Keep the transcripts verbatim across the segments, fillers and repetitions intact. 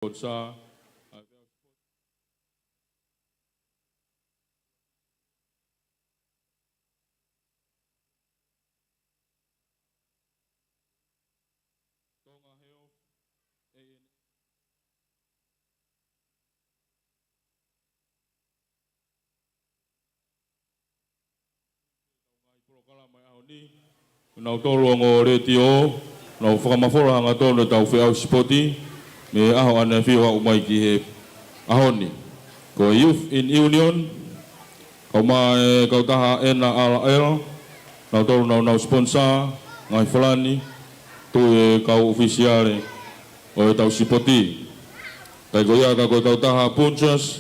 Potsa. Tonga Health, A N Ngaahi polokalama ʻo e ʻaho ni, ʻa nautolu ongo letiō, nau fakamafola hangatonu ʻetau feʻauhi sipoti, mei he ʻaho ʻaneafi ʻo aʻu mai ki he ʻaho ni. Ko e Youth in Union, kau mai e kautaha N R L, nautolu nau nau sponsor, ngaahi falani, tui e kau ʻofisiale ʻo ʻetau sipoti. Kae ko ia ka ko e kautaha Punjas,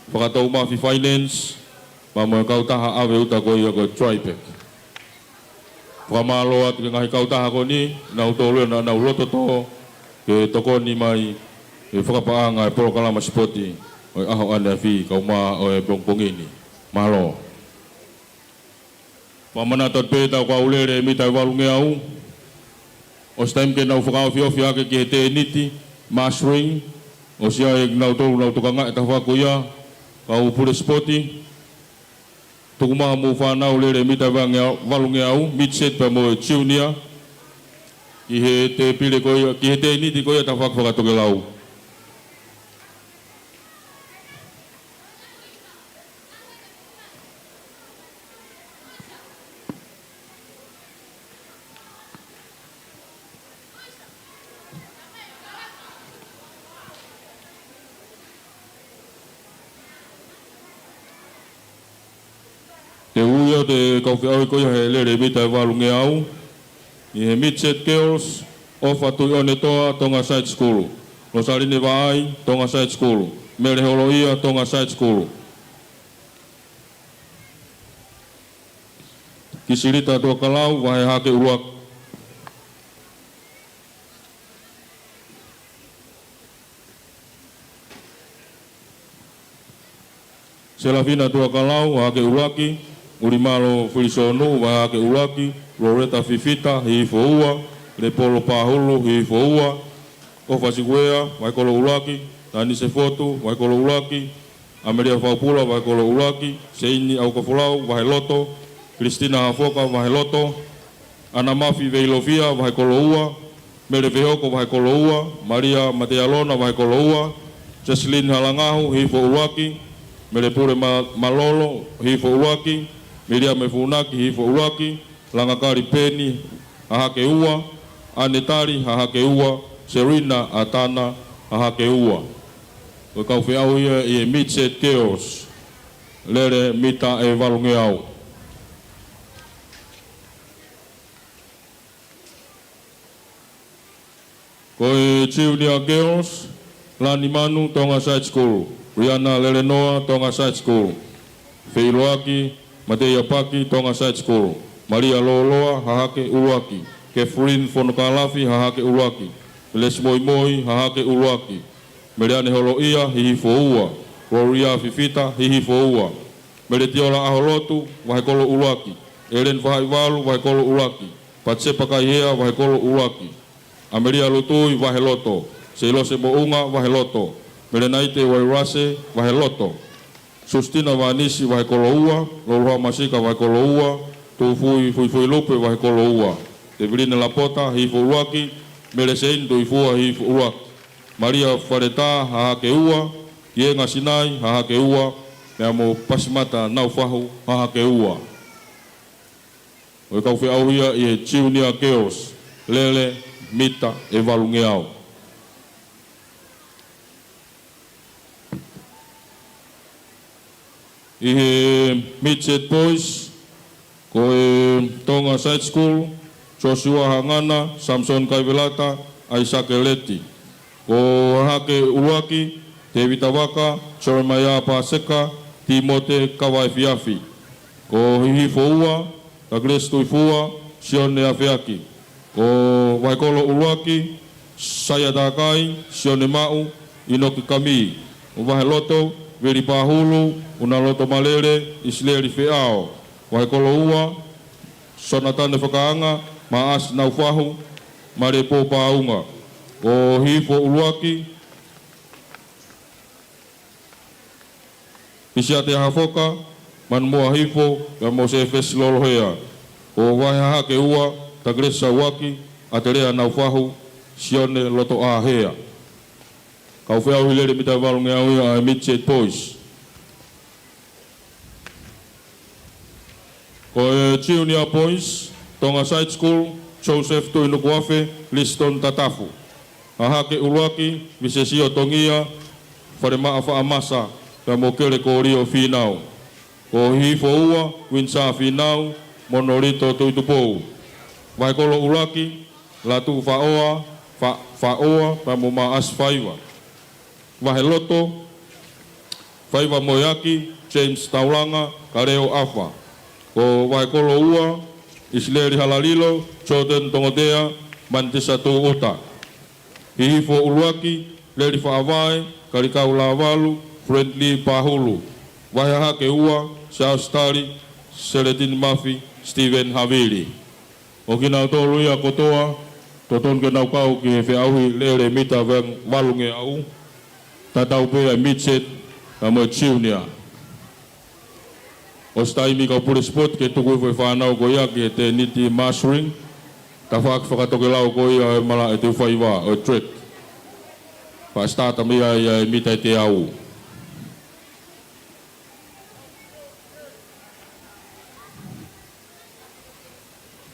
Fakatoumafi Finance, pea mo e kautaha ʻave uta ko ia ko e Tripac. Fakamālō atu ki he ngaahi kautaha ko eni, nautolu ʻa naʻa nau loto tō, ke tokoni mai, he fakapaʻanga e polokalama sipoti, ʻo e ʻaho ʻaneafi, kau mai ʻo e pongipongi ni. Mālō. Fakamanatu atu pē ʻetau kau lele mita ʻe valungeau. ʻOsi taimi ke nau fakaofiofi hake ki he tēniti, mastering, ʻosi ʻa e nautolu nau tokangaʻi e tafaʻaki ko ia, kau pule sipoti. Tuku mai hoʻomou fānau lele mita ʻe valungeau, valungeau, midget pea mo e junior. Ki he tēpile ko ia, ki he tēniti ko ia tafaʻaki fakatokelau. Te u ui ʻa e kau feʻauhi ko ia he lele mita ʻe valungeau. ʻI he midget girls, ʻOfa Tuʻiʻonetoa, Tonga Side School. Losaline Vaʻai, Tonga Side School. Mele Holoʻia, Tonga Side School. Kisilita Tuʻakalau, vahe Hahake ʻUluaki. Selafina Tuʻakalau, Hahake ʻUluaki. ʻUlimalo Filisonu, vahe Hahake ʻUluaki. Loreta Fifita, Hihifo ua. Lepolo Pahulu, Hihifo ua. ʻOfa Sikuea, vahe kolo ʻuluaki. Tanise Fotu, vahe kolo ʻuluaki. ʻAmelia Faupula, vahe kolo ʻuluaki. Seini ʻAukafolau, vahe loto. Kilistina Hafoka, vahe loto. ʻAna Mafi Veilofia, vahe kolo ua. Mele Fehoko, vahe kolo ua. Malia Matealona, vahe kolo ua. Jocelyn Halangahu, Hihifo ʻUluaki. Mele Pule Ma-, Malolo, Hihifo ʻUluaki. Miriame Funaki, Hihifo ʻUluaki. Langakali Peni, Hahake ua. ʻAnetali, Hahake ua. Serina ʻAtana, Hahake ua. Ko e kau feʻauhi ia ʻi he midget girls, lele mita ʻe valungeau. Ko e junior girls, Lani Manu, Tonga Side School. Riana Lelenoa, Tonga Side School. Feʻiloaki Mateia Paki, Tonga Side School. Malia Loloa, Hahake ʻUluaki. Catherine Fonokalafi, Hahake ʻUluaki. Melesi Moimoi, Hahake ʻUluaki. Meleane Holoʻia, Hihifo ua. Gloria Fifita, Hihifo ua. Meletiola ʻAholotu, vahe kolo ʻuluaki. Ellen Fahaʻivalu, vahe kolo ʻuluaki. Patsepa Kaihea, vahe kolo ʻuluaki. ʻAmelia Lutui, vahe loto. Seilose Moʻunga, vahe loto. Melenaite Wairase, vahe loto. Sustina Vanisi, vahe kolo ua. Loloha Masika, vahe kolo ua. Tufui Fuifuilupe, vahe kolo ua. Tevilina Lapota, Hihifo ʻUluaki. Mele Seini Tuifua, Hihifo ʻUluaki. Malia Faleta, Hahake ua. Kienga Sinai, Hahake ua. Pea mo Pasimata Naufahu, Hahake ua. Ko e kau feʻauhi ia ʻi he junior girls, lele mita ʻe valungeau. ʻI he midget boys, ko e Tonga Side School, Joshua Hangana, Samson Kaivelata, ʻAisake Leti. Ko Hahake ʻUluaki, Tevita Vaka, Jeremiah Paseka, Timote Kavaefiafi. Ko Hihifo ua, Douglas Tuifua, Sione Afeaki. Ko vahe kolo ʻuluaki, Saia Takai, Sione Maʻu, ʻInoke Kami. Ko vahe loto, Vili Pahulu, Unaloto Malele, ʻIsileli Feʻao. Vahe kolo ua, Sonatane Fakaanga, Maʻasi Naufahu, Malepo Paunga. Ko Hihifo ʻUluaki, Pisiate Hafoka, Manumoa Hifo, pea mo Sefesi Lolohea. Ko e vahe hahake ua, Takelesi Sauaki, ʻAtelea Naufahu, Sione Lotoʻāhea. Kau feʻauhi lele mita valungeau ia ʻa e Midget Boys. Ko e Junior Boys, Tonga Side School, Joseph Tuʻinukuafe, Liston Tatafu. Hahake ʻuluaki, Visesio Tongia, Falemaʻa Faʻamasa, pea mo Kele Kolio Finau. Ko e Hihifo ua, Winsa Finau, mo Nolito Tuitupou. Vahe kolo ʻuluaki, Latu Faʻoa, Fa-, Faʻoa, pea mo Maʻasi Faiva. Vahe loto, Faiva Moeaki, James Taulanga, Kaleo ʻAfa. Ko e vahe kolo ua, ʻIsileli Halalilo, Jordan Tongotea, Manitisa Tuʻuta. Hihifo ʻuluaki, Leli Faʻavae, Kalikau Lavalu, Friendly Pahulu. Vahe hahake ua, Charles Tali, Seletini Mafi, Steven Havili. ʻO kinautolu ia kotoa, totonu ke nau kau ki he feʻauhi lele mita valungeau, tatau pē ʻa e Midget, pea mo e Junior. ʻOsi taimi kau pule sipoti ke tuku hifo e fānau ko ia ki he tēniti mastering, tafaʻaki fakatokelau ko ia ʻo e malaʻe teufaiva, ʻo e track. Faʻa start mai ai ʻa e mita ʻe teau.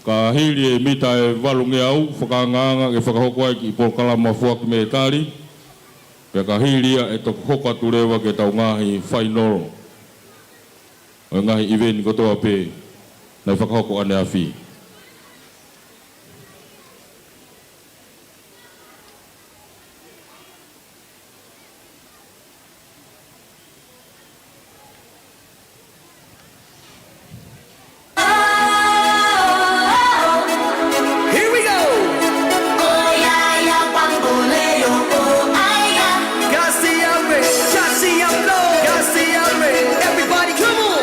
Ka hili e mita ʻe valungeau, fakaangaanga ke fakahoko ai e kiʻi polokalama foaki mētali, pea ka hili ia ʻe toki hoko atu leva ki heʻetau ngaahi fainolo ʻo e ngaahi ʻiveni kotoa pē naʻe fakahoko ʻaneafi. Here we go. Garcia Ray, Garcia Flow, Garcia Ray. Everybody, come on.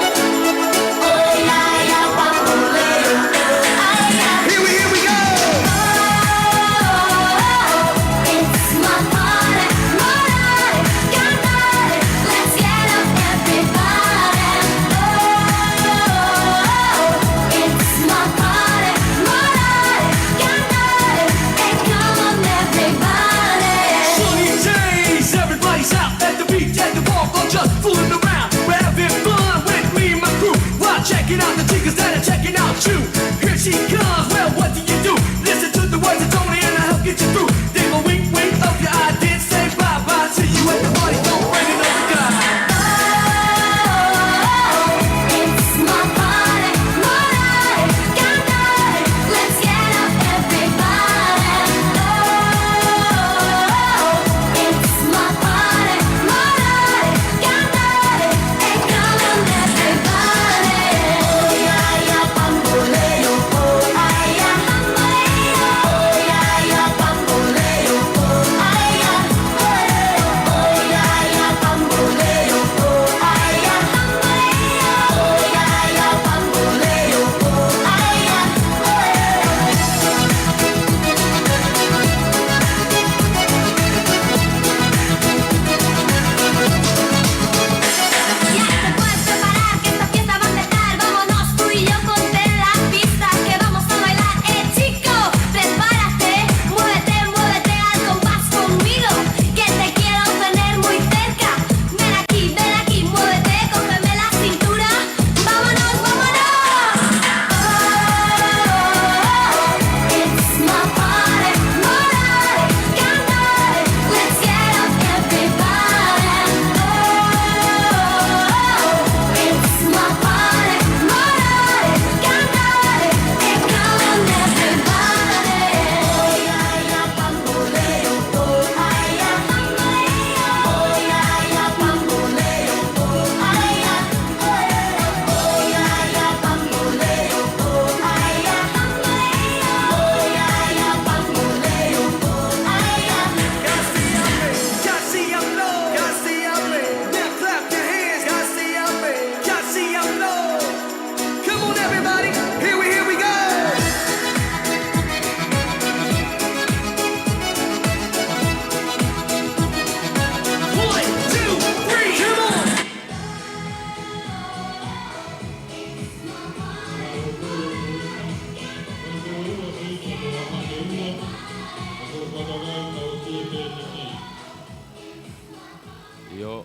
ʻIo.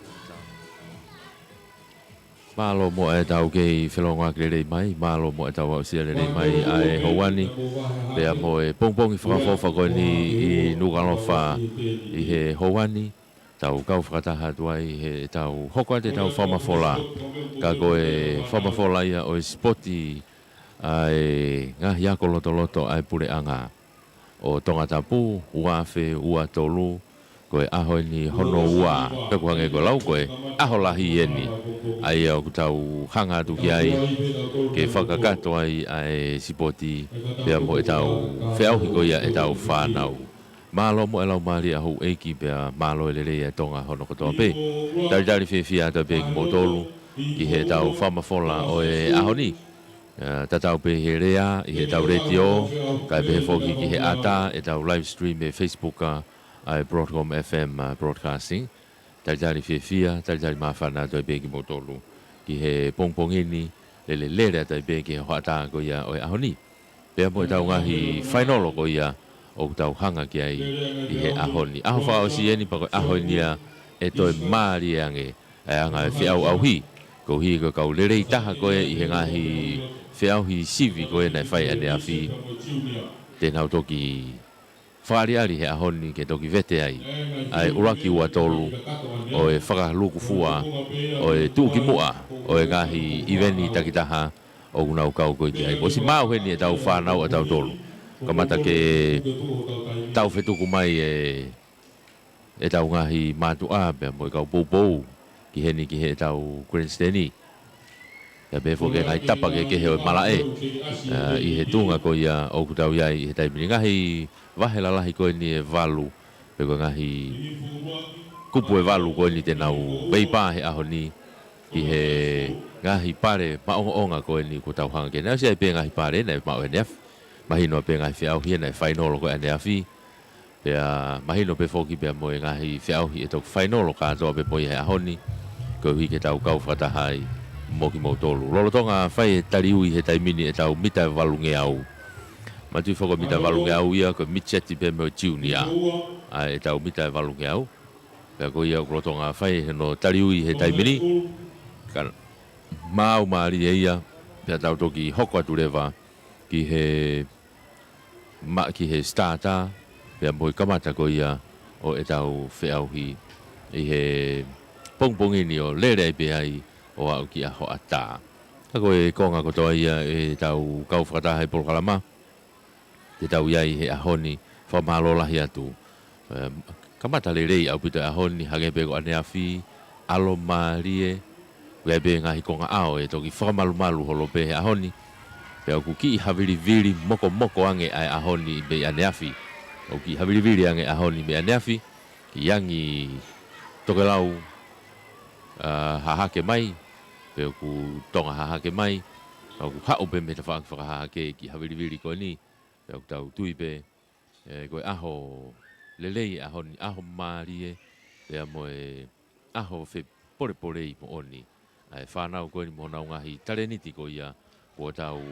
Mālō muʻa ʻetau kei felongoaki lelei mai, mālō muʻa ʻetau aʻusia lelei mai ʻa e houa ni. Pea mo e pongipongi fakaʻofoʻofa ko eni ʻi Nukuʻalofa ʻi he houa ni. Tau kau fakataha atu ai heʻetau hoko atu ʻetau fakamafola. Ka ko e fakamafola ia ʻo e sipoti ʻa e ngaahi ako lotoloto ʻa e puleʻanga ʻo Tongatapu, ua afe ua tolu, ko e ʻaho eni hono ua, pea ʻoku hangē ko e lau ko e ʻaho lahi eni. ʻA ia ʻoku tau hanga atu ki ai, ke fakakakato ai ʻa e sipoti, pea mo ʻetau feʻauhi ko ia ʻetau fānau. Mālō muʻa e laumālie ʻa houʻeiki pea mālō e lelei ʻa Tonga hono kotoa pē. Talitali fiefia atu pē kimoutolu, ki heʻetau fakamafola ʻo e ʻaho ni. ʻA, tatau pē he lea, ʻi heʻetau letiō, kae pehē foki ki he ʻatā, ʻetau live stream ʻi he Facebook ʻa, ʻa e Broadcom F M, ʻa, Broadcasting. Talitali fiefia, talitali māfana atu pē kimoutolu. Ki he pongipongi ni, lele lele atu pē ki he hoʻatā ko ia ʻo e ʻaho ni. Pea mo ʻetau ngaahi fainolo ko ia, ʻoku tau hanga ki ai ʻi he ʻaho ni. ʻAho fakaʻosi eni pea ko e ʻaho eni ia ʻe toe mālie ange ʻa e anga e feʻauʻauhi. Koeʻuhi ko e kau lelei taha ko ē ʻi he ngaahi feʻauhi sivi ko ē naʻe fai ʻaneafi. Te nau toki fakaʻaliʻali he ʻaho ni ke toki vete ai ʻa e ʻuluaki ua tolu ʻo e fakalukufua ʻo e tuʻukimuʻa ʻo e ngaahi ʻiveni takitaha ʻoku nau kau ko ē ki ai. Kuo ʻosi maʻu heni ʻetau fānau ʻatautolu. Kamata ke tau fetuku mai e ʻetau ngaahi mātuʻa pea mo e kau poupou ki heni ki heʻetau grandstand. Pea pehē foki e ngaahi tapa kehekehe ʻo e malaʻe, ʻa, ʻi he tuʻunga ko ia ʻoku tau ʻi ai ʻi he taimi ni. Ngaahi vahe lalahi ko eni ʻe valu, pe ko e ngaahi kupu ʻe valu ko eni te nau veipā he ʻaho ni, ʻi he ngaahi pale maʻongoʻonga ko eni kuo tau hanga ki ai. Naʻe ʻosi ʻi ai pē ngaahi pale naʻe maʻu ʻaneafi. Mahino pē ngaahi feʻauhi naʻe fainolo ko ē ʻaneafi. Pea mahino pē foki pea mo e ngaahi feʻauhi ʻe toki fainolo kātoa pē mo ia he ʻaho ni, koeʻuhi ke tau kau fakataha ai mo kimoutolu. Lolotonga fai e taliui he taimi ni ʻetau mita ʻe valungeau. Manatuʻi foki ko e mita ʻe valungeau ia, ko e midget pē mo e junior ʻa ʻetau mita ʻe valungeau. Pea ko ia ʻoku lolotonga fai hono taliui he taimi ni. Ka maau mālie ia, pea tau toki hoko atu leva ki he ma-, ki he starter, pea mo e kamata ko ia ʻo ʻetau feʻauhi ʻi he pongipongi ni ʻo lele ai pē ai ʻo aʻu ki ʻaho ʻatā. Ka ko e konga kotoa ia ʻetau kau fakataha he polokalama te tau ʻi ai he ʻaho ni, fakamālō lahi atu. Em, kamata lelei ʻaupito e ʻaho ni, hangē pē ko ʻaneafi, ʻalo mālie, ʻoku ʻi ai pē ngaahi konga ʻao ʻe toki fakamalumalu holo pē he ʻaho ni. Pea ʻoku kiʻi havilivili mokomoko ange ʻa e ʻaho ni mei ʻaneafi. ʻOku kiʻi havilivili ange ʻaho ni mei ʻaneafi, kiʻi angi tokelau, ʻa, hahake mai, pe ʻoku tonga hahake mai, ʻoku haʻu pē mei he tafaʻaki fakahahake kiʻi havilivili ko eni, pea ʻoku tau tui pē, ē, ko e ʻaho lelei ʻaho ni, ʻaho mālie, pea mo e ʻaho fepolepolei moʻoni ʻa e fānau ko eni mo honau ngaahi talēniti ko ia kuo tau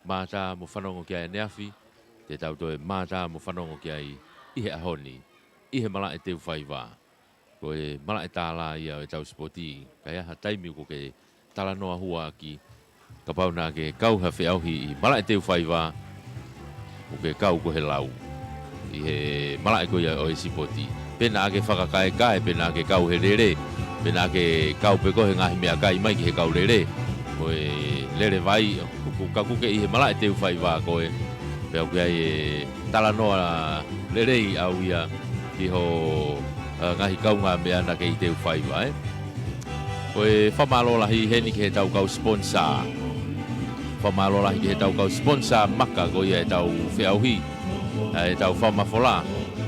mātā mo fanongo ki ai ʻaneafi, te tau toe mātā mo fanongo ki ai ʻi he ʻaho ni, ʻi he malaʻe teu faiva. Ko e malaʻe tālā ia ʻo ʻetau sipoti, ka ʻi ai ha taimi ʻoku ke talanoa hua ʻaki, kapau naʻa ke kau ha feʻauhi ʻi malaʻe teu faiva, ʻoku ke kau ko he lau ʻi he malaʻe ko ia ʻo e sipoti. Pe naʻa ke fakakaekae, pe naʻa ke kau he lele, pe naʻa ke kau pē ko e ngaahi meʻakai mai ki he kau lele. Ko e lele vai, ʻoku ka kuke ʻi he malaʻe teu faiva ko ē, pea ʻoku ʻi ai e talanoa lelei ʻau ia ki ho, ʻa, ngaahi kaungāmeʻa naʻa ke ʻi teu faiva, ē. Ko e fakamālō lahi heni ki heʻetau kau sponsor. Fakamālō lahi ki heʻetau kau sponsor maka ko ia ʻetau feʻauhi, ʻa ʻetau fakamafola.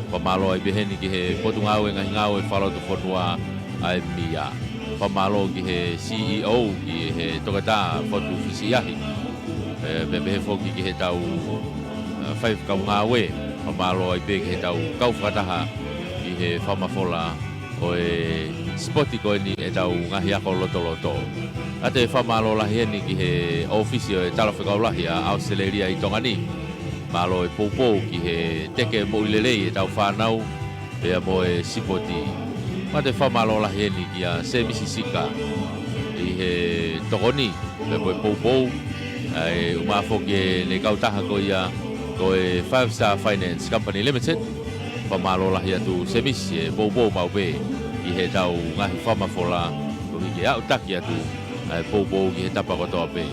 Fakamālō ai pē heni ki he Potungāue Ngaahi Ngāue Fakalotofonua ʻa e mia. Fakamālō ki he C E O, ki he Toketā Fotu Fisiʻiahi. Ē, pea pehē foki ki heʻetau, ē, faifekau ngāue. Fakamālō ai pē ki heʻetau kau fakataha ʻi he fakamafola ʻo e sipoti ko eni ʻetau ngaahi ako lotoloto. ʻA ia fakamālō lahi heni ki he ʻōfisi ʻo e Talafekau Lahi ʻa ʻAositelēlia ʻi Tonga ni. Mālō e poupou ki he teke moʻui lelei ʻetau fānau, pea mo e sipoti. Mou fakamālō lahi eni kia Semisi Sika ʻi he tokoni pea mo e poupou, ʻa e ʻumaʻā foki ʻene kautaha ko ia ko e Five Star Finance Company Limited. Fakamālō lahi atu Semisi e poupou maʻu pē ʻi heʻetau ngaahi fakamafola koeʻuhi ke aʻutaki atu ʻa e poupou ki he tapa kotoa pē.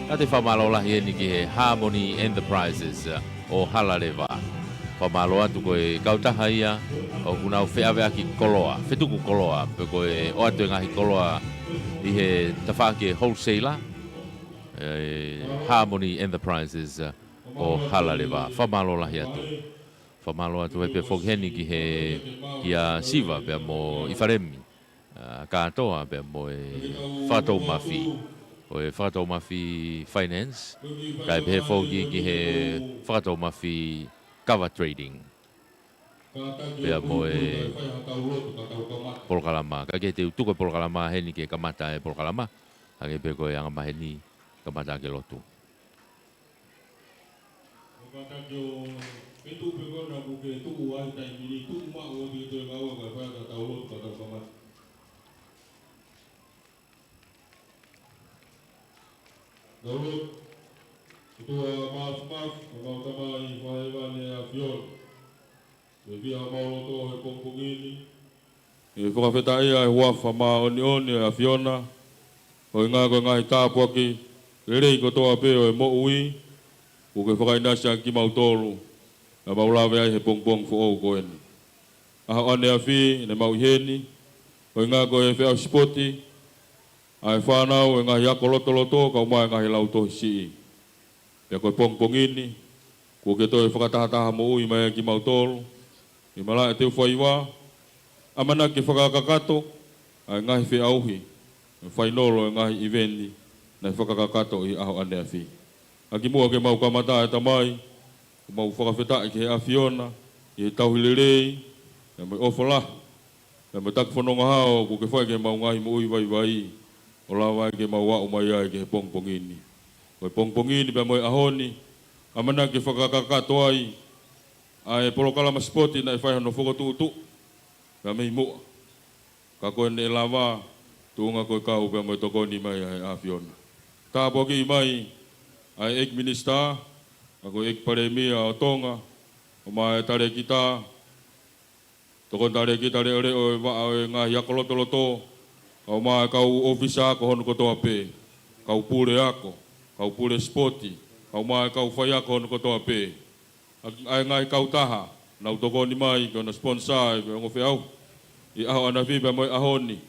Mou fakamālō lahi eni ki he Harmony Enterprises ʻo Halaleva. Fakamālō atu ko e kautaha ia ʻoku nau feʻaveʻaki koloa, fetuku koloa, pe ko e ʻoatu e ngaahi koloa ʻi he tafaʻaki e wholesaler, e Harmony Enterprises ʻo Halaleva. Fakamālō lahi atu. Fakamālō atu ai pē foki heni ki he, kia Siva pea mo ʻIfalemi, ʻa, Kātoa pea mo e Fakatoumafi, ʻo e Fakatoumafi Finance, kae pehē foki ki he Fakatoumafi Kava Trading, pea mo e polokalama. Kae kehe te u tuku e polokalama heni ke kamata e polokalama, hangē pē ko e angamaheni kamata ke lotu. Ko e kātaki ʻo e tuʻu pē ko ena kuo ke tuʻu ai taimi ni, tuʻu maʻu ʻo ke toe ngāue kae fai ʻetau lotu ka tau kamata. Tau lotu. ʻOtua Māfimafi, ʻemau Tamai Fakahēvani ʻa e ʻAfiona. Ke fiha homau loto he pongipongi ni ke fakafetaʻia e huafa māʻoniʻoni ʻo e ʻAfiona, ʻuhinga ko e ngaahi tāpuaki lelei kotoa pē ʻo e moʻui kuo ke fakaʻinasi ʻaki kimautolu, naʻa mau lave ai he pongipongi foʻou ko eni. ʻAho ʻaneafi ne mau ʻi heni, ʻuhinga ko e feʻauhi sipoti ʻa e fānau ʻo e ngaahi ako lotoloto, kae ʻumaʻā e ngaahi lautohi siʻi. Pea ko e pongipongi ni, kuo ke toe fakatahataha moʻui mai ai kimautolu ʻi he malaʻe te u fai vā, ʻamanaki ke fakakakato ʻa e ngaahi feʻauhi, ʻa e fainolo ʻo e ngaahi ʻiveni naʻe fakakakato ʻi he ʻaho ʻaneafi. ʻA kimuʻa ke mau kamata ʻe Tamai, ʻoku mau fakafetaʻi ki he ʻAfiona ʻi he tauhi lelei, pea mo e ʻofa lahi, pea mo e taki fononga hao kuo ke fai ki heʻemau ngaahi moʻui vaivai, ʻo lava ai ke mau aʻu mai ai ki he pongipongi ni. Ko e pongipongi ni pea mo e ʻaho ni, ʻamanaki ke fakakakato ai ʻa e polokalama sipoti naʻe fai hono fokotuʻutuʻu pea mei muʻa. Ka ko eni ʻe lava, tuʻunga ko e kau pea mo e tokoni mai ʻa e ʻAfiona. Tāpuakiʻi mai ʻa e ʻEiki Minisitā, ʻa ko e ʻEiki Palēmia ʻo Tonga, ʻumaʻā e talēkita, tokoni talēkita leʻoleʻo ʻo e vaʻa ʻo e ngaahi ako lotoloto, kae ʻumaʻā e kau ʻōfisa ako hono kotoa pē, kau pule ako, kau pule sipoti, kae ʻumaʻā e kau faiako hono kotoa pē. ʻA, ʻa e ngaahi kautaha naʻa nau tokoni mai ke nau sponsor e ongo feʻauhi ʻi he ʻaho ʻaneafi pea mo e ʻaho ni.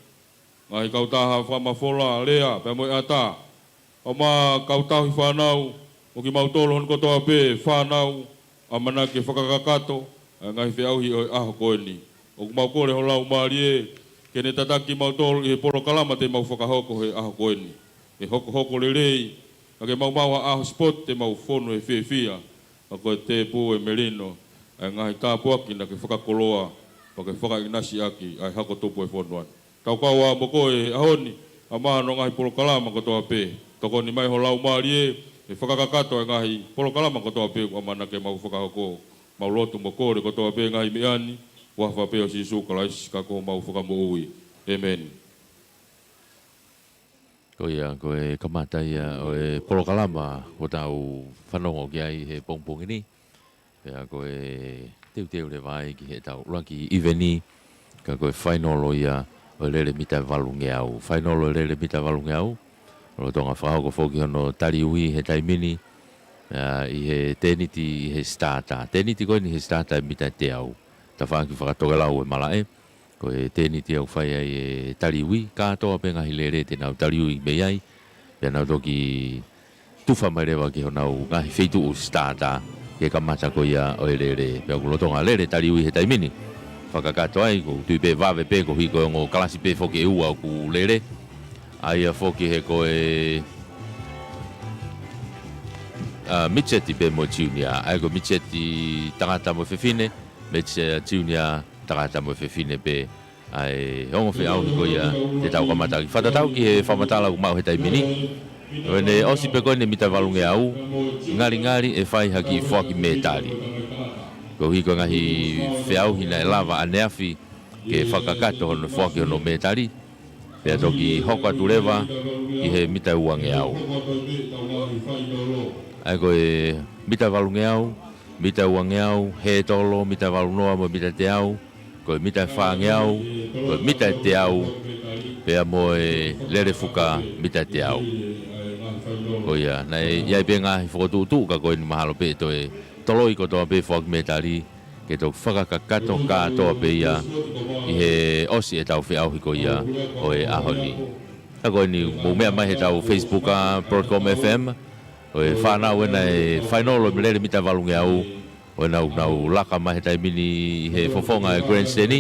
Ngaahi kautaha fakamafola, lea, pea mo e ʻatā. ʻUmaʻā e kau tauhi fānau, mo kimautolu hono kotoa pē fānau, ʻamanaki ke fakakakato ʻa e ngaahi feʻauhi ʻo e ʻaho ko eni. ʻOku mau kole ho Laumālie ke ne tataki kimautolu ʻi he polokalama te mau fakahoko he ʻaho ko eni. Ke hokohoko lelei, ka ke maumau ha ʻaho sipoti te mau fonu he fiefia, ʻa ko e tēpū ʻo e melino, ʻa e ngaahi tāpuaki naʻa ke fakakoloa, pea ke fakaʻinasi ʻaki ʻa e hako tupu ʻo e fonua ni. Tau kau ā mo koe he ʻaho ni, ʻumaʻā hono ngaahi polokalama kotoa pē. Tokoni mai ho Laumālie ke fakakakato ʻa e ngaahi polokalama kotoa pē ʻoku ʻamanaki ke mau fakahoko. Mau lotu mo kole kotoa pē ngaahi meʻa ni, huafa pē ʻo Sīsū Kalaisi ko homau Fakamoʻui. ʻĒmeni. Ko ia, ko e kamata ia ʻo e polokalama kuo tau fanongo ki ai he pongipongi ni. Pea ko e teuteu leva ai ki heʻetau ʻuluaki ʻiveni, ka ko e fainolo ia ʻo e lele mita valungeau. Fainolo ʻo e lele mita valungeau. Lolotonga fakahoko foki hono taliui he taimi ni, ʻa, ʻi he tēniti ʻi he starter. Tēniti ko eni he starter ʻe mita ʻe teau. Tafaʻaki fakatokelau ʻo e malaʻe. Ko e tēniti ʻoku fai ai e taliui, kātoa pē ngaahi lele te nau taliui mei ai, pea nau toki tufa mai leva ki honau ngaahi feituʻu starter, ke kamata ko ia ʻo e lele, pea ʻoku lolotonga lele taliui he taimi ni. Fakakakato ai, ʻoku ou tui pē vave pē koeʻuhi ko e ongo kalasi pē foki ʻe ua ʻoku lele. ʻA ia foki he ko e, ʻa, midget pea mo e junior, ʻa ia ko e midget tangata mo fefine, midget, ʻa, junior tangata mo fefine pē, ʻa e ongo feʻauhi ko ia te tau kamata ʻaki. Fakatatau ki he fakamatala ʻoku maʻu he taimi ni, ʻo ʻene ʻosi pē ko eni mita valungeau, ngalingali ʻe fai ha kiʻi foaki mētali. Koeʻuhi ko e ngaahi feʻauhi naʻe lava ʻaneafi, ke fakakakato hono foaki hono mētali, pea toki hoko atu leva ki he mita uangeau. ʻA ia ko e mita valungeau, mita uangeau, hētolo, mita valunoa mo e mita teau, ko e mita fāngeau, ko e mita teau, pea mo e lele fuka mita teau. Ko ia, naʻe ʻi ai pē ngaahi fokotuʻutuʻu ka ko eni mahalo pē ʻe toe toloi kotoa pē foaki mētali, ke toki fakakakato kātoa pē ia ʻi he ʻosi ʻetau feʻauhi ko ia ʻo e ʻaho ni. Ka ko eni mou meʻa mai heʻetau Facebook ʻa Broadcom F M, ʻo e fānau ena ʻe fainolo mo e lele mita valungeau, ʻo ʻenau, nau laka mai he taimi ni ʻi he fofonga e grandstand,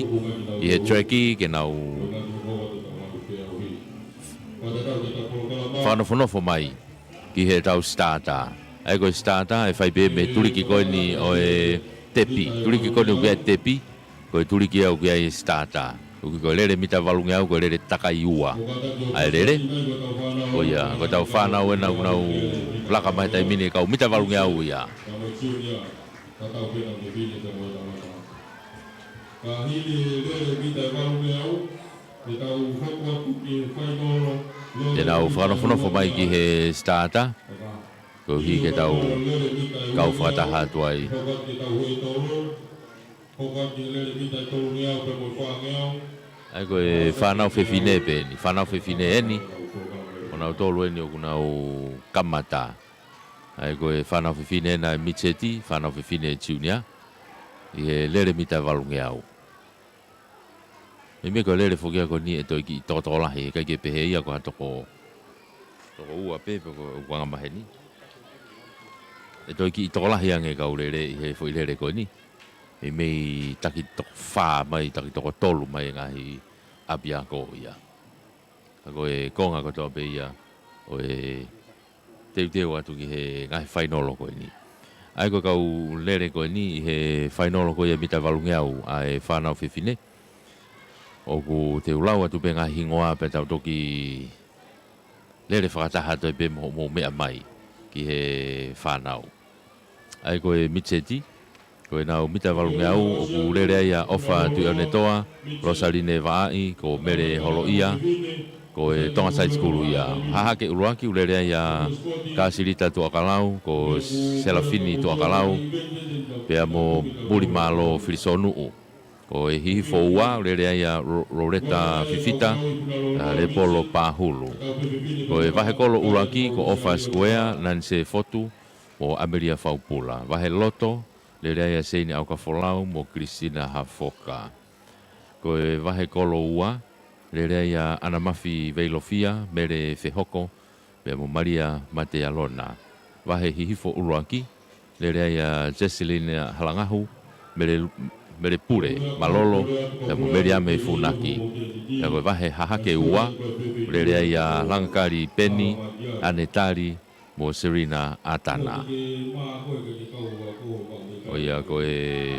ʻi he track ke nau fakanofonofo mai ki heʻetau starter. ʻA ia ko e starter, ʻe fai pē mei he tuliki ko eni ʻo e tepi. Tuliki ko eni ʻoku ʻi ai e tepi, ko e tuliki ia ʻoku ʻi ai e starter. ʻOku ʻikai ko e lele mita valungeau, ko e lele takai ua ʻa e lele. Ko ia, ko ʻetau fānau ena ʻoku nau laka mai he taimi ni, kau mita valungeau ia. Ka hili e lele mita valungeau, te tau hoko atu ki he fainolo. Te nau fakanofonofo mai ki he starter, koeʻuhi ke tau kau fakataha atu ai. Hoko atu ki he lele mita tolungeau pea mo e fāngeau. ʻA ia ko e fānau fefine pē eni, fānau fefine eni, ʻo nautolu eni ʻoku nau kamata. ʻA ia ko e fānau fefine ena ʻa e midget, fānau fefine junior, ʻi he lele mita valungeau. ʻE meʻa ko e lele foki ia ko eni ʻe toe kiʻi tokotokolahi, ʻikai ke pehē ia ko ha toko, toko ua pē, pe ko e anga maheni. ʻE toe kiʻi tokolahi ange kau lele ʻi he foʻi lele ko eni. Meimei taki toko fā mai, taki toko tolu mai e ngaahi ʻapiako ia. Ka ko e konga kotoa pē ia ʻo e teuteu atu ki he ngaahi fainolo ko eni. ʻA ia ko e kau lele ko eni ʻi he fainolo ko ia mita valungeau ʻa e fānau fefine. ʻOku te u lau atu pē ngaahi hingoa pea tau toki lele fakataha atu ai pē mo, mo meʻa mai ki he fānau. ʻA ia ko e midget, ko ʻenau mita valungeau, ʻoku lele ai ʻa ʻOfa Tuʻionetoa, Losaline Vaʻai, ko Mele Holoʻia, ko e Tonga Side School ia. Hahake ʻuluaki, ʻoku lele ai ʻa Kasilita Tuʻakalau, ko Selafini Tuʻakalau, pea mo Mulimālō Filisonuʻu. Ko e hihifo ua, ʻoku lele ai ʻa Ro-, Loreta Fifita, ʻa Lepolo Pahulu. Ko e vahekolo ʻuluaki, ko ʻOfa Sikuea, Nanise Fotu, mo ʻAmelia Faupula. Vahe loto, lele ai ʻa Seini ʻAukafolau mo Kilisina Hafoka. Ko e vahekolo ua, lele ai ʻa ʻAnamafi Veilofia, Mele Fehoko, pea mo Malia Matealona. Vahe hihifo ʻuluaki, lele ai ʻa Jesseline Halangahu, Mele, Mele Pule Malolo, pea mo Meliame Funaki. Pea ko e vahe hahake ua, lele ai ʻa Langakali Peni, ʻAnetali, mo Serina ʻAtana. ʻO ia ko e,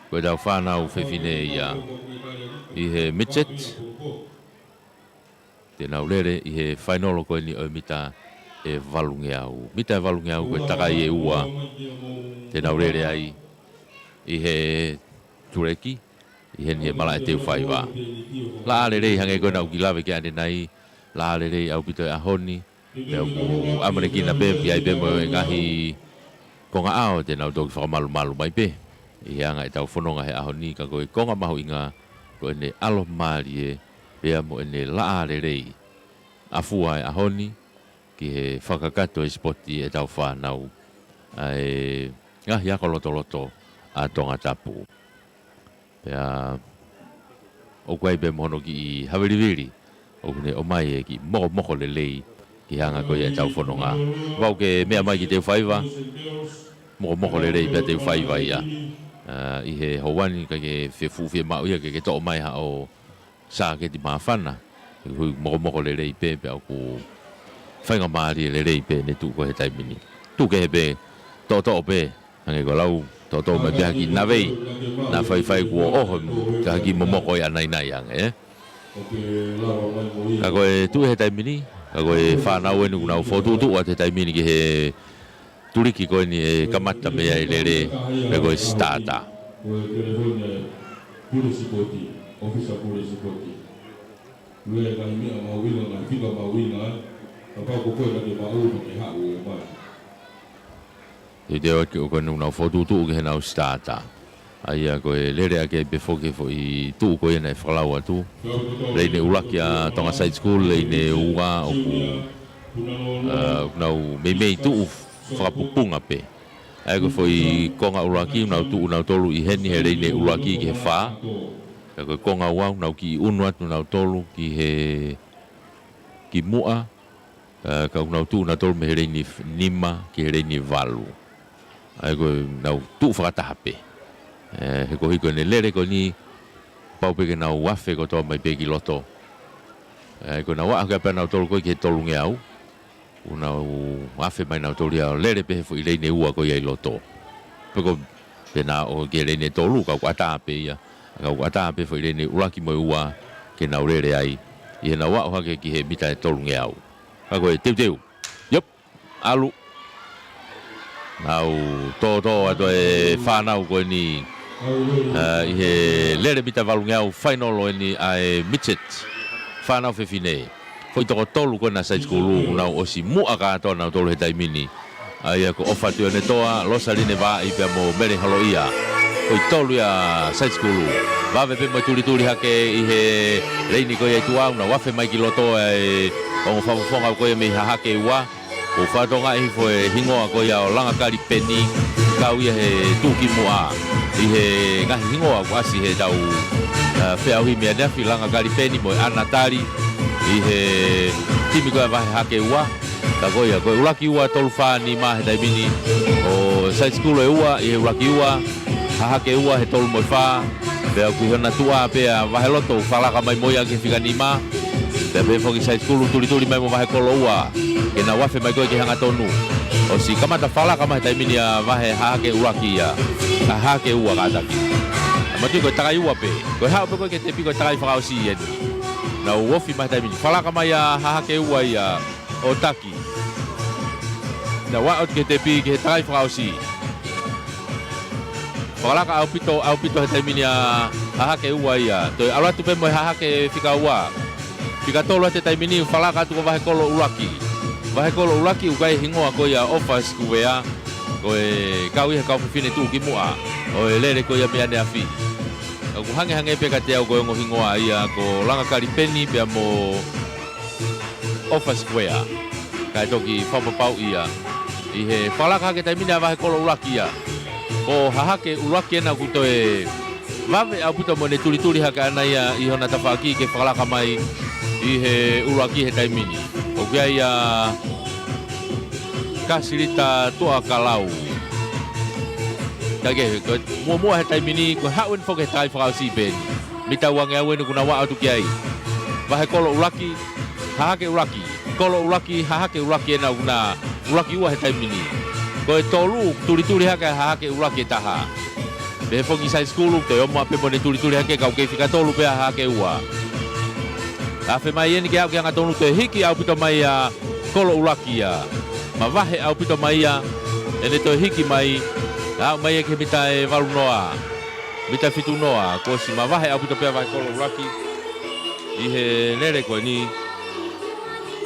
ko ʻetau fānau fefine ia ʻi he midget. Te nau lele ʻi he fainolo ko eni ʻo e mita ʻe valungeau. Mita ʻe valungeau ko e takai ʻe ua. Te nau lele ai ʻi he tuleki, ʻi heni he malaʻe teufaiva. Laʻā lelei hangē ko ena ʻoku kiʻi lave ki ai ʻanenai, laʻā lelei ʻaupito he ʻaho ni, pea ʻoku ʻamanekina pē, ʻe ʻi ai pē mo e ngaahi konga ʻao te nau toki fakamalumalu mai pē ʻi he anga ʻetau fononga he ʻaho ni, ka ko e konga mahuʻinga ko ʻene ʻalomālie pea mo ʻene laʻā lelei ʻa fua e ʻaho ni ki he fakakakato e sipoti ʻetau fānau ʻa e ngaahi ako lotoloto ʻa Tongatapu. Pea ʻoku ʻi ai pē mo hono kiʻi havilivili ʻoku ne ʻomai e kiʻi mokomoko lelei ki he anga ko ia ʻetau fononga. Pau ke meʻa mai ki teufaiva, mokomoko lelei pē teufaiva ia. ʻA, ʻi he houa ni ʻikai ke fefuʻu fiemaʻu ia ke ke toʻo mai haʻo sāketi māfana. He ʻoku mokomoko lelei pē, pea ʻoku faingamālie lelei pē ʻene tuʻu ko ē he taimi ni. Tuʻu kehe pē, toʻotoʻo pē, hangē ko e lau, toʻotoʻo mai pē ha kiʻi navei, naʻa faifai kuo ʻoho, ka ha kiʻi momoko ia ʻanainai ange, ē? Ka ko e tuʻu he taimi ni, ka ko e fānau eni ʻoku nau fokotuʻutuʻu atu he taimi ni ki he tuliki ko eni ʻe kamata mei ai e lele, pe ko e starter. Pule sipoti, ʻōfisa pule sipoti. Lue ngaahi meʻa mahuʻinga, ngaahi fika mahuʻinga, kapau ko koe naʻa ke maʻu, naʻa ke haʻu ʻo mai. Teuteu atu ko eni ʻoku nau fokotuʻutuʻu ki heʻenau sitaata. ʻA ia ko e lele ʻaki pē foki foʻi tuʻu ko ia naʻe fakalau atu. Leini ʻuluaki ʻa Tonga Side School, leini ua ʻoku, ʻa, ʻoku nau meimei tuʻu fakapupunga pē. ʻA ia ko e foʻi konga ʻuluaki, ʻoku nau tuʻu nautolu ʻi heni he leini ʻuluaki ki he fā. ʻA ia ko e konga ua, ʻoku nau kiʻi ʻunu atu nautolu ki he, ki muʻa. ʻA, ka ʻoku nau tuʻu nautolu mei he leini f-, nima ki he leini valu. ʻA ia ko ʻenau tuʻu fakataha pē. ʻE, he ko e hiko ʻene lele ko eni, pau pē ke nau afe kotoa mai pē ki loto. ʻA ia ko ʻenau aʻu hake pē nautolu ko ē ki he tolungeau. ʻOku nau afe mai nautolu ia ʻo lele pē he foʻi leini ua ko ia ʻi loto. Pe ko, pe naʻa ō ki he leini tolu, ka ʻoku ʻatā pē ia. Ka ʻoku ʻatā pē foʻi leini ʻuluaki mo e ua ke nau lele ai. ʻI heʻenau aʻu hake ki he mita ʻe tolungeau. Ka ko e teuteu. Yep. ʻAlu. Nau tōtō atu e fānau ko eni. ʻA, ʻi he lele mita valungeau final ʻo eni ʻa e midget. Fānau fefine. Foʻi toko tolu ko ena Side School ʻoku nau ʻosi muʻa kātoa nautolu he taimi ni. ʻA ia ko ʻOfa Tuʻiʻonetoa, Losaline Vaaʻi pea mo Mele Holoʻia. Foʻi tolu ia Side School. Vave pē mo e tulituli hake ʻi he leini ko ia ʻi tuʻa, ʻoku nau afe mai ki loto e ongo fakafofonga ko ia mei Hahake ua. ʻOku fakatokangaʻi hifo e hingoa ko ia ʻo Langakali Peni, kau ia he tuʻukimuʻa. ʻI he ngaahi hingoa ʻoku ʻasi he tau, ʻa, feʻauhi mei ʻaneafi, Langakali Peni mo e ʻAna Tali, ʻi he timi ko ia Vahe Hahake ua. Ka ko ia, ko e ʻuluaki ua, tolu, fā, nima he taimi ni. ʻO Side School ʻe ua, ʻi he ʻuluaki ua, Hahake ua he tolu mo e fā. Pea ʻoku ʻi hona tuʻa pē ʻa Vahe Loto, falaka mai mo ia ki he fika nima. Pea pehē foki Side School, tulituli mai mo Vahe Kolo ua. Ke nau afe mai ko ē ki he hangatonu. ʻOsi kamata falaka mai he taimi ni ʻa Vahe Hahake ʻuluaki ia. ʻA Hahake ua kātaki. ʻA matu ko e takai ua pē. Ko e haʻu pē ko ē ki he tepi ko e takai fakaʻosi eni. Nau ofi mai he taimi ni. Falaka mai ʻa Hahake ua ia ʻo taki. Nau aʻu ki he tepi ki he takai fakaʻosi. Fakalaka ʻaupito, ʻaupito he taimi ni ʻa Hahake ua ia. Toe ʻalu atu pē mo e Hahake fika ua. Fika tolu atu he taimi ni, falaka atu ko Vahe Kolo ʻuluaki. Vahe Kolo ʻuluaki ʻoku ʻi ai e hingoa ko ia ʻOfa Sikuea. Ko e kau ia he kau fefine tuʻukimuʻa ʻo e lele ko ia mei ʻaneafi. Ka ʻoku hangehangē pē kiate au ko e ongo hingoa ia ko Langakali Peni pea mo ʻOfa Sikuea. Kae toki fakapapauʻi ia. ʻI he falaka hake taimi ni ʻa Vahe Kolo ʻuluaki ia. Ko Hahake ʻuluaki ena ʻoku toe vave ʻaupito mo ʻene tulituli hake ʻana ia ʻi hona tafaʻaki ke falaka mai ʻi he ʻuluaki he taimi ni. ʻOku ʻi ai ʻa Kasilita Tuʻakalau. Ka ke, ko e muʻomuʻa he taimi ni, ko e haʻu eni foki he takai fakaʻosi pē eni. Mita uangeau eni ʻoku nau aʻu atu ki ai. Vahe Kolo ʻuluaki, Hahake ʻuluaki. Kolo ʻuluaki, Hahake ʻuluaki ena ʻoku na ʻuluaki ua he taimi ni. Ko e tolu, tulituli hake ʻa Hahake ʻuluaki ʻe taha. Pehē foki Side School, toe ō mai pē mo ʻene tulituli hake, ka ʻoku kei fika tolu pē ʻa Hahake ua. Afe mai eni ke aʻu ki he hangatonu, toe hiki ʻaupito mai ʻa Kolo ʻuluaki ia. Mavahe ʻaupito mai ia, ʻene toe hiki mai, aʻu mai ia ki he mita ʻe valu noa. Mita fitu noa, kuo ʻosi mavahe ʻaupito pē ʻa Vahe Kolo ʻuluaki. ʻI he lele ko eni,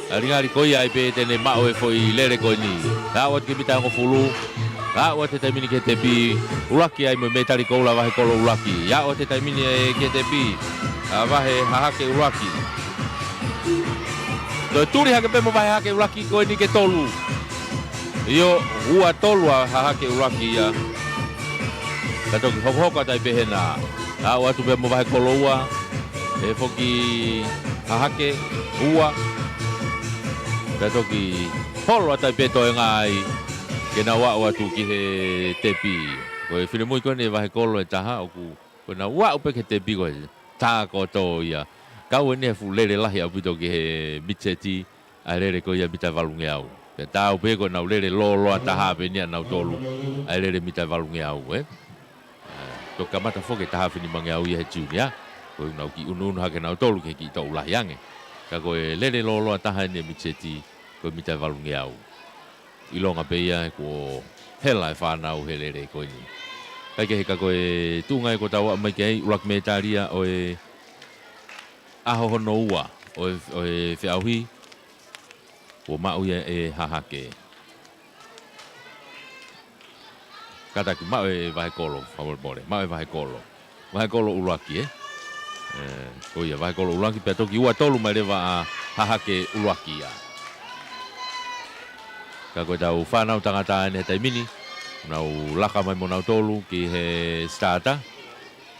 ʻalingali ko ia ai pē te ne maʻu e foʻi lele ko eni. Aʻu atu ki he mita ʻe hongofulu, aʻu atu he taimi ni ki he tepi, ʻuluaki ai mo e mētali koula Vahe Kolo ʻuluaki. Aʻu atu he taimi ni ki he tepi, ʻa Vahe Hahake ʻuluaki. Toe tuli hake pē mo Vahe Hahake ʻuluaki ko eni ke tolu. ʻIo, ua tolu ʻa Hahake ʻuluaki ia. Ka toki hokohoko atu ai pē hena. Aʻu atu pē mo Vahe Kolo ua. Pehē foki Hahake ua. Ka toki holo atu ai pē toenga ai. Ke nau aʻu atu ki he tepi. Ko e finemui ko eni ʻa Vahe Kolo ʻe taha ʻoku, ko ʻenau aʻu pē ki he tepi ko e tā kotoa ia. Kau eni he fuʻu lele lahi ʻaupito ki he mitiseti. ʻA e lele ko ia mita valungeau. Pea taau pē ko ʻenau lele lōloa taha pē eni ʻa nautolu. ʻA e lele mita valungeau, ē? ʻA, toki kamata foki he taha afe nimangeau ia he Junior. Ko ʻenau kiʻi ʻunuʻunu hake nautolu ki he kiʻi toʻu lahi ange. Ka ko e lele lōloa taha eni mitiseti ko e mita valungeau. ʻIlonga pē ia kuo hela e fānau he lele ko eni. Kae kehe ka ko e tuʻunga ia kuo tau aʻu mai ki ai, ʻuluaki mētali ia ʻo e ʻaho hono ua ʻo e, ʻo e feʻauhi, kuo maʻu ia ʻe Hahake. Kātaki, maʻu ʻe Vahekolo, fakamolemole, maʻu ʻe Vahekolo. Vahekolo ʻuluaki, ē? Ē, ko ia, Vahekolo ʻuluaki, pea toki ua tolu mai leva ʻa Hahake ʻuluaki ia. Ka ko ʻetau fānau tangata eni he taimi ni, nau laka mai mo nautolu ki he starter,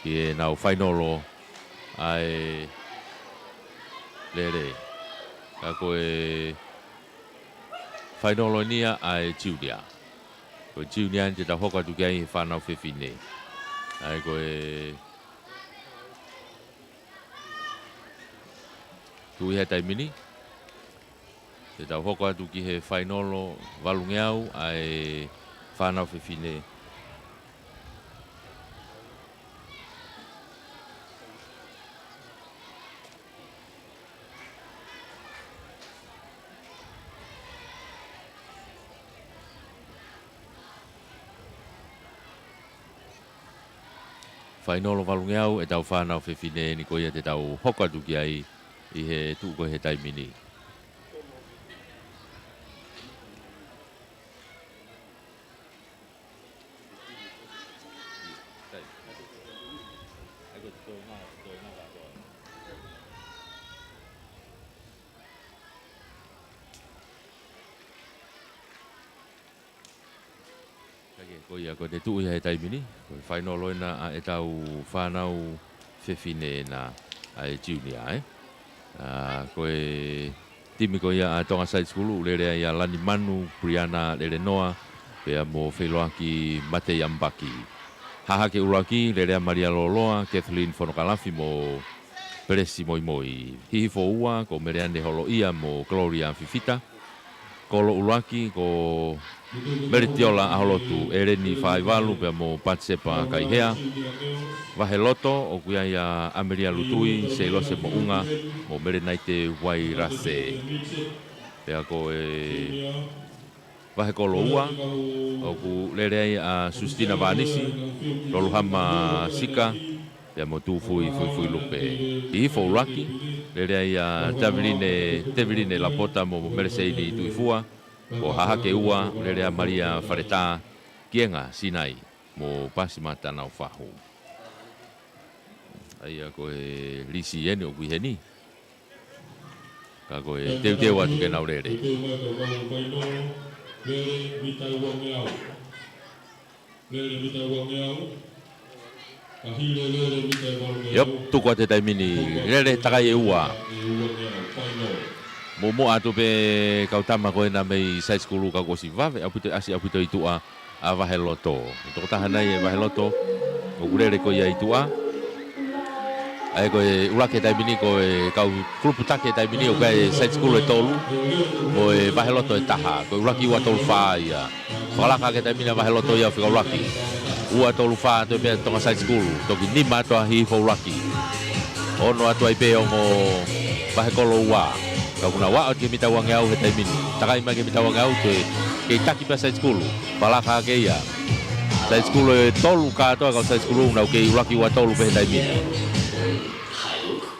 ki heʻenau fainolo ʻa e lele. Ka ko e fainolo eni ia ʻa e junior. Ko e junior eni te tau hoko atu ki ai he fānau fefine. ʻA ia ko e tuʻu ia he taimi ni, te tau hoko atu ki he fainolo valungeau ʻa e fānau fefine. Fainolo valungeau ʻetau fānau fefine eni ko ia te tau hoko atu ki ai ʻi he tuʻu ko ē he taimi ni. Kae kehe, ko ia, ko ʻete tuʻu ia he taimi ni, ko e fainolo ena ʻa ʻetau fānau fefine ena ʻa e junior, ē? ʻA, ko e timi ko ia ʻa Tonga Side School, ʻoku lele ai ʻa Lani Manu, Briana Lelenoa, pea mo Feiloaki Matei Ambaki. Hahake ʻuluaki, lele ʻa Malia Loloa, Kathleen Fonokalafi mo Pelesi Moimoi. Hihifo ua, ko Meleane Holoʻia mo Gloria Fifita. Kolo ʻuluaki, ko Meritiola ʻAholotu, ʻEleni Faʻaivalu, pea mo Patisepa Kaihea. Vahe loto, ʻoku ʻi ai ʻa ʻAmelia Lutui, Seilose Moʻunga, mo Melenaite Uailase. Pea ko e vahe kolo ua, ʻoku lele ai ʻa Sustina Vanisi, Loluhama Sika, pea mo Tufui Fuifuilupe. Hihifo ʻuluaki, lele ai ʻa Taviline, Teviline Lapota mo Meleseini Tuifua, ko Hahake ua, lele ʻa Malia Faletā, Kienga Sinai, mo Pasimata Naufahu. ʻA ia ko e lisi eni ʻoku ʻi heni. Ka ko e teuteu atu ke nau lele. ʻIo, tuku atu he taimi ni, lele takai ʻe ua. Muʻomuʻa atu pē kau tama ko ena mei Side School ka kuo ʻosi vave ʻaupito, ʻasi ʻaupito ʻi tuʻa ʻa Vaheloto. Tokotaha nai ʻe Vaheloto, ʻoku lele ko ia ʻi tuʻa. ʻA ia ko e ʻuluaki he taimi ni, ko e kau kulupu taki he taimi ni, ʻoku ʻi ai e Side School ʻe tolu, mo e Vaheloto ʻe taha. Ko e ʻuluaki ua tolu fā ia. Fakalaka hake he taimi ni ʻa Vaheloto ia ʻo fika ʻuluaki. Ua tolu fā atu pē ʻa Tonga Side School, toki nima atu ʻa Hihifo ʻuluaki. Ono atu ai pē ongo Vahekolo ua. Ka ʻoku nau aʻu atu ki he mita uangeau he taimi ni. Takai mai ki he mita uangeau, toe kei taki pē ʻa Side School. Fakalaka hake ia. Side School ʻe tolu kātoa, ka ko Side School ʻoku nau kei ʻuluaki ua tolu pē he taimi ni.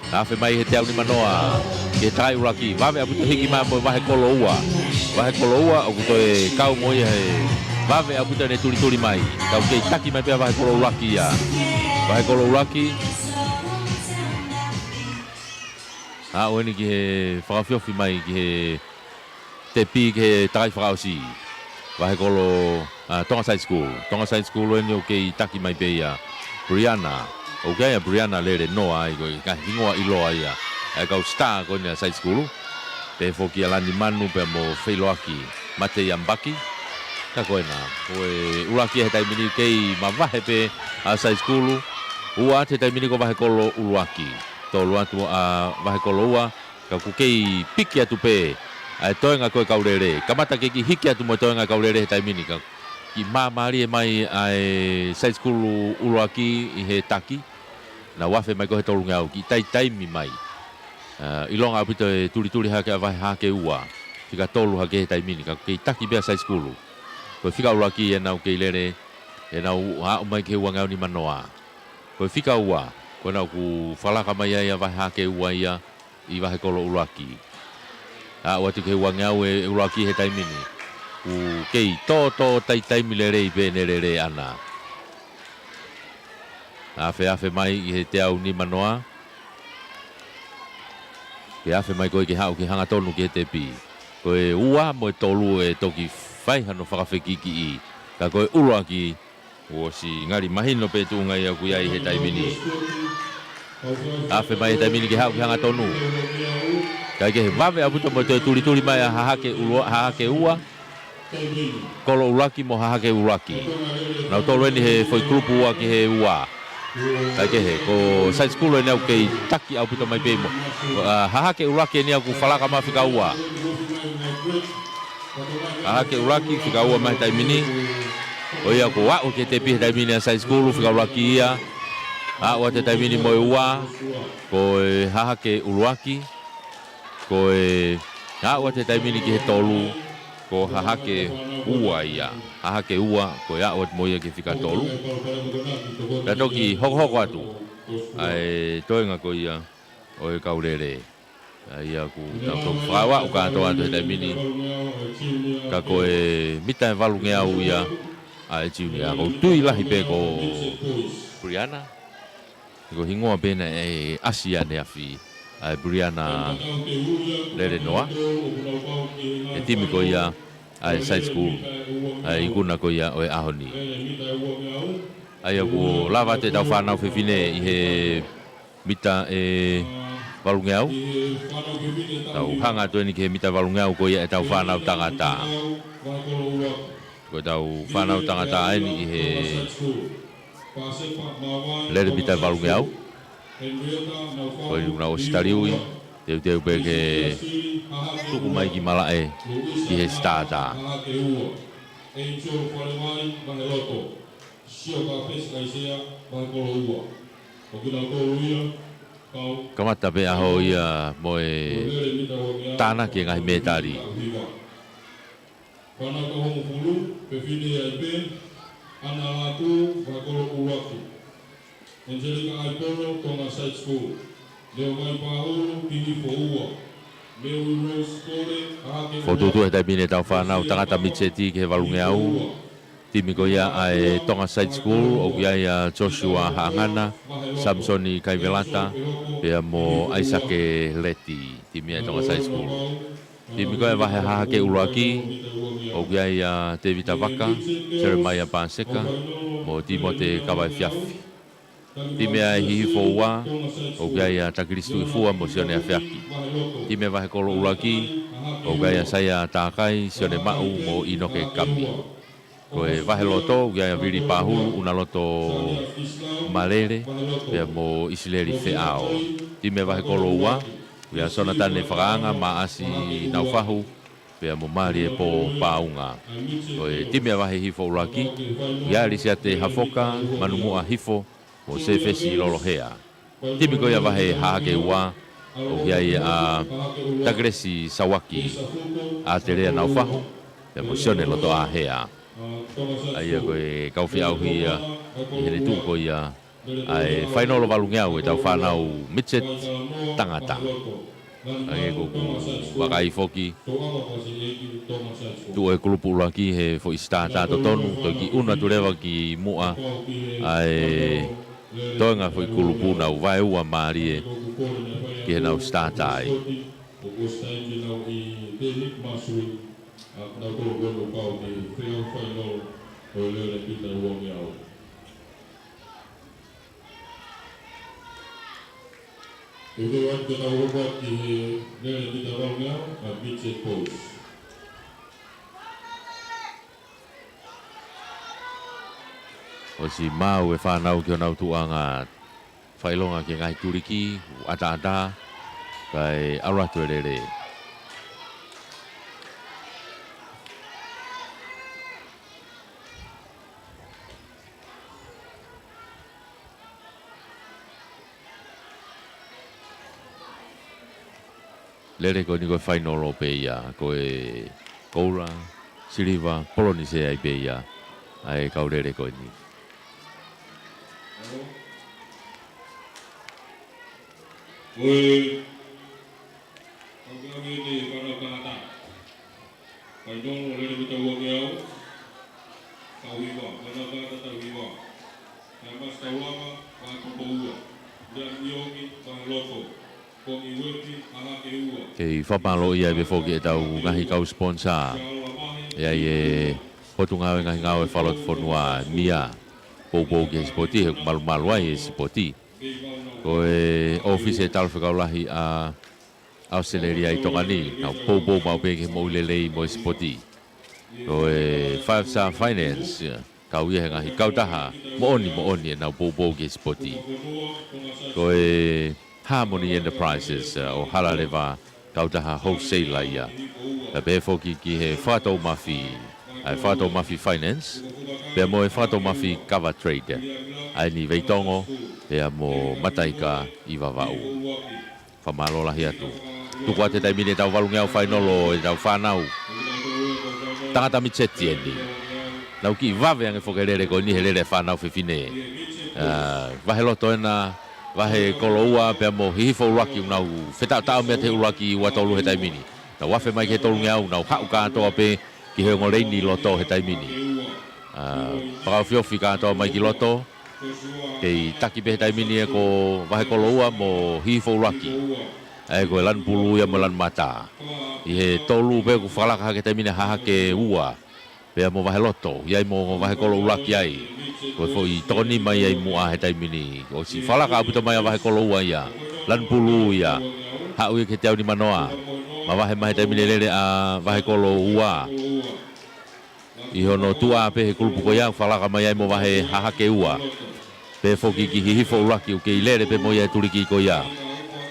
Afe mai he teau nimanoa, ke takai ʻuluaki, vave ʻaupito hiki mai mo e Vahekolo ua. Vahekolo ua, ʻoku toe kau mo ia he vave ʻaupito ʻene tulituli mai. Ka ʻoku kei taki mai pē ʻa Vahekolo ʻuluaki ia. Vahekolo ʻuluaki. Aʻu eni ki he fakaofiofi mai ki he tepi ki he takai fakaʻosi. Vahekolo, ʻa, Tonga Side School. Tonga Side School eni ʻoku kei taki mai pē ia. Briana. ʻOku ʻi ai ʻa Briana Lelenoa ai ko e ka hingoa ʻiloa ia. ʻA e kau star ko eni ʻa Side School. Pehē foki ʻa Lani Manu pea mo Feiloaki Matei Ambaki. Ka ko ena. Ko e ʻuluaki he taimi ni kei mavahe pē ʻa Side School. Ua atu he taimi ni ko Vahekolo ʻuluaki. Tolu atu ʻa Vahekolo ua. Ka ʻoku kei piki atu pē ʻa e toenga ko e kau lele. Kamata ke kiʻi hiki atu mo e toenga kau lele he taimi ni ka kiʻi māmālie mai ʻa e Side School ʻuluaki ʻi he taki. Nau afe mai ko ē he tolungeau kiʻi taitaimi mai. ʻA, ʻilonga ʻaupito e tulituli hake ʻa Vahe Hahake ua. Fika tolu hake he taimi ni ka ʻoku kei taki pē ʻa Side School. Ko e fika ʻuluaki ʻenau kei lele ʻenau aʻu mai ki he uangeau nimanoa. Ko e fika ua, ko ʻenau kuo fakalaka mai ai ʻa Vahe Hahake Ua ia ʻi Vahekolo ʻUluaki. Aʻu atu ki he uangeau ʻe ʻuluaki he taimi ni. Kuo kei tōtō taimi lelei pē ʻene lele ʻana. Afeafe mai ʻi he teau nimanoa. Pea afe mai ko ē ke haʻu ke hangatonu ki he tepi. Ko e ua mo e tolu ʻe toki fai hano fakafekikiʻi. Ka ko e ʻuluaki, kuo ʻosi ngali mahino pē tuʻunga ia ʻoku ʻi ai he taimi ni. Afe mai he taimi ni ke haʻu ke hangatonu. Kae kehe, vave ʻaupito mo e toe tulituli mai ʻa Hahake ʻUlua-, Hahake Ua, Kolo ʻUluaki mo Hahake ʻUluaki. Nau tolu eni he foʻi kulupu ua ki he ua. Kae kehe, ko Side School eni ʻoku kei taki ʻaupito mai pē mo. ʻA, Hahake ʻUluaki eni ʻoku fakalaka mai fika ua. Hahake ʻUluaki fika ua mai he taimi ni. Ko ia kuo aʻu ki he tepi he taimi ni ʻa Side School, fika ʻuluaki ia. Aʻu atu he taimi ni mo e ua, ko e Hahake ʻUluaki. Ko e aʻu atu he taimi ni ki he tolu, ko Hahake Ua ia. Hahake Ua, ko e aʻu atu mo ia ki he fika tolu. Pea toki hokohoko atu ʻa e toenga ko ia ʻo e kau lele. ʻA ia ʻoku tau toki fakaaʻu kātoa atu he taimi ni. Ka ko e mita ʻe valungeau ia ʻa e junior. Ko e tui lahi pē ko Briana. Ko e hingoa pē naʻe ʻasi ʻaneafi, ʻa e Briana Lelenoa. He timi ko ia ʻa e Side School, ʻa e ikuna ko ia ʻo e ʻaho ni. ʻA ia kuo lava atu ʻetau fānau fefine ʻi he mita ʻe valungeau. Tau hanga atu eni ki he mita valungeau ko ia ʻetau fānau tangata. Ko ʻetau fānau tangata eni ʻi he lele mita valungeau. Ko eni kuo nau ʻosi taliui, teuteu pē ke tuku mai ki malaʻe ki he sitata. Sio ka pesi ʻa Isea, Vahekolo Ua. Ko kinautolu ia, kau kamata pē ʻaho ia mo e lele mita valungeau, tānaki e ngaahi mētali. Fānau ka hongofulu, fefine ia ʻi pē, Ana Lātū, Vahekolo ʻUluaki. Angelica ʻAipono, Tonga Side School. Leomai Pāulu, Hihifo Ua. Mary Rose Kole, Hahake Ua. Fokotuʻutuʻu he taimi ni ʻetau fānau tangata midget ki he valungeau. Timi ko ia ʻa e Tonga Side School, ʻoku ʻi ai ʻa Joshua Haʻangana, Samisoni Kaivelata, pea mo ʻAisake Leti, timi ʻa e Tonga Side School. Timi ko ia Vahe Hahake ʻUluaki, ʻoku ʻi ai ʻa Tevita Vaka, Jeremiah Paseka, mo Timote Kavaefiafi. Timi ʻa e Hihifo Ua, ʻoku ʻi ai ʻa Takilisi Tuʻifua mo Sione Afeaki. Timi ʻa e Vahekolo ʻUluaki, ʻoku ʻi ai ʻa Saia Takai, Sione Maʻu mo ʻInoke Kami. Ko e Vaheloto, ʻoku ʻi ai ʻa Vili Pahulu, ʻUnaloto Malele, pea mo ʻIsileli Feʻao. Timi ʻa e Vahekolo Ua, ʻoku ʻi ai ʻa Sonatane Fakaanga, Maʻasi Naufahu, pea mo Malie Pō Paunga. Ko e timi ʻa e Vahe Hihifo ʻUluaki, ʻoku ʻi ai ʻa Lisiate Hafoka, Manumuʻa Hifo, mo Sefesi Lolohea. Timi ko ia Vahe Hahake Ua, ʻoku ʻi ai ʻa Takilesi Sauaki, ʻAtelea Naufahu, pea mo Sione Lotoʻāhea. ʻA ia ko e kau feʻauhi ia ʻi heʻene tuʻu ko ia ʻa e fainolo valungeau ʻetau fānau midget tangata. Hangē ko ʻeku vakai foki, tuʻu e kulupu ʻuluaki he foʻi sitata totonu, toki ʻunu atu leva ki muʻa ʻa e toenga foʻi kulupu, nau vaeua mālie ki heʻenau sitata ai. Eke atu ke tau hoko atu ki he lele mita valungeau, ʻa e midget boys. ʻOsi maʻu e fānau ki honau tuʻunga fakaʻilonga ki he ngaahi tuliki, ʻataʻatā, kae ʻalu atu e lele. Lele ko eni ko e fainolo pē ia, ko e koula, siliva, polonisea ai pē ia. ʻa e kau lele ko eni. Ko e kau lele ni, fānau tangata. Fainolo lele ko e tau ua ngeau, tau hiva, fānau tangata tau hiva. Pea Masi Taulanga, vahe kolo ua. Lea Miongi, vahe loto. Kei fakamālōʻia ai pē foki ʻetau ngaahi kau sponsor. ʻE ʻi ai e Potungāue Ngaahi Ngāue Fakalotofonua, MIA, poupou ki he sipoti, he ʻoku malumalu ai e sipoti. Ko e ʻōfisi e Talafekau Lahi ʻa ʻAositelēlia ʻi Tonga ni, nau poupou maʻu pē ki he moʻui lelei mo e sipoti. Ko e Five Star Finance, kau ia he ngaahi kautaha moʻoni moʻoni ʻenau poupou ki he sipoti. Ko e Harmony Enterprises, ʻo Halaleva, kautaha wholesaler ia. Pea pehē foki ki he Fakatoumafi, ʻa e Fakatoumafi Finance, pea mo e Fakatoumafi Cover Trade, ʻa eni ʻi Veitongo, pea mo Mataika ʻi Vavaʻu. Fakamālō lahi atu. Tuku atu he taimi ni ʻetau valu ngeau fainolo ʻetau fānau tangata mitiseti eni. Nau kiʻi vave ange foki e lele ko eni he lele fānau fefine. ʻA, vahe loto ena, vahe kolo ua pea mo Hihifo ʻUluaki, nau fetaʻotaʻo mai atu he ʻuluaki ua tolu he taimi ni. Nau afe mai ki he tolu ngeau, nau haʻu kātoa pē ki he ongo leini loto he taimi ni. ʻA, fakaofiofi kātoa mai ki loto. Kei taki pē he taimi ni ʻa e ko vahe kolo ua mo Hihifo ʻUluaki. ʻA e ko e Lanu Pulū ia mo Lanu Mata. ʻI he tolu pē ʻoku fakalaka hake he taimi ni ʻa Hahake ua. Pea mo vahe loto, ʻi ai mo vahe kolo ʻuluaki ai. Ko e foʻi toko nima ia ʻi muʻa he taimi ni. ʻOsi fakalaka ʻaupito mai ʻa vahe kolo ua ia. Lanu Pulū ia. Haʻu ia ki he teau nimanoa. Mavahe mai he taimi ni e lele ʻa vahe kolo ua. ʻI hono tuʻa pē he kulupu ko ia, fakalaka mai ai mo vahe Hahake ua. Pehē foki ki Hihifo ʻUluaki ʻoku kei lele pē mo ia e tuliki ko ia.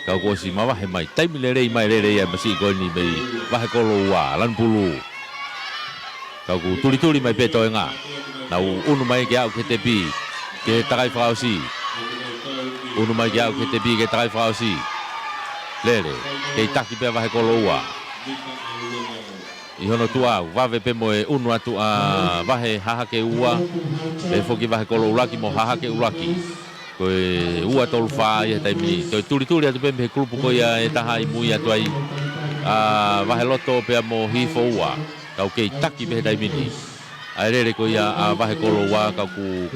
Ka kuo ʻosi mavahe mai, taimi lelei mai e lele ia e masiʻi ko eni mei vahe kolo ua, Lanu Pulū. Ka ʻoku tulituli mai pē toenga. Nau ʻunu mai ke aʻu ki he tepi, ki he takai fakaʻosi. ʻUnu mai ke aʻu ki he tepi, ki he takai fakaʻosi. Lele, kei taki pē ʻa vahe kolo ua. ʻI hono tuʻa, vave pē mo e ʻunu atu ʻa vahe Hahake ua, pehē foki vahe kolo ʻUluaki mo Hahake ʻUluaki. Ko e ua tolu fā ia he taimi ni. Toe tulituli atu pē mei he kulupu ko ia ʻe taha ʻi mui atu ai ʻa vahe loto pea mo Hihifo ua. Ka ʻoku kei taki pē he taimi ni ʻa e lele ko ia ʻa vahe kolo ua, ka ʻoku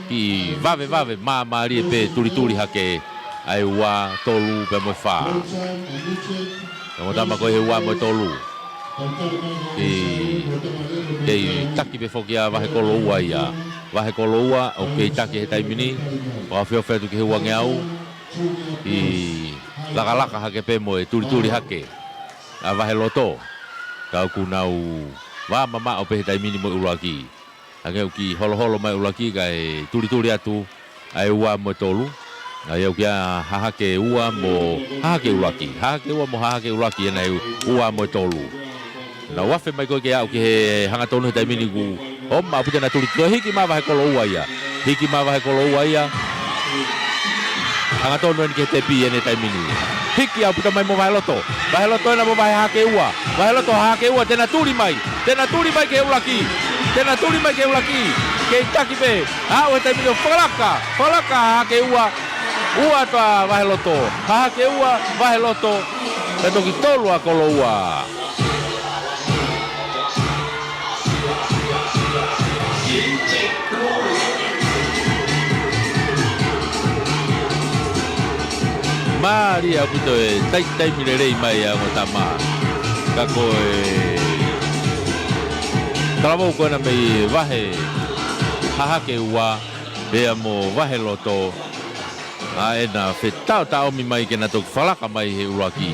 kiʻi vavevave māmālie pē tulituli hake ʻa e ua, tolu pea mo e fā. Ka mo tama ko e he ua mo e tolu. Kei, kei taki pē foki ʻa vahe kolo ua ia. Vahe kolo ua ʻoku kei taki he taimi ni. Fakaofiofi atu ki he ua ngeau. Kei lakalaka hake pē mo e tulituli hake ʻa vahe loto. Ka ʻoku nau vā mamaʻo pē he taimi ni mo e ʻuluaki. Hangē ʻoku kiʻi holoholo mai e ʻuluaki kae tulituli atu ʻa e ua mo e tolu. ʻA ia ʻoku ʻi ai ʻa Hahake ua mo Hahake ʻUluaki. Hahake ua mo Hahake ʻUluaki ʻena he ua mo e tolu. Nau afe mai ko ē ke aʻu ki he hangatonu he taimi ni kuo ʻomi ʻaupito ʻena tulituli, hiki mai ʻa vahe kolo ua ia. Hiki mai ʻa vahe kolo ua ia. Hangatonu eni ki he tepi ʻeni he taimi ni. Hiki ʻaupito mai mo vahe loto. Vahe loto ʻena mo vahe Hahake ua. Vahe loto Hahake ua, te na tuli mai. Te na tuli mai ki he ʻuluaki. Te na tuli mai ki he ʻuluaki. Kei taki pē. Aʻu he taimi ni ʻo fakalaka. Fakalaka ʻa Hahake ua. Ua atu ʻa vahe loto. Hahake ua, vahe loto. Pea toki tolu ʻa kolo ua. Mālie ʻaupito e taimi lelei mai ʻa e ongo tama. Ka ko e talavou ko ena mei vahe Hahake ua, pea mo vahe loto, ʻa ʻena fetaʻotaʻomi mai ke na toki fakalaka mai he ʻuluaki.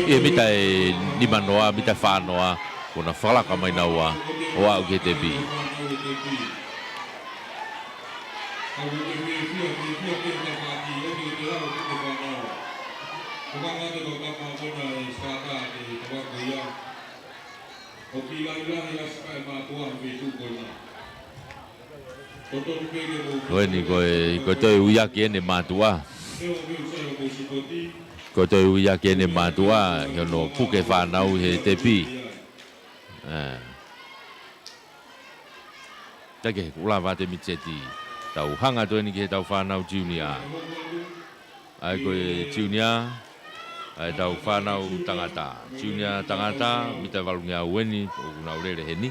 ʻI he mita ʻe nimanoa, mita ʻe fānoa, kuo na fakalaka mai naua ʻo aʻu ki he tepi. Ko eni ko e, ko e toe uiaki ʻeni e mātuʻa. Ko e toe uiaki ʻeni e mātuʻa, ʻi hono puke fānau he tepi. ʻE. Teke, kuo lava atu e miti seti. Tau hanga atu eni ki heʻetau fānau junior. ʻA ia ko e junior, ʻa ʻetau fānau tangata. Junior tangata, mita valungeau eni, ʻoku nau lele heni.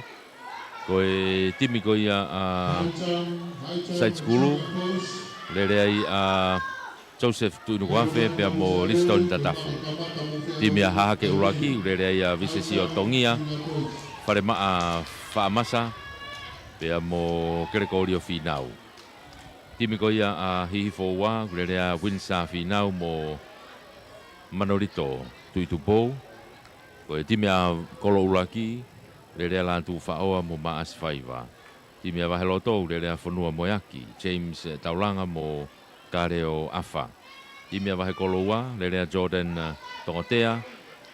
Ko e timi ko ia ʻa Side School, lele ai ʻa Joseph Tuʻinukuafe pea mo Liston Tatafu. Timi ʻa Hahake ʻUluaki, lele ai ʻa Visesi ʻOtongia, Falemaʻa Faʻamasa, pea mo Kelekolio Fīnau. Timi ko ia ʻa Hihifo ua, lele ʻa Winsa Fīnau mo Manolito Tuʻitupou. Ko e timi ʻa Kolo ʻUluaki, lele ʻa Lātū Faʻoa mo Maʻasi Faiva. Timi ʻa Vaheloto, lele ʻa Fonua Moeaki, James Taulanga mo Kaleo ʻAfa. Timi ʻa Vahekolo ua, lele ʻa Jordan, eh, Tongotea,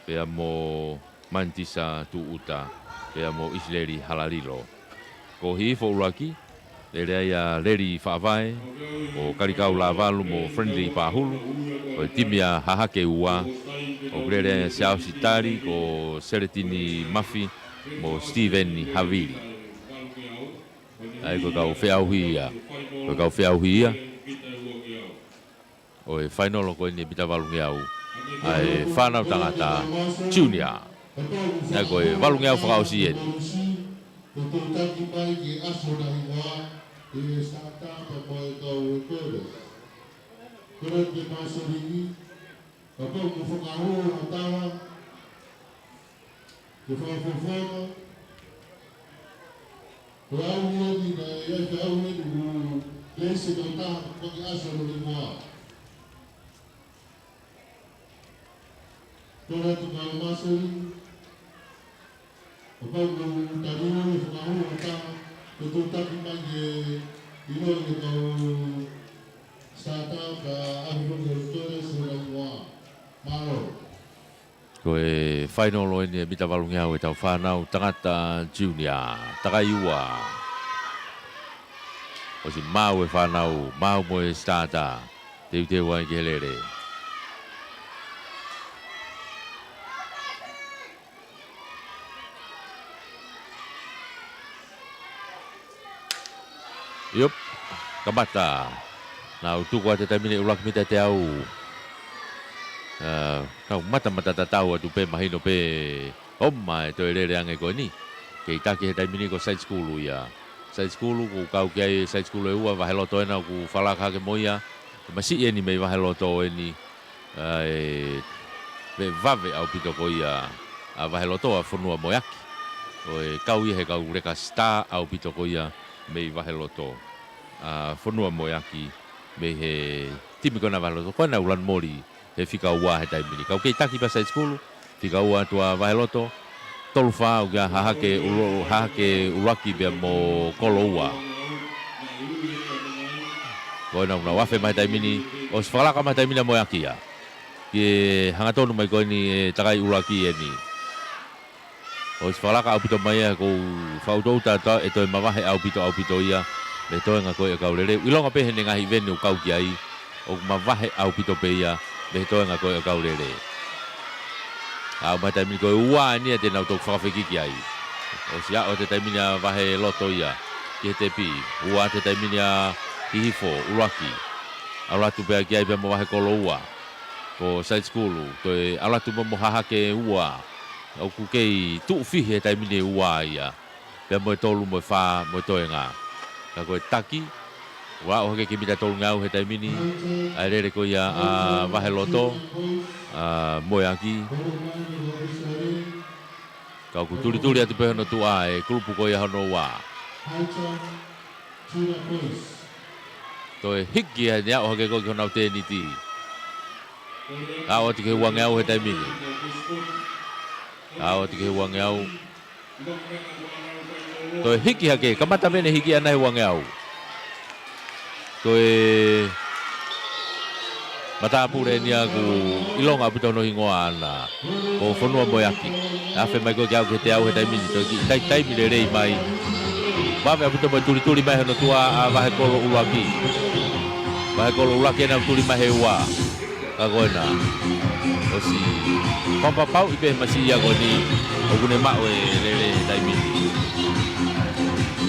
pea mo Mantisa Tuʻuta, pea mo ʻIsileli Halalilo. Ko Hihifo ʻUluaki, lele ai ʻa Leli Faʻavae, ko Kalikau Lavalu mo Friendly Pahulu. Ko e timi ʻa Hahake ua, ʻoku lele ai ʻa Siaosi Tali, ko Seletini Mafi, mo Steven Havili. ʻA ia ko e kau feʻauhi ia. Ko e kau feʻauhi ia ʻo e fainolo ko eni ʻa e mita valungeau ʻa e fānau tangata junior. ʻA ia ko e valungeau fakaʻosi eni. Ko e toki mai ki he ʻaso naʻe hingoa ʻi he Sātapa mo e kau Rekōtesi. Ko e toki mai Sōlini, kapau ʻoku fakahū ha taha, ke fakafofonga, ko e ʻaho ni naʻe ʻi ai e ʻaho ni ʻoku lele ʻa e kau taha ko e ʻaso naʻe hingoa. Ko e toki mai Sōlini, kapau ʻoku tali ʻa e fakahū ha taha, ko e toki mai ke ʻilo ʻe he kau Sātapa ʻa e ʻaho ni ʻoku lele ʻa e ʻaso naʻe hingoa. Mālō. Ko e fainolo eni ʻa e mita valungeau ʻetau fānau tangata junior. Takai ua. ʻOsi maʻu e fānau, maʻu mo e starter. Teuteu ai ki he lele. ʻIo, kamata. Nau tuku atu he taimi ni ʻuluaki mita ʻe teau. ʻA, kau matamata tatau atu pē mahino pē ʻo mai toe lele ange ko eni. Kei taki he taimi ni ko Side School ia. Side School ʻoku kau ki ai Side School ʻe ua, Vaheloto ena ʻoku fakalaka hake mo ia. Masiʻi eni mei Vaheloto eni. ʻA e, vave ʻaupito ko ia ʻa Vaheloto ʻa Fonua Moeaki. ʻO e kau ia he kau leka star ʻaupito ko ia mei Vaheloto. ʻA Fonua Moeaki mei he timi ko ena Vaheloto. Ko ena ʻoku lanu moli he fika ua he taimi ni. Kau kei taki pē Side School, fika ua atu ʻa Vaheloto, tolu fā ʻoku ʻia Hahake ʻUlu-, Hahake ʻUluaki pea mo Kolo ua. Ko ena ʻoku nau afe mai he taimi ni, ʻosi fakalaka mai he taimi ni ʻa Moeaki ia. Ke hangatonu mai ko eni ʻe Takai ʻUluaki eni. ʻOsi fakalaka ʻaupito mai ia, ʻoku ou fakaʻutoʻuta ʻe toe mavahe ʻaupito ʻaupito ia mei he toenga ko ē ʻa e kau lele. ʻIlonga pē heʻene ngaahi ʻiveni ʻoku kau ki ai, ʻoku mavahe ʻaupito pē ia mei he toenga ko ē ʻa e kau lele. ʻA, mai he taimi ni ko e ua eni ia te nau toki fakafekiki ai. ʻOsi aʻu he taimi ni ʻa Vaheloto ia ki he tepi. Ua he taimi ni ʻa Hihifo ʻUluaki. ʻAlu atu pē ia ki ai pea mo Vahekolo ua. Ko Side School, toe ʻalu atu mo, mo Hahake ua. ʻOku kei tuʻu fihi he taimi ni ʻe ua ia. Pea mo e tolu mo e fā mo e toenga. Ka ko e taki, ʻoku aʻu hake ki he mita tolungeau he taimi ni, ʻa e lele ko ia ʻa Vaheloto, ʻa Moeaki. Ka ʻoku tulituli atu pē hono tuʻa e kulupu ko ia hono ua. Toe hiki ʻa e aʻu hake ko ē ki honau tēniti. Aʻu atu ki he uangeau he taimi ni. Aʻu atu ki he uangeau. Toe hiki hake, kamata pē ʻene hiki ʻana he uangeau. Ko e matāpule eni ia ʻoku ʻilonga ʻaupito hono hingoa ʻana. Ko Fonua Moeaki. Afe mai ko ē ke aʻu ki he teau he taimi ni, toe kiʻi taimi lelei mai. Vave ʻaupito mo e tulituli mai hono tuʻa ʻa Vahekolo ʻUluaki. Vahekolo ʻUluaki ena ʻoku tuli mai he ua. Ka ko ena. ʻOsi fakapapauʻi pē masiʻi ia ko eni ʻoku ne maʻu e lele he taimi ni.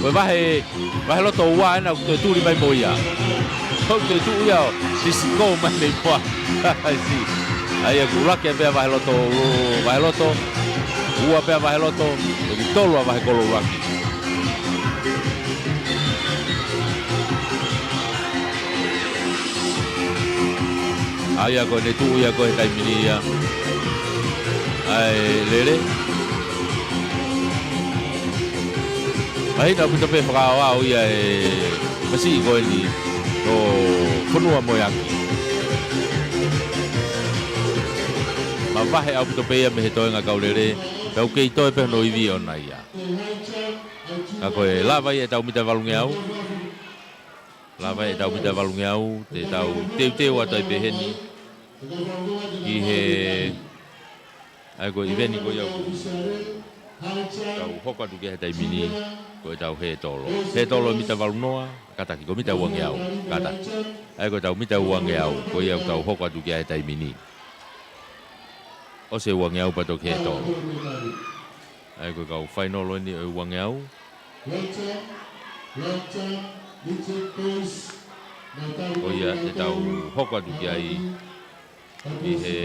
Ko e vahe, vahe loto ua ena ʻoku toe tuli mai mo ia. Ko e toe tuʻu ia ʻo sisi ko mai nei pua. ʻAi si. ʻA ia kuo ʻuluaki pē ʻa vahe loto, vahe loto. Ua pē ʻa vahe loto. Toki tolu ʻa vahe kolo ʻuluaki. ʻA ia ko ʻene tuʻu ia ko e taimi ni ia. ʻA e lele. ʻA ia ʻaupito pē fakaʻaoʻao ia e masiʻi ko eni ʻo Fonuamoeaki. Mavahe ʻaupito pē ia mei he toenga kau lele. Pea ʻoku kei toe pē hono ivi ʻona ia. Ka ko e lava ia ʻetau mita valungeau. Lava ʻetau mita valungeau, te tau teuteu atu ai pē heni. Ki he, ʻa ia ko e ʻiveni ko ia ʻoku tau hoko atu ki ai he taimi ni, ko ʻetau hētolo. Hētolo mita valunoa, kātaki ko e mita uangeau, kātaki. ʻA ia ko ʻetau mita uangeau, ko ia ʻoku tau hoko atu ki ai he taimi ni. ʻOsi e uangeau pea toki hētolo. ʻA ia ko e kau fainolo eni ʻo e uangeau. Ko ia te tau hoko atu ki ai ʻi he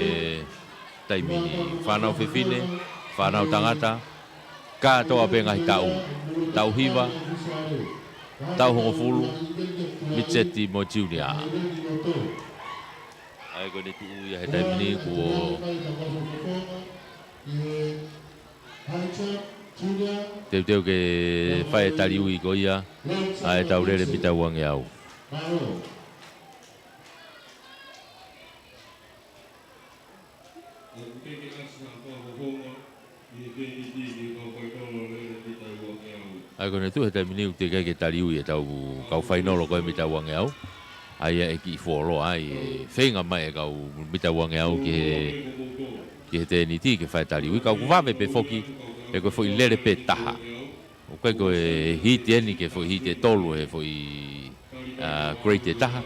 taimi ni. Fānau fefine, fānau tangata, kātoa pē ngaahi taʻu. Taʻu hiva, taʻu hongofulu, mitiseti mo e tiunia. ʻA ia ko ʻene tuʻu ia he taimi ni kuo teuteu ke fai e taliui ko ia ʻa ʻetau lele mita uangeau. ʻA ia ko ʻene tuʻu he taimi ni ʻoku teʻeki ai ke taliui ʻetau kau fainolo ko e mita uangeau. ʻA ia ʻe kiʻi fuoloa ai e feinga mai e kau mita uangeau ki he, ki he tēniti ke fai e taliui. Ka ʻoku vave pē foki, he ko e foʻi lele pē taha. ʻOku ʻikai ko e hiti eni ki he foʻi hiti ʻe tolu he foʻi, ʻa, grade ʻe taha.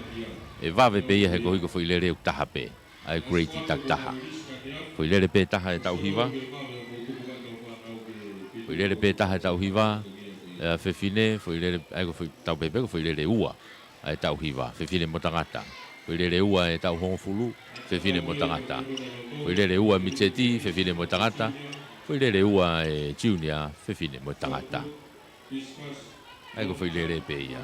ʻE vave pē ia he koeʻuhi ko e foʻi lele ʻoku taha pē. ʻA e grade takitaha. Foʻi lele pē taha e taʻu hiva. Foʻi lele pē taha e taʻu hiva. ʻA, fefine, foʻi lele, ʻa ia ko e foʻi tau pehē pē ko e foʻi lele ua ʻa e taʻu hiva, fefine mo tangata. Foʻi lele ua e taʻu hongofulu, fefine mo tangata. Foʻi lele ua mitiseti, fefine mo tangata. Foʻi lele ua e tiunia, fefine mo tangata. ʻA ia ko e foʻi lele pē ia.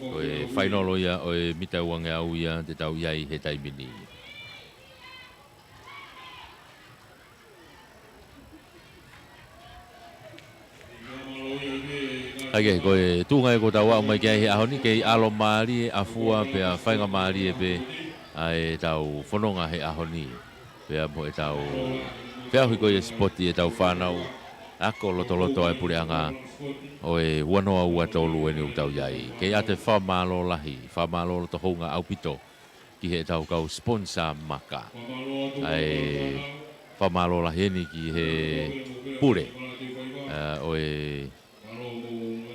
Ko e fainolo ia ʻo e mita uangeau ia te tau ʻi ai he taimi ni. ʻA ia ko e tuʻunga ia kuo tau aʻu mai ki ai he ʻaho ni, kei ʻalomālie ʻafua pea faingamālie pē ʻa ʻetau fononga he ʻaho ni. Pea mo ʻetau feʻauhi ko ia e sipoti ʻetau fānau ako lotoloto ʻa e puleʻanga ʻo e ua noa ua tolu eni ʻoku tau ʻi ai. Kei ʻoatu e fakamālō lahi, fakamālō loto houngaʻia ʻaupito ki heʻetau kau sponsor maka. ʻA e fakamālō lahi eni ki he pule, ʻa, ʻo e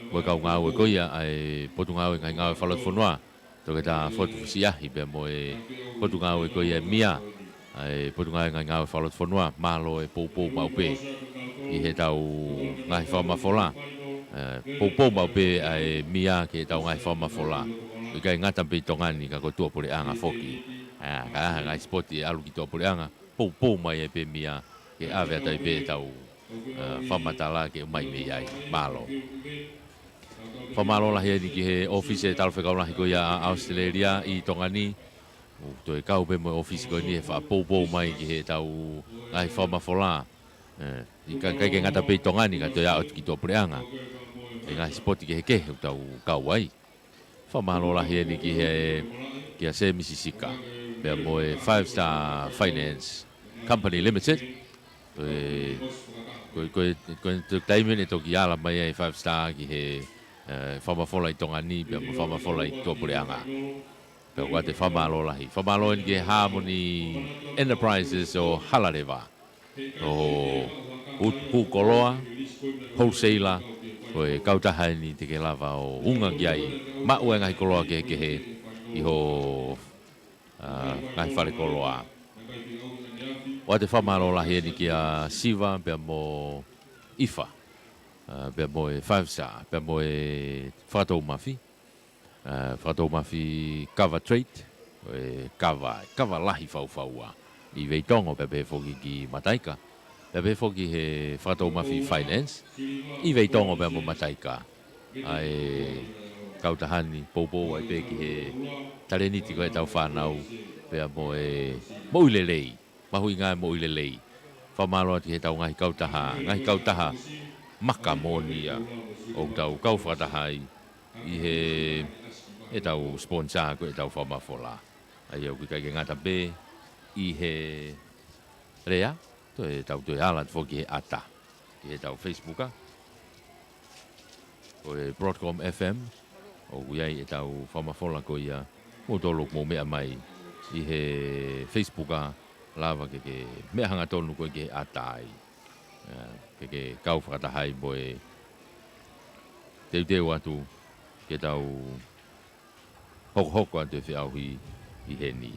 mo e kau ngāue ko ia ʻa e Potungāue Ngaahi Ngāue Fakalotofonua, Toketā Fotu Fusiʻahi pea mo e Potungāue ko ia ʻa e MIA, ʻa e Potungāue Ngaahi Ngāue Fakalotofonua, mālō e poupou maʻu pē ʻi heʻetau ngaahi fakamafola. ʻE, poupou maʻu pē ʻa e MIA ki heʻetau ngaahi fakamafola. ʻIkai ngata pē ʻi Tonga ni ka ko tuʻapuleʻanga foki. ʻA, ka ʻi ai ha ngaahi sipoti ʻe ʻalu ki tuʻapuleʻanga, poupou mai ai pē MIA ke ʻave atu ai pē ʻetau, ʻa, fakamatala ke ʻomai mei ai. Mālō. Fakamālō lahi eni ki he ʻōfisi e Talafekau Lahi ko ia ʻa ʻAositelēlia ʻi Tonga ni. ʻOku toe kau pē mo e ʻōfisi ko eni he fakapoupou mai ki heʻetau ngaahi fakamafola. ʻE, ʻikai, ʻikai ke ngata pē ʻi Tonga ni ka toe aʻu atu ki tuʻapuleʻanga. ʻI he ngaahi sipoti kehekehe ʻoku tau kau ai. Fakamālō lahi eni ki he, kia Sēmisi Sika, pea mo e Five Star Finance Company Limited. Ko e, ko e, ko e, ko e, ko e taimi eni ʻe toki ala mai ai Five Star ki he, ʻe, fakamafola ʻi Tonga ni, pea mo e fakamafola ʻi tuʻapuleʻanga. Pea ʻoatu e fakamālō lahi. Fakamālō eni ki he Harmony Enterprises ʻo Halaleva. ʻO hū, hū koloa, wholesaler, ko e kautaha eni te ke lava ʻo unga ki ai, maʻu e ngaahi koloa kehekehe ʻi ho, ʻa, ngaahi fale koloa. ʻOatu e fakamālō lahi eni kia Siva pea mo ʻIfa. ʻA, pea mo e Five Star, pea mo e Fakatou Mafi. ʻA, Fakatou Mafi Kava Trade, ʻo e kava, kava lahi faufaua ʻi Veitongo, pea pehē foki ki Mataika. Pea pehē foki he Fakatou Mafi Finance ʻi Veitongo pea mo Mataika. ʻA e kautaha ni, poupou ai pē ki he talēniti ko ē ʻetau fānau, pea mo e moʻui lelei, mahuʻinga e moʻui lelei. Fakamālō atu ki heʻetau ngaahi kautaha, ngaahi kautaha maka moʻoni ia ʻoku tau kau fakataha ai ʻi he, ʻetau sponsor ko ē ʻetau fakamafola. ʻA ia ʻoku ʻikai ke ngata pē ʻi he lea, toe tau toe ala atu foki he ʻata ki heʻetau Facebook, ʻa, ko e Broadcom F M, ʻoku ʻi ai ʻetau fakamafola ko ia, mou tolo mou meʻa mai ʻi he Facebook, ʻa, lava ke, ke meʻa hangatonu ko ē ke ʻata ai. ʻA, ke, ke kau fakataha ai mo e teuteu atu ke tau hokohoko atu e feʻauhi ʻi heni.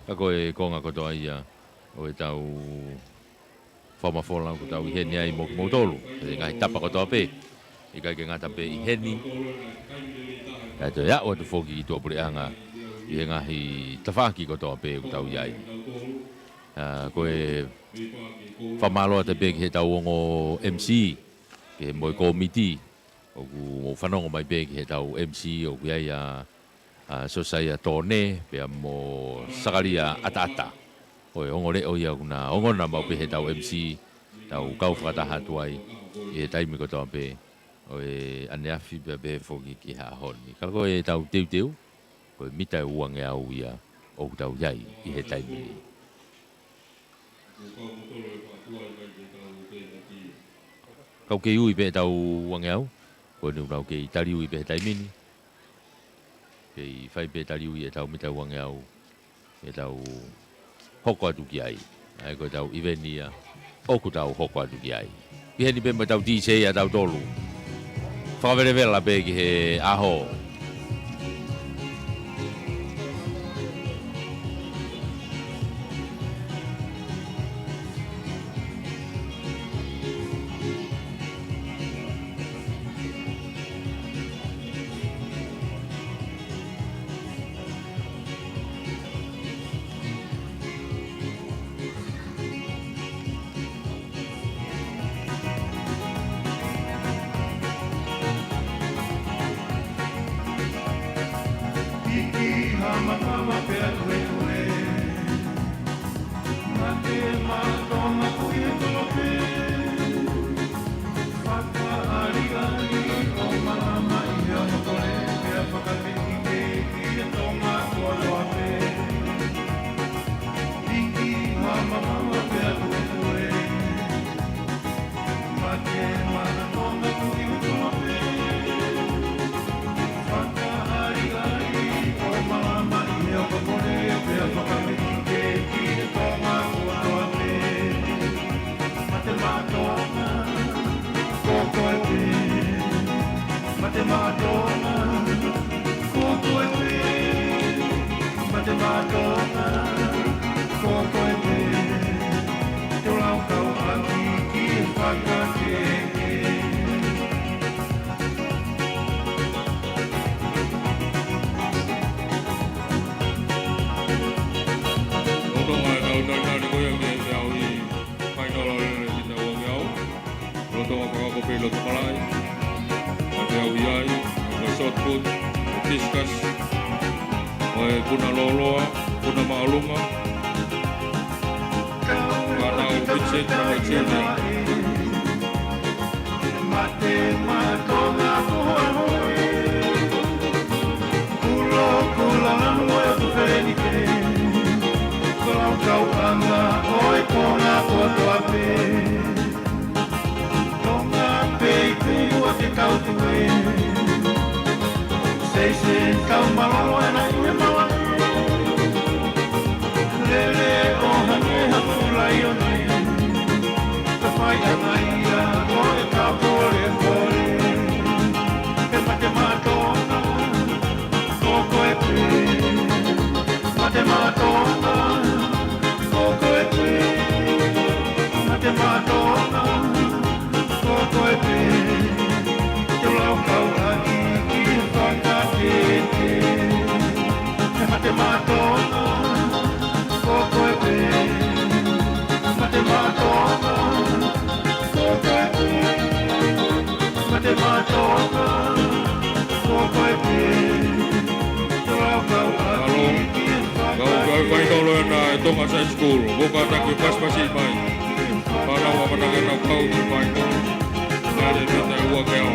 Ka ko e konga kotoa ia ʻo ʻetau fakamafola ʻoku tau ʻi heni ai mo kimoutolu, he ngaahi tapa kotoa pē, ʻikai ke ngata pē ʻi heni, kae toe aʻu atu foki ki tuʻapuleʻanga ʻi he ngaahi tafaʻaki kotoa pē ʻoku tau ʻi ai. ʻA, ko e fakamālō atu pē ki heʻetau ongo M C, ke mo e kōmiti, ʻoku mou fanongo mai pē ki heʻetau M C, ʻoku ʻi ai ʻa, ʻa Sosaia Tone, pea mo Sakalia ʻAtaʻata. Ko e ongo leʻo ia ʻoku na ongona maʻu pē heʻetau M C, tau kau fakataha atu ai ʻi he taimi kotoa pē ʻo e ʻaneafi pea pehē foki ki he ʻaho ni. Ka ko ʻetau teuteu, ko e mita ʻe uangeau ia ʻoku tau ʻi ai ʻi he taimi ni. Kau kei ui pē ʻetau uangeau, ko eni ʻoku nau kei tali ui pē he taimi ni. Kei fai pē tali ui ʻetau mita uangeau, ke tau hoko atu ki ai. ʻA ia ko ʻetau ʻiveni ia ʻoku tau hoko atu ki ai. ʻI heni pē mo ʻetau D J ʻa tautolu. Fakavelevela pē ki he ʻaho. Piki hama kama pea tuetue. Mate maʻa Tonga kui e kolope. Fakaʻaliʻali ʻo malama ʻi he ongo kole pea fakapiki ke ki he Tonga kotoa pē. Piki hama kama pea tuetue. Mate maʻa Tonga kui e kolope. Fakaʻaliʻali ʻo malama ʻi he ongo kole pea fakapiki ke ki he Tonga kotoa pē. Mate maʻa Tonga, ko koe pē. Mate maʻa Tonga, ko koe pē. Mate maʻa Tonga, ko koe pē. Tau laukau ʻaki ki he fakakeke. Lolotonga ʻetau talitali ko ia ki he feʻauhi fainolo lele ki he taʻu uangeau. Lolotonga fakaako pē ʻi loto malaʻe. Ka feʻauhi ai, ka shot put, ka discus. Ko e puna lōloa, puna māʻolunga. Ka tau Vincent Kama Junior. Mate maʻa Tonga ko hoʻe. Kulo, kulo, nanu ʻoe ʻoku feleni pē. Ko lau kauʻanga ʻo e Tonga kotoa pē. Tonga pē ʻi Tonga ke kau tuʻu ē. Seisei kau malolo ena ʻi he malaʻe. Lele ʻo hangē ha fuʻu laione. Ka fai ʻa ia ko e kau polepole. He mate maʻa Tonga, ko koe pē. Mate maʻa Tonga, ko koe pē. Mate Kau, kau faitolo ʻena ʻe Tonga High School, ʻoku kātaki pasipasi mai. Mālō ʻamanaki ʻenau kau ki he fainolo. Mālō e mita ʻe ua ngeau.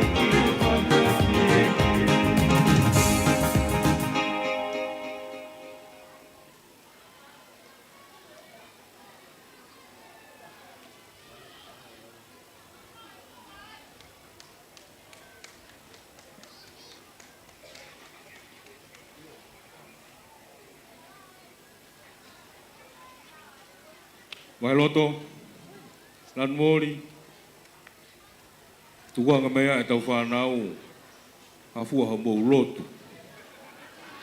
Vaheloto, Lanumoli, tukuange mai ʻetau fānau, hafua haʻamou lotu.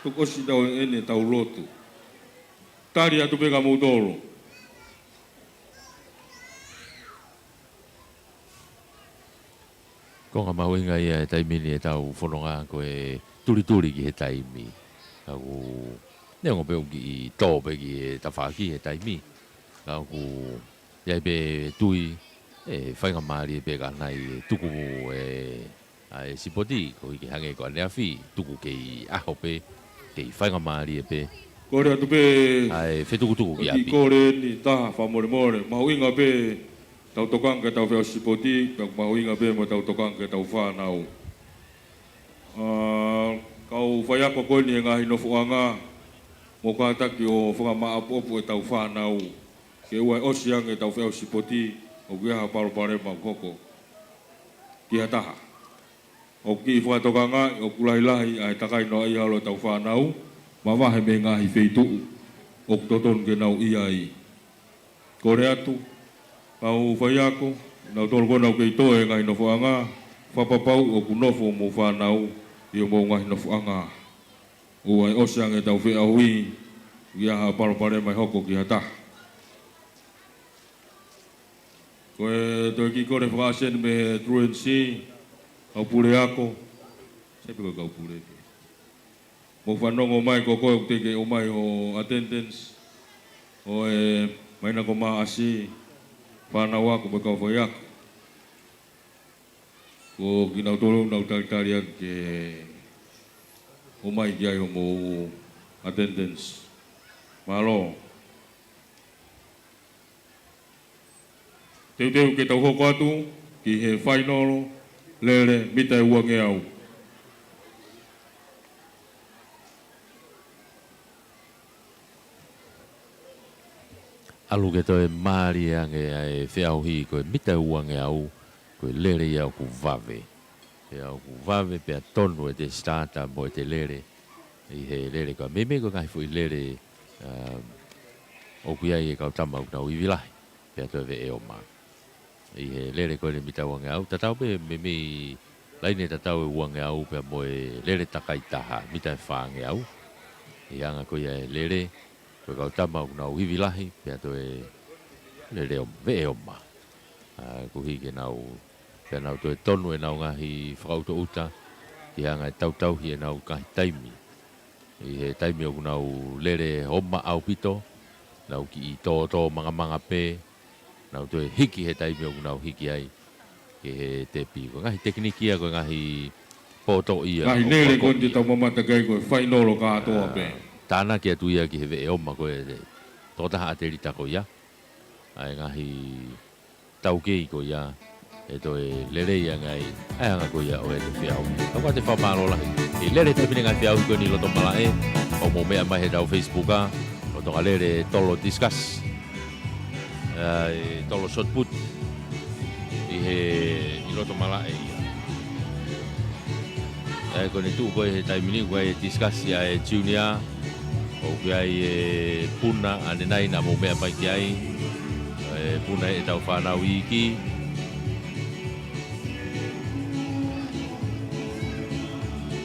Tuku ʻosi ʻetau ʻene ʻetau lotu. Tali atu pē kia moutolu. Konga mahuʻinga ia e taimi ni ʻetau fononga ko e tulituli ki he taimi. Ka ʻoku neongo pē ʻoku kiʻi tō pē ki he tafaʻaki he taimi. Ka ʻoku ʻi ai pē tui, ʻe faingamālie pē ka nai tuku e, ʻa e sipoti, koeʻuhi ke hangē ko ʻaneafi, tuku kei ʻaho pē, kei faingamālie pē. Kole atu pē ʻa e fetukutuku ki ʻapi. Kole ni taha fakamolemole, mahuʻinga pē ʻetau tokanga ki heʻetau feʻauhi sipoti, pea mahuʻinga pē mo ʻetau tokanga ki heʻetau fānau. ʻA, kau faiako ko eni he ngaahi nofoʻanga, mou kātaki ʻo fakamāʻopoʻopo ʻetau fānau. Ke ʻoua ʻe ʻosi ange ʻetau feʻauhi sipoti, ʻoku ʻi ai ha palopalema ʻoku hoko ki ha taha. ʻOku kiʻi fakatokangaʻi, ʻoku lahilahi ʻa e takai noaʻia ʻa ʻetau fānau, mavahe mei he ngaahi feituʻu ʻoku totonu ke nau ʻi ai. Kole atu, kau faiako, nautolu ko ē ʻoku nau kei toe he ngaahi nofoʻanga, fakapapauʻi ʻoku nofo hoʻomou fānau ʻi hoʻomou ngaahi nofoʻanga. ʻOua ʻe ʻosi ange ʻetau feʻauhi, ʻoku ʻi ai ha palopalema ʻe hoko ki ha taha. Ko e toe kiʻi kole fakaʻasi eni mei he truancy, kau puleako, sai pē ko e kau pule pē. Mou fanongo mai ko koe ʻoku teʻeki ke ʻomai ho attendance, ʻo e māhina kuo mā ʻasi, fānau ako mo e kau faiako. Ko kinautolu ʻoku nau talitali atu ke ʻomai ki ai hoʻomou attendance. Mālō. Teuteu ke tau hoko atu ki he fainolo lele mita ʻe ua ngeau. ʻAlu ke toe mālie ange ʻa e feʻauhi ko e mita ʻe ua ngeau, ko e lele ia ʻoku vave. Pea ʻoku vave pea tonu ʻete starter mo ʻete lele ʻi he lele ko ia. Meimei ko e ngaahi foʻi lele, um, ʻoku ʻi ai e kau tama ʻoku nau ivi lahi, pea toe veʻe oma. ʻI he lele ko eni mita ʻe ua ngeau, tatau pē meimei laine tatau e ua ngeau pea mo e lele takai taha, mita ʻe fā ngeau. ʻI he anga ko ia e lele, ko e kau tama ʻoku nau ivi lahi, pea toe lele om-, veʻe oma. ʻA, koeʻuhi ke nau, pea nau toe tonu ʻenau ngaahi fakaʻutoʻuta, ki he anga e tautauhi ʻenau ngaahi taimi. ʻI he taimi ʻoku nau lele oma ʻaupito, nau kiʻi tōtō mangamanga pē, nau toe hiki he taimi ʻoku nau hiki ai ki he tepi. Ko e ngaahi tekiniki ia, ko e ngaahi poto ia. Ngaahi lele ko eni te tau mamata ki ai ko e fainolo kātoa pē. Tānaki atu ia ki he veʻe oma ko e tokotaha ʻatelita ko ia. ʻA e ngaahi taukei ko ia, ʻe toe lelei ange ai ʻa e anga ko ia ʻo ʻete feʻauhi. Ka ʻoku ʻoatu e fakamālō lahi. ʻE lele taimi ni ngaahi feʻauhi ko eni ʻi loto malaʻe, ʻoku mou meʻa mai heʻetau Facebook ʻa Lotonga Lele Tolo Discus. ʻA e tolo shot put ʻi he, ʻi loto malaʻe ia. ʻA e ko eni tuʻu ko ē he taimi ni, ko e discus ia ʻa e junior. ʻOku ʻi ai e puna ʻanenai naʻa mou meʻa mai ki ai. E puna ʻetau fānau iiki.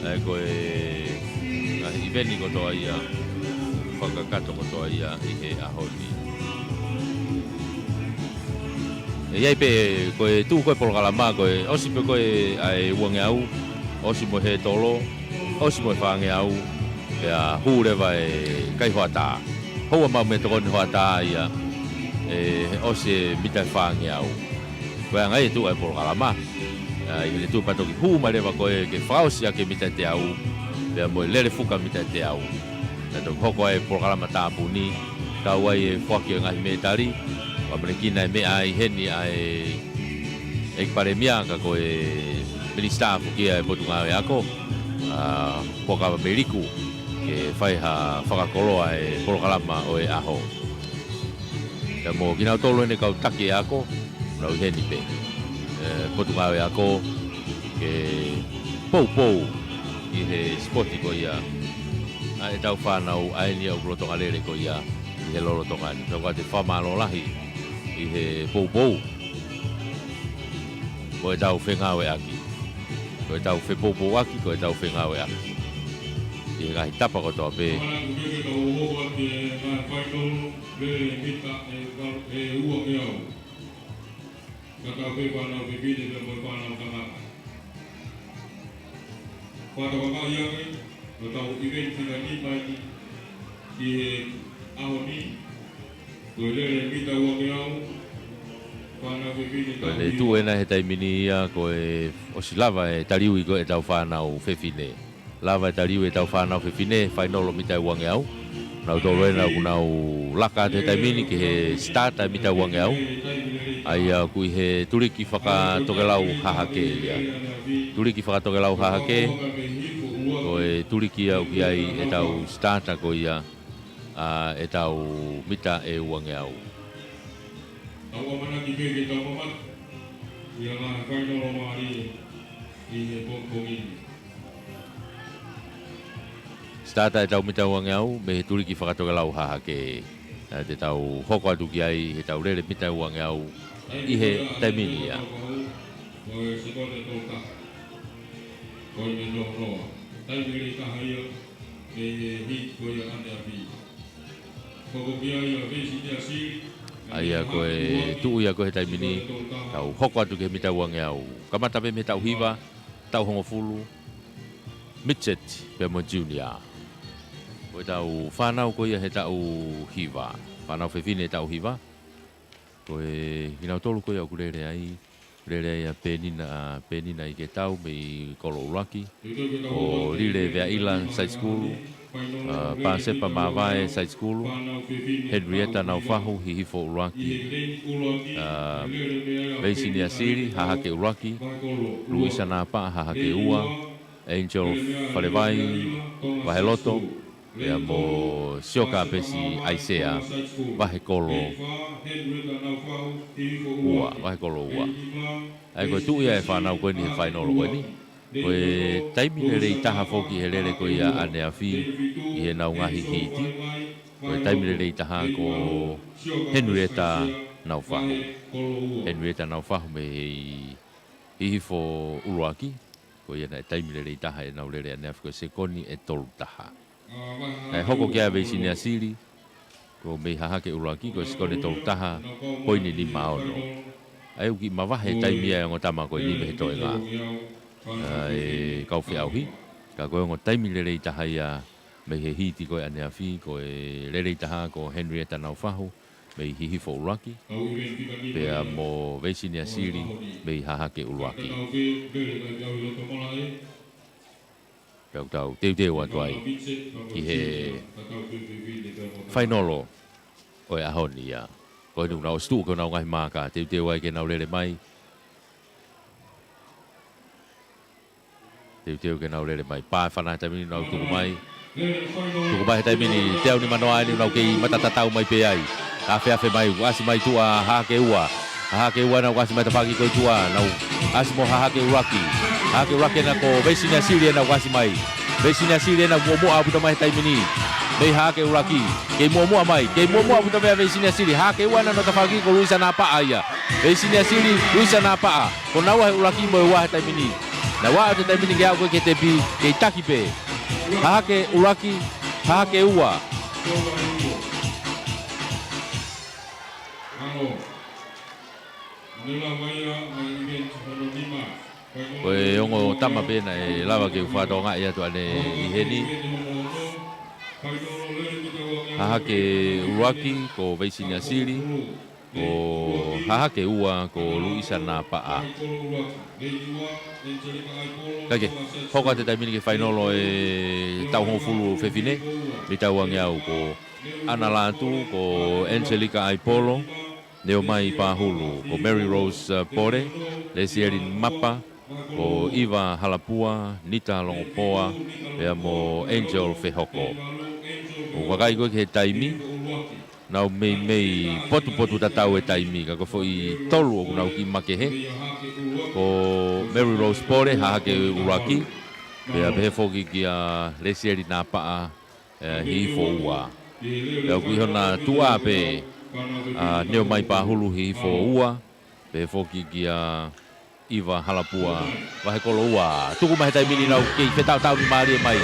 ʻA e ko e ngaahi ʻiveni kotoa ia, fakakakato kotoa ia ʻi he ʻaho ni. ʻE ʻi ai pē, ko e tuʻu ko ē polokalama, ko e ʻosi pē ko ē ʻa e uangeau, ʻosi mo e hētolo, ʻosi mo e fāngeau, pea hū leva e kai hoʻatā. Houa maʻu mei he tokoni hoʻatā ia, ʻe, he ʻosi e mita ʻe fāngeau. Ko e anga ia e tuʻu ʻa e polokalama. ʻA, ʻi heʻene tuʻu pea toki hū mai leva ko ē ke fakaʻosi ʻaki e mita ʻe teau, pea mo e lele fuka mita ʻe teau. Naʻe toki hoko ai e polokalama tāpuni, kau ai e foaki ʻo e ngaahi mētali, ʻo ʻamanekina e meʻa ai heni ʻa e ʻEiki Palēmia ka ko e Minisitā foki ia ʻo e Potungāue Ako, ʻa Puakava Meliku, ke fai ha fakakoloa e polokalama ʻo e ʻaho. Pea mo kinautolu ʻeni kau taki e ako, nau ʻi heni pē. ʻE, Potungāue Ako, ke poupou ʻi he sipoti ko ia ʻa ʻetau fānau ʻa eni ʻoku lolotonga lele ko ia ʻi he lolotonga ni. Pea ʻoku ʻoatu e fakamālō lahi ʻi he poupou. Ko ʻetau fengāueʻaki. Ko ʻetau fepoupouaki, ko ʻetau fengāueʻaki. ʻI he ngaahi tapa kotoa pē. Lele mita ʻe, ʻe uangeau. Ka tau pē fānau fefine pea mo e fānau tangata. Fakatokangaʻi ange, ko ʻetau ʻiveni fika nima ʻi he ʻaho ni, ko e lele mita uangeau, fānau fefine. Ko e tau tuʻu ena he taimi ni ia, ko e ʻosi lava e taliui ko ē ʻetau fānau fefine. Lava e taliui ʻetau fānau fefine, fainolo mita ʻe uangeau. Nautolu ena ʻoku nau laka atu he taimi ni ki he start ʻa e mita ʻe uangeau. ʻA ia ʻoku ʻi he tuliki fakatokelau hahake ia. Tuliki fakatokelau hahake, ko e tuliki ia ʻoku ʻi ai ʻetau start ko ia ʻa ʻetau mita ʻe uangeau. Tau ʻamanaki pē ke tau mamata ʻi he ngaahi fainolo mālie ʻi he pongipongi ni. Start ʻa ʻetau mita ʻe uangeau mei he tuliki fakatokelau hahake. Naʻa te tau hoko atu ki ai heʻetau lele mita ʻe uangeau ʻi he taimi ni ia. Ko e sekone tolu taha. Ko e menonoa. Taimi lelei taha ia mei he hiti ko ia ʻaneafi. Hoko ki ai ʻa Veisinia Sili. ʻA ia ko e tuʻu ia ko ē he taimi ni, tau hoko atu ki he mita ʻe uangeau. Kamata pē mei he taʻu hiva, taʻu hongofulu, midget pea mo e junior. Ko ʻetau fānau ko ia he taʻu hiva. Fānau fefine he taʻu hiva. Ko e kinautolu ko ia ʻoku lele ai, lele ai ʻa Penina, ʻa Penina ʻIketau mei Kolo ʻUluaki, ʻo Lile Veaʻila Saisikulu, ʻa Pāsepa Māvae Saisikulu, Henrietta Naufahu Hihifo ʻUluaki, ʻa Veisinia Sili Hahake ʻUluaki, Luisa Napaʻa Hahake Ua, Angel Falevai Vaheloto, pea mo Sioka Pesi ʻAisea, Vahekolo Ua, Vahekolo Ua. ʻA ia ko e tuʻu ia e fānau ko eni he fainolo ko eni. Ko e taimi lelei taha foki he lele ko ia ʻaneafi ʻi heʻenau ngaahi hiti. Ko e taimi lelei taha ko Henrietta Naufahu. Henrietta Naufahu mei Hihifo ʻUluaki. Ko ia naʻe taimi lelei taha ʻenau lele ʻaneafi ko e sekoni ʻe tolu taha. Naʻe hoko ki ai ʻa Veisinia Sili, ko mei Hahake ʻUluaki, ko e sekoni ʻe tolu taha poini nima ono. ʻA ia ʻoku kiʻi mavahe taimi ia e ongo tama ko eni mei he toenga. ʻA e kau feʻauhi, ka ko e ongo taimi lelei taha ia mei he hiti ko ē ʻaneafi, ko e lelei taha ko Henrietta Naufahu, mei Hihifo ʻUluaki, pea mo Veisinia Sili mei Hahake ʻUluaki. Pea ʻoku tau teuteu atu ai ki he fainolo ʻo e ʻaho ni ia. Ko eni ʻoku nau ʻosi tuʻu ko ʻenau ngaahi maaka, teuteu ai ke nau lele mai. Teuteu ke nau lele mai. Pā e fana he taimi ni ʻoku nau tuku mai. Tuku mai he taimi ni, teau nimanoa eni ʻoku nau kei matatatau mai pē ai. Afeafe mai, ʻoku ʻasi mai tuʻa Hahake Ua. Hahake Ua ena ʻoku ʻasi mai tafaʻaki ko ē tuʻa. Nau ʻasi mo Hahake ʻUluaki. Hahake ʻUluaki ena ko Veisinia Sili ena ʻoku ʻasi mai. Veisinia Sili ena muʻomuʻa ʻaupito mai he taimi ni. Mei Hahake ʻUluaki. Kei muʻomuʻa mai. Kei muʻomuʻa ʻaupito mai ʻa Veisinia Sili. Hahake Ua ena ʻi hono tafaʻaki ko Luisa Napaʻa ia. Veisinia Sili, Luisa Napaʻa. Ko naua he ʻuluaki mo e ua he taimi ni. Naʻa nau ʻā atu he taimi ni ke aʻu ko ē ki he tepi, kei taki pē. Hahake ʻUluaki, Hahake Ua. Ko e ongo tama pē naʻe lava ke u fakatokangaʻi atu ʻanai ʻi heni. Hahake ʻuluaki ko Veisinia Sili, ko Hahake ua ko Luisa Napaʻa. Kae kehe, hoko atu e taimi ni ki he fainolo ʻetau hongofulu fefine mita uangeau, ko ʻAna Lātū, ko Angelika ʻAipolo, Neomai Pahulu, ko Mary Rose, uh, Pole, Lesieli Mapa, ko ʻIva Halapua, Nita Longopoa, pea mo Angel Fehoko. ʻOku vakai koe ki he taimi, nau meimei potupotutatau e taimi, ka ko e foʻi tolu ʻoku nau kiʻi makehe. Ko Mary Rose Pole, hahake ʻuluaki, pea pehē foki kia Lesieli Napaʻa, ē, hihifo ua. Pea ʻoku ʻi hona tuʻa pē ʻa Neomai Pahulu, hihifo ua, pehē foki kia ʻIva Halapua, Vahekolo ua. Tuku mai he taimi ni, nau kei fetaʻotaʻo mālie mai.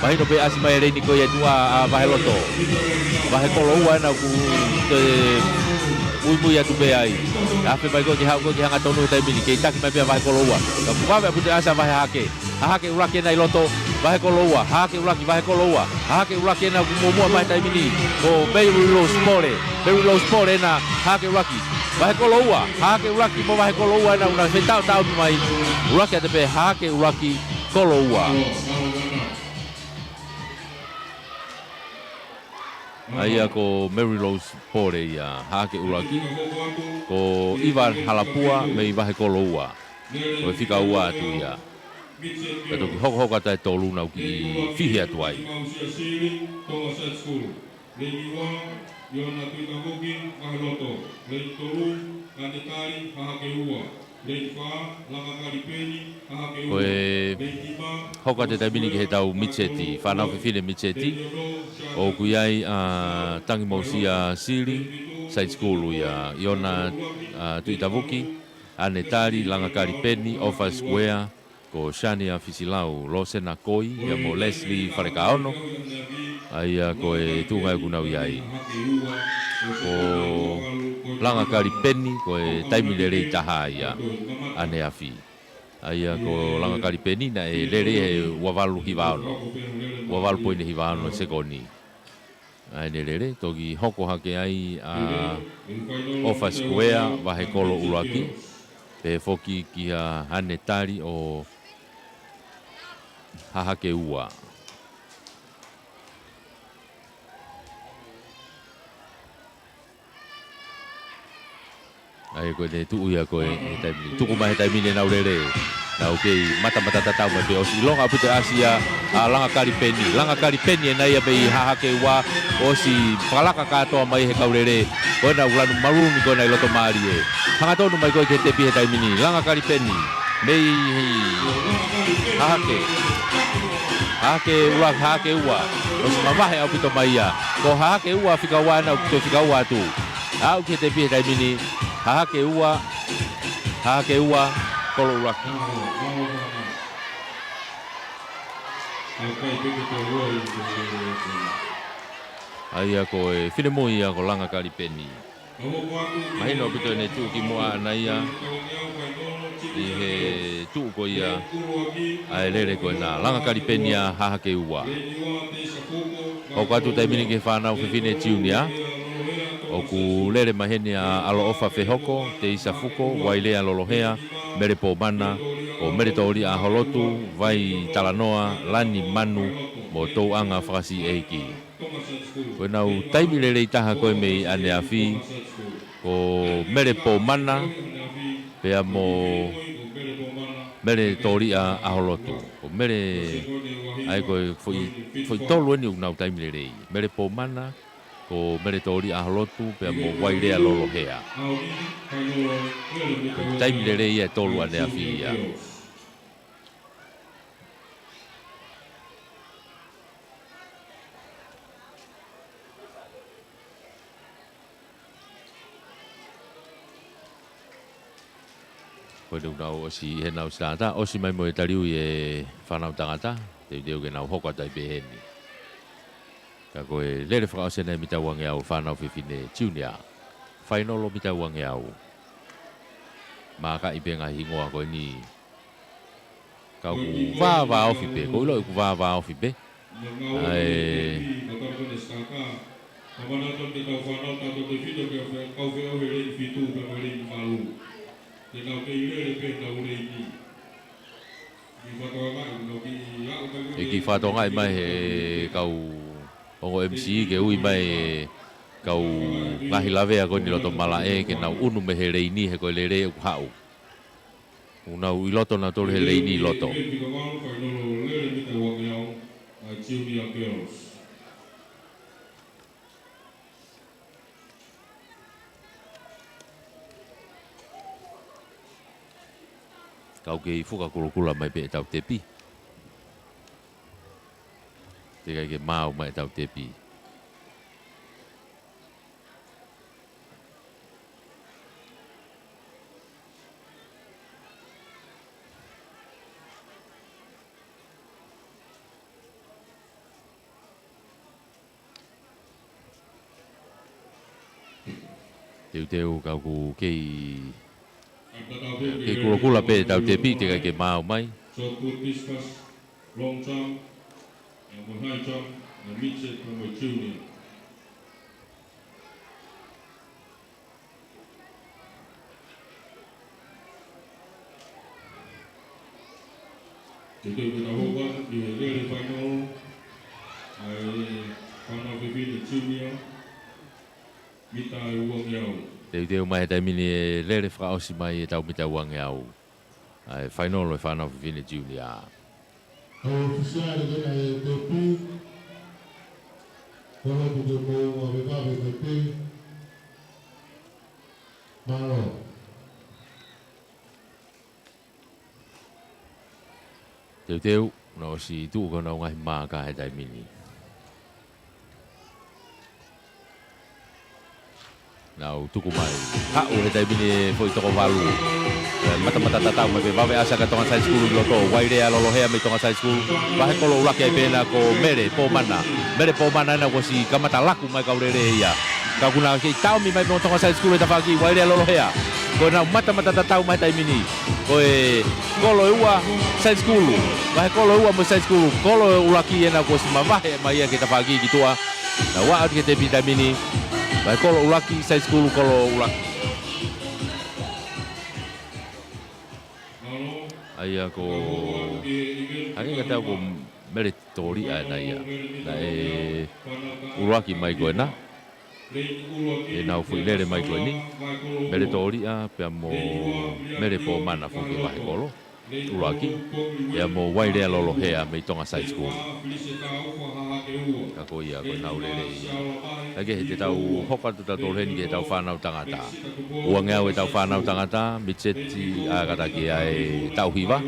Mahino pē ʻasi mai e leini ko ia ʻa e tuʻa ʻa Vaheloto. Vahekolo ua ena ʻoku toe muimui atu pē ai. Afe mai ko ē ke haʻu ko ē ke hangatonu he taimi ni, kei taki mai pē ʻa Vahekolo ua. Ka kuo vave ʻaupito e ʻasi ʻa Vahe Hahake. Hahake ʻuluaki ena ʻi loto, Vahekolo ua, Hahake ʻuluaki, Vahekolo ua, Hahake ʻuluaki ena ʻoku muʻomuʻa mai he taimi ni, ko Mary Rose Pole, Mary Rose Pole ena, Hahake ʻuluaki, Vahekolo ua, Hahake ʻuluaki mo Vahekolo ua ena ʻoku nau fetaʻotaʻo mai, ʻuluaki atu pē Hahake ʻuluaki, Kolo ua. ʻA ia ko Mary Rose Pole ia, Hahake ʻuluaki, ko ʻIva Halapua mei Vahekolo ua. Ko e fika ua atu ia. Ka toki hokohoko atu e tolu, nau kiʻi fihi atu ai. Ko e hoko atu e taimi ni ki heʻetau mitseti, fānau fefine mitseti, ʻoku ʻi ai ʻa Tangimousia Sili, side school ia, ʻIona, ʻa, Tuʻitavuki, ʻAne Tali, Langakali Peni, ʻOfa Sikuea, ko Shania Fisilau, Losena Koi, ia mo Leslie Falekaono. ʻA ia ko e tuʻunga ʻoku nau ʻi ai. Ko Langakali Peni, ko e taimi lelei taha ia ʻaneafi. ʻA ia ko Langakali Peni naʻe lele he ua valu hiva ono. Ua valu poini hiva ono sekoni. ʻA ia ne lele, toki hoko hake ai ʻa ʻOfa Sikuea, Vahekolo ʻuluaki, pehē foki kia ʻAne Tali ʻo Hahake ua. ʻA ia ko ʻene tuʻu ia ko ē he taimi ni. Tuku mai he taimi ni ʻenau lele. Nau kei matamata tatau mai pē, ʻosi ʻilonga ʻaupito e ʻasi ia ʻa Langakali Peni. Langakali Peni ena ia mei Hahake ua, ʻosi fakalaka kātoa mai he kau lele. Ko ʻenau lanu maluni ko ena ʻi loto mālie. Hangatonu mai ko ē ki he tepi he taimi ni. Langakali Peni mei Hahake. Hahake ua, Hahake ua. ʻOsi mavahe ʻaupito mai ia. Ko Hahake ua fika ua ena ʻoku toe fika ua atu. Aʻu ki he tepi he taimi ni, Hahake ua, Hahake ua, Kolo ʻuluaki. ʻA ia ko e finemui ia ko Langakali Peni. Mahino ʻaupito ʻene tuʻu ki muʻa ʻana ia ʻi he tuʻu ko ia ʻa e lele ko ena, Langakali Peni ʻa Hahake ua. Hoko atu taimi ni ki he fānau fefine junior. ʻOku lele mai heni ʻa ʻAloʻofa Fehoko, Teisa Fuko, Uailea Lolohea, Mele Pomana, ko Mele Toliʻa ʻAholotu, Vai Talanoa, Lani Manu, mo Touʻanga Fakasiʻeiki. Ko ʻenau taimi lelei taha ko ē mei ʻaneafi, ko Mele Pomana, pea mo Mele Toliʻa ʻAholotu. Ko Mele, ʻa ia ko e foʻi, foʻi tolu eni ʻoku nau taimi lelei. Mele Pomana, ko Mele Toliʻa ʻAholotu, pea mo Uailea Lolohea. Ko e taimi lelei ia ʻe tolu ʻaneafi ia. Ko ʻenau ʻosi, heʻenau sitata, ʻosi mai mo e taliui e fānau tangata, teuteu ke nau hoko atu ai pē heni. Ka ko e lele fakaʻosi ena e mita uangeau fānau fefine junior. Fainolo mita uangeau. Mākaʻi pē ngaahi hingoa ko eni. Ka ʻoku vāvāofi pē, ʻoku ou ʻilo ʻoku vāvāofi pē. ʻA e ʻEiki, fakatokangaʻi mai he kau ongo M C ke ui mai e kau ngaahi lavea ko eni loto malaʻe ke nau ʻunu mei he leini he ko e lele ʻoku haʻu. ʻOku nau ʻi loto nautolu he leini ʻi loto. Kau kei fuka kulokula mai pē ʻetau tepi. Teʻeki ai ke maau mai ʻetau tepi. Teuteu ka ʻoku kei, kei kulokula pē ʻetau tepi teʻeki ai ke maau mai. Shot put, discus, long jump, mo e high jump, mo e midget, mo e junior. Teuteu ke tau hoko atu ki he lele fainolo ʻa e fānau fefine junior, mita ʻe uangeau. Teuteu mai he taimi ni e lele fakaʻosi mai ʻetau mita uangeau. ʻA e fainolo ʻa e fānau fefine junior. Kau ʻōfisiale ko ena e tepi, kole atu ke mou vavevave mai pē. Mālō. Teuteu, naʻa nau ʻosi tuʻu ko ʻenau ngaahi maaka he taimi ni. Nau tuku mai. Haʻu he taimi ni e foʻi toko valu. E, matamata tatau mai pē, vave ʻasi ʻa Tonga Side School ʻi loto. Uailea Lolohea mei Tonga Side School. Vahekolo ʻuluaki ai pē ena ko Mele Pomana. Mele Pomana ena kuo ʻosi kamata laku mai kau lele ia. Ka ʻoku na kei taomi mai pē mo Tonga Side School he tafaʻaki, Uailea Lolohea. Ko ʻenau matamata tatau mai he taimi ni. Ko e kolo ʻe ua Side School. Vahekolo ʻe ua mo Side School. Kolo ʻuluaki ena kuo ʻosi mavahe mai ia ki he tafaʻaki ki tuʻa. Nau aʻu atu ki he tepi he taimi ni. Vahekolo ʻuluaki, Side School kolo ʻuluaki. ʻA ia ko, hangē kiate au ko Mele Toliʻa ena ia. Naʻe ʻuluaki mai ko ena. ʻEnau foʻi lele mai ko eni. Mele Toliʻa pea mo Mele Pomana foki vahekolo ʻuluaki. Pea mo Uailea Lolohea mei Tonga Side School. Ka ko ia ko ʻenau lele ia. Ka ke he te tau hoko atu tautolu heni ki heʻetau fānau tangata. Uangeau ʻetau fānau tangata, midget ʻa e kātaki ʻa e taʻu hiva.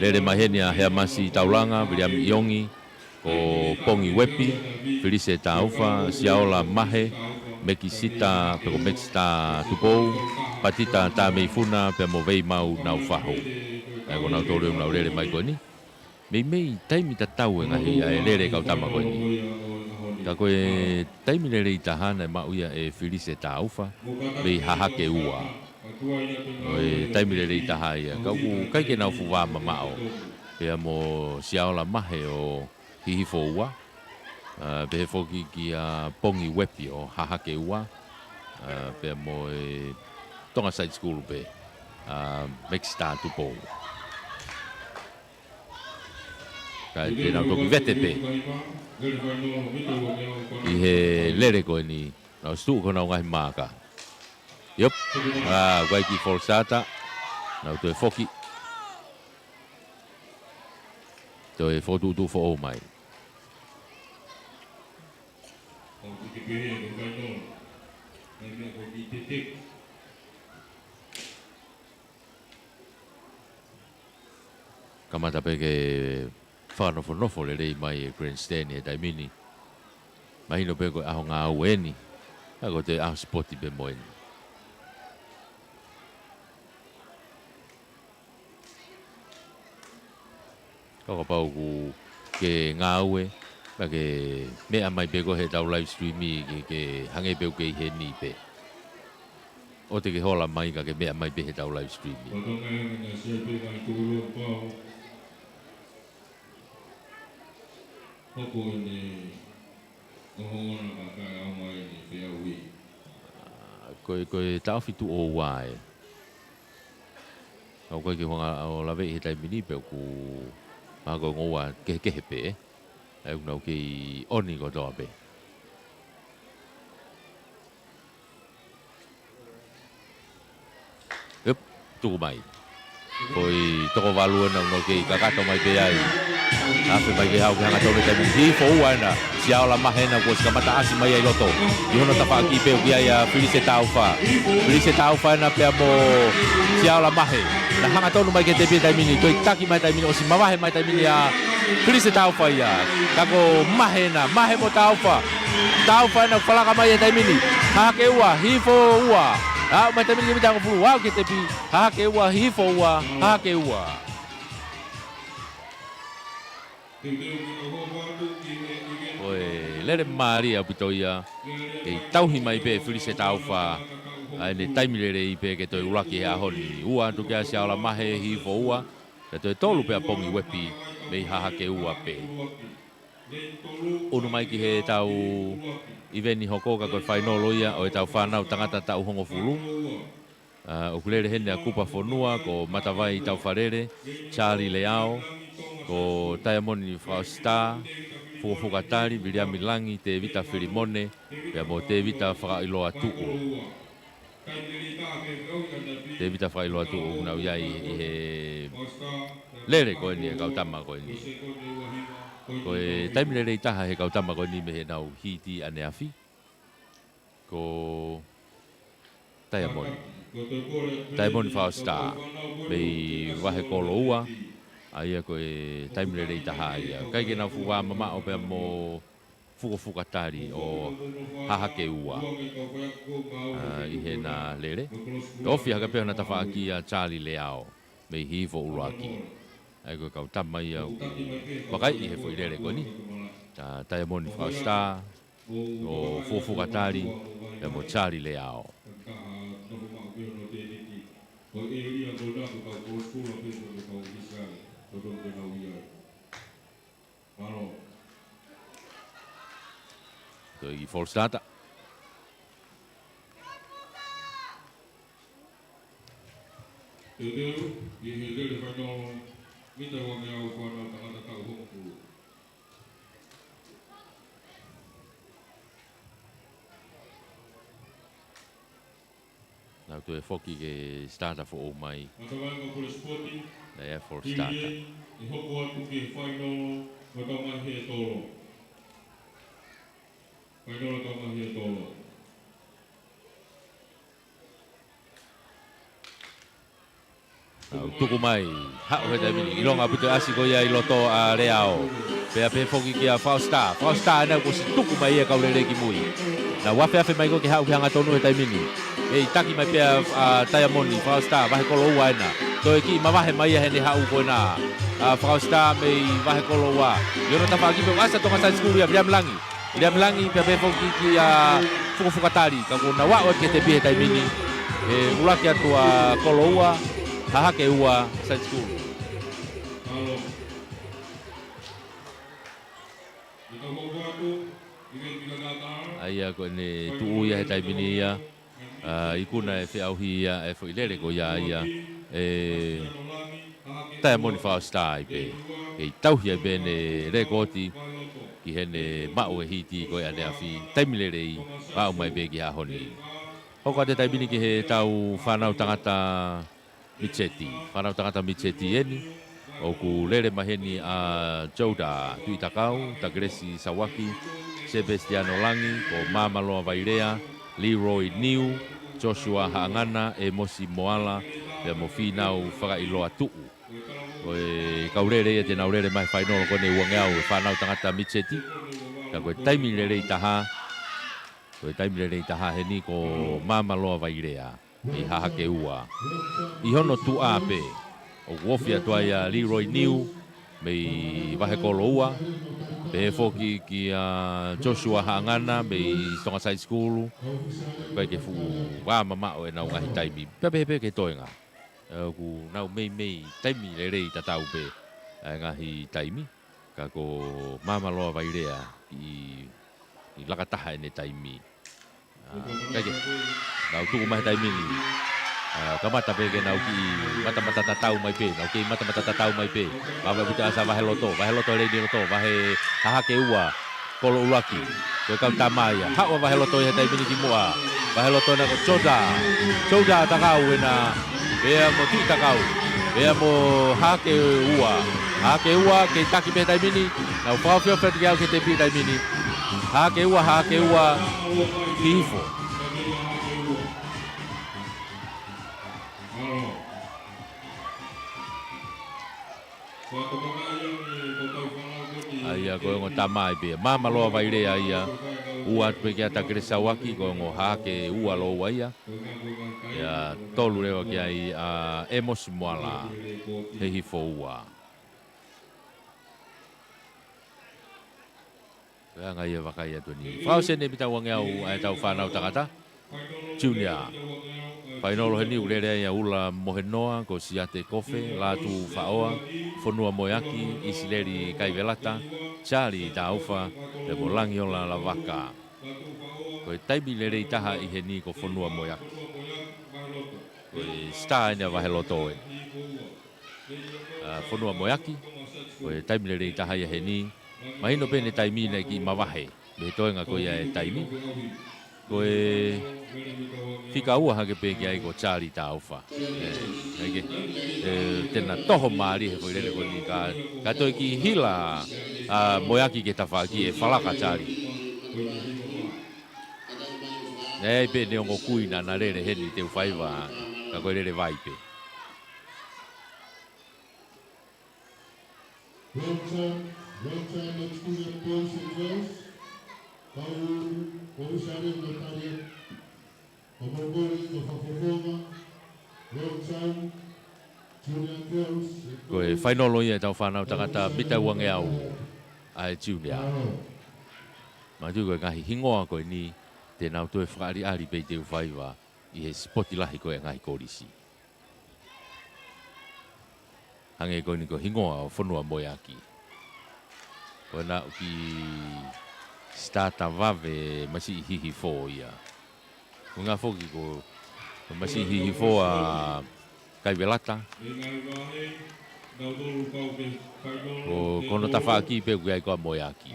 Lele mai heni ʻa Heamasi Taulanga, Viliami ʻIongi, ko Pongi Uepi, Felise Taufa, Siaola Mahe, Mekisita, pe ko Mekisita Tupou, Patita Tameifuna, pea mo Veimau Naufahu. ʻA ia ko nautolu ʻoku nau lele mai ko eni. Meimei taimi tatau e ngaahi ʻa e lele kau tama ko eni. Ka ko e taimi lelei taha naʻe maʻu ia ʻe Felise Taufa, mei Hahake Ua. Ko e taimi lelei taha ia, ka ʻoku ʻikai ke nau fuʻu vā mamaʻo. Pea mo Siaola Mahe ʻo Hihifo Ua. ʻA, pehē foki kia Pongi Uepi ʻo Hahake Ua. ʻA, pea mo e Tonga Side School pē. ʻA, Mekisita Tupou. Ka te nau toki vete pē. ʻI he lele ko eni, nau ʻosi tuʻu ko ʻenau ngaahi maaka. Iop. ʻA, ʻoku ʻi ai e kiʻi false start. Nau toe foki. Toe fokotuʻutuʻu foʻou mai. Kamata pē ke fakanofonofo lelei mai e grandstand he taimi ni. Mahino pē ko e ʻaho ngāue eni. Ka ko e toe ʻaho sipoti pē mo eni. Ka kapau ʻoku ke ngāue, ka ke meʻa mai pē ko heʻetau live stream ʻi ke, ke hangē pē ʻoku ke ʻi heni pē. ʻOua te ke hola mai ka ke meʻa mai pē he tau live stream. Hoko ʻene ʻohoana ka kae ʻaonga ʻene feʻauhi. Ko e, ko e taʻofi tuʻo ua ē. ʻOku ʻikai ke u hanga ʻo laveʻi he taimi ni pe ʻoku mahalo ko e ngoue kehekehe pē ē. ʻA ia ʻoku nau kei ʻoni kotoa pē. Tuku mai. Ko e toko valu ena ʻoku nau kei kakato mai pē ai. Afe mai ke haʻu ke hangatonu he taimi ni. Hifo ua ena. Siaola Mahe ena kuo ʻosi kamata ʻasi mai ia ʻi loto. ʻI hono tafaʻaki pē ʻoku ʻi ai ʻa Felise Taufa. Felise Taufa ena pea mo Siaola Mahe. Na hangatonu mai ki he tepi he taimi ni. Toe taki mai he taimi ni. ʻOsi mavahe mai he taimi ni ʻa Felise Taufa ia. Ka ko Mahe ena. Mahe mo Taufa. Taufa ena falaka mai he taimi ni. Hahake ua, hifo ua. Aʻu mai he taimi ni ki he mita hongofulu, aʻu ki he tepi. Hahake ua, hifo ua, hahake ua. Ko e lele mālie ʻaupito ia. Kei tauhi mai pē Felise Taufa ʻa ʻene taimi lelei pē ke toe ʻuluaki he ʻaho ni. Ua atu kia Siaola Mahe, hifo ua. Pea toe tolu pē ʻa Pongiuepi mei Hahake ua pē. ʻUnu mai ki he tau ʻiveni hoko ka ko e fainolo ia ʻo e tau fānau tangata taʻu hongofulu. ʻA, ʻoku lele heni ʻa Kupa Fonua, ko Matavai Taufalele, Charlie Leao, ko Taiamoni Fakaʻosi Tā, Fukofuka Tali, Viliami Langi, Tēvita Filimone, pea mo Tēvita Fakaʻiloa Tuʻu. Tēvita Fakaʻiloa Tuʻu ʻoku nau ʻi ai ʻi he lele ko eni ʻa e kau tama ko eni. Ko e taimi lelei taha he kau tama ko eni mei heʻenau hiti ʻaneafi. Ko Taiamoni. Taiamoni Fakaʻosi Tā. Mei Vahekoloua. ʻA ia ko e taimi lelei taha ia. ʻIkai ke nau fuʻu vā mamaʻo pea mo Fukofuka Tali ʻo Hahake ua. ʻA, ʻi heʻena lele. Ofi hake pē hona tafaʻaki ʻa Charlie Leao. Mei Hihifo ʻUluaki. ʻA ia ko e kau tama ia ʻoku vakaiʻi he foʻi lele ko eni. ʻA, Taiamoni Fakaʻosi Tā, ʻo Fukofuka Tali, pea mo Charlie Leao. Ko e ʻēlia ko ena ko e kau kolosikula pē ko e kau ʻIsileli, ko e tonu ke nau ʻi ai. Mālō. Toe ki False Starter. Teuteu, ʻi he lele fainolo, mita uangeau fānau tangata taʻu hongofulu. Nau toe foki ki he starter foʻou mai. Matavai mo Pule Sipoti. Naʻe ʻi ai e False Starter. Pili ē, ʻe hoko atu ki he fainolo, mo e tau mai he tolo. Fainolo tau mai he tolo. Nau tuku mai, haʻu he taimi ni, ʻilonga ʻaupito e ʻasi ko ia ʻi loto ʻa Leao. Pea pehē foki kia Fakaʻosi Tā. Fakaʻosi Tā ena kuo ʻosi tuku mai ia kau lele ki mui. Nau afeafe mai ko ē ke haʻu ki he hangatonu he taimi ni. ʻE taki mai pē ʻa Taiamoni, Fakaʻosi Tā, Vahekoloua ena. Toe kiʻi mavahe mai ia heʻene haʻu ko ena. ʻA Fakaʻosi Tā mei Vahekoloua. ʻI hono tafaʻaki pē ʻoku ʻasi ʻa Tonga Side School ia, Viliami Langi. Viliami Langi, pea pehē foki kia Fukofuka Tali, ka kuo nau aʻu ki he tepi he taimi ni, ʻe ʻuluaki atu ʻa Koloua, Hahake ua, Side School. ʻA ia ko ʻene tuʻu ia he taimi ni ia, ʻa, ikuna e feʻauhi ia e foʻi lele ko ia ia ʻe Taiamoni Fakaʻosi Tā ai pē. Kei tauhi ai pē ʻene lēkooti ki heʻene maʻu e hiti ko ē ʻaneafi, taimi lelei, aʻu mai pē ki he ʻaho ni. Hoko atu e taimi ni ki he tau fānau tangata Mitseti. Fānau tangata Mitseti eni, ʻoku lele mai heni ʻa Joda Tuʻitakau, Takelesi Sauaki, Sepesitiano Langi, ko Māmaloa Vailea, Leroy Niu, Joshua Haʻangana, ʻEmosi Moala, pea mo Fīnau Fakaʻiloa Tuʻu. Ko e kau lele ia te nau lele mai he fainolo ko eni ʻe uangeau e fānau tangata Mitseti. Ka ko e taimi lelei taha, ko e taimi lelei taha heni ko Māmaloa Vailea. ʻI Hahake ua. ʻI hono tuʻa pē, ʻoku ofi atu ai ʻa Leroy Niu, mei Vahekoloua, pehē foki kia Joshua Haʻangana mei Tonga Side School, ʻoku ʻikai ke fuʻu vā mamaʻo ʻenau ngaahi taimi. Pea pehē pē ki he toenga. ʻOku nau meimei taimi lelei tatau pē ʻa e ngaahi taimi. Ka ko Māmaloa Vailea ʻi, ʻi laka taha ʻene taimi. ʻA, kae kehe, nau tuku mai he taimi ni. ʻA, kamata pē ke nau kiʻi matamata tatau mai pē, nau kei matamata tatau mai pē. Māvae puta asa Vaheloto, Vaheloto he leini loto, Vahe Hahake Ua, Kolo ʻUluaki. Ko e kau tama ia, haʻu ʻa Vaheloto ʻi he taimi ni ki muʻa. Vaheloto ena ko Joda, Joda Takau ena, pea mo Tuʻi Takau, pea mo Hahake Ua. Hahake Ua, kei taki pē he taimi ni, nau fakaofiofi atu ki he tepi he taimi ni. Hahake Ua, Hahake Ua, Hihifo. ʻA ia ko e ongo tama ia pē. Māmaloa Vailea ia. Ua atu pē kia Takele Sauaki, ko e ongo Hahake Ua lōua ia. Ia tolu leva ki ai ʻa ʻEmosi Moala, Hihifo Ua. Ko e anga ia e vakai atu eni. Fakaʻosi eni mita uangeau ʻa e tau fānau tangata. Junior. Fainolo heni ʻoku lele ai ʻa Ula Mohenoa, ko Siate Kofe, Lātū Faʻoa, Fonua Moeaki, ʻIsileli Kaivelata, Charlie Taufa, pea mo Langiola Lavaka. Ko e taimi lelei taha ʻi heni ko Fonua Moeaki. Ko e star eni ʻa Vaheloto eni. ʻA, Fonua Moeaki, ko e taimi lelei taha ia heni. Mahino pē ʻene taimi naʻe kiʻi mavahe mei he toenga ko ia e taimi. Ko e fika ua hake pē ki ai ko Charlie Taufa. ʻE, ʻai ke, ʻe, te na toho mālie he foʻi lele ko eni ka, ka toe kiʻi hila ʻa Moeaki ki he tafaʻaki ʻe falaka Charlie. ʻE, ʻai pē ʻene ongo kui naʻa na lele heni te u faiva, ka ko e lele vai pē. Long time, long time experience boys and girls. Kau ʻofisaria nōtari. Kau mokoli, kau fakafofonga. Long time. Junior girls. Ko e fainolo ia e tau fānau tangata mita uangeau ʻa e junior. Mātuʻaki ko e ngaahi hingoa ko eni te nau toe fakaʻaliʻali pē ʻi te u faiva ʻi he sipoti lahi ko e ngaahi kolisi. Hangē ko eni ko e hingoa ʻo Fonua Moeaki. Ko ena ʻoku kiʻi starter vave masiʻi Hihifo ia. Ko e ngaahi foki ko masiʻi Hihifo ʻa Kaivelata. Ko, ko hono tafaʻaki pē ʻoku ʻi ai ko ʻa Moeaki.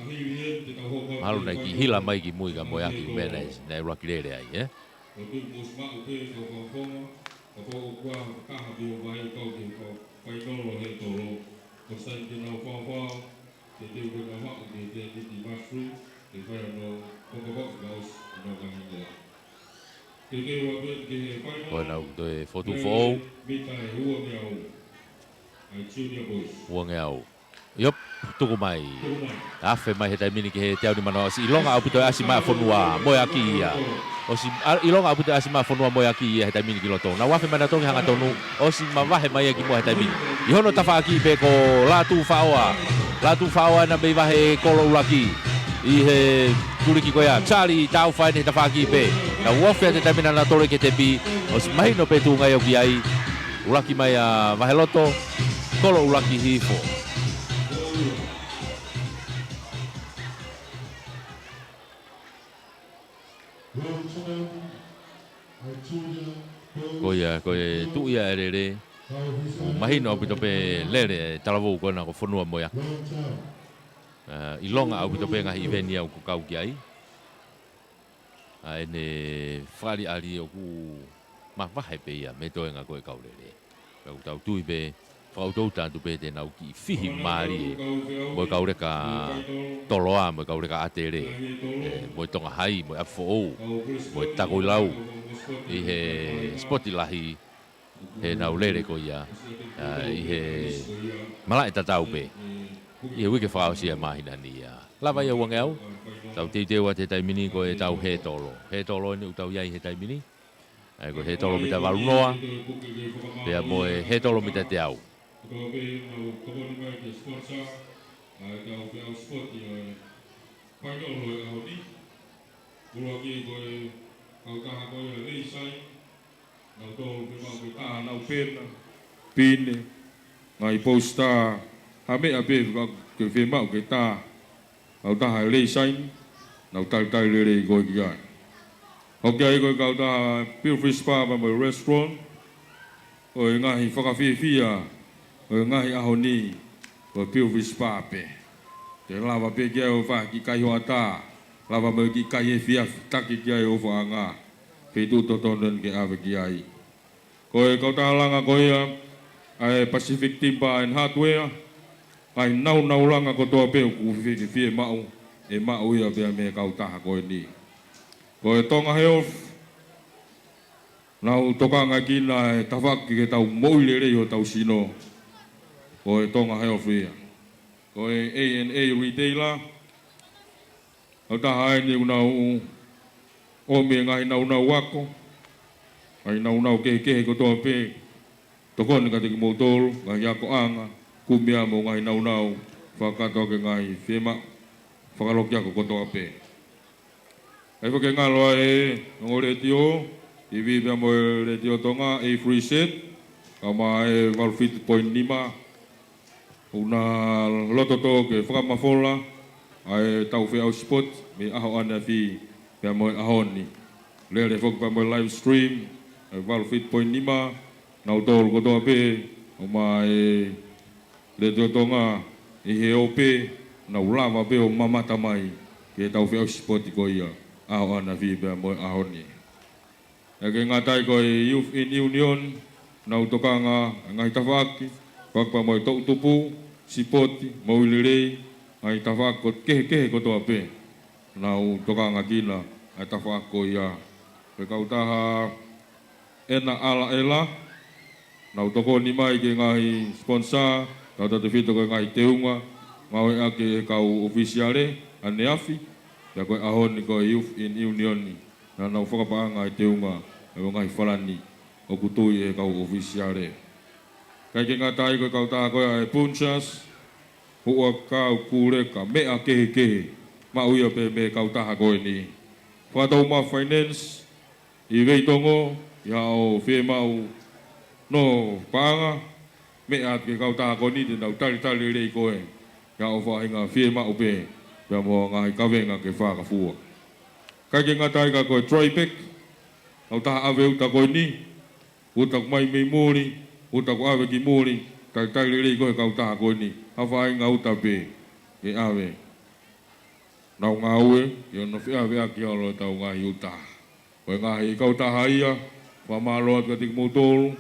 Mahalo naʻe kiʻi hila mai ki mui ka Moeaki ʻo meʻa naʻe, naʻe ʻuluaki lele ai, ē? Ko e tuʻu mo simaʻu pē kau fakafofonga, ka pau ʻoku ʻi ai ha taha mei he vahe ʻoku kau ki he fainolo he tolo. Ko e sai ke nau faofao, ke teu ke nau haʻu ki he tēniti Masters, ke fai hono fakavaʻe ʻosi ʻenau ngaahi hingoa. Ke teu ua pē ki he fainolo. Ko ena ʻoku toe fotu foʻou. Mita ʻe uangeau. ʻA e junior boys. Uangeau. ʻIo, tuku mai. Afe mai he taimi ni ki he teau nimanoa, ʻosi ʻilonga ʻaupito e ʻasi mai ʻa Fonua Moeaki ia. ʻOsi, ʻa, ʻilonga ʻaupito e ʻasi mai ʻa Fonua Moeaki ia he taimi ni ki loto. Nau afe mai nautolu ki he hangatonu, ʻosi mavahe mai ia ki muʻa he taimi ni. ʻI hono tafaʻaki pē ko Lātū Faʻoa. Lātū Faʻoa ena mei Vahekoloua ʻUluaki. ʻI he tuliki ko ia, Charlie Taufa eni he tafaʻaki pē. Nau ofi atu he taimi ni nautolu ki he tepi, ʻosi mahino pē tuʻunga ia ʻoku ʻi ai. ʻUluaki mai ʻa Vaheloto, Kolo ʻUluaki Hihifo. Ko ia, ko e tuʻu ia e lele. ʻOku mahino ʻaupito pē lele e talavou ko ena ko Fonua Moeaki. ʻA, ʻilonga ʻaupito pē ngaahi ʻiveni ia ʻoku kau ki ai. ʻA ʻene fakaʻaliʻali ʻoku mavahe pē ia mei he toenga ko e kau lele. Pea ʻoku tau tui pē, fakaʻutoʻuta atu pē te nau kiʻi fihi mālie mo e kau leka Toloa, mo e kau leka ʻAtele, ē, mo e Tonga Hai, mo e ʻApifoʻou, mo e Takuilau, ʻi he sipoti lahi, heʻenau lele ko ia, ʻa, ʻi he malaʻe tatau pē ʻi he uike fakaʻosi ʻa e māhina ni ia. Lava ia uangeau, tau teuteu atu he taimi ni ko e tau hētolo. Hētolo eni ʻoku tau ʻi ai he taimi ni. ʻA ia ko e hētolo mita valu noa, pea mo e hētolo mita teau. Kotoa pē nau tokoni mai ke sponsor ʻa e kau feʻauhi sipoti ʻa e fainolo ʻo e ʻaho ni. ʻUluaki ko e kautaha ko ia Lei Saini, nau tolu fiemaʻu ke tā nau pena, pine, ngaahi poster, ha meʻa pē faka-, ke fiemaʻu ke tā. Kautaha Lei Saini, nau talitali lelei koe ki ai. Hoko ai ko e kautaha Pilfree Spa pea mo e restaurant, ko e ngaahi fakafiefia ʻo e ngaahi ʻaho ni, ko e Pilfree Spa pē. Te lava pē ki ai ʻo fai ha kiʻi kai hoʻatā, lava mo e kiʻi kai efiafi, taki ki ai ʻo faʻanga, feituʻu totonu eni ke ʻave ki ai. Ko e kautaha langa ko ia ʻa e Pacific Timber and Hardware, ngaahi naunau langa kotoa pē ʻoku fie, fiemaʻu, ʻe maʻu ia pea mei he kautaha ko eni. Ko e Tonga Health, nau tokangaʻi ʻa e tafaʻaki ke tau moʻui lelei hotau sino. Ko e Tonga Health ia. Ko e A and A Retailer, kautaha eni ʻoku nau ʻomi e ngaahi naunau ako, ngaahi naunau kehekehe kotoa pē, tokoni kiate kimoutolu, ngaahi akoʻanga, kumi ā mo e ngaahi naunau, fakakakato ʻaki e ngaahi fiemaʻu fakalokiako kotoa pē. ʻE fakangalo ʻa e ongo letiō, TV pea mo e Letiō Tonga, A three Z, kae ʻumaʻā e valu fitu poini nima, ʻoku na loto tō ke fakamafola ʻa e tau feʻauhi sipoti mei he ʻaho ʻaneafi pea mo e ʻaho ni. Lele foki pea mo e live stream ʻa e valu fitu poini nima, nautolu kotoa pē, ʻo mai Letiō Tonga ʻi he ope, nau lava pē ʻo mamata mai ki he tau feʻauhi sipoti ko ia, ʻaho ʻaneafi pea mo e ʻaho ni. ʻIkai ke ngata ai ko e Youth in Union, nau tokanga e ngaahi tafaʻaki, fakapā mo e toʻutupu, sipoti, moʻui lelei, ngaahi tafaʻaki ko e kehekehe kotoa pē, nau tokangaʻi ʻa e tafaʻaki ko ia. Ko e kautaha ʻEna ʻAlaʻela, nau tokoni mai ki he ngaahi sponsor, tautautefito ko e ngaahi teunga, ngāueʻaki ʻe he kau ʻōfisiale ʻaneafi, pea ko e ʻaho ni ko e Youth in Union, naʻa nau fakapaʻanga e teunga ʻo e ngaahi falani ʻoku tui ʻe he kau ʻōfisiale. ʻIkai ke ngata ai ko e kautaha ko ia ʻa e Punchas, huʻakau, kuleka, meʻa kehekehe, maʻu ia pē mei he kautaha ko eni. Fakatau ma finance, ʻi Veitongo, ʻi haʻo fiemaʻu hono paʻanga, meʻa atu ki he kautaha ko eni te nau talitali lelei koe, ʻi haʻo faʻahinga fiemaʻu pē, pea mo e ngaahi kavenga ke fakafua. ʻIkai ke ngata ai ka ko e Tripack, kautaha ʻave uta ko eni, uta ʻoku mai mei muli, uta ʻoku ʻave ki muli, talitali lelei koe he kautaha ko eni, ha faʻahinga uta pē, ke ʻave. Nau ngāue, ʻi hono feʻaveʻaki holo ʻetau ngaahi uta. Ko e ngaahi kautaha ia, fakamālō atu kiate kimoutolu,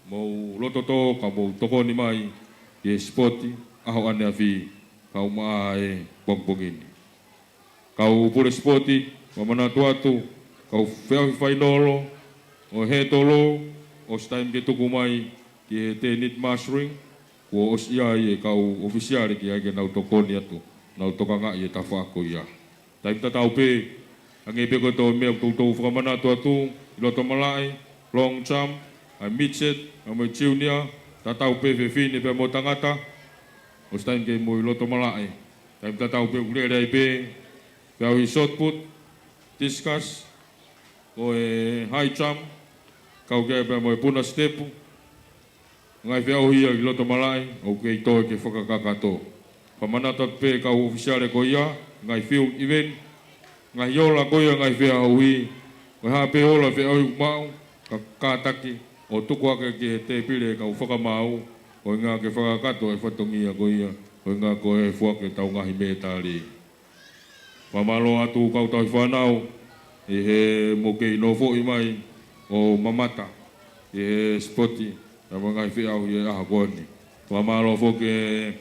mou loto tō ka mou tokoni mai ki he sipoti, ʻaho ʻaneafi, kae ʻumaʻā e pongipongi ni. Kau pule sipoti, fakamanatu atu, kau feʻauhi fainolo, ʻo e hētolo, ʻosi taimi ke tuku mai ki he Tēniti Mastering, kuo ʻosi ʻi ai e kau ʻōfisiale ki ai ke nau tokoni atu, nau tokangaʻi e tafaʻaki ko ia. Taimi tatau pē, hangē pē ko e tō meʻa ʻoku toutou fakamanatu atu, ʻi loto malaʻe, long jump, ʻa e midget, ʻa mo e junior, tatau pē fefine pea mo tangata, ʻosi taimi ke mou ʻi loto malaʻe. Taimi tatau pē ʻoku lele ai pē, feʻauhi shot put, discus, ko e high jump, kau ki ai pea mo e puna sitepu, ngaahi feʻauhi ia ʻi loto malaʻe, ʻoku kei toe ke fakakakato. Fakamanatu atu pē kau ʻōfisiale ko ia, ngaahi field event, ngaahi ola ko ia, ngaahi feʻauhi, ko e hā pē ola feʻauhi ʻoku maʻu, ka kātaki, ʻo tuku hake ki he tēpile kau fakamaau, ʻuhinga ke fakakakato e fatongia ko ia, ʻuhinga ko e foaki ʻetau ngaahi mētali. Fakamālō atu kau tauhi fānau, ʻi he mou kei nofoʻi mai ʻo mamata, ʻi he sipoti, ʻa mo e ngaahi feʻauhi ʻi he ʻaho ko eni. Fakamālō foki ki he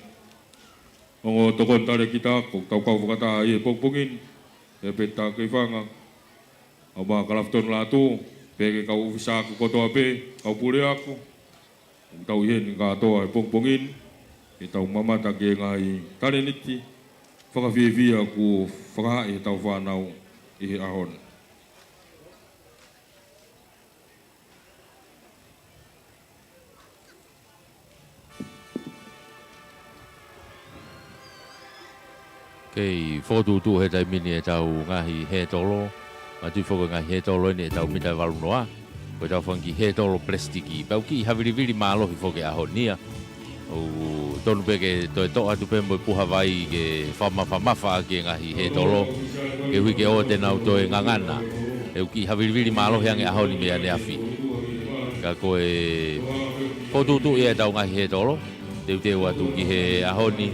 ongo tokoni talēkita, ʻoku tau kau fakataha ʻi he pongipongi ni, ʻe Peta Keifanga, ʻa mo Kalafitonu Lātū, pea ki he kau ʻōfisa ako kotoa pē, kau pule ako, ʻoku tau ʻi heni kātoa he pongipongi ni, ke tau mamata ki he ngaahi talēniti, fakafiefia kuo fakahā ʻe heʻetau fānau ʻi he ʻaho ni. Kei fokotuʻutuʻu he taimi ni ʻetau ngaahi hētolo, ʻa ia foki ko e ngaahi hētolo eni ʻetau mita ʻe valu noa, ko ʻetau fanga kiʻi hētolo palesitiki. Pea ʻoku kiʻi havilivili mālohi foki he ʻaho ni ia. ʻOku tonu pē ke toe toʻo atu pē mo e puha vai ke fakamafamafa ʻaki e ngaahi hētolo, koeʻuhi ke ʻoua te nau toe ngangana. ʻOku kiʻi havilivili mālohi ange he ʻaho ni mei ʻaneafi. Ka ko e fokotuʻutuʻu ia ʻetau ngaahi hētolo, teuteu atu ki he ʻaho ni,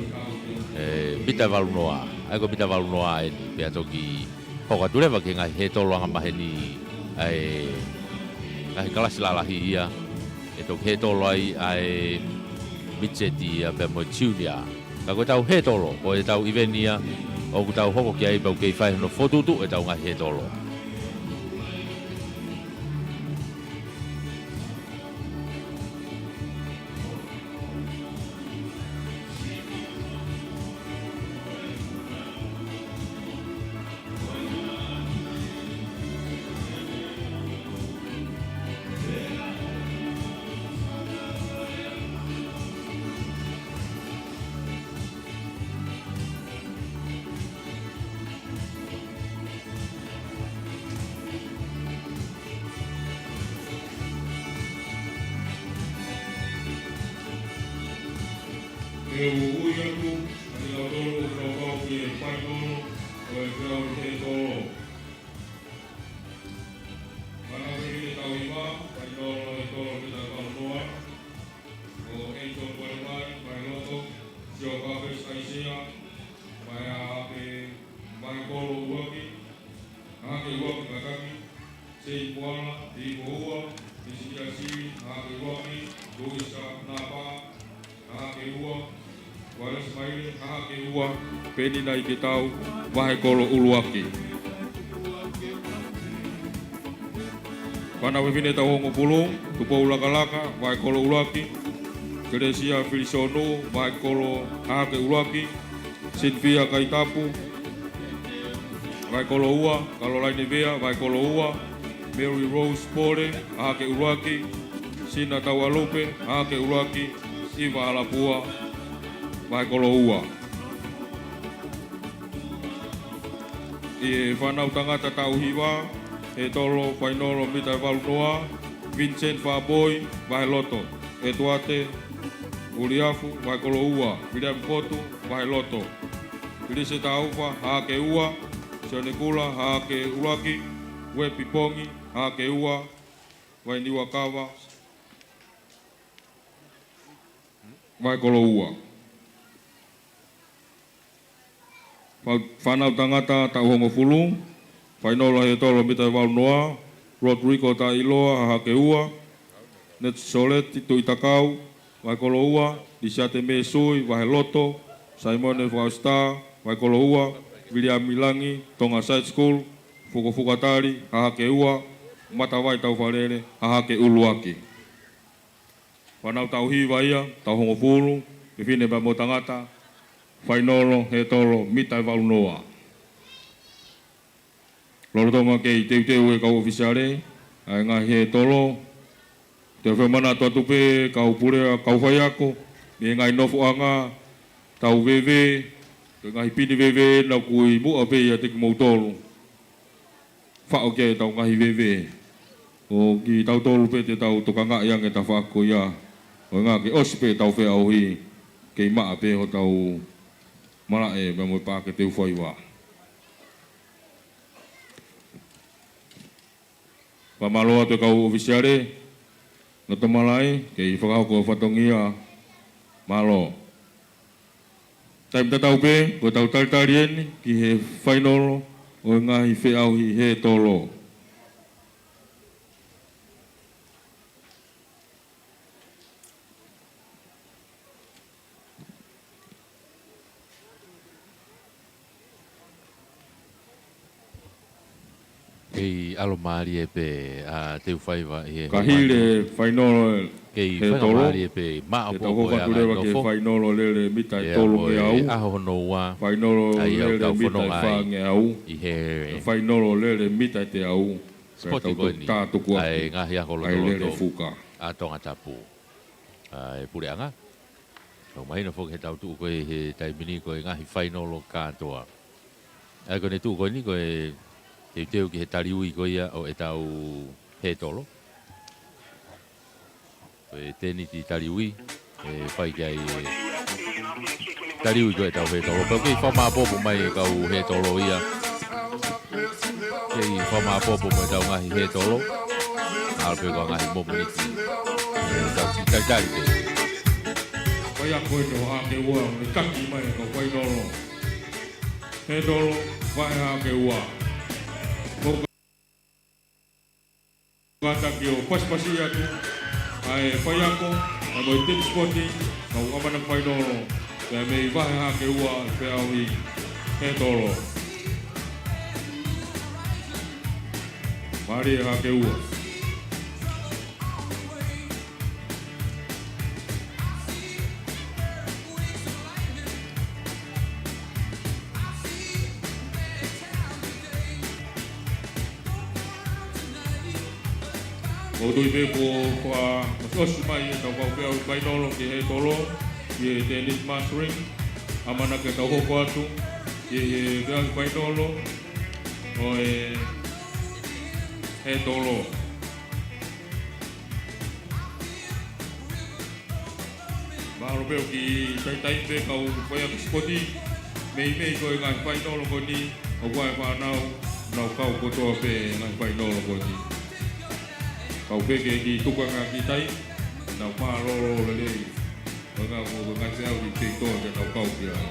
ē, mita ʻe valu noa. ʻA ia ko e mita ʻe valu noa eni, pea toki hoko atu leva ki he ngaahi hētolo angamaheni, ʻa e ngaahi kalasi lalahi ia, ʻe toki hētolo ai ʻa e midget ia pea mo e junior. Ka ko ʻetau hētolo, ko ʻetau ʻiveni ia ʻoku tau hoko ki ai pea ʻoku kei fai hono fokotuʻutuʻu ʻetau ngaahi hētolo. Te u ui atu, ʻa kinautolu ʻoku fakapapau ke fai tolo, ʻo e feʻauhi hētolo. Fānau fefine tau hiva, fai tolo, hētolo mita ʻe valu noa, ko Angel Kualemai, vahe loto, Sio Kāpesi ʻAisea, vahe ʻa e vahe kolo ʻuluaki, hahake ʻuluaki kātaki, Seini Puala, hiko ua, Hisikia Sivi, hahake ʻuluaki, Luisa Napa, hahake ua, Walesi Maile, hahake ua, Penina ʻIketau, vahe kolo ʻuluaki. Fānau fefine tau hongofulu, Tupou Lakalaka, vahe kolo ʻuluaki, Kelesia Filisonu, vahe kolo hahake ʻuluaki, Sinifia Kaitapu, vahe kolo ua, Kalolaine Vea, vahe kolo ua, Mary Rose Pole, hahake ʻuluaki, Sina Taualupe, hahake ʻuluaki, ʻIva ʻAlapua, vahe kolo ua. ʻI he fānau tangata taʻu hiva, hētolo fainolo mita ʻe valu noa, Vincent Fapoi, vahe loto, ʻEtuate Uliafu, vahe kolo ua, Viliami Potu, vahe loto, Lise Taufa, hahake ua, Sione Kula, hahake ʻuluaki, Uepi Pongi, hahake ua, Vainiuakava, vahe kolo ua. Fa-, fānau tangata taʻu hongofulu, fainolo hētolo mita ʻe valu noa, Rodrigo Taʻiloa, hahake ua, Neti Soleti Tuʻitakau, vahe kolo ua, Lisiate Mēsui, vahe loto, Saimone Fausita, vahe kolo ua, Viliami Langi, Tonga Side School, Fukofuka Tali, hahake ua, Matavai Taufalele, hahake ʻuluaki. Fānau taʻu hiva ia, taʻu hongofulu, fefine pea mo tangata, fainolo hētolo mita ʻe valu noa. Lolotonga kei teuteu ʻe he kau ʻōfisiale ʻa e ngaahi hētolo, te u fakamanatu atu pē kau puleʻanga, kau faiako, mei he ngaahi nofoʻanga, tau veve, ko e ngaahi pini veve naʻa ku ʻi muʻa pē ʻiate kimoutolu. Faʻo ki ai ʻetau ngaahi veve. ʻO kitautolu pē te tau tokangaʻi ange e tafaʻaki ko ia. ʻO ngā ke ʻosi pē ʻetau feʻauhi, kei maʻa pē hotau malaʻe pea mo e paʻake teu faiva. Fakamālō atu e kau ʻōfisiale, loto malaʻe, kei fakahoko e fatongia, mālō. Taimi tatau pē, ko ʻetau talitali eni ki he fainolo ʻo e ngaahi feʻauhi hētolo. Kei ʻalomālie pē ʻa e teu faiva ʻi he Ka hili e fainolo hētolo. Kei fakamālie pē maʻa pē ʻetau ko e anga leva ki he nofo. Fainolo lele mita ʻe tolungeau. ʻAho hono ua. Fainolo lele mita ʻe fāngeau. ʻI he fainolo lele mita ʻe teau. Sipoti ko eni. Tātuku ʻa e ngaahi ako lotoloto ʻa Tongatapu. ʻA e puleʻanga. Tau mahino foki he tau tuʻu ko ē he taimi ni ko e ngaahi fainolo kātoa. ʻA ia ko ʻene tuʻu ko eni ko e teuteu ki he taliui ko ia ʻo ʻetau hētolo. Ko e tēniti taliui, ʻe fai ki ai e taliui ko ʻetau hētolo. Pea ʻoku kei fakamāʻopoʻopo mai e kau hētolo ia. Kei fakamāʻopoʻopo mai ʻetau ngaahi hētolo. ʻAlu pē ko e ngaahi momeniti. ʻE tau kiʻi talitali pē. Faiako ʻe Hākeua, ʻe taki mai e kau fainolo. Hētolo, vahe Hākeua. Ko kātaki ʻo pasipasi atu ʻa e faiako, ʻa mo e team sipoti, kau ʻamanaki fainolo, pea mei vahe Hākeua, pea ui hētolo. Mālie Hākeua. ʻOku ou tui pē kuo fakaʻosiʻosi mai ʻetau kau feʻauhi fainolo ki he hētolo, ki he tēniti mastering, ʻamanaki ke tau hoko atu ki he feʻauhi fainolo ʻo e hētolo. Mahalo pē ʻoku kiʻi taʻitaʻi pē kau faiako sipoti, meimei ko e ngaahi fainolo ko eni, ʻoku ʻi ai e fānau, nau kau kotoa pē he ngaahi fainolo ko eni. Kau pē ke kiʻi tuku ange ha kiʻi tai, nau mālōlō lelei. Ko e ngaahi, ko e ngaahi feʻauhi kei toe ke nau kau ki ai.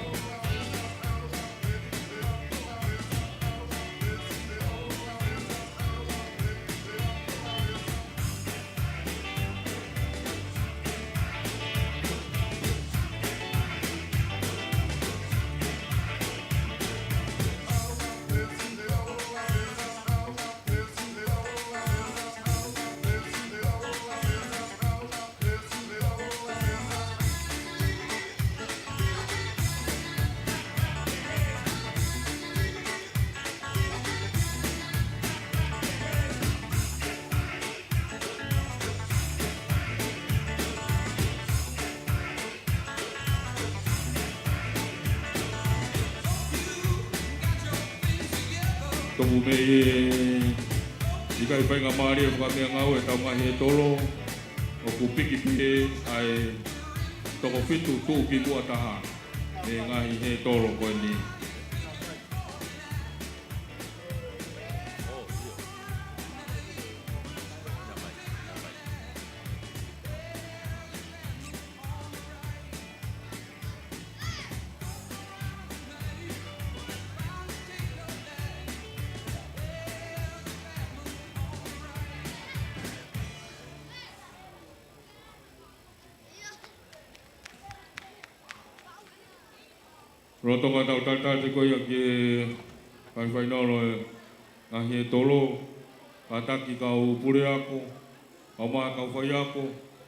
Tuku mei he ʻikai faingamālie fakameʻangāue ʻetau ngaahi hētolo, ʻoku piki pē ʻa e toko fitu tuʻukimuʻa taha mei he ngaahi hētolo ko eni. Lolotonga ʻetau talitali ko ia ki he ngaahi fainolo ʻo e ngaahi hētolo, kātaki kau puleako, kau mai kau faiako,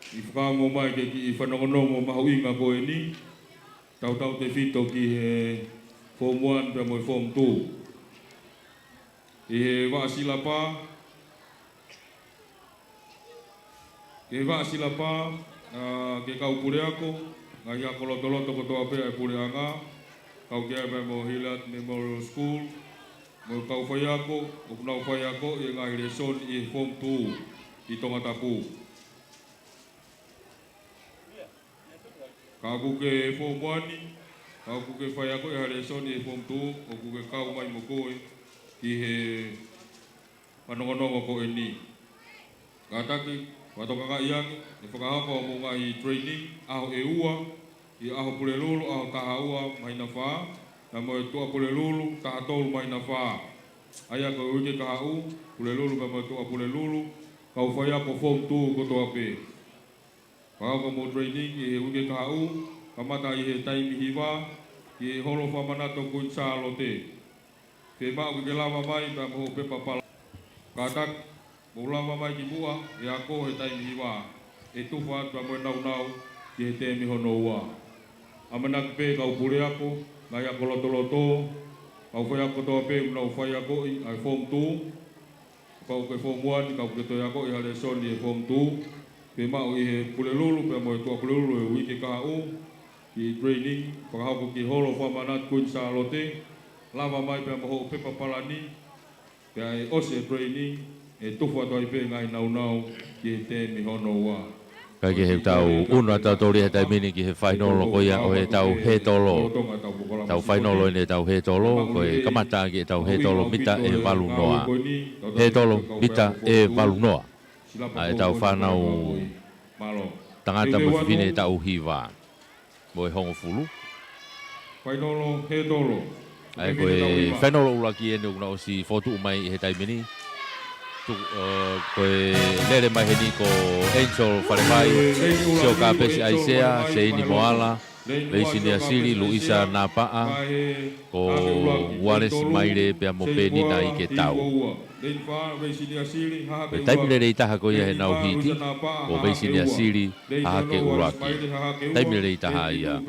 ʻi fakaongo mai ke kiʻi fanongonongo mahuʻinga ko eni, tautautefito ki he Form One pea mo e Form Two. ʻI he vaʻa silapa, ki he vaʻa silapa, ʻa, ki he kau puleako, ngaahi ako lotoloto kotoa pē ʻa e puleʻanga, kau ki ai pea mo Hilliard Memorial School, mo e kau faiako, ʻoku nau faiako ʻi he ngaahi lēsoni ʻi he Form Two ʻi Tongatapu. Ka ʻoku ke Form One, ka ʻoku ke faiako ʻi ha lēsoni ʻi he Form Two, ʻoku ke kau mai mo koe ki he fanongonongo ko eni. Kātaki, fakatokangaʻi ange, ʻe fakahoko hoʻomou ngaahi training, ʻaho ʻe ua, ʻi he ʻaho Pulelulu, ʻaho taha ua māhina fā, pea mo e Tuʻapulelulu, taha tolu māhina fā. ʻA ia ko e uike kahaʻu, Pulelulu pea mo e Tuʻapulelulu, kau faiako Form Two kotoa pē. Fakahoko hoʻomou training ʻi he uike kahaʻu, kamata ʻi he taimi hiva, ʻi he holo fakamanatu Kuini Sālote. Fiemaʻu ke ke lava mai pea mo hoʻo pepa pala. Kātaki, mou lava mai ki muʻa, ʻe ako he taimi hiva, ʻe tufa atu pea mo e naunau ki he tēmi hono ua. ʻAmanaki pē kau puleako, ngaahi ako lotoloto, kau faiako kotoa pē ʻoku nau faiakoʻi ʻa e Form Two, ka ʻoku ke Form One, ka ʻoku ke toe akoʻi ha lēsoni ʻi he Form Two, fiemaʻu ʻi he Pulelulu pea mo e Tuʻapulelulu he uike kahaʻu, Ki he training, fakahoko ki he holo Fakamanatu Kuini Sālote, lava mai pea mo hoʻo pepa palani, pea ʻe ʻosi e training, ʻe tufa atu ai pē ngaahi naunau ki he teemi hono ua. Kae kehe, tau ʻunu atu tautolu ia he taimi ni ki he fainolo ko ia ʻo ʻetau hētolo. Tau fainolo eni ʻetau hētolo, ko e kamata ki heʻetau hētolo mita ʻe valu noa. Hētolo mita ʻe valu noa. ʻA ʻetau fānau tangata mo fefine taʻu hiva mo e hongofulu. Fainolo hētolo. ʻA ia ko e fainolo ʻuluaki eni ʻoku na ʻosi fokotuʻu mai ʻi he taimi ni. Tu-, ʻo, ko e lele mai heni ko Angel Falevai, Sio Kapesi ʻAisea, Seini Moala, Veisinia Sili, Luisa Napaʻa, ko Ualesi Maile pea mo Penina Iketau. Ko e taimi lelei taha ko ia heʻenau hiti, ko Veisinia Sili, Hahake ʻUluaki. Taimi lelei taha ia.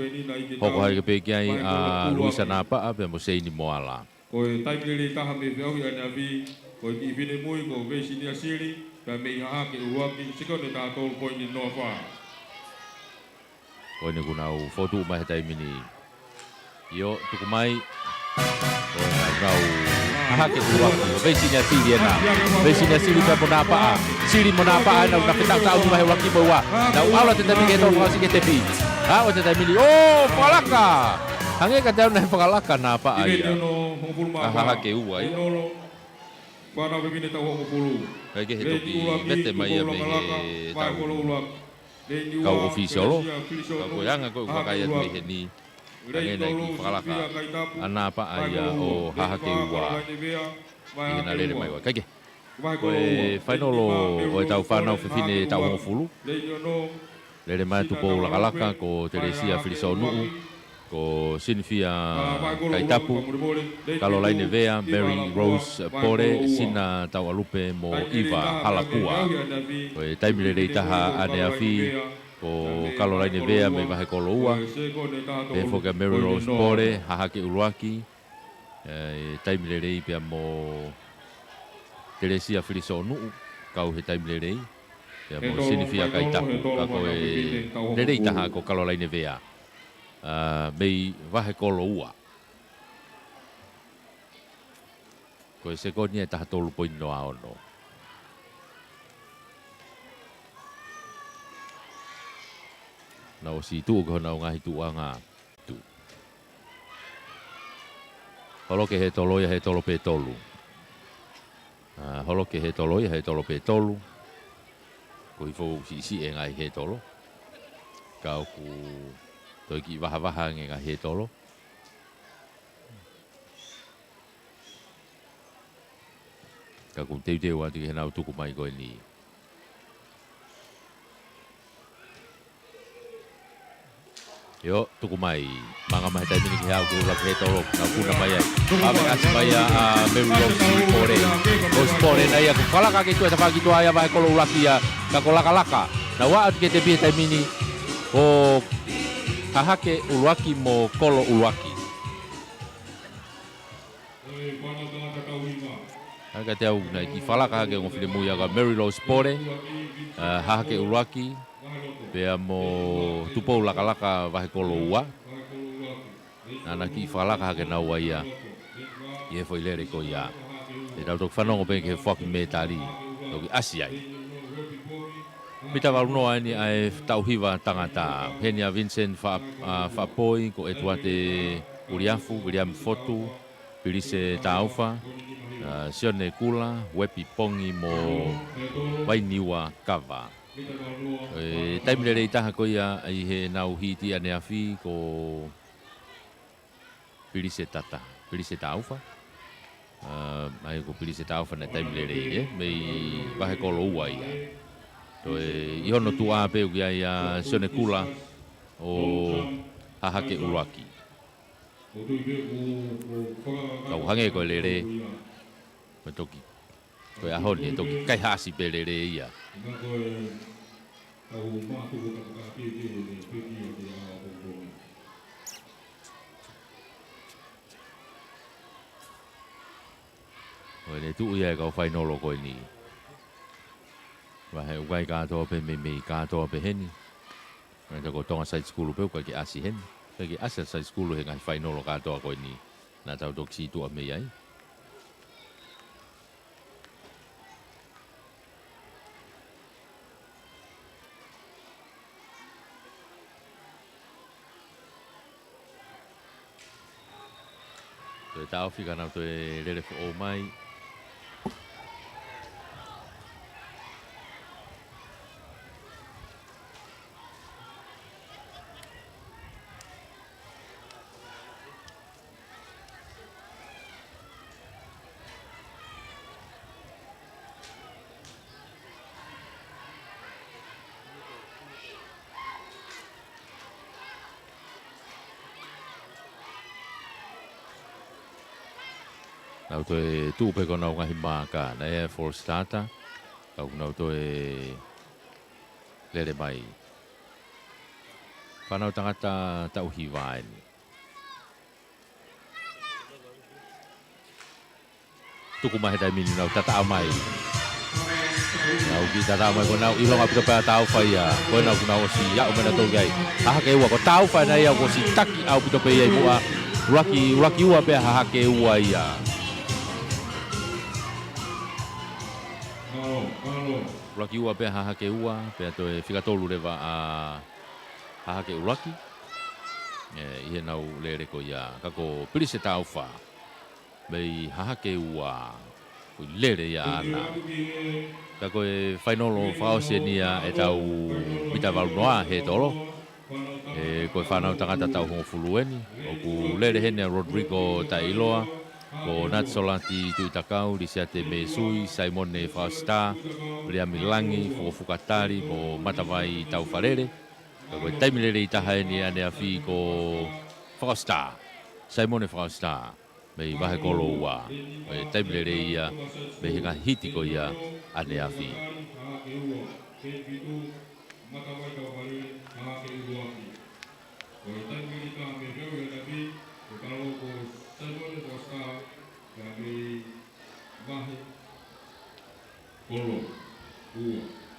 Hoko hake pē ki ai ʻa Luisa Napaʻa pea mo Seini Moala. Ko e taimi lelei taha mei he feʻauhi ʻaneafi, ko e kiʻi finemui ko Veisinia Sili, pea mei Hahake ʻUluaki, sekoni ʻe taha tolu poini noa fā. Ko eni kuo nau fokotuʻu mai he taimi ni. ʻIo, tuku mai. Ko e naunau Hahake ʻUluaki. Veisinia Sili ena. Veisinia Sili pea mo Napaʻa. Sili mo Napaʻa ena, ʻoku na fetaʻutaʻu mai he ʻuluaki mo e ua. Nau ʻalu atu he taimi ni ke tau fakaʻosi ki he tepi. ʻAlu atu he taimi ni. ʻO, fakalaka! Hangē kiate au naʻe fakalaka Napaʻa ia. ʻA Hahake Ua ia. Kae kehe, toki vete mai ia mei heʻetau kau ʻōfisiolo. Ka ko e anga ko ē ʻoku vakai atu mei heni, hangē naʻe kiʻi fakalaka ʻa Napaʻa ia ʻo Hahake Ua ʻi heʻena lele mai ua. Kae kehe, ko e fainolo ʻo ʻetau fānau fefine taʻu hongofulu. Lele mai Tupou Lakalaka, ko Telesia Filisonuʻu, ko Sinifia Kaitapu, Kalolaine Vea, Mary Rose Pole, Sina Tauʻalupe mo ʻIva Halapua. Ko e taimi lelei taha ʻaneafi, ko Kalolaine Vea mei Vahekoloua, pehē foki ʻa Mary Rose Pole, Hahake ʻUluaki, ʻa e taimi lelei pea mo Telesia Filisonuʻu, kau he taimi lelei, pea mo Sinifia Kaitapu, ka ko e lelei taha ko Kalolaine Vea. ʻA, mei Vahekoloua. Ko e sekoni ʻe taha tolu poini noa ono. Nau ʻosi tuʻu ki honau ngaahi tuʻuʻanga. Tuʻu. Holo ki he hētolo ia, hētolo pē tolu. ʻA, holo ki he hētolo ia, hētolo pē tolu. Ko e hifo siʻisiʻi e ngaahi hētolo. Ka ʻoku toe kiʻi vahavaha ange ngaahi hētolo. Ka ʻoku teuteu atu ki heʻenau tuku mai ko eni. ʻIo, tuku mai. Manga mai he taimi ni ki he ʻaho ke ʻuluaki hētolo, nau kuna mai ai. Pea mei ʻasi mai ia ʻa Mary Rose Pole. Rose Pole ena ia, ko e fakalaka ki tuʻa, tafaʻaki tuʻa ia Vahekoloua ʻUluaki ia, ka ko Lakalaka. Nau ō atu ki he tepi he taimi ni, ko Hahake ʻUluaki mo Kolo ʻUluaki. ʻA ia kiate au naʻe kiʻi fakalaka hake ongo finemui ia ko Mary Rose Pole, ʻa, Hahake ʻUluaki, pea mo Tupou Lakalaka Vahekoloua. Naʻá na kiʻi fakalaka hake naua ia ʻi he foʻi lele ko ia. Te tau toki fanongo pē ki he foaki mētali, toki ʻasi ai. Mita valu noa eni ʻa e taʻu hiva tangata. Heni ʻa Vincent Fa-, ʻa, Faʻapoi, ko ʻEtuate Uliafu, Viliami Fotu, Pilise Taufa, ʻa, Sione Kula, Uepi Pongi mo Vainiua Kava. ʻE taimi lelei taha ko ia ʻi heʻenau hiti ʻaneafi ko Pilise Tata, Pilise Taufa. ʻA, ʻa ia ko Pilise Taufa naʻe taimi lelei, ē, mei Vahekoloua ia. Toe ʻi hono tuʻa pē ʻoku ʻi ai ʻa Sione Kula ʻo Hahake ʻUluaki. Kau hangē ko e lele, ko e toki, ko e ʻaho ni ʻe toki kaihaʻasi pē lele ia. Ko ʻene tuʻu ia e kau fainolo ko eni. Vahe ʻukai kātoa pē meimei kātoa pē heni. Naʻe ko Tonga Side School pē ʻoku ʻikai ke ʻasi heni. ʻIkai ke ʻasi ʻa Side School he ngaahi fainolo kātoa ko eni naʻa tau toki sītuʻa mei ai. Toe taʻofi ka nau toe lele foʻou mai. Nau toe tuʻu pē ko ʻenau ngaahi maaka, naʻe false starter, ka ʻoku nau toe lele mai. Fānau tangata taʻu hiva eni. Tuku mai he taimi ni nau tataʻa mai. Nau kiʻi tataʻa mai ko ʻenau ʻilonga ʻaupito pē ʻa Taufa ia. Ko ʻenau kuo nau ʻosi aʻu mai nautolu ki ai. Hahake ua ko Taufa ena ia kuo ʻosi taki ʻaupito pē ia ʻi muʻa. ʻUluaki, ʻuluaki ua pē ʻa Hahake ua ia. ʻUluaki ua pē ʻa Hahake ua, pea toe fika tolu leva ʻa Hahake ʻuluaki. ʻE, ʻi heʻenau lele ko ia, ka ko Pilise Taufa mei Hahake ua, ʻoku lele ia ʻaʻana. Ka ko e fainolo fakaʻosi eni ia ʻetau mita valu noa he tolo. ʻE, ko e fānau tangata taʻu hongofulu eni, ʻoku lele heni ʻa Rodrigo Taʻeiloa, ko Natsolati Tuʻitakau, Lisiate Mēsui, Saimone Fakaʻositā, Viliami Langi, Fukofuka Tali, mo Matavai Taufalele. Ka ko e taimi lelei taha eni ʻaneafi ko Fakaʻositā, Saimone Fakaʻositā, mei Vahekoloua. Ko e taimi lelei ia, mei he ngaahi hiti ko ia ʻaneafi. Matavai Taufalele, Hahake ʻuluaki. Ko e taimi lelei taha mei Veuianapi, ko e kalo ko Saimone Fakaʻositā, ka mei Vahekoloua.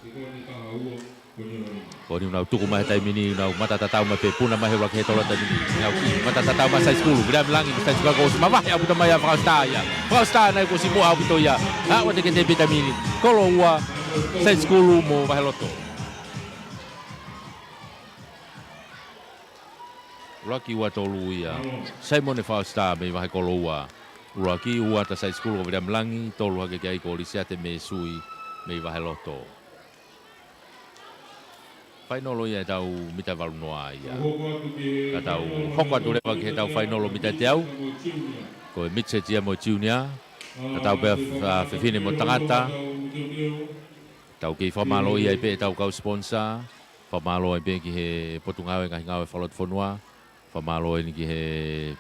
Sekoni taha ua, ko eni ʻo nima. Ko eni ʻoku nau tuku mai he taimi ni, nau mata tatau mai pē puna mai he ʻuluaki he tolo taimi ni. Nau kiʻi mata tatau mai Side School, Viliami Langi, Side School kuo ʻosi mavahe ʻaupito mai ʻa Fakaʻositā ia. Fakaʻositā naʻe kuo ʻosi muʻa ʻaupito ia. Ā, ʻoua te ke tepi taimi ni. Koloua, Side School mo Vaheloto. ʻUluaki ua tolu ia. Saimone Fakaʻositā mei Vahekoloua. ʻUluaki ua ʻa Side School ko Viliami Langi, tolu hake ki ai ko Lisiate Mēsui mei Vaheloto. Fainolo ia ʻetau mita valu noa ia. Ka tau hoko atu leva ki heʻetau fainolo mita teau. Ko e midget ia mo e junior. Ka tau pea, ā, fefine mo tangata. Tau kei fakamālō ai pē ʻetau kau sponsor. Fakamālō ai pē ki he Potungāue Ngaahi Ngāue Fakalotofonua. Fakamālō eni ki he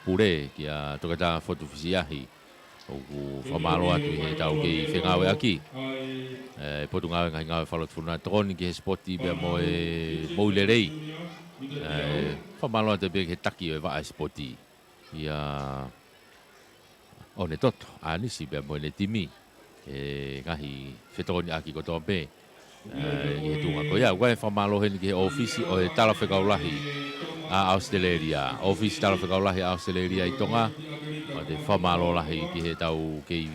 pule, kia Toketā Fotu Fisiahi. ʻOku fakamālō atu ʻi heʻetau kei fengāueʻaki. ʻE, Potungāue Ngaahi Ngāue Fakalotofonua, tokoni ki he sipoti pea mo e moʻui lelei. ʻE, fakamālō atu pē ki he taki ʻo e vaʻa sipoti. ʻIa ʻOnetoto ʻAnisi pea mo ʻene timi, ʻi he ngaahi fetokoniʻaki kotoa pē, ʻe, ʻi he tuʻunga ko ia. ʻOku ou fakamālō heni ki he ʻōfisi ʻo e Talafekau Lahi ʻa ʻAositelēlia. ʻŌfisi Talafekau Lahi ʻa ʻAositelēlia ʻi Tonga. ʻOku ou fakamālō lahi ki heʻetau kei,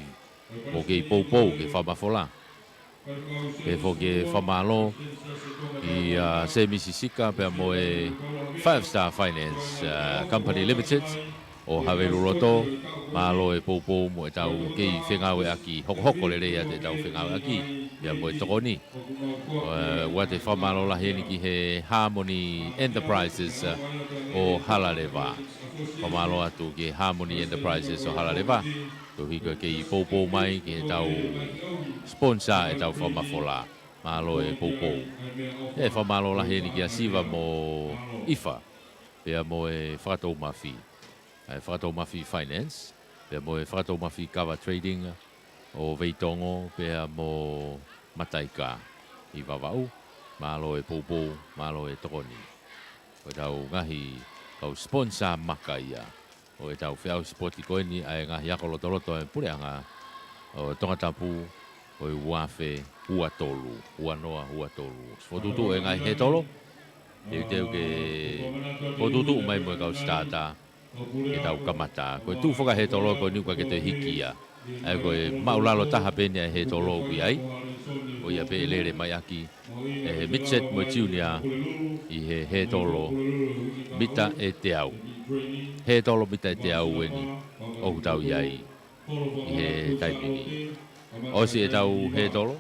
ʻoku kei poupou ki he fakamafola. Pea foki e fakamālō kia Sēmisi Sika pea mo e Five Star Finance, ā, Company Limited ʻo Havailuloto, mālō e poupou mo ʻetau kei fengāueʻaki, hokohoko lelei atu ʻetau fengāueʻaki, pea mo e tokoni. ʻE, ʻoku ou fakamālō lahi eni ki he Harmony Enterprises, ā, ʻo Halaleva. Fakamālō atu ki he Harmony Enterprises ʻo Halaleva. Koeʻuhi ko e kei poupou mai ki heʻetau sponsor ʻetau fakamafola. Mālō e poupou. ʻE, fakamālō lahi eni kia Siva mo ʻIfa, pea mo e Fakatoumafi. ʻE, Fakatoumafi Finance, pea mo e Fakatoumafi Kava Trading ʻo Veitongo, pea mo Mataika ʻi Vavaʻu. Mālō e poupou, mālō e tokoni. Ko ʻetau ngaahi kau sponsor maka ia ʻo ʻetau feʻauhi sipoti ko eni ʻa e ngaahi ako lotoloto ʻa e puleʻanga ʻo Tongatapu ʻo e uaafe uatolu, uanoa uatolu. Fokotuʻutuʻu e ngaahi hetolo, Teuteu ke fokotuʻutuʻu mai mo e kau sitaata ke tau kamata. Ko e tuʻu foki ʻa e hētolo ko eni ʻoku ʻikai ke toe hiki ia. ʻA ia ko e māʻulalo taha pē eni ʻa e hētolo ʻoku ʻi ai. Ko ia pē ʻe lele mai ʻaki ʻe he midget mo e junior ʻi he hētolo mita ʻe teau. Hētolo mita ʻe teau eni ʻoku tau ʻi ai ʻi he taimi ni. ʻOsi ʻetau hētolo,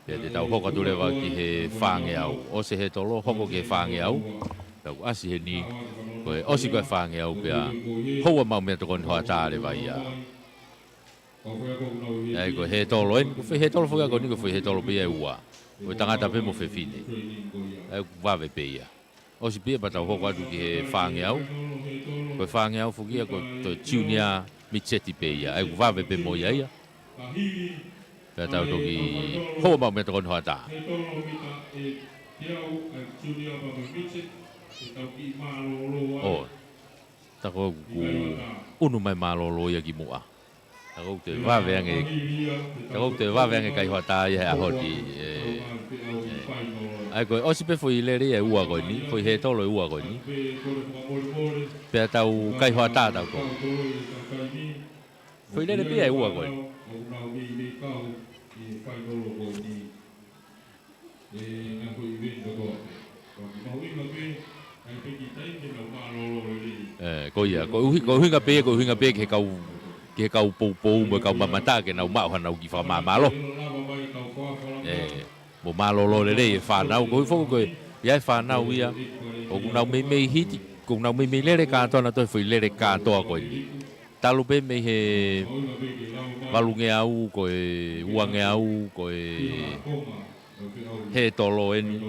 pea te tau hoko atu leva ki he fāngeau. ʻOsi e hētolo, hoko ki he fāngeau. Tau ʻasi heni, ko e ʻosi ko e fāngeau pea houa maʻu meʻatokoni hoʻatā leva ia. ʻA ia ko e hētolo eni, ko e foʻi hētolo foki ko eni ko e foʻi hētolo pē ia ʻe ua. Ko e tangata pē mo fefine. ʻA ia ʻoku vave pē ia. ʻOsi pē ia pea tau hoko atu ki he fāngeau. Ko e fāngeau foki ia ko e toe junior midget pē ia. ʻA ia ʻoku vave pē mo ia ia. Pea tau toki houa maʻu meʻatokoni hoʻatā. ʻO, tā ko ē ʻoku ʻunu mai mālōlō ia ki muʻa. Tā ko ē ʻoku toe vave ange, tā ko ē ʻoku toe vave ange kai hoʻatā ia he ʻaho ni, ē, ē. ʻA ia ko e ʻosi pē foʻi lele ia ʻe ua ko eni, foʻi hētolo ʻe ua ko eni. Pea tau kai hoʻatā tautolu. Foʻi lele pē ia ʻe ua ko eni. Ē, ko ia, ko e ʻuhi-, ko e ʻuhinga pē, ko e ʻuhinga pē, ko e ʻuhinga pē ki he kau, ki he kau poupou mo e kau mamata ke nau maʻu hanau kiʻi fakamāmālohi. Ē, mo mālōlō lelei e fānau, ko e foki ko e, ʻi ai e fānau ia, ʻoku nau meimei hiti, ʻoku nau meimei lele kātoa nautolu he foʻi lele kātoa ko eni. Talu pē mei he valungeau, ko e uangeau, ko e hētolo eni.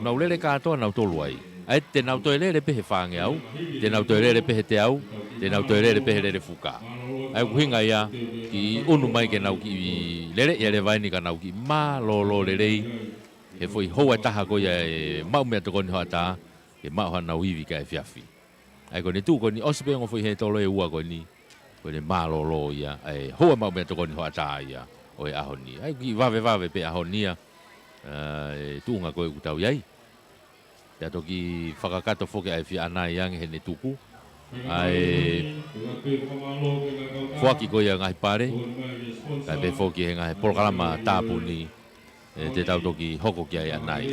Nau lele kātoa nautolu ai. ʻA ia te nau toe lele pē he fāngeau, te nau toe lele pē he teau, te nau toe lele pē he lele fuka. ʻA ia ʻoku ʻuhinga ia ke ʻunu mai ke nau kiʻi lele ia leva eni ka nau kiʻi mālōlō lelei. He foʻi houa ʻe taha ko ia ʻe maʻu meʻatokoni hoʻatā, ke maʻu hanau ivi kae efiafi. ʻA ia ko ʻene tuʻu ko eni ʻosi pē ongo foʻi hētolo ʻe ua ko eni. Ko ʻene mālōlō ia, ʻa e houa maʻu meʻatokoni hoʻatā ia ʻo e ʻaho ni. ʻA ia kiʻi vavevave pē ʻaho ni ia, ā, e tuʻunga ko ē ʻoku tau ʻi ai. Pea toki fakakakato foki ʻa e fia ʻanai ange heʻene tuku. ʻA e foaki ko ia ngaahi pale. Kae pehē foki he ngaahi polokalama tāpuni ē, te tau toki hoko ki ai ʻanai.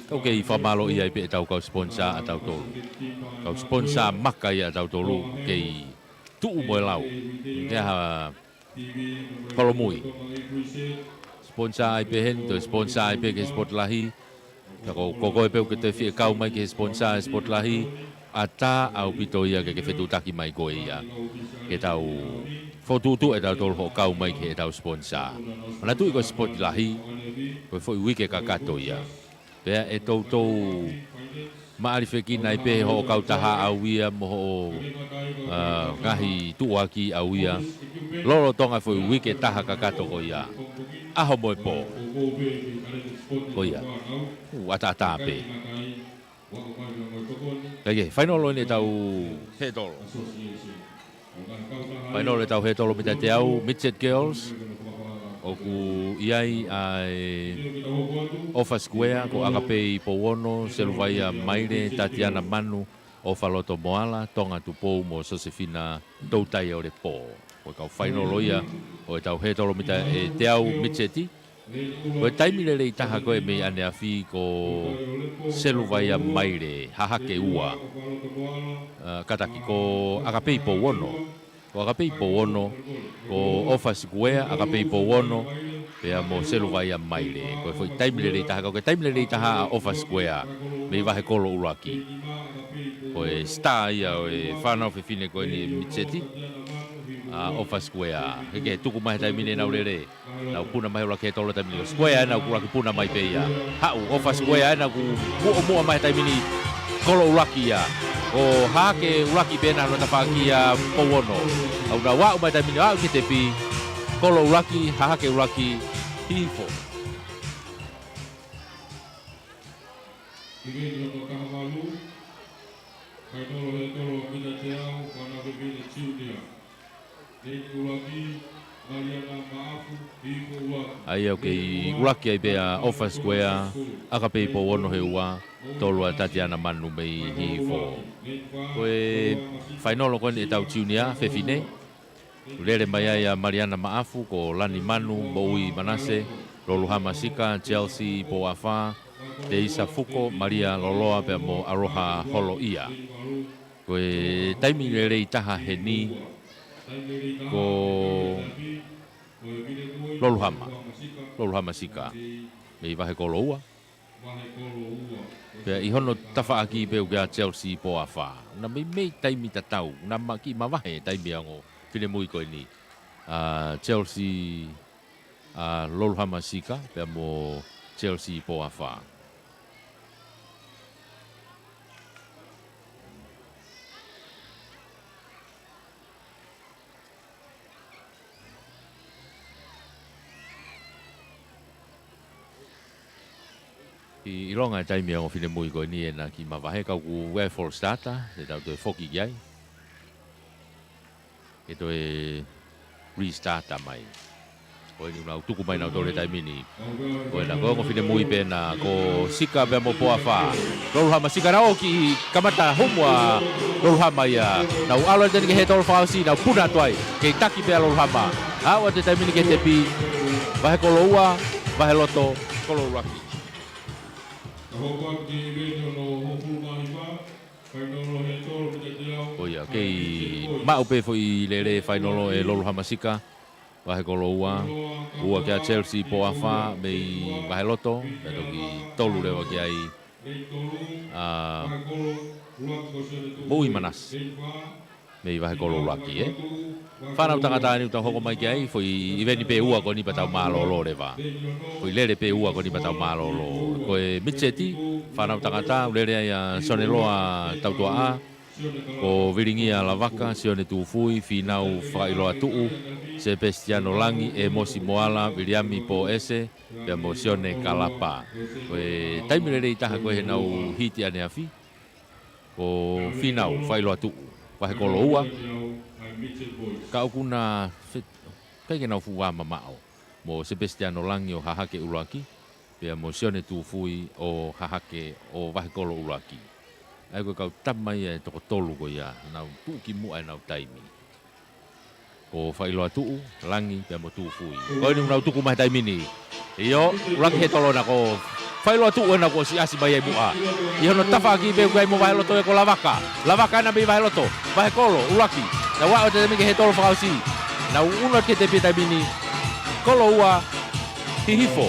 Kau kei fakamālōʻia ai pē ʻetau kau sponsor ʻa tautolu. Kau sponsor maka ia ʻa tautolu, kei tuʻu mo e lau. Ke ha holomui. Sponsor ai pē heni, toe sponsor ai pē ki he sport lahi. Ka ko, ko koe pē ʻoku ke toe fie kau mai ki he sponsor e sport lahi, ʻatā ʻaupito ia ke ke fetuʻutaki mai koe ia. Ke tau fokotuʻutuʻu ʻe tautolu hoʻo kau mai ki heʻetau sponsor. Manatuʻi ko e sport lahi, ko e foʻi uike kakato ia. Pea ʻe toutou maʻalifekina ai pē hoʻo kautaha ʻau ia mo hoʻo, ā, ngaahi tuʻuaki ʻau ia. Lolotonga foʻi uike taha kakato ko ia. ʻAho mo e pō. Ko ia. ʻOku ʻataʻatā pē. Kae kehe, fainolo eni ʻetau hētolo. Fainolo ʻetau hētolo mita ʻe teau, Midget Girls. ʻOku ʻi ai ʻa e ʻOfa Sikuea, ko ʻAkapei Pouono, Seluvaia Maile, Tatiana Manu, ʻOfa Loto Moala, Tonga Tupou mo Sosefina Toutai ʻo Lepō. Ko e kau fainolo ia ʻo ʻetau hētolo mita ʻe teau midget. Ko e taimi lelei taha ko ē mei ʻaneafi ko Seluvaia Maile, Hahake ua. Ā, kātaki ko ʻAkapei Pouono. Ko ʻAkapei Pouono, ko ʻOfa Sikuea, ʻAkapei Pouono, pea mo Seluvaia Maile. Ko e foʻi taimi lelei taha, ko e taimi lelei taha ʻa ʻOfa Sikuea, mei vahe kolo ʻuluaki. Ko e star ia ʻo e fānau fefine ko eni midget, ʻa ʻOfa Sikuea. He ke tuku mai he taimi ni ʻenau lele. Nau puna mai he ʻuluaki hētolo taimi ni ko Sikuea ʻenau ʻuluaki puna mai pē ia. Haʻu, ʻOfa Sikuea ʻenau kuo muʻomuʻa mai he taimi ni kolo ʻuluaki ia. Ko Hahake ʻuluaki pē ʻena hono tafaʻaki ʻa Pouono. ʻAu nau aʻu mai taimi ni aʻu ki he tepi. Kolo ʻuluaki, Hahake ʻuluaki, hihifo. Iveni hono taha valu, fainolo hētolo mita ʻe teau, fānau fefine junior. Leini ʻuluaki, ʻA ia ʻoku kei ʻuluaki ai pē ʻa ʻOfa Sikuea, ʻAkapei Pouono he ua, tolu ʻa Tatiana Manu mei Hihifo. Ko e fainolo ko eni ʻetau tiunia fefine. Lele mai ai ʻa Maliana Maʻafu, ko Lani Manu, Moʻui Manase, Loluhama Sika, Chelsea Poafa, Teisa Fuko, Malia Loloa pea mo Aroha Holoʻia. Ko e taimi lelei taha heni, ko Loluhama, Loluhama Sika, mei Vahekolo ua. Pea ʻi hono tafaʻaki pē ʻoku ʻia Chelsea Poafa. Naʻe meimei taimi tatau, naʻe ma-, kiʻi mavahe taimi ʻa e ongo finemui ko eni. ʻA Chelsea, ʻa Loluhama Sika, pea mo Chelsea Poafa. ʻI, ʻilonga e taimi ʻa e ongo finemui ko eni ʻena kiʻi mavahe, ka ʻoku ʻi ai e false starter, te tau toe foki ki ai. Ke toe restart mai. Ko eni ʻoku nau tuku mai nautolu he taimi ni. Ko ena, ko e ongo finemui pē ena, ko Sika pea mo Poafa. Loluhama Sika, naʻe ō ki he kamata humu ʻa Loluhama ia. Nau ʻalu atu eni ki he tolo fakaʻosi, nau puna atu ai. Kei taki pē ʻa Loluhama. Aʻu atu he taimi ni ki he tepi. Vahekolo ua, Vaheloto, kolo ʻuluaki. Ko ia, kei maʻu pē foʻi lele fainolo ʻe Loluhama Sika, Vahekolo ua, ua kia Chelsea Poafa mei Vaheloto, pea toki tolu leva ki ai, ʻa Moʻui Manase mei Vahekolo ʻuluaki, ē. Fānau tangata eni ʻoku tau hoko mai ki ai, foʻi ʻiveni pē ʻe ua ko eni pea tau mālōlō leva. Foʻi lele pē ʻe ua ko eni pea tau mālōlō. Ko e mitseti, fānau tangata, ʻoku lele ai ʻa Soneloa Tautuaʻa, ko Vilingia Lavaka, Sione Tufui, Fīnau Fakaʻiloa Tuʻu, Sepesitiano Langi, ʻEmosi Moala, Viliami Poese, pea mo Sione Kalapa. Ko e taimi lelei taha ko ē heʻenau hiti ʻaneafi, ko Fīnau Fakaʻiloa Tuʻu, Vahekolo ua. Ka ʻoku na fe-, ʻikai ke nau fuʻu vā mamaʻo. Mo Sepesitiano Langi ʻo Hahake ʻuluaki, pea mo Sione Tufui ʻo Hahake ʻo Vahekolo ʻuluaki. ʻA ia ko e kau tama ia ʻe toko tolu ko ia, nau tuʻu ki muʻa ʻenau taimi. Ko Fakaʻiloa Tuʻu, Langi, pea mo Tufui. Ko eni ʻoku nau tuku mai he taimi ni. ʻIo, ʻuluaki he tolo ena ko Fakaʻiloa Tuʻu ena kuo ʻosi ʻasi mai ai muʻa. ʻI hono tafaʻaki pē ʻoku ʻi ai mo Vaheloto ē ko Lavaka. Lavaka ena mei Vaheloto. Vahekolo ʻuluaki. Nau aʻu atu he taimi ni ki he tolo fakaʻosi. Nau ʻunu atu ki he tepi he taimi ni. Kolo ua, Hihifo,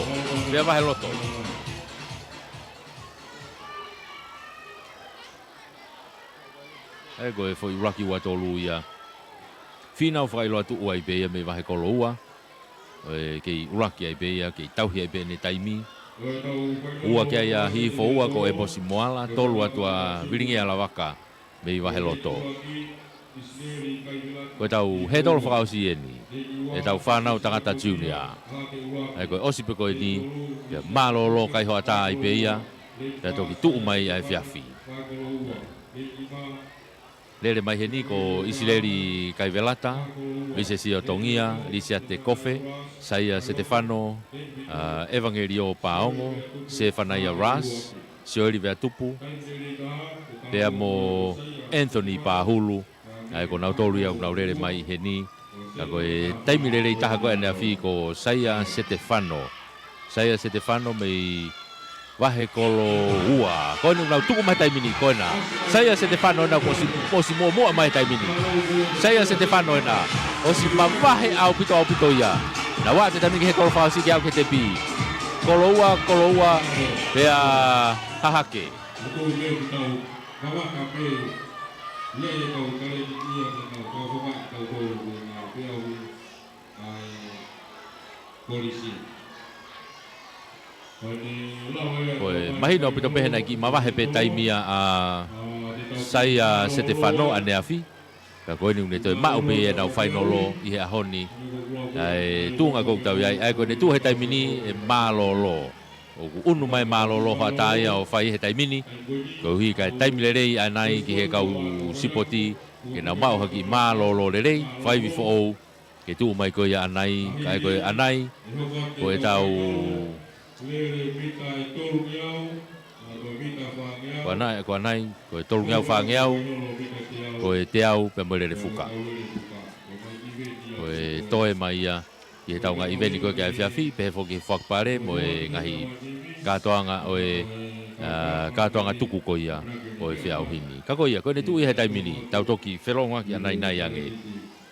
pea Vaheloto. ʻA ia ko e foʻi ʻuluaki ua tolu ia. Fīnau Fakaʻiloa Tuʻu ai pē ia mei Vahekolo ua. ʻE kei ʻuluaki ai pē ia, kei tauhi ai pē ʻene taimi. Ua ki ai ʻa Hihifo ua ko ʻEmosi Moala, tolu atu ʻa Vilingia Lavaka mei Vaheloto. Ko ʻetau he tolo fakaʻosi eni, ʻetau fānau tangata junior. ʻA ia ko e ʻosi pē ko eni, pea mālōlō kai hoʻatā ai pē ia, pea toki tuʻu mai ʻa e efiafi. Lele mai heni ko ʻIsileli Kaivelata, Visesio Tongia, Lisiate Kofe, Saia Setefano, ʻa, ʻEvangelio Paongo, Sefanaia Ras, Sioeli Veatupu, pea mo Anthony Pahulu, ʻa ia ko nautolu ia ʻoku nau lele mai heni. Ka ko e taimi lelei taha ko ē ʻaneafi ko Saia Setefano. Saia Setefano mei Vahekolo ua. Ko eni ʻoku nau tuku mai he taimi ni ko ena. Saia Setefano ena kuo ʻosi, ʻosi muʻomuʻa mai he taimi ni. Saia Setefano ena. ʻOsi mavahe ʻaupito ʻaupito ia. Nau aʻu atu he taimi ni ki he tolo fakaʻosi ke aʻu ki he tepi. Kolo ua, kolo ua, pea Hahake. Ko e mahino ʻaupito pē he naʻe kiʻi mavahe pē taimi ia ʻa Saia Setefano ʻaneafi. Ka ko eni ʻoku ne toe maʻu pē ia ʻenau fainolo ʻi he ʻaho ni. ʻA e tuʻunga ʻoku tau ʻi ai, ʻa ia ko ʻene tuʻu he taimi ni ʻe mālōlō. ʻOku ʻunu mai mālōlō hoʻatā ia ʻo fai he taimi ni. Koeʻuhi ka e taimi lelei ʻaʻana ia ki he kau sipoti, ke nau maʻu ha kiʻi mālōlō lelei, faivi foʻou, Ke tuʻu mai ko ia ʻanai, kae ko e ʻanai, ko e tau, ko ʻanai, ko ʻanai, ko e tolungeau fāngeau, ko e teau pea mo e lele fuka. Ko e toe mai ia, ʻi he tau ngaahi ʻiveni ko ē ki he efiafi, pehē foki he fakapale mo e ngaahi kātoanga ʻo e, ā, kātoanga tuku ko ia ʻo e feʻauhi ni. Ka ko ia, ko ʻene tuʻu ia he taimi ni, tau toki felongoaki ʻanai ʻanai ange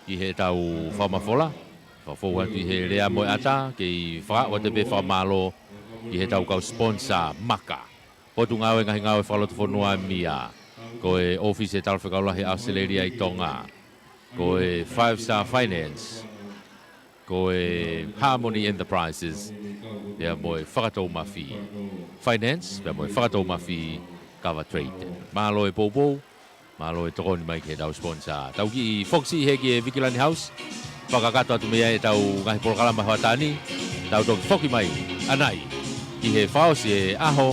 ʻi he tau fakamafola. Fakafou atu ʻi he lea mo e ʻatā, kei fakaaʻu atu pē fakamālō ʻi he tau kau sponsor maka. Potungāue Ngaahi Ngāue Fakalotofonua, mia, ko e ʻŌfisi ʻo e Talafekau Lahi ʻAositelēlia ʻi Tonga, ko e Five Star Finance, ko e Harmony Enterprises, pea mo e Fakatoumafi Finance, pea mo e Fakatoumafi Kava Trade. Mālō e poupou, mālō e tokoni mai ki he tau sponsor. Tau kiʻi foki ʻi he ki he Vikilani House, fakakakato atu mei ai e tau ngaahi polokalama hoʻatā ni, tau toki foki mai ʻanai ʻi he fakaʻosi e ʻaho,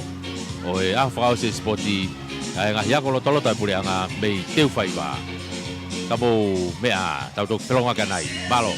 ʻo e ʻaho fakaʻosi e sipoti, ʻa e ngaahi ako lotoloto ʻa e puleʻanga mei Teufaiva. Ka mou meʻa, tau toki felongoaki ʻanai. Mālō.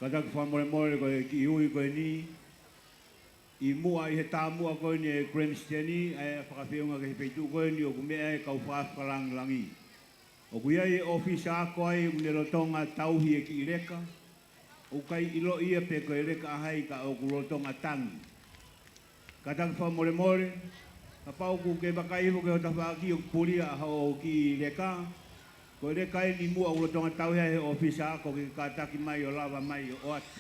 Kātaki fakamolemole ko e kiʻi ui ko eni, ʻi muʻa ʻi he taumuʻa ko eni e Graham's Journey, ʻa e fakafeʻunga ki he feituʻu ko eni ʻoku meʻa ai e kau fakalangilangi. ʻOku ʻi ai e ʻōfisa ako ai ʻoku ne lolotonga tauhi e kiʻi leka, ʻoku ʻikai ʻiloʻi ia pe ko e leka ʻa hai ka ʻoku lolotonga tangi. Kātaki fakamolemole, kapau ʻoku ke vakai hifo ki ho tafaʻaki ʻoku pulia ʻa hoʻo kiʻi leka, ko e leka eni muʻa ʻoku lolotonga tauhi ai he ʻōfisa ako, ke kātaki mai ʻo lava mai ʻo ʻoatu.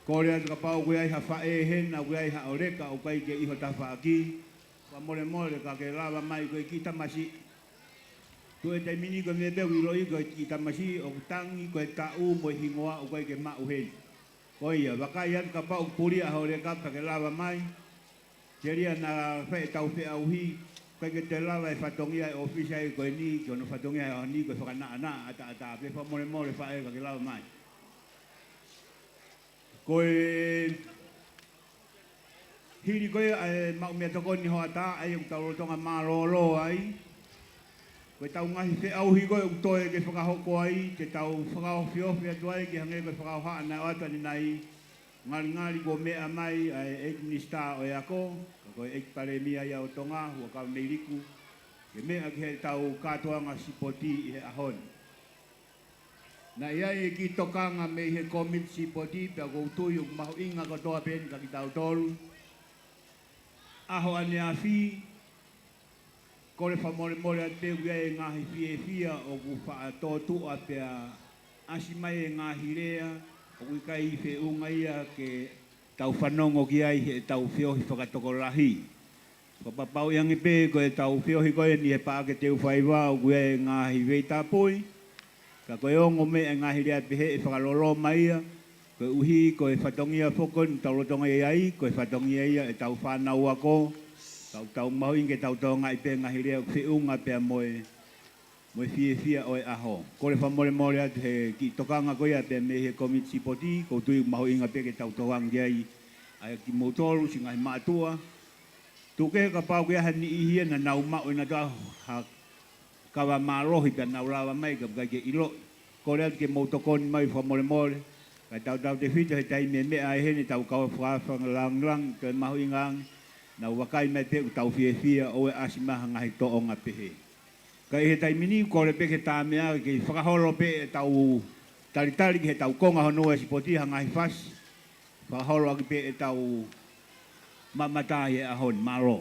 Kole atu kapau ʻoku ʻi ai ha faʻē hena ʻoku ʻi ai haʻo leka ʻoku ʻikai ke ʻi ho tafaʻaki, fakamolemole ka ke lava mai ko e kiʻi tamasiʻi. Tuʻu he taimi ni ko e meʻa pē ʻoku ʻiloʻi ko e kiʻi tamasiʻi ʻoku tangi ko e taʻu mo e hingoa ʻoku ʻikai ke maʻu heni. Ko ia, vakai atu kapau ʻoku pulia ʻa hoʻo leka pea ke lava mai. Telia naʻa fai ʻetau feʻauhi, ʻikai ke toe lava e fatongia e ʻōfisa ko eni, ki hono fatongia he ʻaho ni ko e fakanaʻanaʻa ʻataʻatā pē, fakamolemole faʻē ka ke lava mai. Ko e hili ko ia ʻa e maʻu meʻatokoni hoʻatā, ʻa ia ʻoku tau lolotonga mālōlō ai. Ko ʻetau ngaahi feʻauhi ko ē ʻoku toe ke fakahoko ai, te tau fakaofiofi atu ai ke hangē ko e fakahohaʻa naʻe ʻoatu ʻanenai, ngalingali kuo meʻa mai ʻa e ʻEiki Minisitā ʻo e Ako, ka ko e ʻEiki Palēmia ia ʻo Tonga, Huʻakavameiliku, ke meʻa ki heʻetau kātoanga sipoti ʻi he ʻaho ni. Naʻe ʻi ai e kiʻi tokanga mei he kōmiti sipoti, pea ʻoku ou tui ʻoku mahuʻinga kotoa pē eni kia kitautolu. ʻAho ʻaneafi, kole fakamolemole atu pē ʻoku ʻi ai e ngaahi fiefia ʻoku faʻa tōtuʻa pea ʻasi mai e ngaahi lea ʻoku ʻikai feʻunga ia ke tau fanongo ki ai heʻetau feohi fakatokolahi. Fakapapauʻi ange pē ko ʻetau feohi ko eni he Paʻake Teufaiva ʻoku ʻi ai e ngaahi veitapui, ka ko e ongo meʻa e ngaahi lea pehē ʻe fakaloloma ia, koeʻuhi ko e fatongia foki eni ʻoku tau lolotonga ʻi ai, ko e fatongia ia ʻetau fānau ako, ka ʻoku tau mahuʻinga ke tau tokangaʻi pē ngaahi lea ʻoku feʻunga pea mo e, mo e fiefia ʻo e ʻaho. Kole fakamolemole atu he kiʻi tokanga ko ia pea mei he kōmiti sipoti, ʻoku ou tui ʻoku mahuʻinga pē ke tau tokanga ki ai, ʻa kimoutolu siʻi ngaahi mātuʻa. Tuku kehe kapau ʻoku ʻi ai ha niʻihi ia naʻa nau maʻu ʻenautolu ha kava mālohi pea nau lava mai ka ʻoku ʻikai ke ʻiloʻi. Kole atu ke mou tokoni mai fakamolemole. Kae tautautefito he taimi ʻe meʻa ai heni ʻetau kau fakalangilangi, toe mahuʻinga ange, nau vakai mai pē ʻoku tau fiefia ʻo ʻasi mai ha ngaahi tōʻonga pehē. Ka ʻi he taimi ni, kole pē ke tā meʻa ke fakaholo pē ʻetau talitali ki heʻetau konga hono ua sipoti ha ngaahi fasi. Fakaholo ʻaki pē ʻetau mamata ʻi he ʻaho ni, mālō.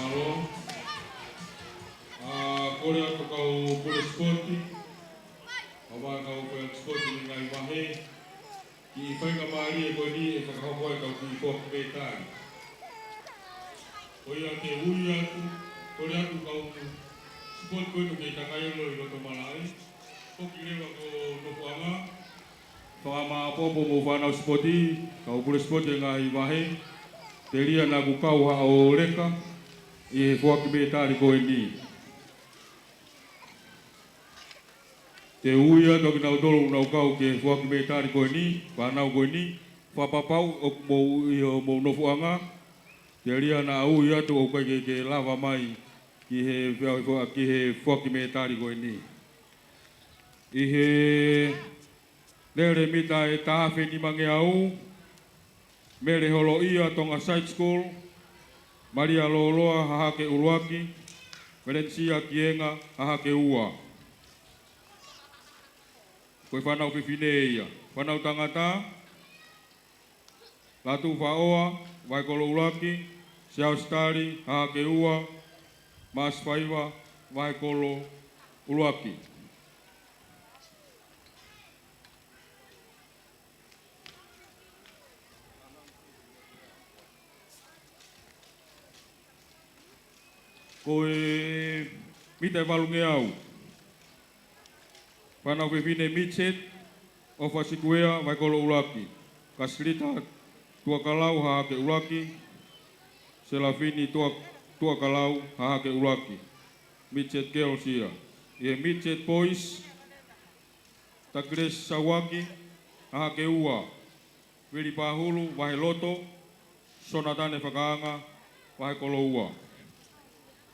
Mālō. ʻA, kole atu kau pule sipoti, ʻa, kau pule sipoti mei he ngaahi vahe, kiʻi faingamālie ko eni ʻe fakahoko ai ʻetau kiʻi foaki mētali. Ko ia te u ui atu, kole atu kau sipoti ko eni ke takai ʻo loi loto malaʻe, foki leva ki ho nofoʻanga. Fakamāʻopoʻopo mo e fānau sipoti, kau pule sipoti ʻo e ngaahi vahe, telia naʻa ku kau haʻo leka ʻi he foaki mētali ko eni. Te u ui atu kinautolu ʻoku nau kau ki he foaki mētali ko eni, fānau ko eni, fakapapauʻi ʻoku mou ʻi homou nofoʻanga, telia naʻa ui atu ʻoku ʻikai ke, ke lava mai ki he fea-, fea-, ki he foaki mētali ko eni. ʻI he lele mita ʻe taha afe nimangeau, Mele Holoʻia, Tonga Side School, Malia Loloa, Hahake ʻUluaki, Melenisia Kienga, Hahake Ua. Ko e fānau fefine ia. Fānau tangata, Lātū Faʻoa, Vahekolo ʻUluaki, Siaosi Tali, Hahake Ua, Maʻasi Faiva, Vahekolo ʻUluaki. Ko e mita ʻe valungeau. Fānau fefine midget, ʻOfa Sikuea, Vahekolo ʻUluaki, Kasilita Tuakalau, Hahake ʻUluaki, Selafini Tua-, Tuakalau, Hahake ʻUluaki. Midget girls ia. ʻI he midget boys, Takilesi Sauaki, Hahake Ua, Vili Pahulu, Vaheloto, Sonatane Fakaanga, Vahekolo Ua.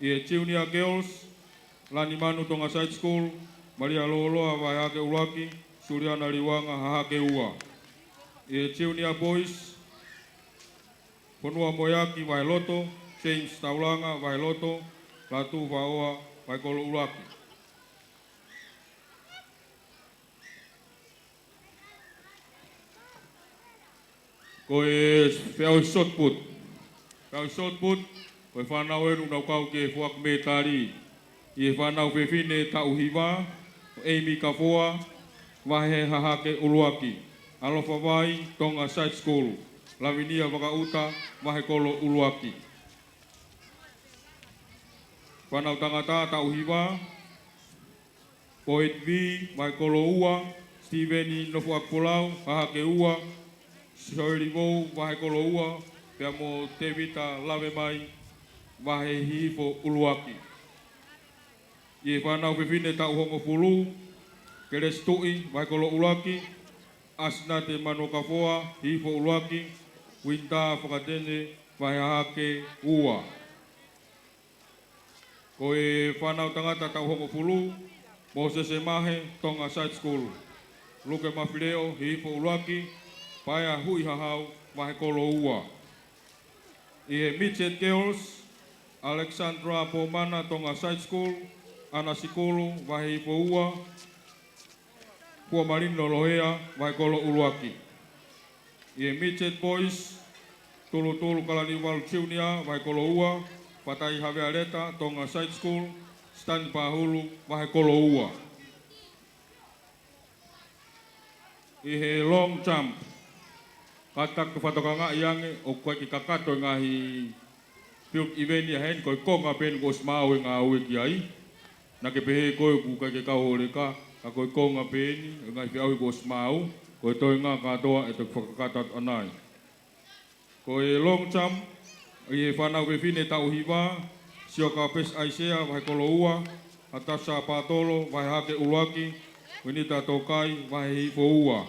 ʻI he junior girls, Lanimanu, Tonga Side School, Malia Loloa, Vahe Hahake ʻUluaki, Suliana Liuanga, Hahake Ua. ʻI he junior boys, Fonua Moeaki, Vaheloto, James Taulanga, Vaheloto, Lātū Faʻoa, Vahekolo ʻUluaki. Ko e feʻauhi shot put. Feʻauhi shot put, ko e fānau ʻeni ʻoku nau kau ki he foaki mētali. ʻI he fānau fefine taʻu hiva, ʻEimi Kafoa, Vahe Hahake ʻUluaki, ʻAlofa Vai, Tonga Side School, Lavinia Vakaʻuta, Vahekolo ʻUluaki. Fānau tangata taʻu hiva, Poet V, Vahekolo Ua, Steven Nofoʻakipolau, Hahake Ua, Soeli Vou, Vahekolo Ua, pea mo Tevita Lavemai, Vahe Hihifo ʻUluaki. ʻI he fānau fefine taʻu hongofulu, Kelesi Tuʻi, vahekolo ʻuluaki, ʻAsinate Manukafoa, hihifo ʻuluaki, Uinitā Fakatene, vahe hahake ua. Ko e fānau tangata taʻu hongofulu, Mōsese Mahe, Tonga Side School, Luke Mafileʻo, hihifo ʻuluaki, Paea Huʻihahau, vahekolo ua. ʻI he Midget Girls, Alexandra Pomana, Tonga Side School, ʻAna Sikulu, vahehihifo ua, Fuamalino Lohea, vahekolo ʻuluaki. ʻI he Midget Boys, Tulutulu Kalaniuvalu Junior, vahekolo ua, Fatai Havea Leta, Tonga Side School, Stan Pahulu, vahekolo ua. ʻI he long jump, kātaki fakatokangaʻi ange ʻoku ʻikai ke kakato e ngaahi field event ia heni, ko e konga pē eni kuo ʻosi maau e ngāue ki ai. Naʻa ke pehē koe ʻoku ʻikai ke kau ho leka, ka ko e konga pē eni e ngaahi feʻauhi kuo ʻosi maau, ko e toenga kātoa ʻe toki fakakakato atu ʻanai. Ko e long jump, ʻi he fānau fefine taʻu hiva, Sioka Pesi ʻAisea, vahekolo ua, Natasha Patolo, vahe hahake ʻuluaki, Uinita Tokai, vahehihifo ua.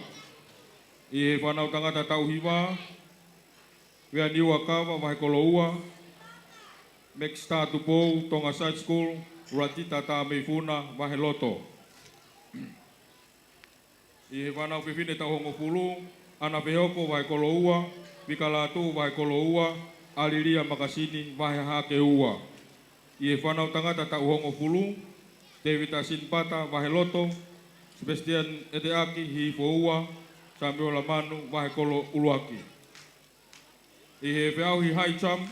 ʻI he fānau tangata taʻu hiva, Veaniua Kava, vahekolo ua, Maxstar Tupou, Tonga Side School, Ratita Tameifuna, vaheloto. ʻI he fānau fefine taʻu hongofulu, ʻAna Fehoko, vahekolo ua, Vika Lātū, vahekolo ua, ʻAlilia Makasini, vahe hahake ua. ʻI he fānau tangata taʻu hongofulu, Tēvita Sinipata, vaheloto, Sebastian ʻEteʻaki, hihifo ua, Samiuela Manu, vahekolo ʻuluaki. ʻI he feʻauhi high jump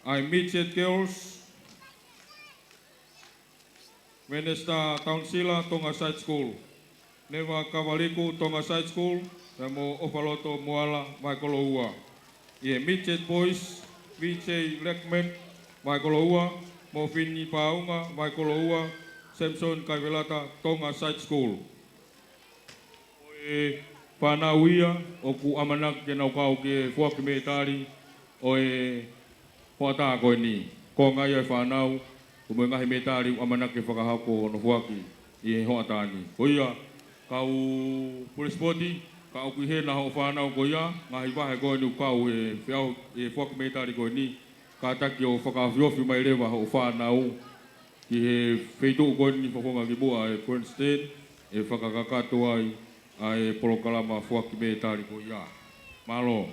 ʻa e Midget Girls, Venesta Taunisila, Tonga Side School, Neva Kavaliku, Tonga Side School, pea mo ʻOfaloto Moala, vahekolo ua. ʻI he Midget Boys, V J Lekmek, vahekolo ua, Mofini Paunga, vahekolo ua, Samson Kaivelata, Tonga Side School. Ko e fānau ia ʻoku ʻamanaki ke nau kau ki he foaki mētali ʻo e hoʻatā ko eni. Ko e ngaahi fānau, ko e ngaahi mētali ʻoku ʻamanaki ke fakahoko hono foaki ʻi he hoʻatā ni. Ko ia, kau pule sipoti, ka ʻoku ʻi hena hoʻo fānau ko ia, ngaahi vahe ko eni ʻoku kau he feʻau, he foaki mētali ko eni, kātaki ʻo fakaofiofi mai leva hoʻo fānau ki he feituʻu ko eni fofonga ki muʻa e grandstand, ʻe fakakakato ai ʻa e polokalama foaki mētali ko ia. Mālō.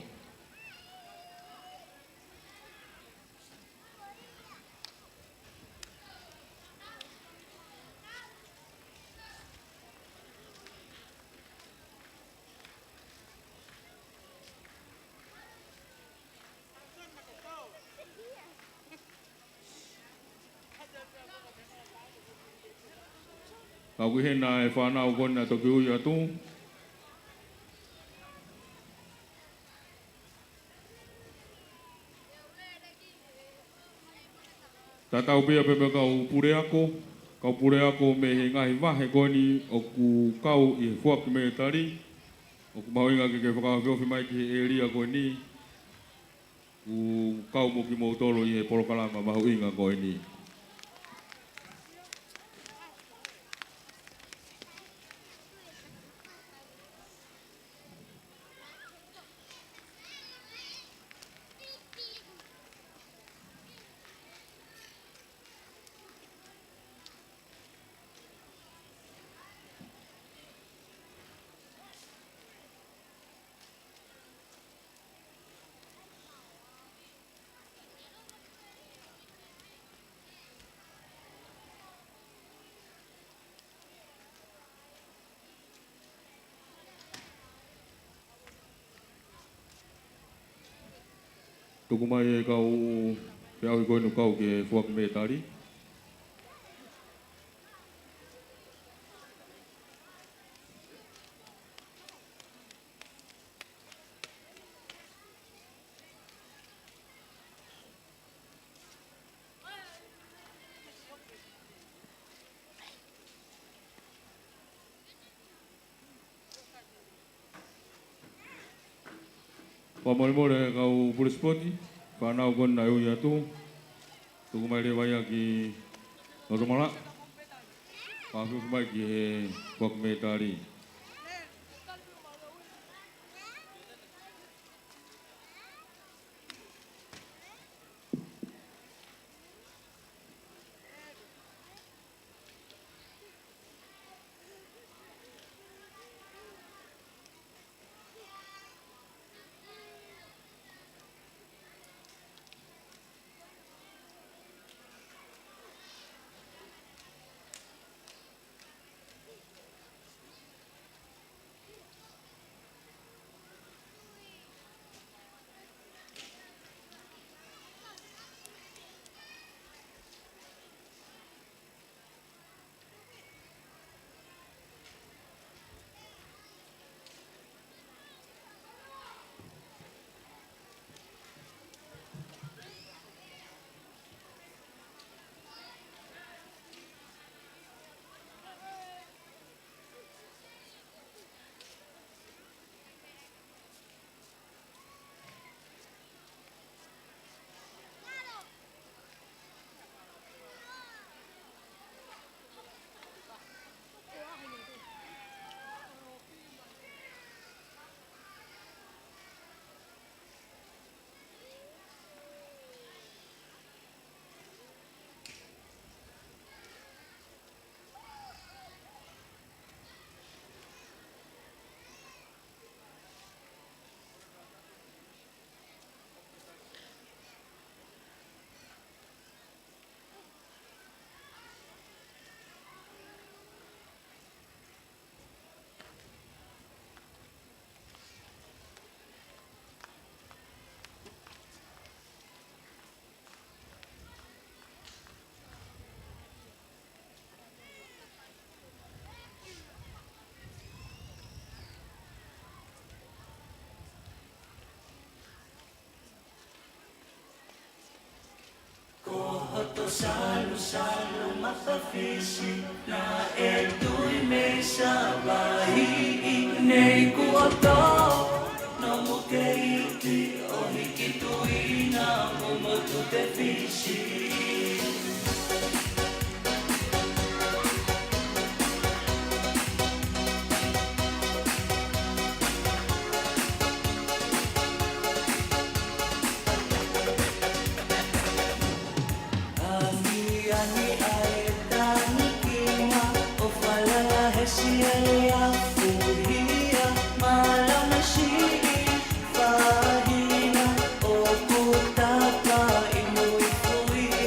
Ka ʻoku ʻi hena e fānau ko ena toki ui atu. Tatau pē ia pea mo e kau puleako, kau puleako mei he ngaahi vahe ko eni ʻoku kau ʻi he foaki mētali, ʻoku mahuʻinga ke ke fakaofiofi mai ki he ʻēlia ko eni, ʻoku kau mo kimoutolu ʻi he polokalama mahuʻinga ko eni. Tuku mai e kau feʻauhi ko eni ʻoku kau ki he foaki mētali. Fakamolemole kau pule sipoti, fānau ko ena naʻe ui atu. Tuku mai leva ia ki loto malaʻe. Fakafoki mai ki he foaki mētali. Ko hoto salusalu maka Fisi, naʻe tui mei Savaiʻi, nei kuo tō nomu keiti ʻo hiki tuina mo motu te Fisi. Aniani ʻa e tangi kima ʻo falala he siele a fuhia, malama siʻi fahina ʻoku tapa ʻi mui fui.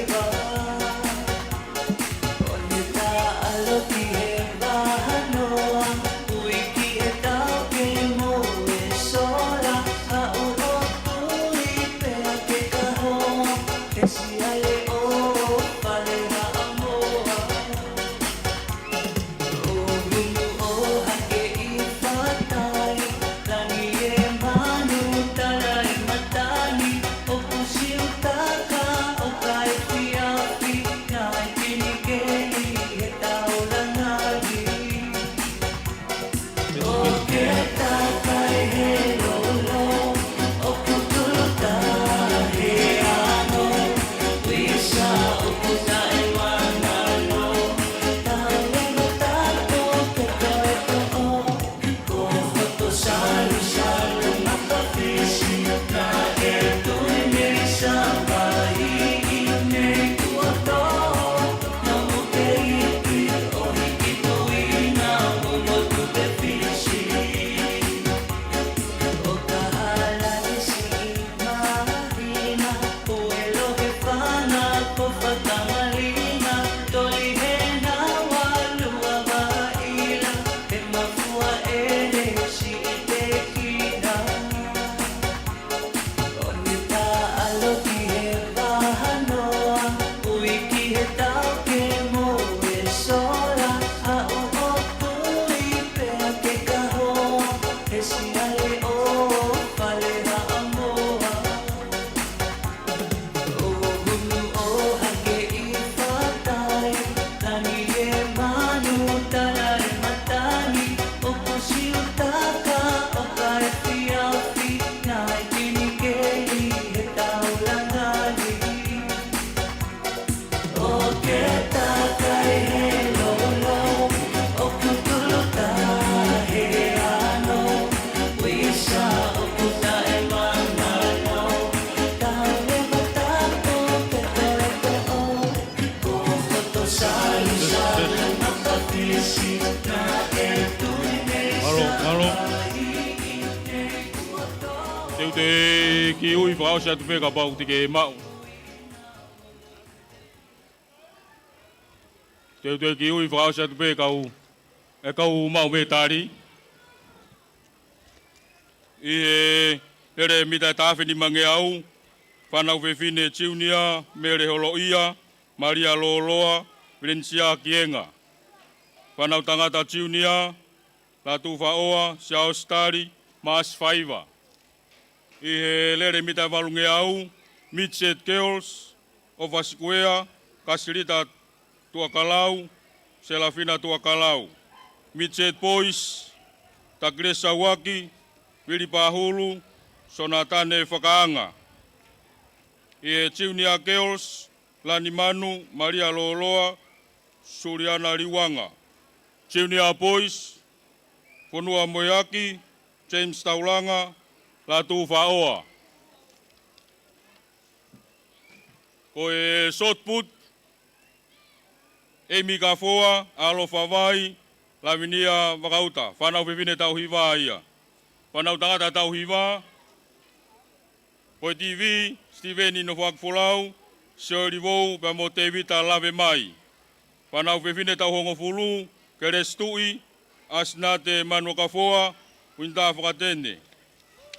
Mālō, mālō. Te u toe kiʻi ui fakaʻosi atu pē kapau te ke maʻu. Te u toe kiʻi ui fakaʻosi atu pē kau, e kau maʻu mētali. ʻI he lele mita ʻe taha afe nimangeau, fānau fefine Junior, Mele Holoʻia, Malia Loloa, Valencia Kienga. Fānau tangata Junior, Lātū Faʻoa, Siaosi Tali, Maasi Faiva. ʻI he lele mita ʻe valungeau, Midget Girls, ʻOfa Sikuea, Kasilita Tuʻakalau, Selafina Tuʻakalau. Midget Boys, Takile Sauaki, Vili Pahulu, Sonatane Fakaanga. ʻI he Junior Girls, Lani Manu, Malia Loloa, Suliana Liuanga. Junior Boys, Fonua Moeaki, James Taulanga, Lātū Faʻoa. Ko e shot put, Emi Kafoa, ʻAlo Favai, Lavinia Vakauta. Fānau fefine taʻu hiva ia. Fānau tangata taʻu hiva, Poitivi, Steven Inofoaki Folau, Sioeli Vou, pea mo Tevita Lavemai. Fānau fefine taʻu hongofulu, Kelesi Tuʻi, ʻAsinate Manuakafoa, Uinitā Fakatene.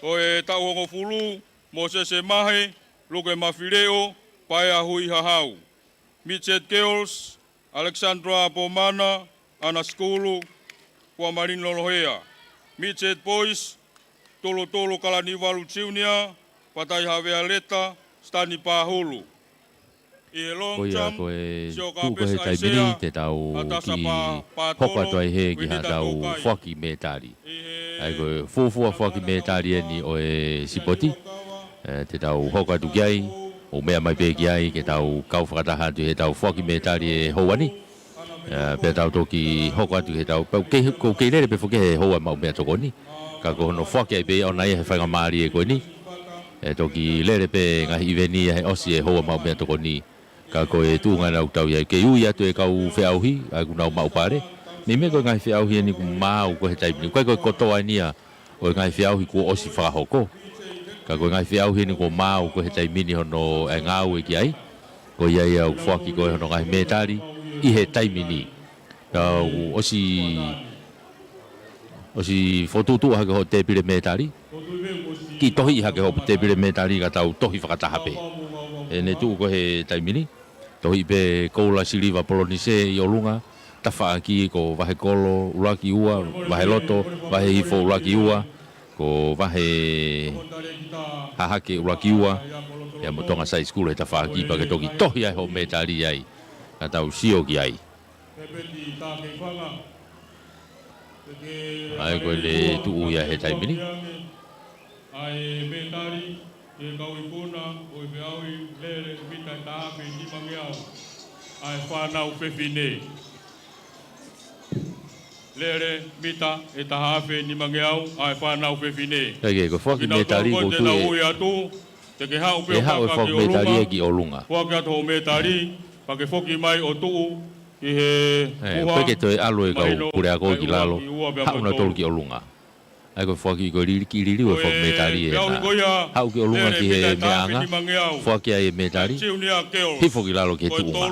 Ko e taʻu hongofulu, Mōsese Mahe, Luke Mafileʻo, Paea Hui Hahau. Midget Girls, Alexandra Pomana, ʻAna Sikulu, Kuamalini Lolohea. Midget Boys, Tulutulu Kalaniuvalu Junior, Fatai Havea Leta, Stani Pahulu. ʻI he long jump, ko e Sioka tuʻu ko he taimi ni te tau kiʻi hoko atu ai he ki ha tau foaki mētali. ʻA ia ko e fuofua foaki mētali eni ʻo e sipoti. ʻE, te tau hoko atu ki ai, ʻo meʻa mai pē ki ai, ke tau kau fakataha atu he tau foaki mētali e houa ni. ʻE, pea tau toki hoko atu he tau, pea ʻoku kei, ʻoku kei lele pē foki he houa maʻu meʻatokoni. Ka ko hono foaki ai pē ʻoʻona ia he faingamālie ko eni. ʻE toki lele pē ngaahi ʻiveni ia he ʻosi e houa maʻu meʻatokoni. Ka ko e tuʻunga naʻa tau ʻi ai, kei ui atu e kau feʻauhi, ʻa ia ʻoku nau maʻu pale. Meimei ko e ngaahi feʻauhi eni kuo maau ko ē he taimi ni. ʻIkai ko e kotoa eni ia ʻo e ngaahi feʻauhi kuo ʻosi fakahoko. Ka ko e ngaahi feʻauhi eni kuo maau ko ē he taimi ni hono ʻai ngāue ki ai. Ko ia ia ʻoku foaki ko ē hono ngaahi mētali ʻi he taimi ni. Ka ʻoku ʻosi, ʻosi fokotuʻutuʻu hake hoʻo tēpile mētali. Kiʻi tohiʻi hake hoʻo tēpile mētali ka tau tohi fakataha pē. ʻE ne tuʻu ko ē he taimi ni. Tohiʻi pē koula, siliva, polonise ʻi ʻolunga. Tafaʻaki ko Vahekolo ʻuluaki ua, Vaheloto, Vahehifo ʻuluaki ua, ko Vahehahake ʻuluaki ua, ia mo Tonga Side School he tafaʻaki pea ke toki tohi ai hoʻo mētali ai. Ka tau sio ki ai. ʻA ia ko ʻene tuʻu ia he taimi ni. ʻA e mētali, ʻi he kau ikuna ʻo e feʻauhi lele mita ʻe taha afe nimangeau ʻa e fānau fefine. Lele mita ʻe taha afe nimangeau ʻa e fānau fefine. ʻA ia ko e foaki mētali ko ē te nau ui atu, te ke haʻu pē ʻo haʻu e foaki mētali ia ki ʻolunga. Foaki atu hoʻo mētali, pea ke foki mai ʻo tuʻu ʻi he ʻe, ʻoku ʻikai ke toe ʻalu e kau puleako ki lalo, haʻu nautolu ki ʻolunga. ʻA ia ko e foaki ko e lili, kiʻi liliu e foaki mētali ena. Haʻu ki ʻolunga ki he meʻaʻanga, foaki ai e mētali, hifo ki lalo ki he tuʻunga.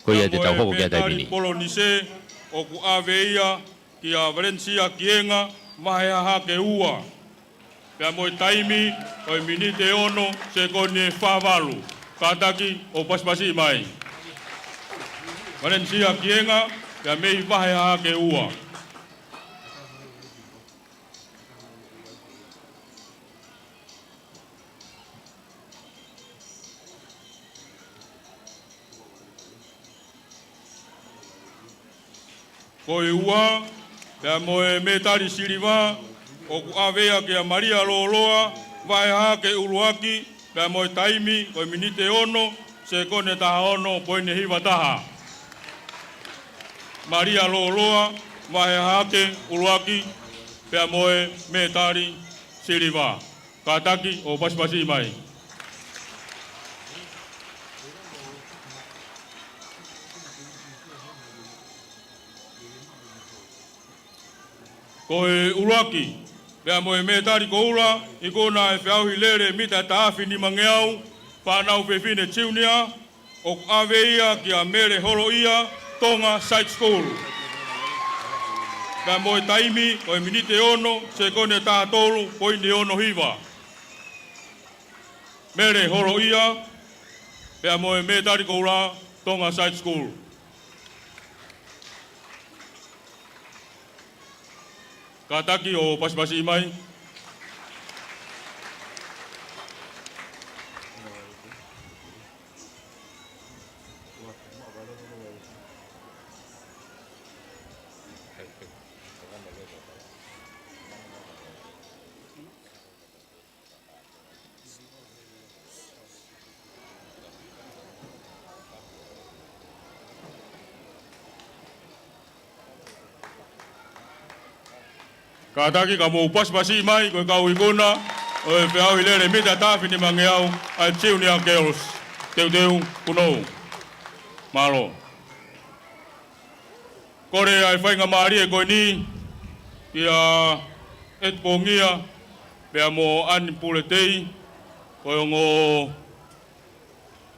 Ko ia te tau hoko ki ai he taimi ni. Polonise, ʻoku ʻave ia kia Valencia Kienga, Vahehahake ua. Pea mo e taimi ʻo e miniti ʻe ono, sekoni ʻe fā valu. Kātaki ʻo pasipasi mai. Valencia Kienga, pea mei Vahehahake ua. Ko e ua, pea mo e mētali siliva, ʻoku ʻave ia kia Malia Loloa, Vahehahake ʻuluaki, pea mo e taimi, ko e miniti ʻe ono, sekoni ʻe taha ono, poini hiva taha. Malia Loloa, Vahehahake ʻuluaki, pea mo e mētali siliva. Kātaki ʻo pasipasi mai. Ko e ʻuluaki, pea mo e mētali koula, ikuna ʻa e feʻauhi lele mita ʻe taha afe nimangeau, fānau fefine junior, ʻoku ʻave ia kia Mele Holoʻia, Tonga Side School. Pea mo e taimi, ko e miniti ʻe ono, sekone ʻe taha tolu, poini ʻe ono hiva. Mele Holoʻia, pea mo e mētali koula, Tonga Side School. Kātaki ʻo pasipasi mai. Kātaki ka mou pasipasi mai ko e kau ikuna ʻo e feʻauhi lele mita ʻe taha afe nimangeau ʻa e Junior Girls. Teuteu, punou. Mālō. Kole ʻa e faingamālie ko eni kia ʻEti Pongia, pea mo ʻAni Puletei, ko e ongo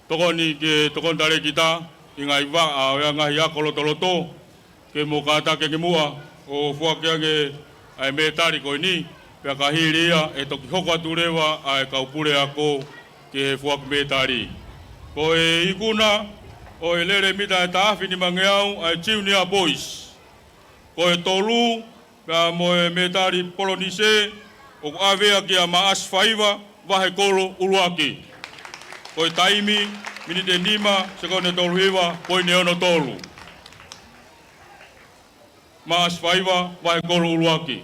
tokoni ke tokoni talēkita ʻi he ngaahi vaʻa ʻo e ngaahi ako lotoloto, ke mou kātaki ange muʻa ʻo foaki ange ʻa e mētali ko eni, pea ka hili ia ʻe toki hoko atu leva ʻa e kau puleako ki he foaki mētali. Ko e ikuna ʻo e lele mita ʻe taha afe nimangeau ʻa e Junior Boys. Ko e tolu, pea mo e mētali polonise, ʻoku ʻave ia kia Maʻasi Faiva, Vahekolo ʻUluaki. Ko e taimi, miniti ʻe nima, sekone ʻe tolu hiva, poini ʻe ono tolu. Maʻasi Faiva, Vahekolo ʻUluaki.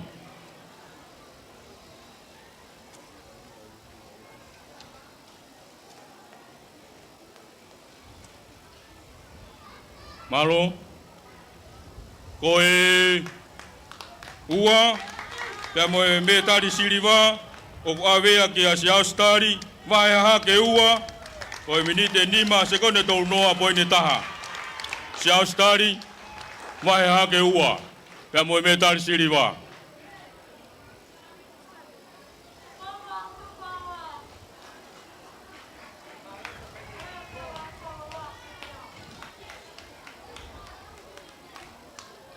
Mālō. Ko e ua, pea mo e mētali siliva, ʻoku ʻave ia kia Siaosi Tali, Vahe Hahake ua, ko e miniti ʻe nima, sekone ʻe tolu noa, poini ʻe taha. Siaosi Tali, Vahe Hahake ua, pea mo e mētali siliva.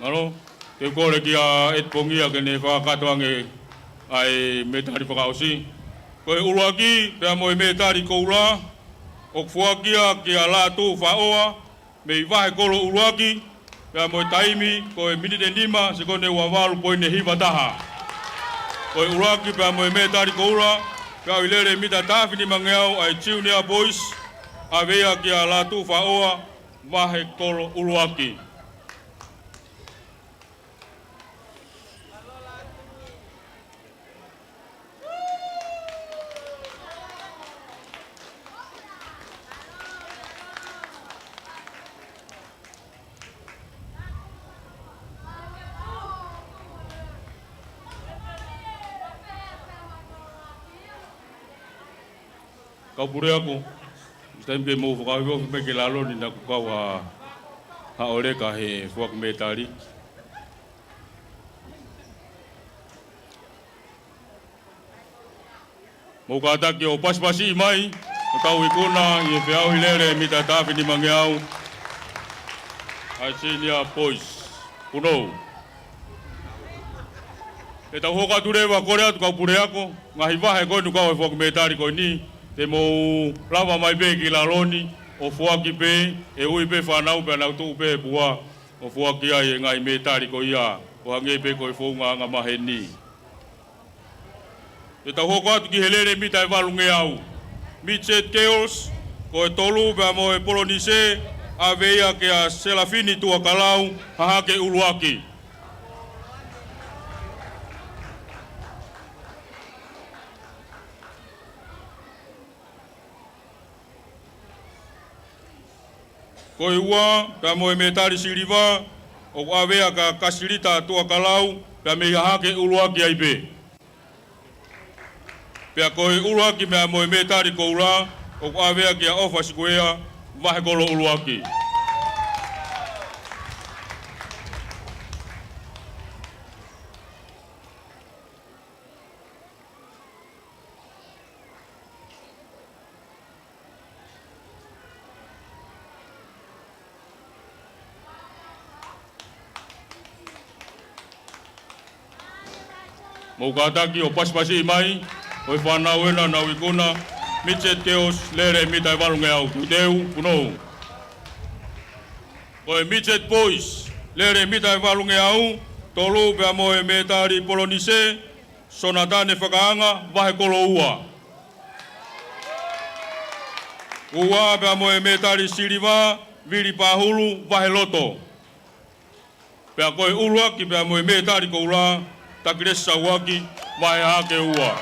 Mālō, te u kole kia ʻEti Pongia ke ne fakakakato ange ʻa e mētali fakaʻosi. Ko e ʻuluaki, pea mo e mētali koula, ʻoku foaki ia kia Lātū Faʻoa, mei Vahekolo ʻUluaki, pea mo e taimi, ko e miniti ʻe nima, sekone ʻe ua valu poini ʻe hiva taha. Ko e ʻuluaki, pea mo e mētali koula, feʻauhi lele mita ʻe taha afe nimangeau ʻa e Junior Boys, ʻave ia kia Lātū Faʻoa, Vahekolo ʻUluaki. Kau puleako, taimi pē mou fakaofi mai ki lalo ni naʻa ku kau ʻa Haʻoleka he foaki mētali. Mou kātaki ʻo pasipasi mai, ʻo tau ikuna ʻi he feʻauhi lele mita ʻe taha afe nimangeau ʻa e Senior Boys. Punou. ʻE tau hoko atu leva, kole atu kau puleako, ngaahi vahe ko eni ʻoku kau he foaki mētali ko eni, te mou lava mai pē ki lalo ni, ʻo foaki pē, ʻe ui pē fānau pea nau tuʻu pē he pua, ʻo foaki ai e ngaahi mētali ko ia, ʻo hangē pē ko e founga angamaheni. ʻE tau hoko atu ki he lele mita ʻe valungeau. Midget Girls, ko e tolu pea mo e polonise, ʻave ia kia Selafini Tuakalau, Hahake ʻUluaki. Ko e ua, pea mo e mētali siliva, ʻoku ʻave ia kia Kasilita Tuakalau, pea mei Hahake ʻUluaki ai pē. Pea ko e ʻuluaki pea mo e mētali koula, ʻoku ʻave ia kia ʻOfa Sikuea, Vahekolo ʻUluaki. Mou kātaki ʻo pasipasiʻi mai, ko e fānau ena naʻa ku ikuna, Midget Girls, lele mita ʻe valungeau, teuteu, punou. Ko e Midget Boys, lele mita ʻe valungeau, tolu pea mo e mētali polonise, Sonatane Fakaanga, vahe kolo ua. Ua pea mo e mētali siliva, Vili Pahulu, vahe loto. Pea ko e ʻuluaki pea mo e mētali koula, Takilesi Sauaki, vahe hahake ua.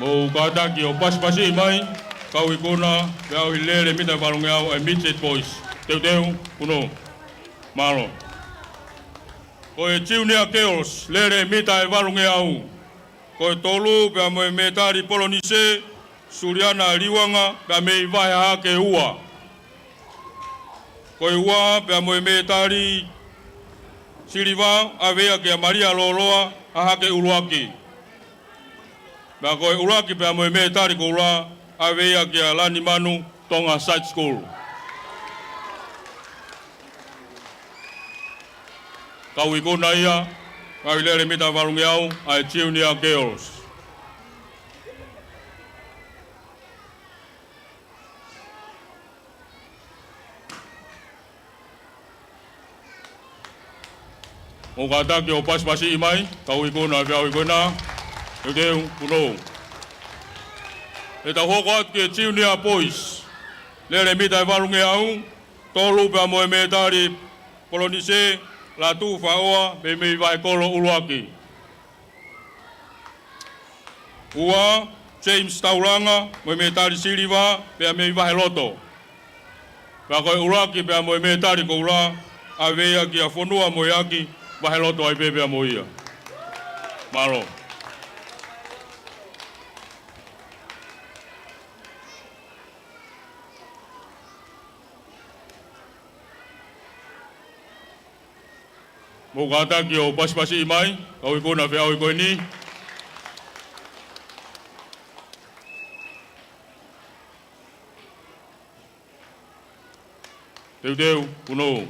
Mou kātaki ʻo pasipasiʻi mai, kau ikuna, feʻauhi lele mita ʻe valungeau ʻa e Midget Boys. Teuteu, punou. Mālō. Ko e Junior Girls, lele mita ʻe valungeau. Ko e tolu pea mo e mētali polonise, Suliana Liuanga, pea mei vahe hahake ua. Ko e ua pea mo e mētali siliva, ʻave ia kia Malia Loloa, hahake ʻuluaki. Pea ko e ʻuluaki pea mo e mētali koula, ʻave ia kia Lani Manu, Tonga Side School. Kau ikuna ia, kau lele mita valungeau, ʻa e Junior Girls. Mou kātaki ʻo pasipasiʻi mai, kau ikuna feʻauhi ko ena, teuteu, punou. ʻE tau hoko atu ki he Junior Boys, lele mita ʻe valungeau, tolu pea mo e mētali polonise, Latu Faoa, mei mei vahe kolo ʻuluaki. Ua, James Taulanga, mo e mētali siliva, pea mei vahe loto. Pea ko e ʻuluaki, pea mo e mētali koula, ʻave ia kia Fonua Moeaki, vahe loto ai pē pea mo ia. Mālō. Mou kātaki ʻo pasipasiʻi mai, kau ikuna feʻauhi ko eni. Teuteu, punou.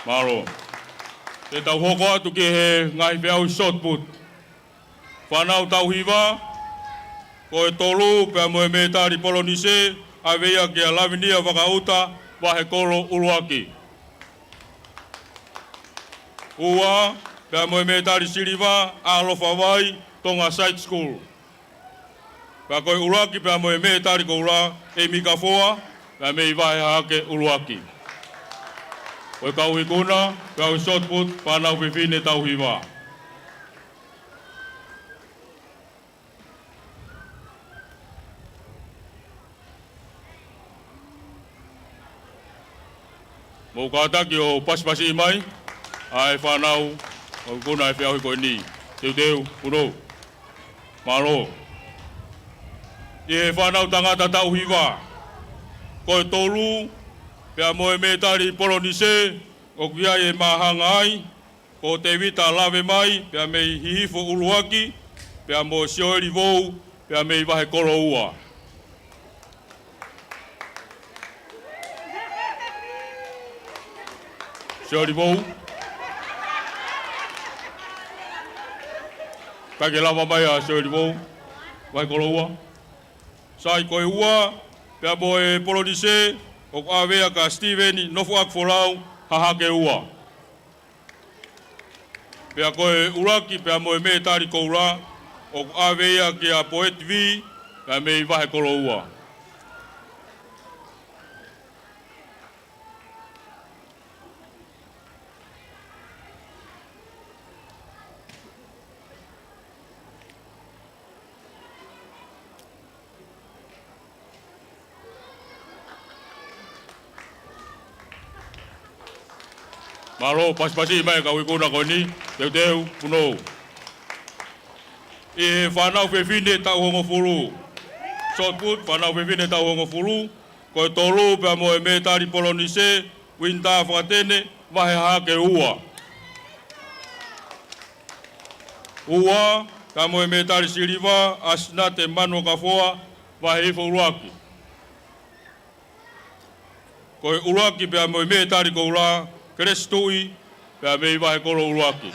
Mālō. Te tau hoko atu ki he ngaahi feʻauhi shot put. Fānau tauhi vā, ko e tolu pea mo e mētali polonise, ʻave ia kia Lavinia Vakaʻuta, vahe kolo ʻuluaki. Ua, pea mo e mētali siliva, ʻAlofa Vai, Tonga Side School. Pea ko e ʻuluaki pea mo e mētali koula, ʻEimi Kafoa, pea mei vahe hahake ʻuluaki. Ko e kau ikuna, kau shot put, fānau fefine tauhi vā. Mou kātaki ʻo pasipasiʻi mai, ʻa e fānau, ʻoku ikuna ʻa e feʻauhi ko eni. Teuteu, punou. Mālō. ʻI he fānau tangata tauhi vā. Ko e tolu, pea mo e mētali polonise, ʻoku ʻi ai e māhanga ai, ko Tevita Lavemai, pea mei Hihifo ʻuluaki, pea mo Sioeli Vou, pea mei vahe kolo ua. Sioeli Vou. Kae ke lava mai ʻa Sioeli Vou. Vahe kolo ua. Sai ko e ua, pea mo e polonise, ʻoku ʻave ia kia Steven Nofoʻakifolau, hahake ua. Pea ko e ʻuluaki pea mo e mētali koula, ʻoku ʻave ia kia Poeti Vī, pea mei vahe kolo ua. Mālō, pasipasiʻi mai kau ikuna ko eni, teuteu, punou. ʻI he fānau fefine taʻu hongofulu. Shot put, fānau fefine taʻu hongofulu. Ko e tolu pea mo e mētali polonise, Winita Fakatene, vahe hahake ua. Ua, pea mo e mētali siliva, Asinate Manukafoa, vahe hifo ʻuluaki. Ko e ʻuluaki pea mo e mētali koula, Kelesi Tuʻi, pea mei Vahekolo ʻUluaki.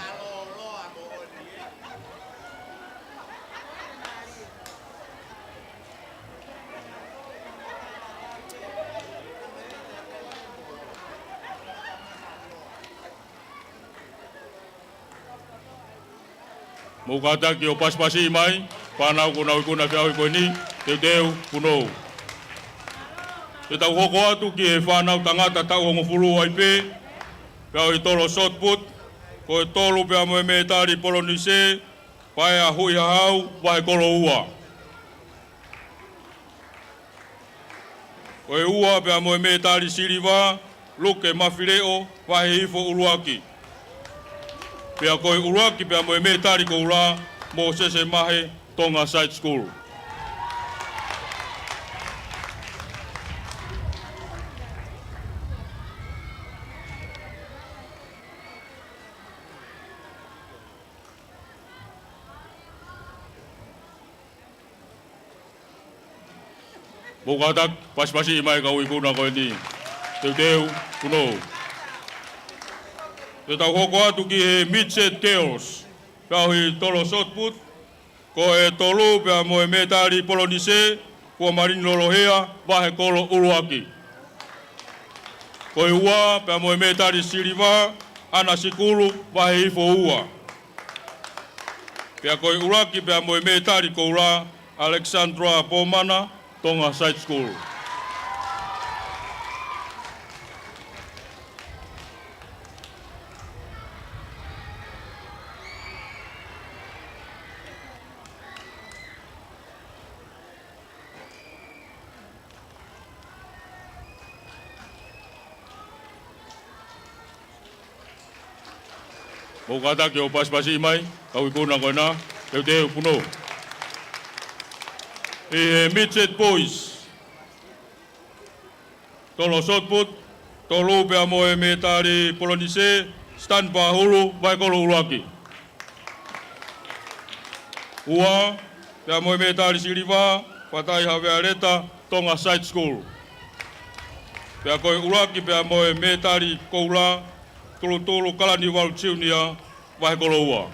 Mou kātaki ʻo pasipasi mai, fānau kuo nau ikuna he ʻaho ko eni, teuteu, punou. Te tau hoko atu ki he fānau tangata taʻu hongofulu ai pē, pea ʻoku tolo shot put, ko e tolu pea mo e mētali polonise, Paea Huʻihahau, Vahekolo ua. Ko e ua pea mo e mētali siliva, Luke Mafileʻo, vahe hifo ʻUluaki. Pea ko e ʻuluaki pea mo e mētali koula, Mōsese Mahe, Tonga Side School. Mou kātaki, pasipasi mai kau ikuna ko eni. Teuteu, punou. Te tau hoko atu ki he midget girls. Pea ʻoku tolo shot put, ko e tolu pea mo e mētali polonise, Kuamalini Lolohea, Vahekolo ʻUluaki. Ko e ua pea mo e mētali siliva, ʻAna Sikulu, vahe hifo ua. Pea ko e ʻuluaki pea mo e mētali koula, Alexandra Pomana, Tonga Side School. Mou kātaki ʻo pasipasi mai, kau ikuna ko ena, teuteu, punou. ʻI he midget boys. Tolo shot put, tolu pea mo e mētali polonise, Stan Pahulu, Vahekolo ʻUluaki. Ua, pea mo e mētali siliva, Fatai Havea Leta, Tonga Side School. Pea ko e ʻuluaki, pea mo e mētali koula, Tulutulu Kalaniuvalu Junior, Vahekolo ua.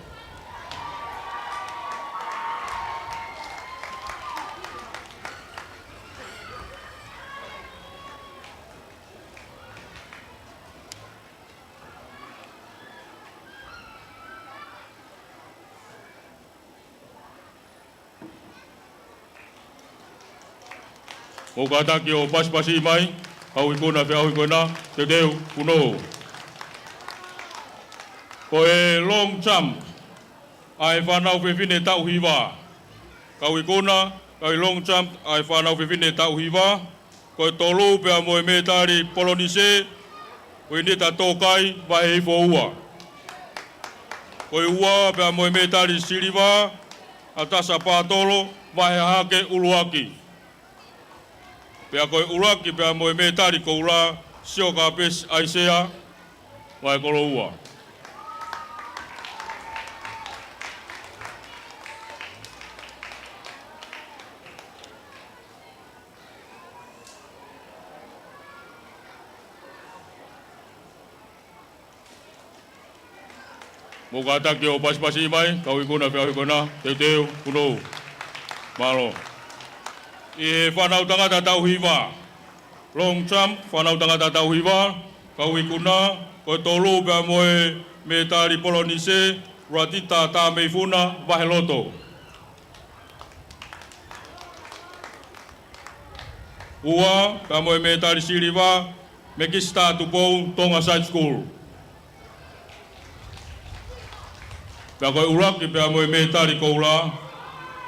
Mou kātaki ʻo pasipasi mai, kau ikuna he ʻaho ko ena, teuteu, punou. Ko e long jump, ʻa e fānau fefine taʻu hiva. Kau ikuna, kau long jump, ʻa e fānau fefine taʻu hiva. Ko e tolu pea mo e mētali polonise, Winita Tokai, vahe hifo ua. Ko e ua pea mo e mētali siliva, Atasa Patolo, vahe hahake ʻUluaki. Pea ko e ʻuluaki pea mo e mētali koula, Sio Kapesi ʻAisea, Vahekolo ua. Mou kātaki ʻo pasipasi mai, kau ikuna he ʻaho ko ena, teuteu, punou. Mālō. ʻI he fānau tangata taʻu hiva. Long jump, fānau tangata taʻu hiva, kau ikuna, ko e tolu pea mo e mētali polonise, Ratita Tameifuna, Vaheloto. Ua, pea mo e mētali siliva, Mekisita Tupou, Tonga Side School. Pea ko e ʻuluaki pea mo e mētali koula,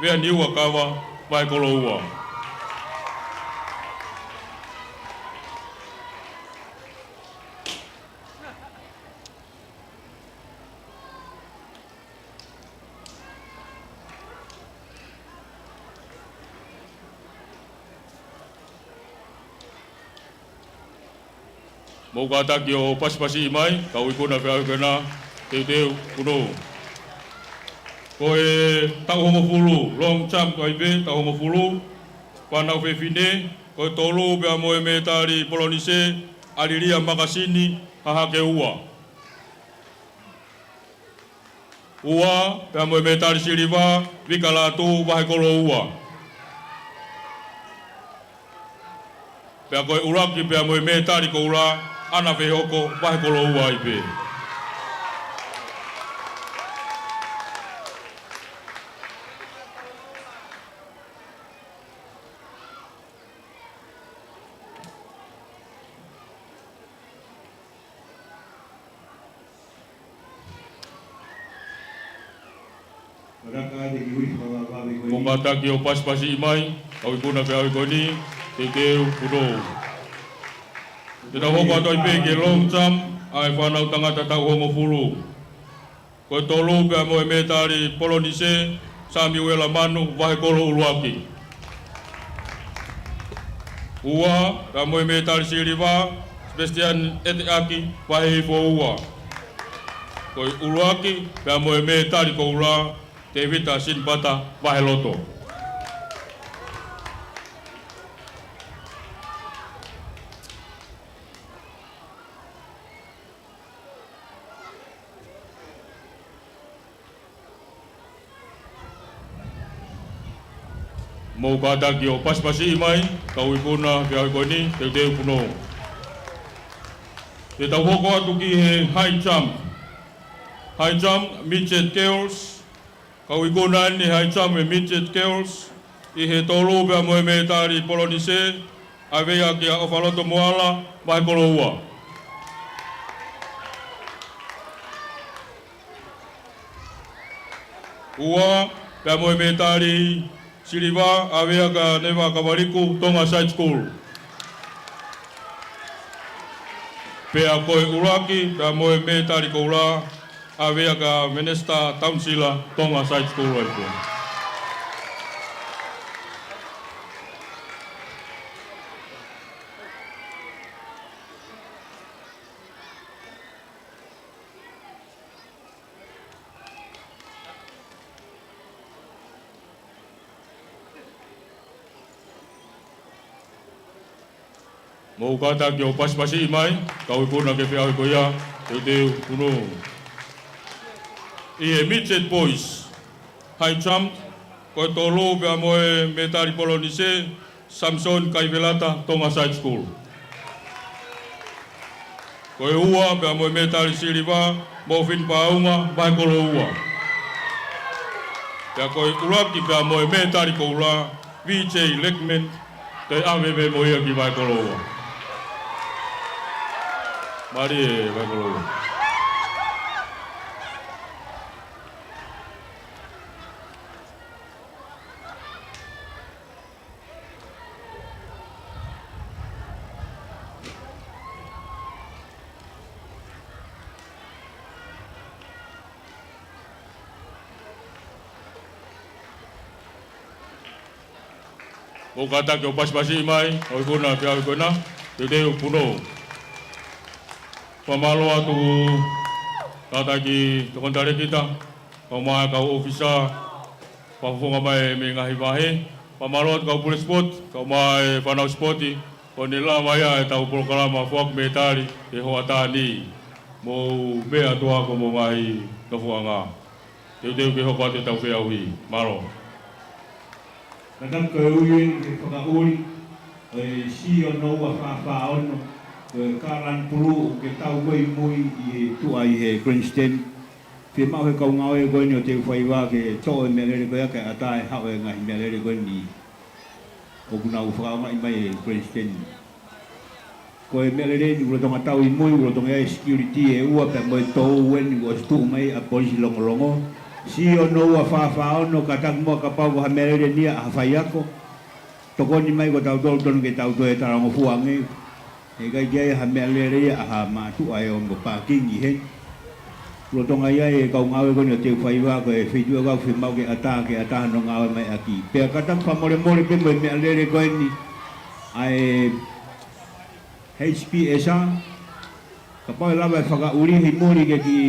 Veaniua Kava, Vahekolo ua. Mou kātaki ʻo pasipasiʻi mai, kau ikuna pē au ikuna, teuteu, punou. Ko e taʻu hongofulu, long jump ʻa ia pē, taʻu hongofulu, fānau fefine, ko e tolu pea mo e mētali polonise, ʻa Lilia Makasini, Hahake Ua. Ua, pea mo e mētali siliva, Vika Lātū, Vahekolo Ua. Pea ko e ʻuluaki, pea mo e mētali koula, Ana Fehoko, Vahekolo Ua ai pē. Mou kātaki ʻo pasipasiʻi mai, kau ikuna pē au ikuni, teuteu, punou. Te tau hoko atu ai pē ki he long jump, ʻa e fānau tangata taʻu hongofulu. Ko e tolu pea mo e mētali polonise, Samiuela Manu, Vahekolo ʻUluaki. Ua, pea mo e mētali siliva, Sebastian ʻEteʻaki, Vahehifo Ua. Ko e ʻuluaki, pea mo e mētali koula, Tevita Sinipata, Vaheloto. Mou kātaki ʻo pasipasiʻi mai, kau ikuna pē au ikuni, teuteu, punou. Te tau hoko atu ki he high jump. High jump, midget girls. Kau ikuna eni high jump ʻa e midget girls. ʻI he tolu pea mo e mētali polonise, ʻave ia kia ʻOfaloto Moala, Vahekolo Ua. Ua, pea mo e mētali siliva, ʻave ia kia Neva Kavaliku, Tonga Side School. Pea ko e ʻuluaki, pea mo e mētali koula, ʻave ia kia Menesita Taunisila, Tonga Side School ai pē. Mou kātaki ʻo pasipasiʻi mai, kau ikuna ki he feʻauhi ko ia, teuteu, punou. ʻI he midget boys, high jump, ko e tolu pea mo e mētali polonise, Samson Kaivelata, Tonga Side School. Ko e ua pea mo e mētali siliva, Mofin Paunga, Vahekolo Ua. Pea ko e ʻuluaki pea mo e mētali koula, V J Lekman, toe ʻave pē mo ia ki Vahekolo Ua. Mālie Vahekolo Ua. Mou kātaki ʻo pasipasiʻi mai, kau ikuna pē au ikuna, teuteu, punou. Fakamālō atu kātaki tokoni talēkita, kae ʻumaʻā e kau ʻōfisa, fakafofonga mai mei he ngaahi vahe. Fakamālō atu kau pule sipoti, kae ʻumaʻā e fānau sipoti, ʻo ne lava ia ʻetau polokalama foaki mētali he hoʻatā ni. Mou meʻa atu ā ki homou ngaahi nofoʻanga. Teuteu ke hoko atu ʻetau feʻauhi. Mālō. Kātaki ko e ui eni ki he fakaʻuli ʻo e C ono ua fā fā ono, ko e Kalan Pulu, ʻoku ke tau ko ē ʻi mui ʻi he tuʻa ʻi he grandstand. Fiemaʻu ʻe he kau ngāue ko eni ʻo Teufaiva ke toʻo e meʻalele ko ia kae ʻatā e haʻu e ngaahi meʻalele ko eni ʻoku nau fakaʻaongaʻi mai ʻe he grandstand. Ko e meʻalele ni ʻoku lolotonga tau ʻi mui, ʻoku lolotonga ʻi ai e security ʻe ua pea mo e tou eni ʻoku ʻosi tuʻu mai ʻa e polisi longolongo. C ono ua fā fā ono, kātaki muʻa kapau ko ha meʻalele ni ia ʻa ha faiako. Tokoni mai ko tautolu tonu ke tau toe talangofua ange. ʻE ʻikai ke ʻi ai ha meʻalele ia ʻa ha mātuʻa ʻe ō mo pākingi heni. Lolotonga ʻi ai e kau ngāue ko eni ʻo Teufaiva ko e feituʻu ʻoku fiemaʻu ke ʻatā, ke ʻatā hono ngāue mai ʻaki. Pea kātaki fakamolemole pē mo e meʻalele ko eni ʻa e H P S R, Kapau ʻe lava e fakaʻuli he moli ke kiʻi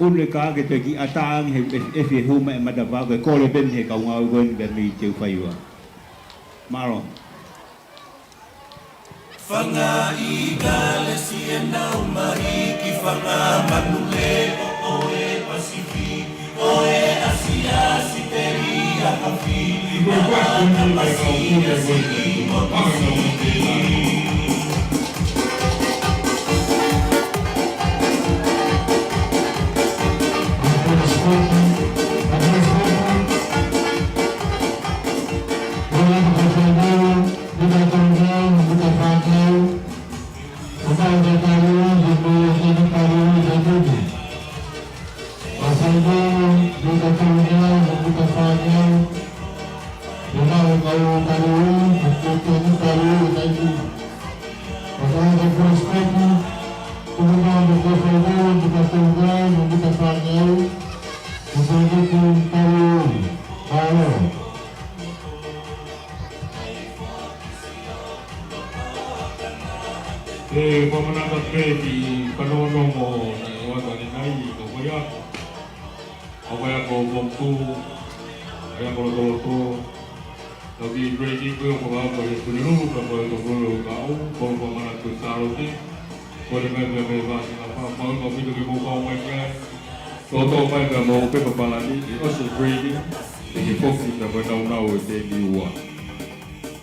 ʻunu e kā ke toe kiʻi ʻatā ange he ʻefiʻefi e hū mai e matapā, ko e kole pē mei he kau ngāue ko eni pea mei Teufaiva. Mālō. Fanga ʻi Kalesi ʻenau mahi ki Fanga Manule ʻo e Pasifiki, ʻo e ʻAsia, ʻAositelēlia, Haʻapai, ʻa Pasifiki mo Pasifiki. Mālō. ʻE, fakamanatu pē ki he fanongonongo naʻe ʻoatu ʻanenai, kau faiako. Kau faiako Form Two, faiako lotoloto. Tau kiʻi break ko ia ʻo fakaako he Pulelulu, ka ko e tau Pulelulu ka au, kau fakamanatu Sālote. Kole mai pē mei Vāsingapā, maʻu ʻaupito ke mou kau mai ki ai. Tōtō mai pē mou pepa palani, ʻe ʻosi e break, ʻe ke foki pē mo e naunau ʻo e temi ua.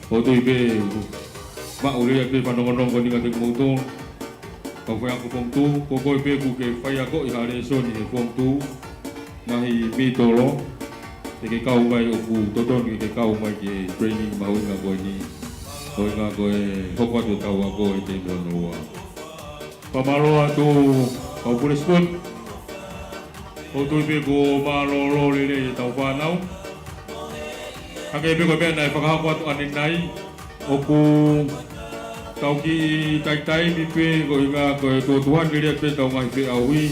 ʻOku ou tui pē, maʻu lelei pē fanongonongo ni kiate kimoutolu. Kau faiako Form Two, ko koe pē ʻoku ke faiakoʻi ha lēsoni he Form Two, ngaahi mītolo, te ke kau mai ʻoku totonu ke ke kau mai ki he training mahuʻinga ko eni. Ko e ʻuhinga ko e hoko atu ʻetau ako he temi hono ua. Fakamālō atu kau pule sport. ʻOku ou tui pē kuo mālōlō lelei ʻetau fānau. Hangē pē ko e meʻa naʻe fakahoko atu ʻanenai, ʻoku tau kiʻi taitaimi pē ko e ʻuhinga ko e tuʻutuʻuni lelei atu pē ʻetau ngaahi feʻauhi.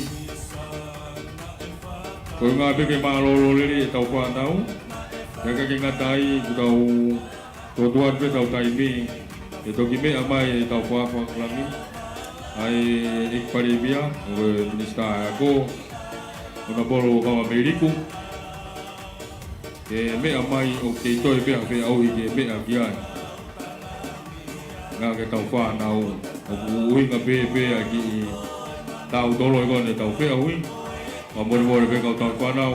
Ko e ʻuhinga pē ke mālōlō lelei ʻetau fānau. Pea ʻikai ke ngata ai, kuo tau tuʻutuʻuni pē ʻetau taimi, ʻe toki meʻa mai ʻetau fakafofonga langi, ʻa e ʻEiki Palēmia, ʻo e Minisitā ʻa e Ako, Honourable Kama Meliku, ke meʻa mai ʻo kei toe pē ha feʻauhi ke meʻa ki ai. Ngā ke tau fānau, ʻoku ʻuhinga pē pē ʻa e kiʻi tau tolo ʻi kone tau feʻauhi, ka molemole pē kau tau fānau,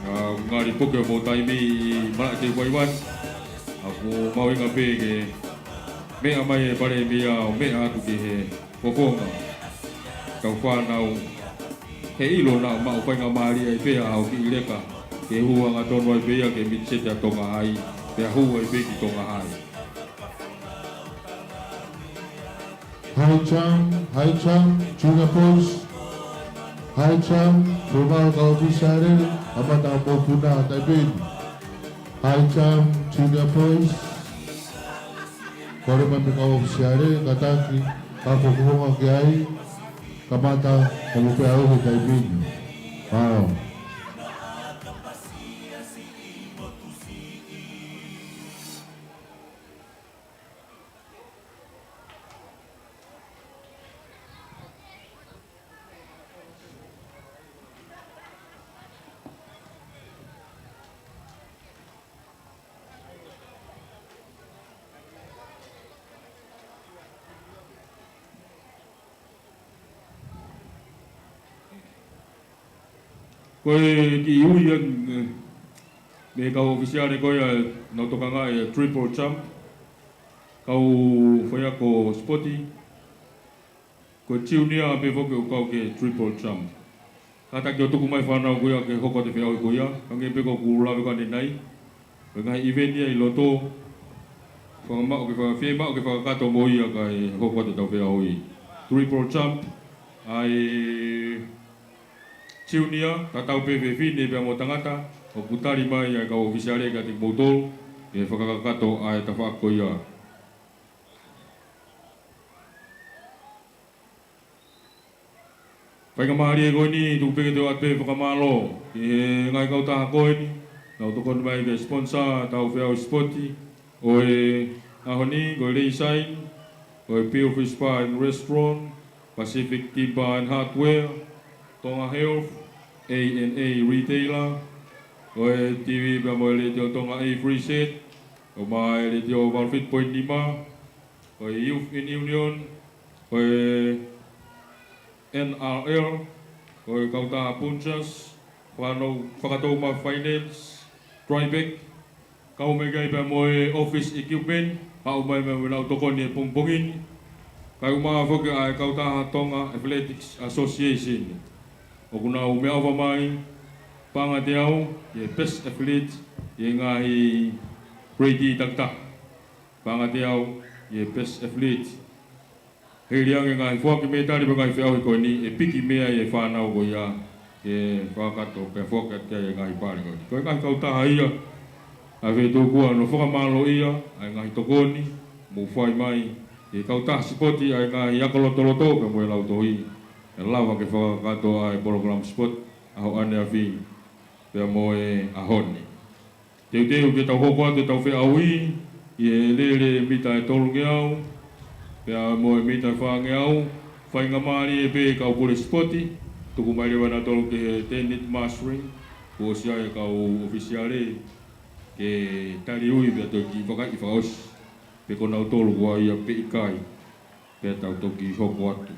ʻa, ngali puke mo taimi ʻi Malaʻe Teufaiva ni. ʻOku mahuʻinga pē ke meʻa mai e Palēmia ʻo meʻa atu ki he fofonga ʻetau fānau. He ʻilo naʻa mau faingamālie ai pē ʻa e kiʻi leka ke hū hangatonu ai pē ia ki he mitiseti ʻa Tonga Hai, pea hū ai pē ki Tonga Hai. High jump, high jump, junior boys. High jump, fakamolemole kau ʻōfisiale, kamata mo puna taipeni. High jump, junior boys. Kole mai mei he kau ʻōfisiale, kātaki, ka ko konga ki ai, kamata, ka mo pea o he taipeni. Wow. Ko e kiʻi ui ia, ē, mei he kau ʻōfisiale ko ia ʻoku nau tokangaʻi e triple jump. Kau faiako sipoti, ko e junior pē foki ʻoku kau ki he triple jump. Kātaki ʻo tuku mai fānau ko ia ke hoko atu e feʻauhi ko ia, hangē pē ko ʻeku lave ko ē ʻanenai. Ko e ngaahi ʻiveni ia ʻi loto, fakamaʻu ke faka-, fiemaʻu ke fakakakato mo ia kae hoko atu ʻetau feʻauhi. Triple jump, ʻa e junior, tatau pē fefine pea mo tangata, ʻoku tali mai ʻa e kau ʻōfisiale kiate kimoutolu, ke fakakakato ʻa e tafaʻaki ko ia. Faingamālie ko eni, tuku pē ke toe ʻoatu pē fakamālō ki he ngaahi kautaha ko eni, naʻa nau tokoni mai ke sponsor ʻetau feʻauhi sipoti ʻo e ʻaho ni, ko e Lei Saini, ko e Pure Fish Bar and Restaurant, Pacific Timber and Hardware, Tonga Health, A and A Retailer, ko e T V pea mo e Letiō Tonga A three Z, ʻumaʻā e Letiō valu fitu poini nima, ko e Youth in Union, ko e N R L, ko e kautaha Punjas, Fakano-, Fakatouma Finance, Dryback, kau mai ki ai pea mo e office equipment, haʻu mai mo ʻenau tokoni he pongipongi ni. Kae ʻumaʻā foki ʻa e kautaha Tonga Athletics Association. ʻOku nau meʻaʻofa mai, paʻanga teau, ʻi he best athlete, ʻi he ngaahi grade takitaha. Paʻanga teau, ʻi he best athlete. Hili ange ngaahi foaki mētali pea ngaahi feʻauhi ko eni, ʻe piki mei ai e fānau ko ia, ke fakakakato pea foaki atu ki ai e ngaahi pale ko eni. Ko e ngaahi kautaha ia, ʻa e feituʻu kuo nau fakamālōʻia ʻa e ngaahi tokoni, mou fai mai, ʻe kautaha sipoti ʻa e ngaahi ako lotoloto pea mo e lautohi, ʻe lava ke fakakakato ʻa e polokalama sipoti, ʻaho ʻaneafi, pea mo e ʻaho ni. Teuteu ke tau hoko atu ʻetau feʻauhi, ʻi he lele mita ʻe tolungeau, pea mo e mita ʻe fāngeau, faingamālie pē kau pule sipoti, tuku mai leva nautolu ki he ten minute mastering, kuo ʻosi ai e kau ʻofisiale, ke tali ui pea toki vakai fakaʻosi, pe ko nautolu ko ia pe ʻikai, pea tau toki hoko atu.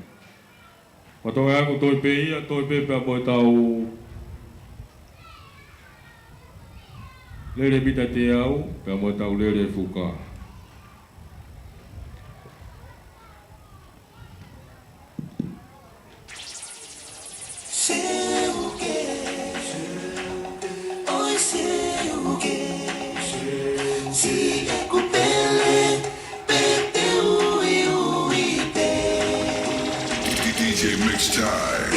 Pea toe ʻalu toe pē ia, toe pē pea mo ʻetau lele mita teau, pea mo ʻetau lele fuka. D J Mix Time.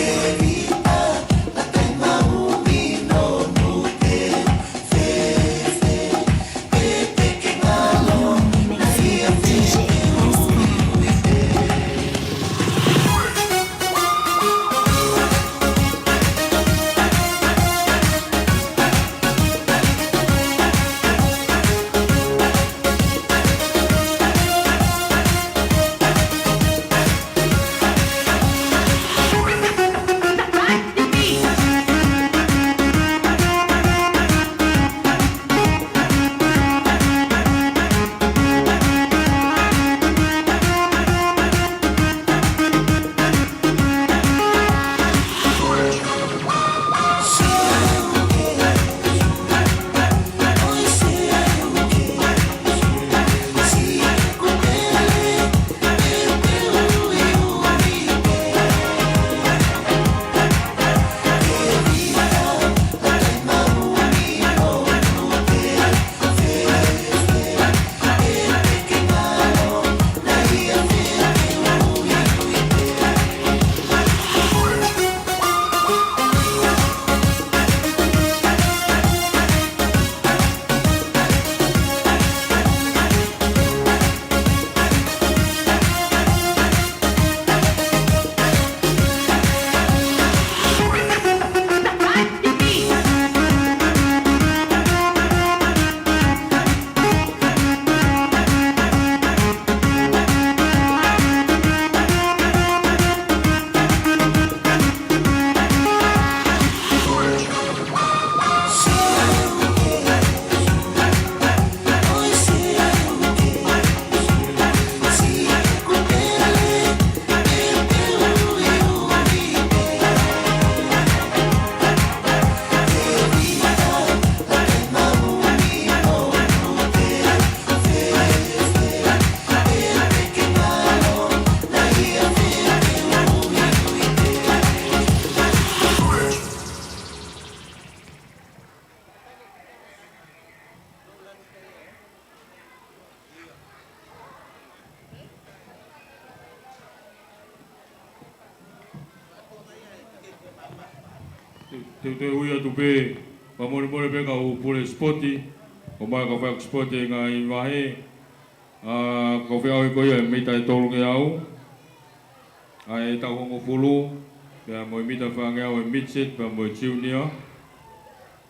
Te, te, te ui atu pē, fakamolemole pē kau pule sipoti, ʻomai kau faiako sipoti ʻi he ngaahi vahe, ʻa, kau feʻauhi ko ia ʻi he mita ʻe tolungeau, ʻa e taʻu hongofulu, pea mo e mita fāngeau ʻi he midget, pea mo e junior.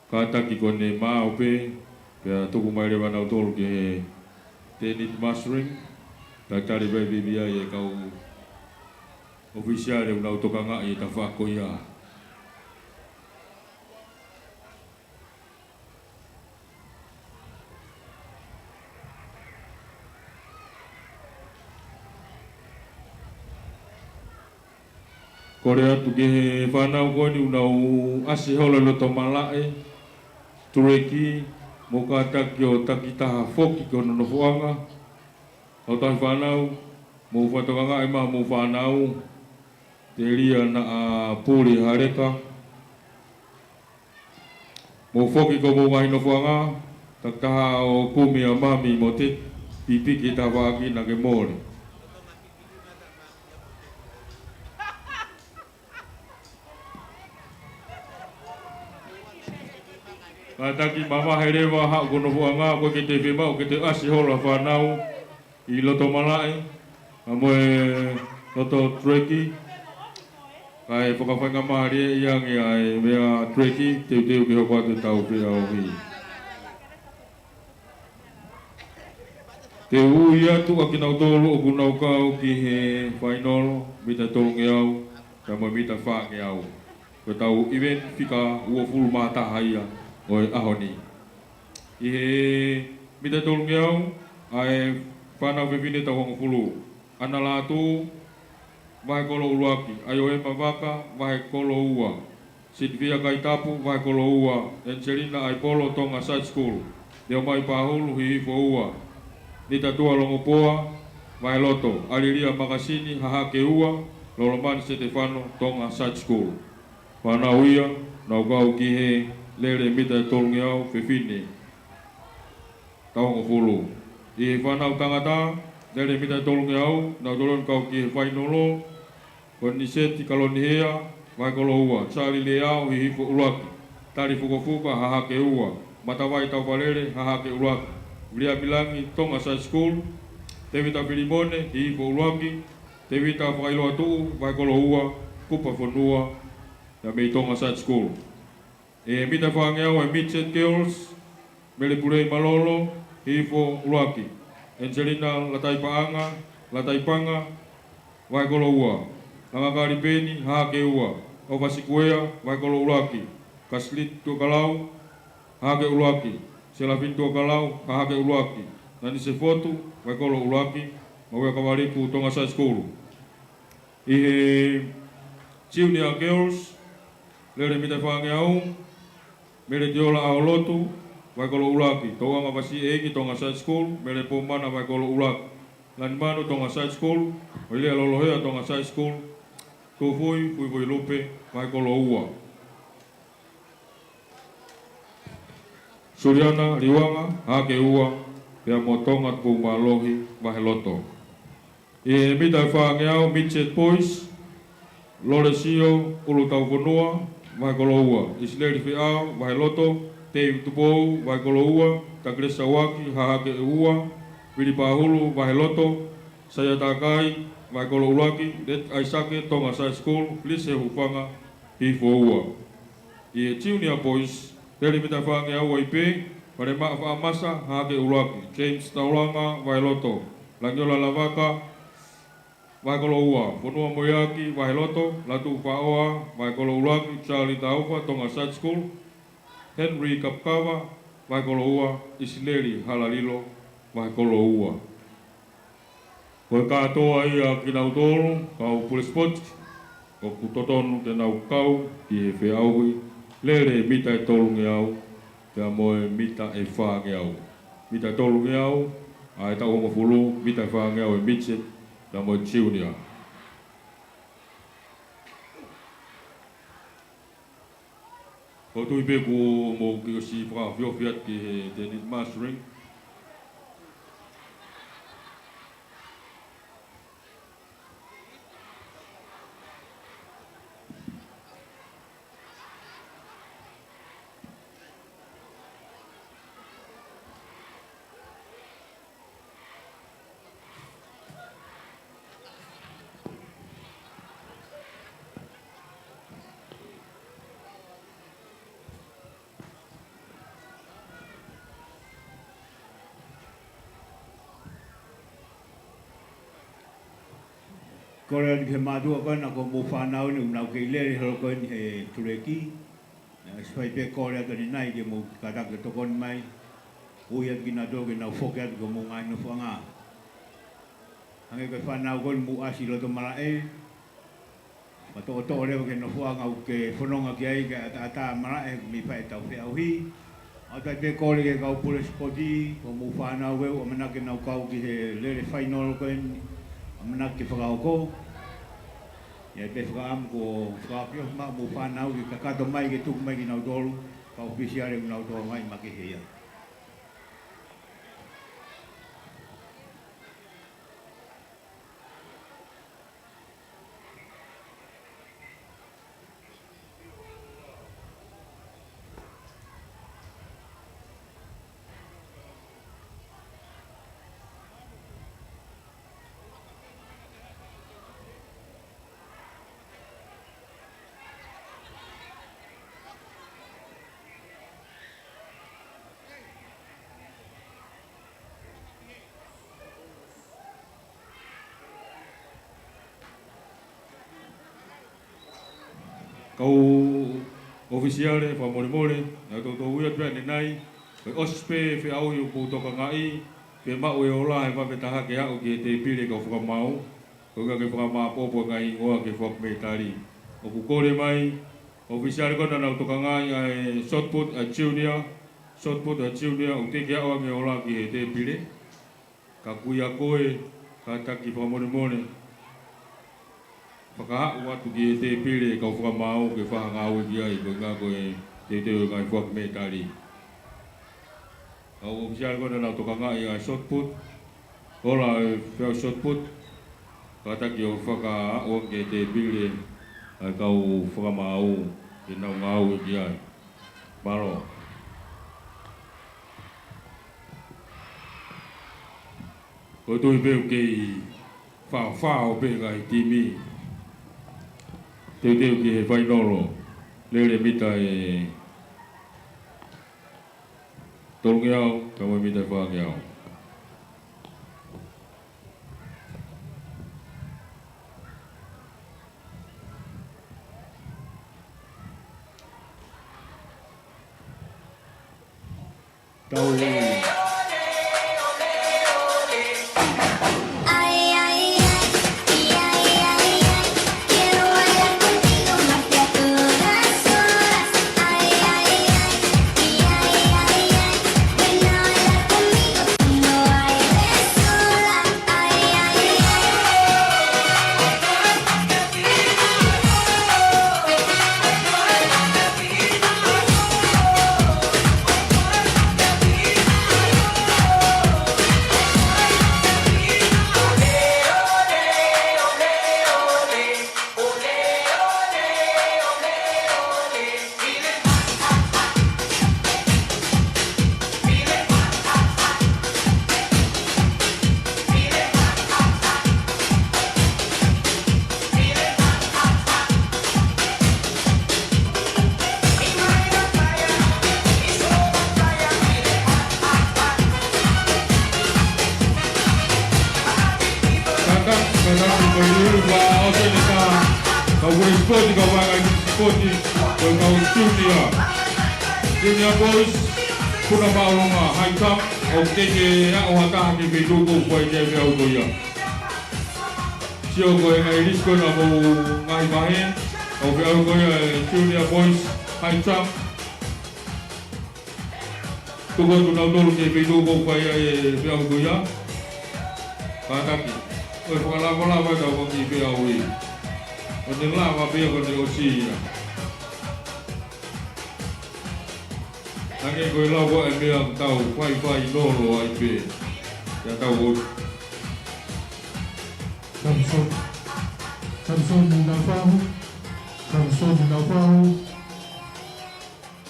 Kātaki ko ʻene maʻu pē, pea tuku mai leva nautolu ki he ten minute mastering. Ka tali pē vivi ai e kau ʻofisiale ʻoku nau tokangaʻi e tafaʻaki ko ia. Kole atu ki he fānau ko eni ʻoku nau ʻasi holo ʻi loto malaʻe, tuleki, mou kātaki ʻo takitaha foki ki hono nofoʻanga. Kau tauhi fānau, mou fakatokangaʻi mai homou fānau, telia naʻa puli ha leka. Mou foki ki homou ngaahi nofoʻanga, takitaha ʻo kumi ʻa Mami mo Teti, pipiki he tafaʻaki naʻa ke mole. Kātaki mavahe leva, haʻu ki hoʻo nofoʻanga, ʻoku ʻikai ke te fiemaʻu ke te ʻasi holo ha fānau ʻi loto malaʻe, pea mo e loto tuleki, kae fakafaingamālieʻi ange ʻa e meʻa tuleki, teuteu ke hoko atu ʻetau feʻauhi. Te u ui atu ʻa kinautolu ʻoku nau kau ki he fainolo, mita ʻe tolungeau, pea mo e mita ʻe fāngeau. Ko ʻetau event fika uofulu mā taha ia ʻo e ʻaho ni. ʻI he mita ʻe tolungeau, ʻa e fānau fefine tauhongofulu. ʻAna Lātū, vahe kolo ʻuluaki, ʻAioema Vaka, vahe kolo ua, Sinivia Kaitapu, vahe kolo ua, Angelina ʻAipolo, Tonga Side School, Neomai Pahulu, Hihifo ua, Nitatua Longopoa, vahe loto, ʻAlilia Makasini, Hahake ua, Lolomani Setefano, Tonga Side School. Fānau ia, nau kau ki he lele mita ʻe tolungeau fefine tauhongofulu. ʻI he fānau tangata, lele mita ʻe tolungeau, nau toloni kau ki he fainolo, ko Niseti Kalonihea, vahe kolo ua, Sali Leao, Hihifo ʻuluaki, Tali Fukofuka, Hahake ua, Matavai Taufalele, Hahake ʻuluaki, Viliami Langi, Tonga Side School, Tevita Filimone, Hihifo ʻuluaki, Tevita Fakailoatuʻu, vahe kolo ua, Kupa Fonua, ia mei Tonga Side School. ʻI he mita ʻe fāngeau ʻa e Midget Girls, Mele Pulei Malolo, Hihifo ʻuluaki, Angelina Lataipaʻanga, Lataipaʻanga, vahe kolo ua, Langakali Peni, Hahake ua, ʻOfa Sikuea, vahe kolo ʻuluaki, Kasiliti Tuʻakalau, Hahake ʻuluaki, Selafini Tuʻakalau, Hahake ʻuluaki, Nanise Fotu, vahe kolo ʻuluaki, Maui Kavaliku, Tonga Side School. ʻI he Junior Girls, lele mita ʻe fāngeau, Mele Tiola ʻAholotu, vahe kolo ʻuluaki, Touʻanga Vasiʻeiki, Tonga Side School, Mele Pomana, vahe kolo ʻuluaki, Lanimanu, Tonga Side School, Hoilea Lolohea, Tonga Side School, Tufui Fuifuilupe, vahe kolo ua. Suliana Liuanga, Hahake ua, pea mo Tonga Tupoumālohi, vahe loto. ʻI he mita ʻe fāngeau, Midget Boys, Lolesio ʻUlutaufonua, vahe kolo ua, ʻIsileli Feʻao, vahe loto, Teivi Tupou, vahe kolo ua, Takilesi Sauaki, Hahake ua, Vili Pahulu, vahe loto, Saia Takai, vahe kolo ʻuluaki, Leti ʻAisake, Tonga Side School, Felise Hufanga, Hihifo ua. ʻI he Junior Boys, lele mita ʻe fāngeau ai pē, Falemaʻa Faʻamasa, Hahake ʻuluaki, James Taulanga, vahe loto, Langiola Lavaka, vahe kolo ua, Fonua Moeaki, vahe loto, Latu Faʻoa, vahe kolo ʻuluaki, Charlie Taufa, Tonga Side School, Henry Kapukava, vahe kolo ua, ʻIsileli Halalilo, vahe kolo ua. Ko e kātoa ia kinautolu, kau pule sipoti, ʻoku totonu ke nau kau ki he feʻauhi, lele mita ʻe tolungeau, pea mo e mita ʻe fāngeau. Mita ʻe tolungeau, ʻa e taʻu hongofulu, mita ʻe fāngeau e midget, pea mo e junior. Ko e tui pē kuo mou kiʻi ʻosi fakaofiofi atu ki he tēniti mastering. Kole atu ki he mātuʻa ko ena ko hoʻomou fānau ni ʻoku nau kei lele holo ko eni he tuleki. Naʻe ʻosi fai pē kole atu ʻanenai ke mou kātaki ʻo tokoni mai. Ui atu kinautolu ke nau foki atu ki homou ngaahi nofoʻanga. Hangē ko e fānau ko eni mou ʻasi loto malaʻe. Mou toʻotoʻo leva ki he nofoʻanga ʻoku ke fononga ki ai, ke ʻataʻatā malaʻe he ʻoku mei fai ʻetau feʻauhi. ʻOatu ai pē kole ki he kau pule sipoti, ko hoʻomou fānau ē ʻoku ʻamanaki ke nau kau ki he lele fainolo ko eni, ʻamanaki ke fakahoko. ʻI ai pē fakaʻamu ko e fakaʻamu maʻa hoʻomou fānau ke kakato mai ke tuku mai kinautolu, kau ʻōfisiale ʻoku nau tokangaʻi makehe ia. Kau ʻōfisiale, fakamolemole, naʻa tau toutou ui atu pē ʻanenai, ko e ʻosi pē feʻauhi ʻoku mou tokangaʻi, fiemaʻu e ola he vave taha ke aʻu ki he tēpile kau fakamaau, ko e ʻuhinga ke fakamāʻopoʻopo e ngaahi hingoa ki he foaki mētali. ʻOku kole mai, ʻōfisiale ko ena naʻa nau tokangaʻi ʻa e shot put ʻa e junior, shot put ʻa e junior, ʻoku teʻeki aʻu ange e ola ki he tēpile. Ka ʻoku ʻi ai ko e kātaki fakamolemole, fakaaʻu atu ki he tēpile kau fakamaau ke fai ha ngāue ki ai, ko e ʻuhinga ko e teuteu e ngaahi foaki mētali. Kau ʻōfisiale ko ena naʻa nau tokangaʻi ʻa e shot put, ola e feʻauhi shot put, kātaki ʻo fakaaʻu ki he tēpile ʻa e kau fakamaau ke nau ngāue ki ai. Mālō. Ko e tui pē ʻoku kei faofao pē ngaahi timi. Teuteu ki he fainolo, lele mita ʻe tolungeau, kae mo e mita ʻe fāngeau. Tau Kātaki, kātaki, ko e ʻuluaki ʻosi eni ʻa e kau pule sipoti, kau vaʻinga sipoti, ko e kau junior. Junior boys, puna māʻolunga, high jump, ʻoku teʻeki ke aʻu ha taha ki he feituʻu ko ē ʻoku fai ai e feʻauhi ko ia. Sio ko e ngaahi lisi ko ena ʻo e ngaahi vahe, ʻoku feʻauhi ko ia e junior boys, high jump. Tuku atu nautolu ki he feituʻu ʻoku fai ai e feʻauhi ko ia. Kātaki. Ko e fakalavalava ʻetau kiʻi feʻauhi. Ko ʻene lava pē ia ko ʻene ʻosi ia. Hangē ko e lau ko ē ʻa e meʻa ʻoku tau faifainolo ai pē. Ia tau ʻosi. Samson. Samson Naufahu. Samson Naufahu.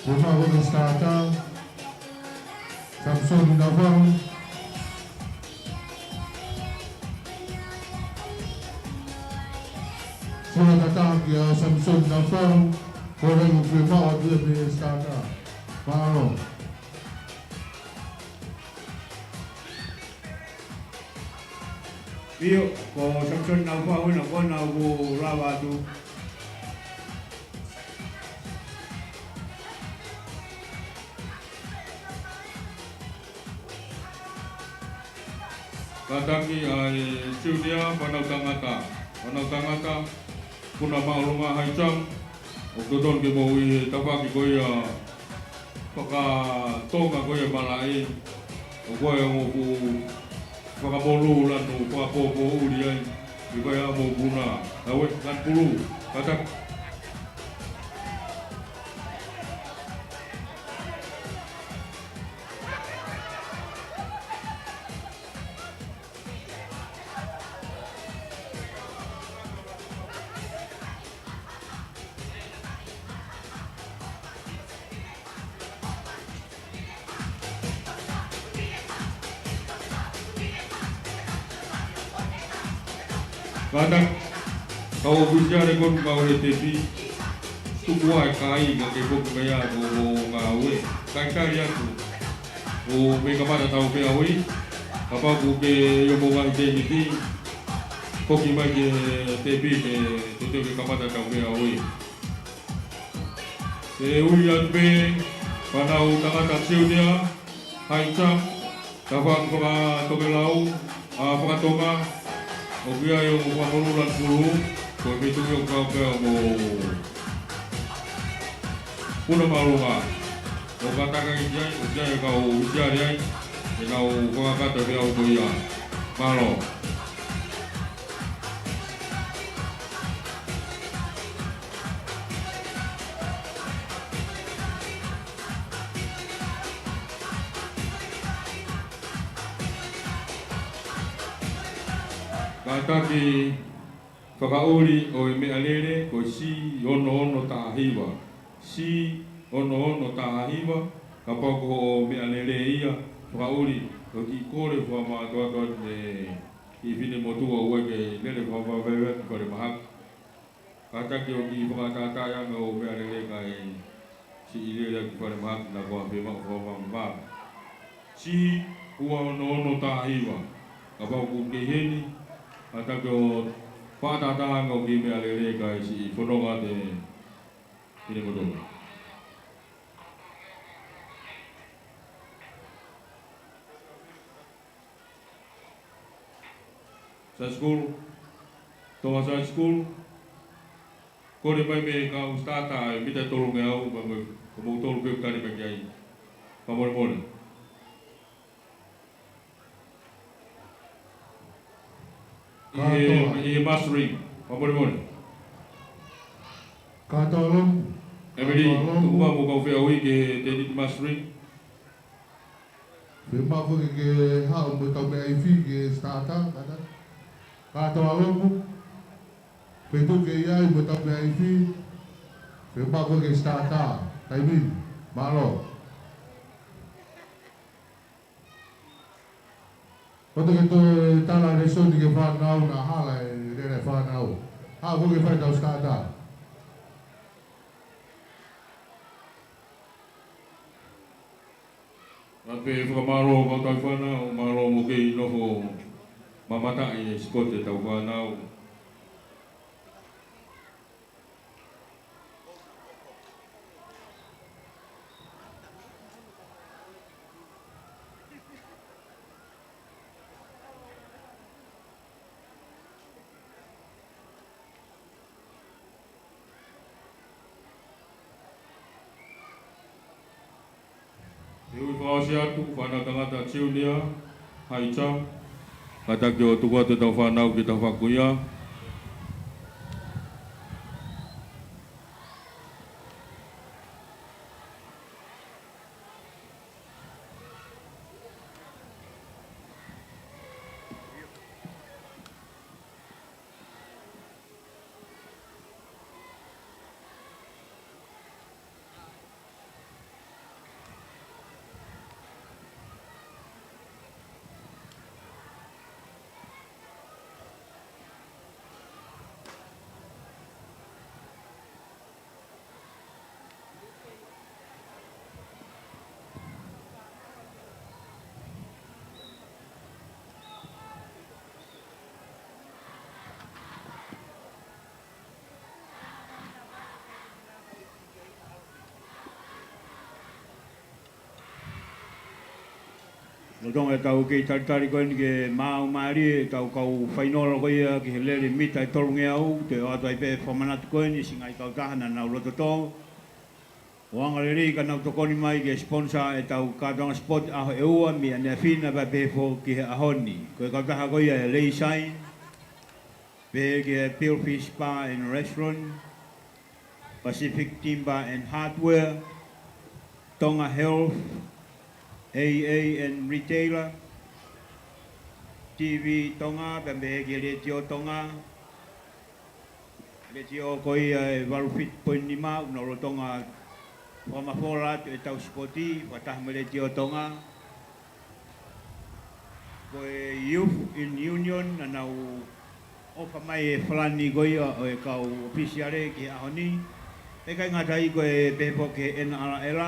Ko e maʻu ko ē e starter. Samson Naufahu. Sio atu kia Samson Naufahu, ko e ʻuhinga ʻoku fiemaʻu atu ia pē e starter. Mālō. ʻIo, ko Samson Naufahu ena ko ena ʻoku lava atu. Kātaki ʻa e junior, fānau tangata. Fānau tangata, Puna Māʻolunga High Jump, ʻoku totonu ke mou ʻi he tafaʻaki ko ia fakatonga ko ia malaʻe, ʻoku ʻi ai ʻoku fakamolū lanu fakapōpōʻuli ai, ʻi ko ia mo Puna, ʻa ē, lanu pulū, kātaki. Kātaki, kau ʻōfisiale ko eni kau he tepi, tuku ʻa e kāinga ke foki mai ʻo ngāue. Kae kali atu, ʻo mei kamata ʻetau feʻauhi, kapau ʻoku ke ʻi homou ngaahi tēniti, foki mai ki he tepi ke teuteu ke kamata ʻetau feʻauhi. Ke ui atu pē, fānau tangata junior, high jump, tafaʻaki fakatokelau, ʻa fakatonga, ʻoku ʻi ai ʻoku fakamolū lanu pulū, ko e feituʻu ʻoku kau pē ʻa mo Puna Māʻolunga. ʻOku kātaki ki ai, ʻoku ʻi ai e kau ʻōfisiale ai, ke nau fakakakato e feʻauhi ko ia. Mālō. Kātaki fakaʻuli ʻo e meʻalele ko e C ono ono taha hiva. C ono ono taha hiva, kapau ko hoʻo meʻalele ia, fakaʻuli, ʻoku ou kole fakamātoato atu mei he kiʻi finemotuʻa ʻoku ʻikai ke lele fakavaivai ki falemahaki. Kātaki ʻoku ou fakatātā ange hoʻo meʻalele kae siʻi lele atu ki falemahaki naʻa ko e fiemaʻu fakamāmā. C ua ono ono taha hiva. Kapau ʻoku ke ʻi heni, kātaki ʻo fakatātā ange hoʻo kiʻi meʻalele kae siʻi fononga atu e finemotuʻa. Side school, Tonga Side School, kole mai mei he kau starter e mita ʻe tolungeau, pea mo, ko moutolu pē ʻoku tali mai ki ai. Fakamolemole. ʻI he, kātoa, ʻi he mastering, fakamolemole. Kātoa lopu. Emily, kātoa lopu. Tuku muʻa mo kau feʻauhi ki he tēniti mastering. Fiemaʻu foki ke haʻu mo ʻetau meʻa ifi ki he starter, kātaki. Kātoa lopu. Feituʻu ke ʻi ai mo ʻetau meʻa ifi. Fiemaʻu foki ke starter. Taimi ni. Mālō. Kotoa ke toe tala lēsoni ki he fānau naʻa hala e lele e fānau. Haʻu foki ke fai ʻetau starter. Pea pē fakamālō kau tau fānau, mālō hoʻomou kei nofo mamataʻi e sikote ʻetau fānau. Te u fakaʻosi atu, fānau tangata junior, high jump, kātaki ʻo tuku atu ʻetau fānau ki he tafaʻaki ko ia. Lolotonga ʻetau kei talitali ko eni ke maau mālie ʻetau kau fainolo ko ia ki he lele mita ʻe tolungeau, te u ʻoatu ai pē fakamanatu ko eni siʻi ngaahi kautaha naʻa nau loto tō. ʻO angalelei ka nau tokoni mai ke sponsor ʻetau kātoanga sport ʻaho ʻe ua mei ʻaneafi na pea pehē foki ki he ʻaho ni. Ko e kautaha ko ia ʻe Lay Shine, pehē ki he Pale Fish Bar and Restaurant, Pacific Timber and Hardware, Tonga Health, A A and Retailer, T V Tonga, pea pehē ki he Letiō Tonga, Letiō ko ia ʻe valu fitu poini nima, ʻoku nau lolotonga fakamafola atu ʻetau sipoti, fakataha mo e Letiō Tonga. Ko e Youth in Union, naʻa nau ʻofa mai e falani ko ia ʻo e kau ʻōfisiale ki he ʻaho ni. ʻIkai ngata ai, ko e pehē foki ki he N R L,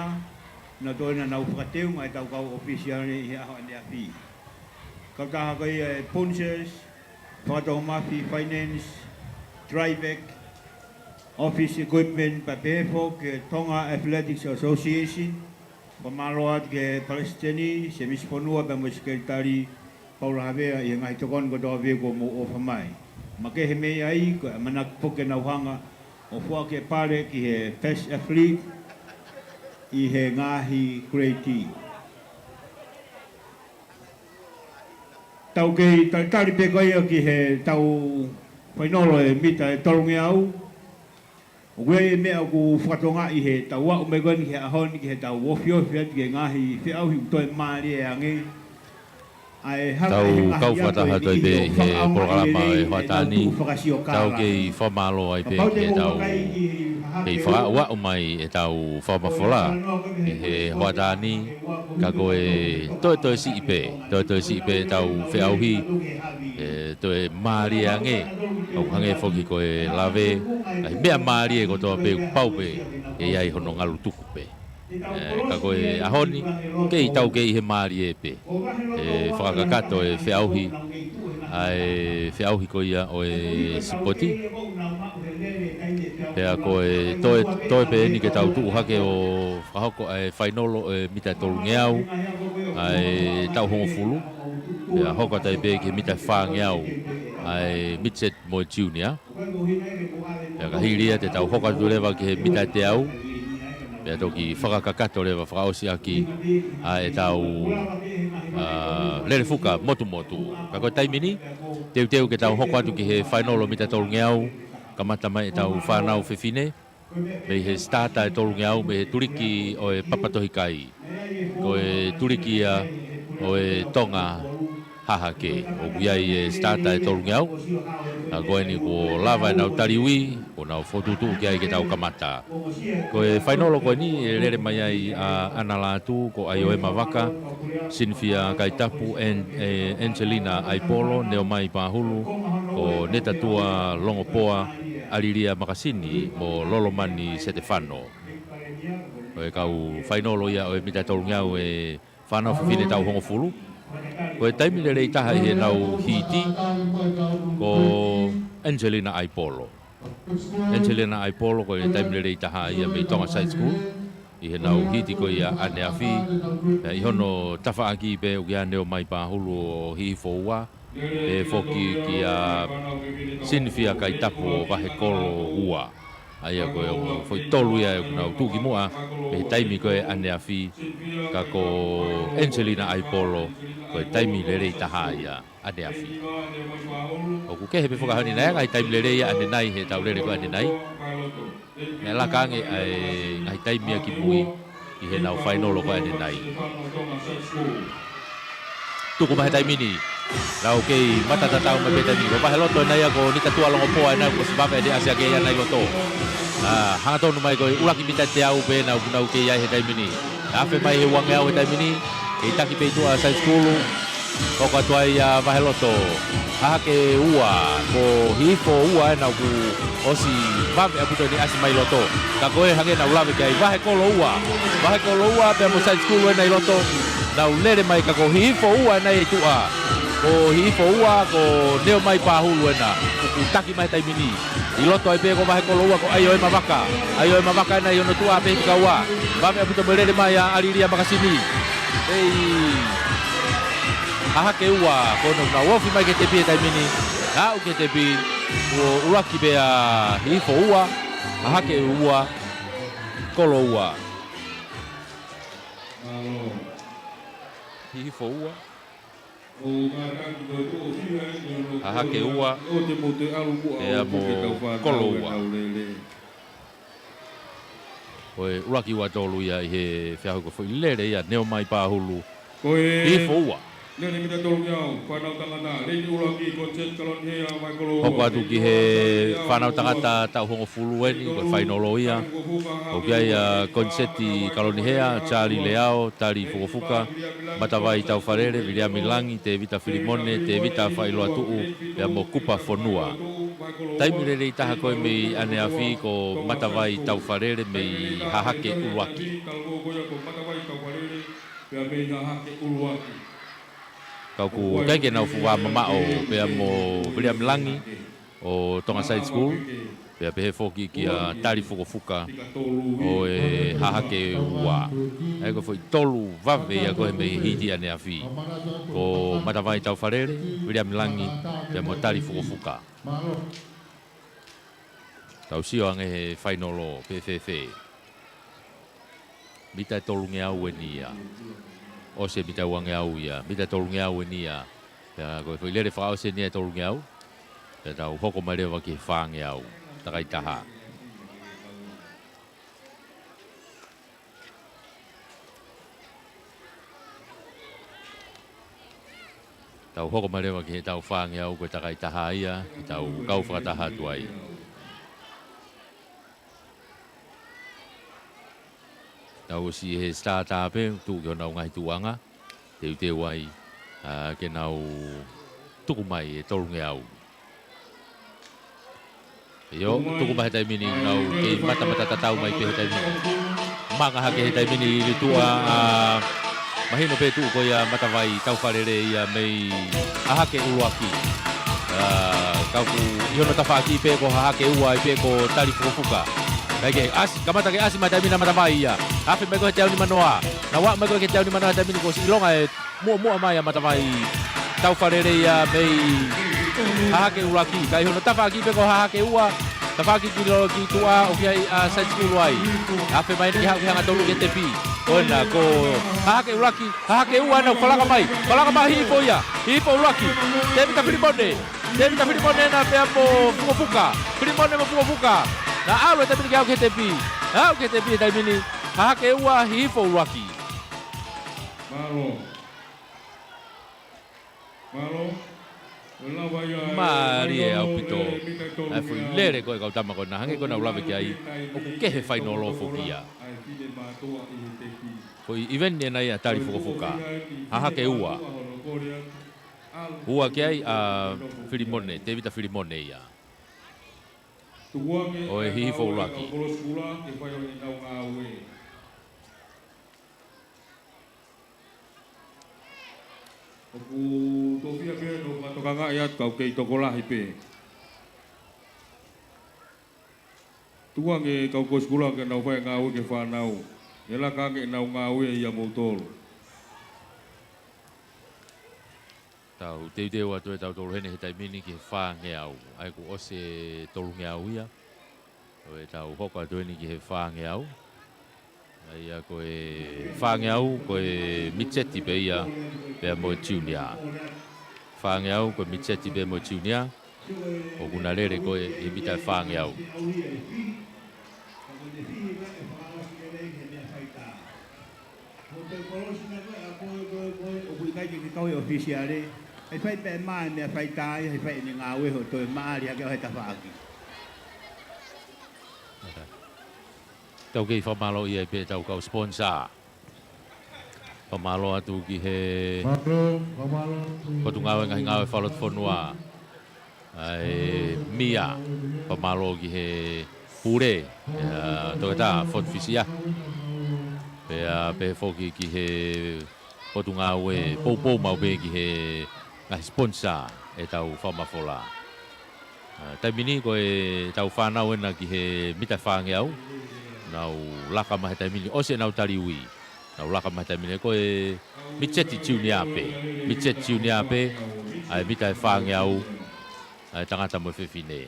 naʻa nau toe naʻa nau fakateunga ʻetau kau ʻōfisiale ʻi he ʻaho ʻaneafi. Kautaha ko ia ʻe Punches, Fakatokomafi Finance, Dryvac, Office Equipment, pea pehē foki ki he Tonga Athletics Association. Fakamālō atu ki he Palesiteni, Semisi Fonua, pea mo e Sekelitali, Paula Havea, ʻi he ngaahi tokoni kotoa pē kuo mou ʻofa mai. Makehe mei ai, ko e ʻamanaki foki ke nau hanga ʻo foaki e pale ki he Best Athlete ʻi he ngaahi Grade. Tau kei talitali pē ko ia ki heʻetau fainolo ʻe mita ʻe tolungeau. ʻOku ʻi ai e meʻa ʻoku fakatokangaʻi heʻetau aʻu mai ko eni ki he ʻaho ni, ki heʻetau ofiofi atu ki he ngaahi feʻauhi ʻoku toe mālie ange. ʻA e hanga ʻe he ngaahi ako ʻe niʻihi ʻo fakaʻaongaʻi lelei ʻetau tuʻu fakasiokala. Tau kau fakataha toe pē he polokalama ʻo e hoʻatā ni. Tau kei fakamālō ai pē ki heʻetau kei fakaaʻuaʻu mai ʻetau fakamafola ʻi he hoʻatā ni, ka ko e toetoe siʻi pē, toetoe siʻi pē ʻetau feʻauhi, ʻe toe mālie ange, ʻo hangē foki ko e lave, ʻa e meʻa mālie kotoa pē ʻoku pau pē ke ʻi ai hono ngalu tuku pē. ʻE, ka ko e ʻaho ni, kei tau kei ʻi he mālie pē. ʻE fakakakato e feʻauhi, ʻa e feʻauhi ko ia ʻo e sipoti. Pea ko e toe, toe pē eni ke tau tuʻu hake ʻo fakahoko ʻa e fainolo ʻo e mita ʻe tolungeau, ʻa e taʻu hongofulu. Pea hoko atu ai pē ki he mita ʻe fāngeau, ʻa e midget mo e junior. Pea ka hili ia te tau hoko atu leva ki he mita ʻe teau. Pea toki fakakakato leva fakaʻosi ʻaki ʻa ʻetau, ʻa, lele fuka motumotu. Ka ko e taimi ni, teuteu ke tau hoko atu ki he fainolo mita ʻe tolungeau, kamata mai ʻetau fānau fefine, mei he starter ʻe tolungeau, mei he tuliki ʻo e Papatohikai. Ko e tuliki ia ʻo e Tonga Hahake. ʻOku ʻi ai e starter ʻe tolungeau. ʻA ko eni kuo lava ʻenau taliui, kuo nau fokotuʻutuʻu ki ai ke tau kamata. Ko e fainolo ko eni ʻe lele mai ai ʻa ʻAna Lātū, ko ʻAioema Vaka, Sinifia Kaitapu, An-, ʻe, Angelina ʻAipolo, Neomai Pahulu, ko Netatua Longopoa, ʻAlilia Makasini, mo Lolomani Setefano. Ko e kau fainolo ia ʻo e mita ʻe tolungeau ʻe fānau fefine taʻu hongofulu. Ko e taimi lelei taha ʻi heʻenau hiti, ko Angelina ʻAipolo. Angelina ʻAipolo, ko e taimi lelei taha ia mei Tonga Side School, ʻi heʻenau hiti ko ia ʻaneafi. Pea ʻi hono tafaʻaki pē ʻoku ʻi ai ʻa Neomai Pahulu ʻo Hihifo ua, pehē foki kia Sinifia Kaitapu ʻo Vahekolo ua. ʻA ia ko e foʻi tolu ia ʻoku nau tuʻu ki muʻa mei he taimi ko ē ʻaneafi, ka ko Angelina ʻAipolo, ko e taimi lelei taha ia ʻaneafi. ʻOku kehe pē foki ʻa e ʻaho ni, naʻe ʻi ai e ngaahi taimi lelei ia ʻanenai heʻetau lele ko ē ʻanenai. Naʻe laka ange ʻa e ngaahi taimi ia ki mui ʻi heʻenau fainolo ko ē ʻanenai. Tuku mai he taimi ni. Nau kei mata tatau mai pē he taimi ni. Ko Vaheloto ʻena ia ko Nitatua Longopoa ʻena kuo ʻosi vave ʻene ʻasi hake ia ʻi loto. ʻA, hangatonu mai ko e ʻuluaki mita ʻe teau pē ʻena ʻoku nau kei ai he taimi ni. Afe mai he uangeau he taimi ni. Kei taki pē ʻi tuʻa Side School. Hoko atu ai ʻa Vaheloto. Hahake ua, ko Hihifo ua ʻena kuo ʻosi vave ʻaupito ʻene ʻasi mai loto. Ka ko e hangē naʻa nau lave ki ai, Vahekolo ua. Vahekolo ua pea mo Side School ʻena ʻi loto. Nau lele mai ka ko Hihifo ua ʻena ʻi tuʻa. Ko Hihifo ua, ko Neomai Pahulu ʻena. Kuo taki mai he taimi ni. ʻI loto ai pē ko Vahekolo ua ko ʻAioema Vaka. ʻAioema Vaka ʻena ʻi hono tuʻa pē he fika ua. Vave ʻaupito mo e lele mai ʻa ʻAlilia Makasini. Ei. Hahake ua, ko hono nau ofi mai ki he tepi he taimi ni. Aʻu ki he tepi, kuo ʻuluaki pē ʻa Hihifo ua, Hahake ua, Kolo ua. Hihifo ua, Hahake ua, pea mo Kolo ua. Ko e ʻuluaki ua tolu ia ʻi he feʻauhi ko e foʻi lele ia, Neomai Pahulu. Ko e Hihifo ua. Lele mita tolungeau, fānau tangata, lele ʻuluaki, Koniseti Kalonihea, mai Kolo ua. Hoko atu ki he fānau tangata taʻu hongofulu eni, ko e fainolo ia. ʻOku ʻi ai ʻa Koniseti Kalonihea, Charlie Leao, Tali Fukofuka, Matavai Taufalele, Viliami Langi, Tevita Filimone, Tevita Faʻiloatuʻu, pea mo Kupa Fonua. Taimi lelei taha ko ē mei ʻaneafi ko Matavai Taufalele mei Hahake ʻuluaki. Ka ʻoku ʻikai ke nau fuʻu vā mamaʻo pea mo Viliami Langi ʻo Tonga Side School, pea pehē foki kia Tali Fukofuka ʻo e Hahake ua. ʻA ia ko e foʻi tolu vave ia ko ē mei he hiti ʻaneafi. Ko Matavai Taufalele, Viliami Langi, pea mo Tali Fukofuka. Tau sio ange he fainolo pe fēfē. Mita ʻe tolungeau eni ia. ʻOsi e mita uangeau ia, mita ʻe tolungeau eni ia. Pea ko e foʻi lele fakaʻosi eni ia ʻe tolungeau. Pea tau hoko mai leva ki he fāngeau. Takai taha. Tau hoko mai leva ki heʻetau fāngeau, ko e takai taha ia, ke tau kau fakataha atu ai. Tau ʻosi he starter pē, tuʻu ki honau ngaahi tuʻuʻanga, teuteu ai, ā, ke nau tuku mai e tolungeau. ʻIo, tuku mai he taimi ni, nau kei matamata tatau mai pē he taimi ni. Manga hake he taimi ni ʻi tuʻa, ā, mahino pē tuʻu ko ia Matavai Taufalele ia mei Hahake ʻuluaki. Ā, ka ʻoku ʻi hono tafaʻaki pē ko Hahake ua ai pē ko Tali Fukofuka. Kae kehe, ʻasi, kamata ke ʻasi mai he taimi ni ʻa Matavai ia. Afe mai ko ē he teau nimanoa. Nau aʻu mai ko ē ki he teau nimanoa he taimi ni kuo ʻosi ʻilonga e muʻomuʻa mai ʻa Matavai Taufalele ia mei Hahake ʻuluaki. Ka ʻi hono tafaʻaki pē ko Hahake ua, tafaʻaki ki loto ki tuʻa ʻoku ʻi ai ʻa Side School ai. Afe mai eni ke haʻu ki he hangatonu ki he tepi. ʻOna ko Hahake ʻuluaki, Hahake ua nau falaka mai. Falaka mai Hihifo ia, Hihifo ʻuluaki. Tevita Filimone, Tevita Filimone ena pea mo Fukofuka. Filimone mo Fukofuka. Naʻa ʻalu he taimi ni ke haʻu ki he tepi. Aʻu ki he tepi he taimi ni. Hahake ua, Hihifo ʻuluaki. Mālō. Mālō. Mālie ʻaupito. ʻA e foʻi lele ko ē kau tama ko ena hangē ko ʻenau lave ki ai. ʻOku kehe fainolo foki ia. Foʻi ʻiveni ena ia Tali Fukofuka. Hahake ua. Ua ki ai ʻa Filimone, Tevita Filimone ia. ʻO e Hihifo ʻuluaki. ʻOku tofia pē ʻenau fakatokangaʻi atu kau kei tokolahi pē. Tuku ange kau kolosi kulā ke nau fai ngāue ki he fānau. ʻE laka ange ʻenau ngāue ia moutolu. Tau teuteu atu ʻe tautolu heni he taimi ni ki he fāngeau. ʻA ia kuo ʻosi e tolungeau ia. ʻOku tau hoko atu eni ki he fāngeau. ʻA ia ko e fāngeau, ko e mitiseti pē ia, pea mo e tiunia. Fāngeau, ko e mitiseti pē mo e tiunia. ʻOku na lele ko ē he mita ʻe fāngeau. Ko e kolosi na ko ē ʻa koe, koe, koe, ʻoku ʻikai ke ke kau he ʻofisiale. He fai pē mai meʻa faitā ia, he fai ʻene ngāue hoʻo toe maʻali hake ʻo he tafaʻaki. Tau kei fakamālō ia pē tau kau sponsor. Fakamālō atu ki he Potungāue Ngaahi Ngāue Fakalotofonua. ʻA e mia, fakamālō ki he pule, ʻa, Toketā Ford Fisia. Pea pehē foki ki he Potungāue, poupou maʻu pē ki he ngaahi sponsor ʻetau fakamafola. ʻA, taimi ni ko ʻetau fānau ena ki he mita fāngeau, nau laka mai he taimi ni ʻosi ʻenau tali ui. Nau laka mai he taimi ni ko e Mitseti Junior pē. Mitseti Junior pē, ʻa e mita ʻe fāngeau, ʻa e tangata mo e fefine.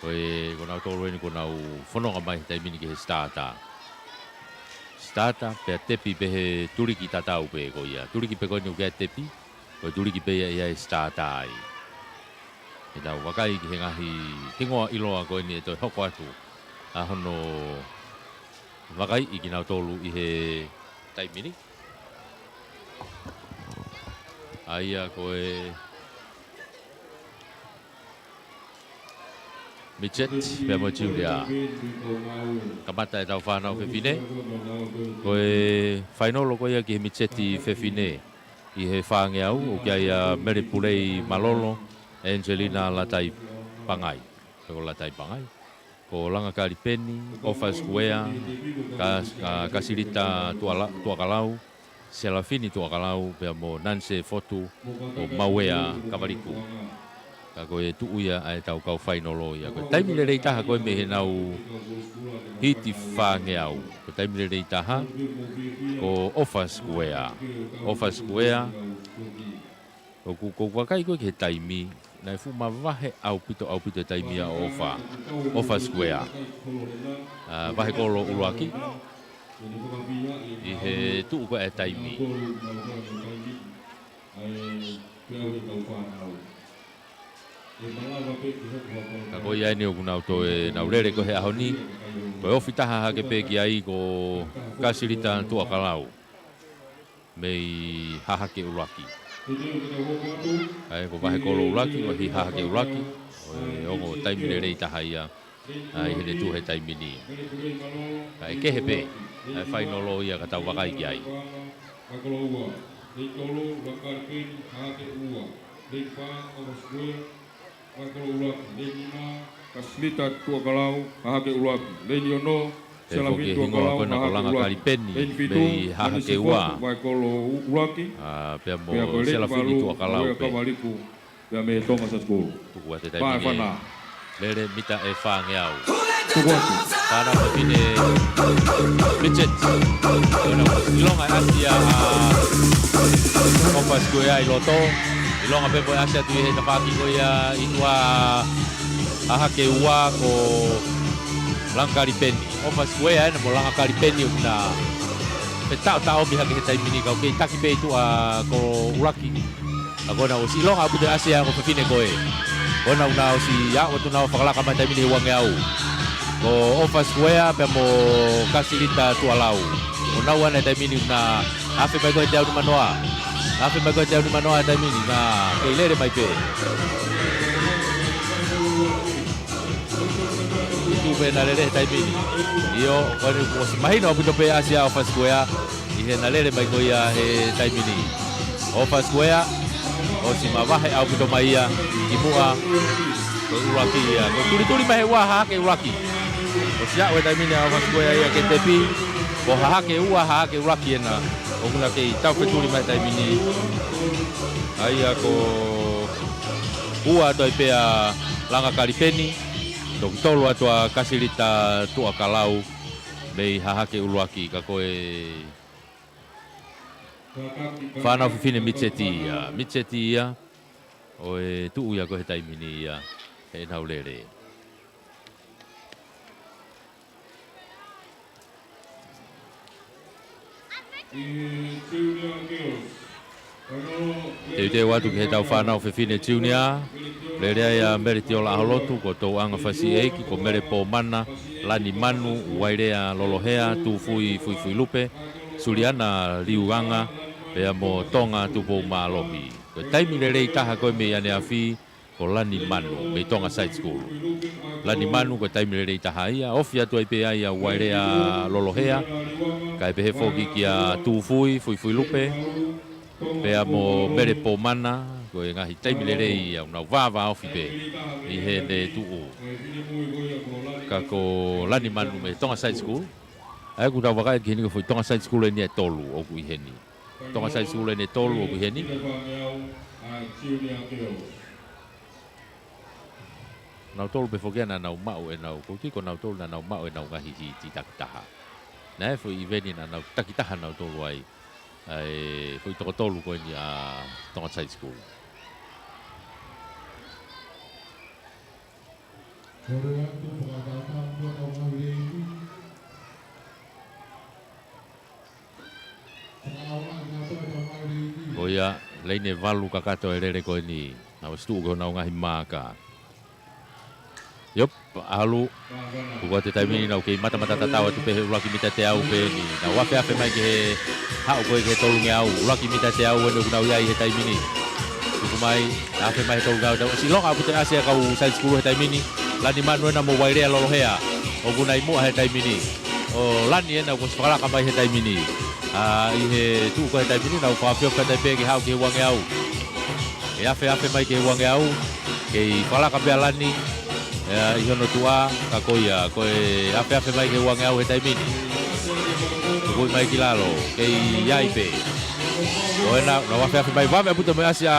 Ko e, ko nautolu eni kuo nau fononga mai he taimi ni ki he starter. Starter, pea tepi pē he tuliki tatau pē ko ia. Tuliki pē ko eni ʻoku ʻi ai e tepi, ko e tuliki pē ia ʻi ai e starter ai. Ke tau vakai ki he ngaahi hingoa ʻiloa ko eni ʻe toe hoko atu ʻa hono vakaiʻi kinautolu ʻi he taimi ni. ʻA ia ko e Mitseti pea mo e Junior. Kamata ʻetau fānau fefine. Ko e fainolo ko ia ki he Mitseti fefine ʻi he fāngeau, ʻoku ʻi ai ʻa Mele Pulei Malolo, Angelina Lataipangai. Ko Lataipangai. Ko Langa Kalipeni, ʻOfa Sikuea, Ka-, Ka-, Kasilita Tuala-, Tuakalau, Selafini Tuakalau, pea mo Nanse Fotu ʻo Mauea Kavaliku. Ka ko e tuʻu ia ʻa ʻetau kau fainolo ia. Ko e taimi lelei taha ko ē mei heʻenau hiti fāngeau. Ko e taimi lelei taha, ko ʻOfa Sikuea. ʻOfa Sikuea, ʻoku, ʻoku ou vakai ko ē ki he taimi, naʻe fuʻu mavahe ʻaupito, ʻaupito e taimi ia ʻo ʻOfa. ʻOfa Sikuea. ʻA, vahe kolo ʻuluaki. ʻI he tuʻu ko ē e taimi. Ka ko ia eni ʻoku nau toe, nau lele ko ē he ʻaho ni. Ko e ofi taha hake pē ki ai ko Kasilita Tuakalau mei Hahake ʻUluaki. ʻA ia ko vahe kolo ʻuluaki, vahe Hahake ʻUluaki, ʻo e ongo taimi lelei taha ia, ʻa, ʻi heʻene tuʻu he taimi ni. Ka ʻe kehe pē ʻa e fainolo ia ka tau vakai ki ai. Kasilita Tuakalau, Hahake ʻUluaki. Leini ono, Selafini Tuakalau, Hahake ʻUluaki. Leini fitu, Kasilita Tuakalau, Hahake ʻUluaki. Pea ko e hingoa ko ena ko Langa Kalipeni mei Hahake Ua. Vahe kolo ʻuluaki. ʻA, pea mo Selafini Tuakalau pē. Pea mei Tonga Side School. Tuku atu e taimi ni. Lele mita ʻe fāngeau. Tuku atu. Fānau fefine Mitseti. ʻIlonga e ʻasi ʻa ʻOfa Sikuea ʻi loto. ʻIlonga pē mo e ʻasi atu ʻi he tafaʻaki ko ia ʻi tuʻa Hahake Ua ko Langa Kalipeni. ʻOfa Sikuea ena mo Langa Kalipeni ʻoku na fetaʻotaʻomi hake he taimi ni ka ʻoku kei taki pē ʻi tuʻa kolo ʻuluaki. Ka ko ena ʻosi ʻilonga ʻaupito e ʻasi ʻa e ongo fefine ko ē. Ko ena ʻoku na ʻosi aʻu atu ʻo fakalaka mai he taimi ni he uangeau. Ko ʻOfa Sikuea pea mo Kasilita Tuʻalau. ʻOku nau ʻana he taimi ni ʻoku na afe mai ko ē he teau nimanoa. Afe mai ko ē he teau nimanoa he taimi ni, na kei lele mai pē. Tuʻu pē na lele he taimi ni. ʻIo, ko eni kuo ʻosi mahino ʻaupito pē e ʻasi ʻa ʻOfa Sikuea ʻi heʻena lele mai ko ia he taimi ni. ʻOfa Sikuea, ʻosi mavahe ʻaupito mai ia ki muʻa. Ko e ʻuluaki ia. Ko e tulituli mai he ua Hahake ʻUluaki. ʻOsi aʻu he taimi ni ʻa ʻOfa Sikuea ia ki he tepi. Ko Hahake Ua, Hahake ʻUluaki ena ʻoku na kei taufetuli mai he taimi ni. ʻA ia ko ua atu ai pē ʻa Langa Kalipeni. Toki tolu atu ʻa Kasilita Tuʻakalau mei Hahake ʻUluaki, ka ko e fānau fefine Mitseti ia, Mitseti ia, ʻo e tuʻu ia ko ē he taimi ni ia, heʻenau lele. Teuteu atu ki heʻetau fānau fefine junior. Lele ai ʻa Mele Tiola ʻAholotu, ko Touʻanga Fasiʻeiki, ko Mele Pomana, Lani Manu, Uailea Lolohea, Tufui Fuifuilupe, Suliana Liuanga, pea mo Tonga Tupoumālohi. Ko e taimi lelei taha ko ē mei ʻaneafi, ko Lani Manu, mei Tonga Side School. Lani Manu ko e taimi lelei taha ia, ofi atu ai pē ai ʻa Uailea Lolohea, kae pehē foki kia Tufui Fuifuilupe, pea mo Mele Pomana, ko e ngaahi taimi lelei ia ʻoku nau vāvāofi pē ʻi heʻene tuʻu. Ka ko Lani Manu mei Tonga Side School, ʻa ia ʻoku tau vakai ki heni ko e foʻi Tonga Side School eni ʻe tolu ʻoku ʻi heni. Tonga Side School eni ʻe tolu ʻoku ʻi heni. Nautolu pē foki ia naʻa nau maʻu ʻenau, ko kiko nautolu naʻa nau maʻu ʻenau ngaahi hiti takitaha. Naʻe foʻi iveni naʻa nau takitaha nautolu ai, ʻa e foʻi toko tolu ko eni ʻa Tonga High School. Kole atu, fakatātā, fakatātā, fakatātā. Ko ia, laine valu kakato e lele ko eni. Nau ʻosi tuʻu ko honau ngaahi maaka. Iop, ʻalu. Tuku atu he taimi ni nau kei matamata tatau atu pē he ʻuluaki mita teau pē eni. Nau afeafe mai ki he haʻu ko ē ki he tolungeau. ʻUluaki mita teau eni ʻoku nau ʻi ai he taimi ni. Tuku mai, afe mai he tolungeau. Tau ʻosi ʻilonga ʻaupito e ʻasi ʻa e kau Sainskulū he taimi ni. Lani Manu ena mo Vailea Lolohea. ʻOku nau ʻi muʻa he taimi ni. ʻO Lani ena kuo ʻosi fakalaka mai he taimi ni. ʻA, ʻi he tuʻu ko ē he taimi ni, nau fakaofiofi pē ki he haʻu ki he uangeau. ʻE afeafe mai ki he uangeau, kei fakalaka pē ʻa Lani, ʻa, ʻi hono tuʻa, ka ko ia, ko e afeafe mai ki he uangeau he taimi ni. Tuku mai ki lalo, kei ʻi ai pē. Ko ena, nau afeafe mai, vave ʻaupito mo e ʻasi ʻa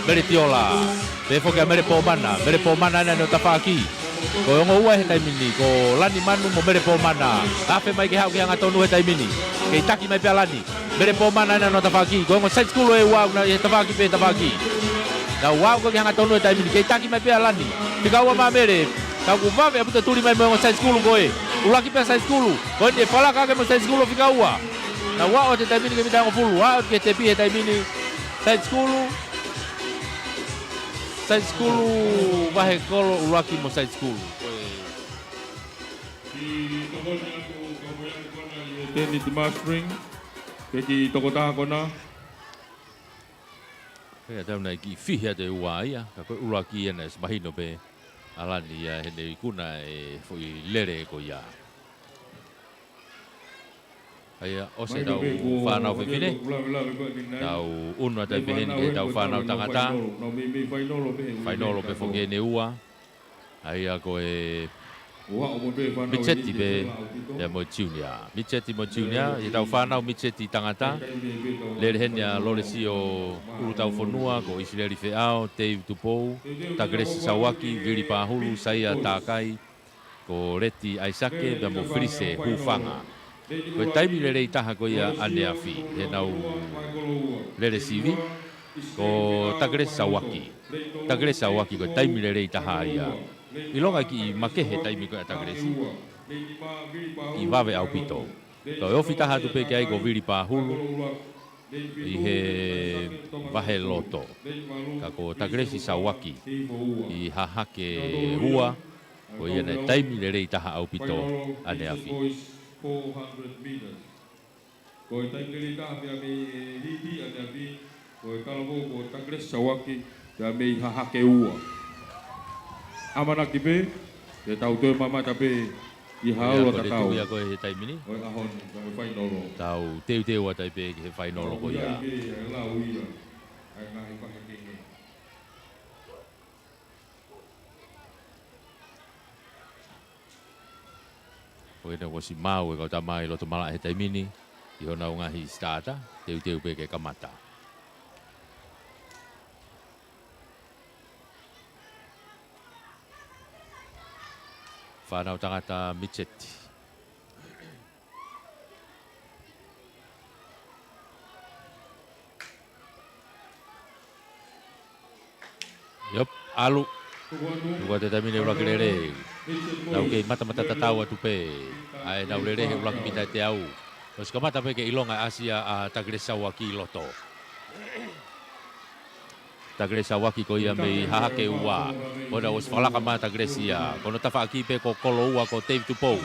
Mele Tiola. Pehē foki ʻa Mele Pomana, Mele Pomana ena ʻi hono tafaʻaki. Ko e ongo ua he taimi ni, ko Lani Manu mo Mele Pomana. Afe mai ki he haʻu ki he hangatonu he taimi ni. Kei taki mai pē ʻa Lani. Mele Pomana ena ʻi hono tafaʻaki. Ko e ongo Sainskulū ʻe ua naʻe ʻi he tafaʻaki pē tafaʻaki. Nau aʻu ko ē ki he hangatonu he taimi ni. Kei taki mai pē ʻa Lani. Fika ua maʻa Mele. Ka ʻoku vave ʻaupito e tuli mai mo e ongo Sainskulū ko ē. ʻUluaki pē ʻa Sainskulū. Ko eni ʻe fakalaka ake mo Sainskulū fika ua. Nau aʻu he taimi ni ki he mita hongofulu. Aʻu ki he tepi he taimi ni. Sainskulū. Sainskulū Vahekolo ʻUluaki mo Sainskulū. Ko e kiʻi tokoni atu, kau mai atu kona ʻi he tennis mastering. Ke kiʻi tokotaha kona. Pea tau naʻe kiʻi fihi atu e ua ia, ka ko e ʻuluaki ia naʻe ʻosi mahino pē ʻa Lani ia heʻene ikuna e foʻi lele ko ia. ʻA ia, ʻosi ʻetau fānau fefine. Tau unu atu ai pē heni ki heʻetau fānau tangata. Fainolo pē foki eni ʻe ua. ʻA ia ko e Mitseti pē, pea mo e Junior. Mitseti mo e Junior, ʻi heʻetau fānau Mitseti tangata. Lele heni ʻa Lolesio ʻUlutaufonua, ko ʻIsileli Feʻao, Dave Tupou, Takelesi Sauaki, Vili Pahulu, Saia Takai, ko Leti ʻAisake, pea mo Felise Hufanga. Ko e taimi lelei taha ko ia ʻaneafi, heʻenau lele sivi, ko Takelesi Sauaki. Takelesi Sauaki ko e taimi lelei taha ia. ʻIlonga e kiʻi makehe taimi ko ē ʻa Takelesi. Kiʻi vave ʻaupito. Ka ko e ofi taha atu pē ki ai ko Vili Pahulu ʻi he vahe loto. Ka ko Takelesi Sauaki ʻi Hahake ua, ko ia naʻe taimi lelei taha ʻaupito ʻaneafi. Ko e taimi lelei taha pea mei he hiti ʻaneafi, ko e talavou ko Takelesi Sauaki, pea mei Hahake ua. ʻAmanaki pē, te tau toe mamata pē ʻi ha ʻaho tatau. Ko e tuʻu ia ko ē he taimi ni. ʻO e ʻaho ni, ko e fainolo. Tau teuteu atu ai pē ki he fainolo ko ia. Tau ʻi ai pē, ʻa e lau ia, ʻa e ngaahi vahe kehe. Ko ena kuo ʻosi maʻu e kau tama ʻi loto malaʻe he taimi ni, ʻi honau ngaahi sitaata, teuteu pē ke kamata. Fānau tangata Mitseti. Iop, ʻalu. Tuku atu he taimi ni ʻuluaki lele. Nau kei matamata tatau atu pē. ʻA ʻenau lele he ʻuluaki mita ʻe teau. ʻOsi kamata pē ke ʻilonga e ʻasi ia ʻa Takelesi Sauaki ʻi loto. Takelesi Sauaki ko ia mei Hahake ua. Ko ena kuo ʻosi fakalaka mai ʻa Takelesi ia. Ko hono tafaʻaki pē ko Koloua ko Dave Tupou.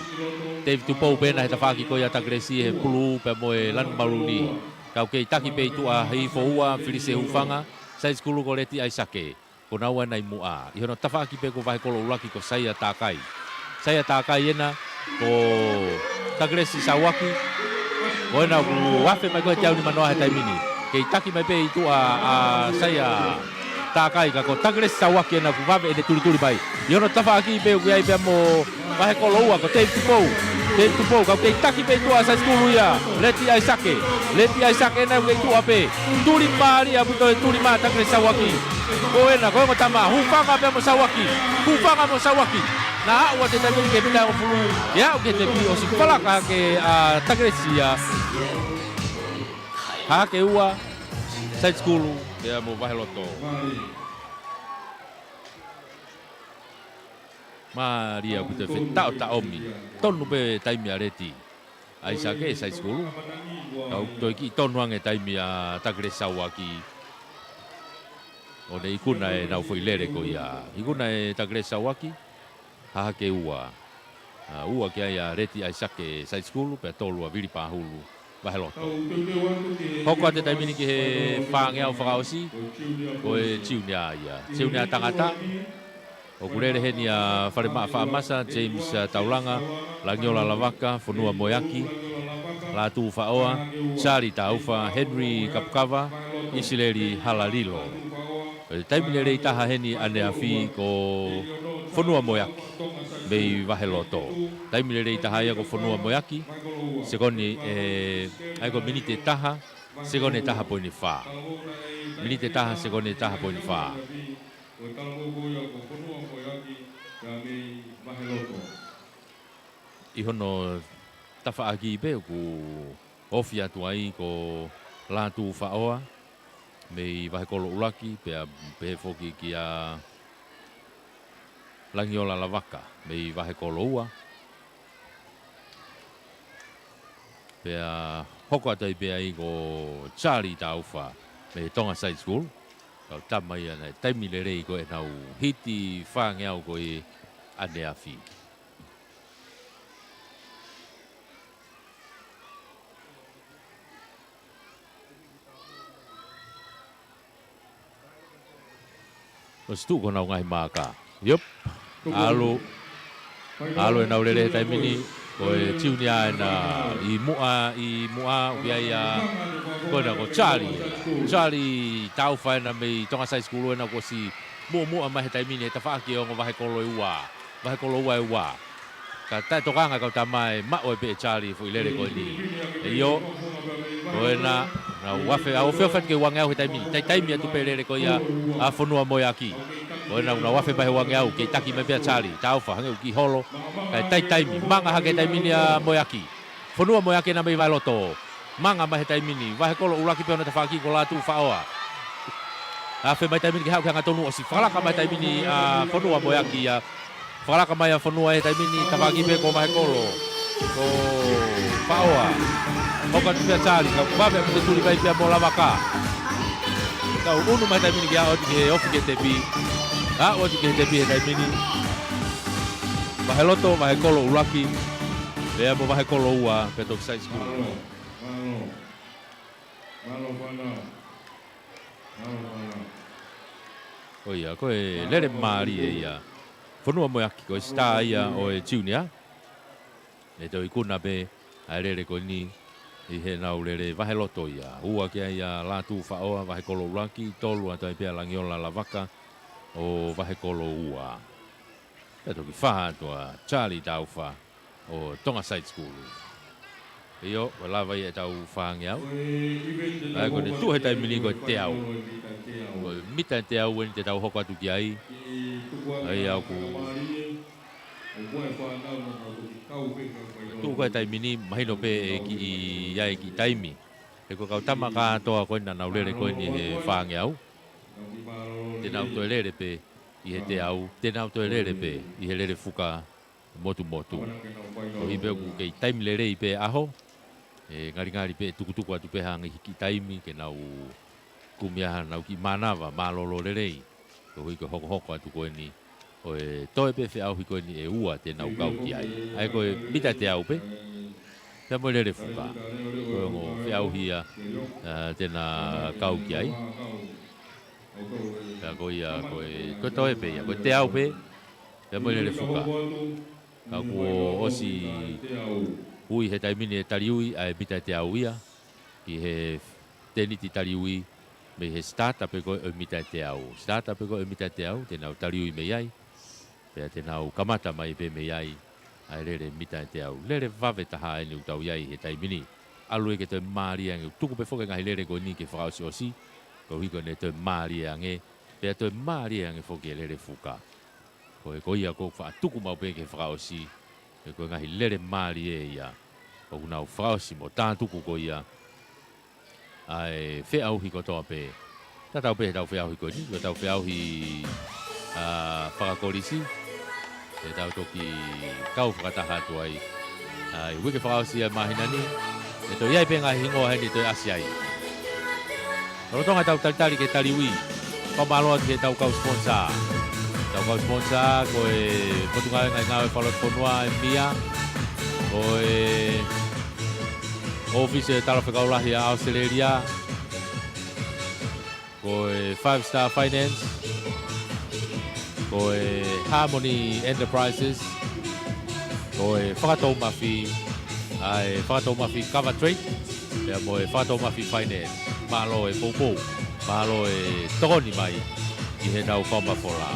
Dave Tupou pē ena he tafaʻaki ko ia ʻa Takelesi he pulū pea mo e lanu maluni. Ka ʻoku kei taki pē ʻi tuʻa Hihifo ua, Felise Hufanga, Sainskulū ko Leti ʻAisake. Ko naua ena ʻi muʻa. ʻI hono tafaʻaki pē ko Vahekolo ʻUluaki ko Saia Takai. Saia Takai ena, ko Takelesi Sauaki. Ko ena kuo afe mai ko ē he teau nimanoa he taimi ni. Kei taki mai pē ʻi tuʻa ʻa Saia Takai ka ko Takelesi Sauaki ena kuo vave ʻene tulituli mai. ʻI hono tafaʻaki pē ʻoku ʻi ai pea mo Vahekolo ua ko Dave Tupou. Dave Tupou, ka ʻoku kei taki pē ʻi tuʻa ʻa Sainskulū ia. Leti ʻAisake. Leti ʻAisake ena ʻoku kei tuʻa pē. Tuli mālie ʻaupito e tuli mai ʻa Takelesi Sauaki. Ko ena, ko e ongo tama, hūfanga pea mo Sauaki. Hūfanga mo Sauaki. Naʻa aʻu atu he taimi ni ki he mita ʻe hongofulu. Ke aʻu ki he tepi, ʻosi falaka hake ʻa Takelesi ia. Hake ua, side school, pea mo Vaheloto. Mālie ʻoku toe fetaʻotaʻomi. Tonu pē taimi ʻa Leti ʻAisake, side school. Kau toe kiʻi tonu ange taimi ʻa Takelesi Sauaki. ʻO ne ikuna ʻenau foʻi lele ko ia. Ikuna ʻe Takelesi Sauaki. Hahake ua. ʻA, ua ki ai ʻa Leti ʻAisake, side school, pea tolu ʻa Vili Pahulu, Vaheloto. Hoko atu he taimi ni ki he fāngeau fakaʻosi, ko e junior ia. Junior tangata. ʻOku lele heni ʻa Falemaʻa Faʻamasa, James, ʻa, Taulanga, Langiola Lavaka, Fonua Moeaki, Lātū Faʻoa, Charlie Taufa, Henry Kapukava, ʻIsileli Halalilo. Ko e taimi lelei taha heni ʻaneafi ko Fonua Moeaki mei Vaheloto. Taimi lelei taha ia ko Fonua Moeaki, sekoni ʻe, ʻa ia ko e miniti ʻe taha, sekoni ʻe taha poini fā. Miniti ʻe taha, sekoni ʻe taha poini fā. ʻI hono tafaʻaki pē ʻoku ofi atu ai ko Lātū Faʻoa mei Vahekolo ʻUluaki, pea pehē foki kia Langiola Lavaka mei Vahekolo Ua. Pea hoko atu ai pē ai ko Charlie Taufa mei Tonga Side School. Kau tama ia naʻe taimi lelei ko ʻenau hiti fāngeau ko ē ʻaneafi. ʻOsi tuʻu ko honau ngaahi maaka. Iop. ʻAlu. ʻAlu ʻenau lele he taimi ni. Ko e junior ena ʻi muʻa, ʻi muʻa, ʻoku ʻi ai ʻa, ko ena ko Charlie ena. Charlie Taufa ena mei Tonga Side School ena kuo ʻosi muʻomuʻa mai he taimi ni he tafaʻaki ʻo e ongo Vahekolo ʻe ua. Vahekolo ua ʻe ua. Ka taʻetokanga kau tama ʻe maʻu ai pē ʻe Charlie foʻi lele ko eni. ʻIo. Ko ena, nau afe, ʻa, ofi ofi atu ki he uangeau he taimi ni. Taimi atu pē lele ko ia ʻa Fonua Moeaki. Ko ena, nau afe mai he uangeau, kei taki mai pē ʻa Charlie. Taufa, hangē ʻoku kiʻi holo. Kae taimi, manga hake taimi ni ʻa Moeaki. Fonua Moeaki ena mei Vaheloto. Manga mai he taimi ni. Vahekolo ʻUluaki pē hono tafaʻaki ko Lātū Faʻoa. Afe mai taimi ni ke haʻu ki he hangatonu ʻosi. Fakalaka mai taimi ni ʻa Fonua Moeaki ia. Fakalaka mai ʻa Fonua he taimi ni tafaʻaki pē ko Vahekolo. Ko Faʻoa. Hoko atu pē ʻa Charlie. Ka vave ʻa e tuli mai pē mo Lavaka. Kau unu mai taimi ni ke aʻu atu ki he ofi ki he tepi. Aʻu atu ki he tepi he taimi ni. Vaheloto, Vahekolo ʻUluaki. Pea mo Vahekolo Ua, pea toki Side School. Mālō, mālō. Mālō fānau. Mālō fānau. Ko ia, ko e lele mālie ia. Fonua Moeaki, ko e star ia ʻo e junior. ʻE toe ikuna pē ʻa e lele ko eni ʻi heʻenau lele Vaheloto ia. Ua ki ai ʻa Lātū Faʻoa, Vahekolo ʻUluaki, tolu atu ai pē ʻa Langiola Lavaka ʻo Vahekolo Ua. Pea toki fā atu ʻa Charlie Taufa ʻo Tonga Side School. ʻIo, ʻoku lava ia ʻetau fāngeau. ʻA ia ko ʻene tuʻu he taimi ni ko e teau. Ko e mita ʻe teau eni te tau hoko atu ki ai. ʻA ia ʻoku tuʻu ko e taimi ni, mahino pē ʻe kiʻi, ʻi ai e kiʻi taimi. He ko e kau tama kātoa ko ena naʻa nau lele ko eni he fāngeau. Te nau toe lele pē ʻi he teau, te nau toe lele pē ʻi he lele fuka motumotu. Koeʻuhi pē ʻoku kei taimi lelei pē ʻaho, ʻe ngalingali pē tukutuku atu pē ha ngaahi kiʻi taimi ke nau kumi ai haʻanau kiʻi mānava mālōlō lelei. Koeʻuhi ko e hokohoko atu ko eni ʻo e toe pē feʻauhi ko eni ʻe ua te nau kau ki ai. ʻA ia ko e mita ʻe teau pē, pea mo e lele fuka. Ko e ongo feʻauhi ia, ā, te na kau ki ai. Pea ko ia, ko e, ko e toe pē ia, ko e teau pē, pea mo e lele fuka. Ka kuo ʻosi ui he taimi ni ʻe taliui ʻa e mita ʻe teau ia, ki he tēniti taliui mei he starter pē ko ē ʻo e mita ʻe teau. Starter pē ko ē ʻo e mita ʻe teau, te nau taliui mei ai. Pea te nau kamata mai pē mei ai ʻa e lele mita ʻe teau. Lele vave taha eni ʻoku tau ʻi ai he taimi ni. ʻAlu ia ke toe mālie ange, tuku pē foki e ngaahi lele ko eni ke fakaʻosiʻosi, koeʻuhi ko ʻene toe mālie ange pea toe mālie ange foki e lele fuka. Ko e ko ia ʻoku ou faʻa tuku maʻu pē ki he fakaʻosi, he ko e ngaahi lele mālie ia ʻoku nau fakaʻosi mo tātuku ko ia ʻa e feʻauhi kotoa pē. Tatau pē heʻetau feʻauhi ko eni, ko ʻetau feʻauhi, ā, fakakolisi. Te tau toki kau fakataha atu ai ʻa e uike fakaʻosi ʻa e māhina ni. ʻE toe ʻi ai pē ngaahi hingoa heni ʻe toe ʻasi ai. Lolotonga ʻetau talitali ki he taliui, fakamālō atu ki heʻetau kau sponsor. Tau kau sponsor, ko e Potungāue Ngaahi Ngāue Fakalotofonua ʻa e mia, ko e ʻŌfisi ʻo e Talafekau Lahi ʻa ʻAositelēlia, ko e Five Star Finance, ko e Harmony Enterprises, ko e Fakatoumafi, ʻa e Fakatoumafi Cover Trade, pea mo e Fakatoumafi Finance. Mālō e poupou, mālō e tokoni mai ki heʻetau fakamafola.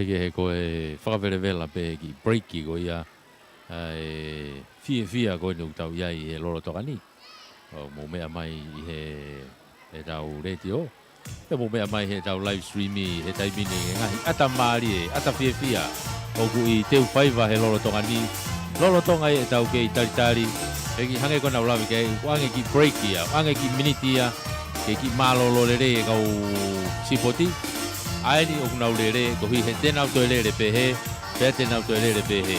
Ke he ko e fakavelevela pē ki break ko ia, ʻa e fiefia ko eni ʻoku tau ʻi ai he lolotonga ni. ʻOku mou meʻa mai ʻi he, he tau letiō. Pea mou meʻa mai he tau live stream ʻi he taimi ni he ngaahi ʻata mālie, ʻata fiefia ʻoku ʻi Teufaiva he lolotonga ni. Lolotonga ʻi he tau kei talitali. Pea ki hangē ko ʻenau lave ki ai, ʻoange ki break ia, ʻoange ki miniti ia, ke kiʻi mālōlō lelei e kau sipoti. ʻA eni ʻoku nau lele, koeʻuhi he te nau toe lele pehē, pea te nau toe lele pehē.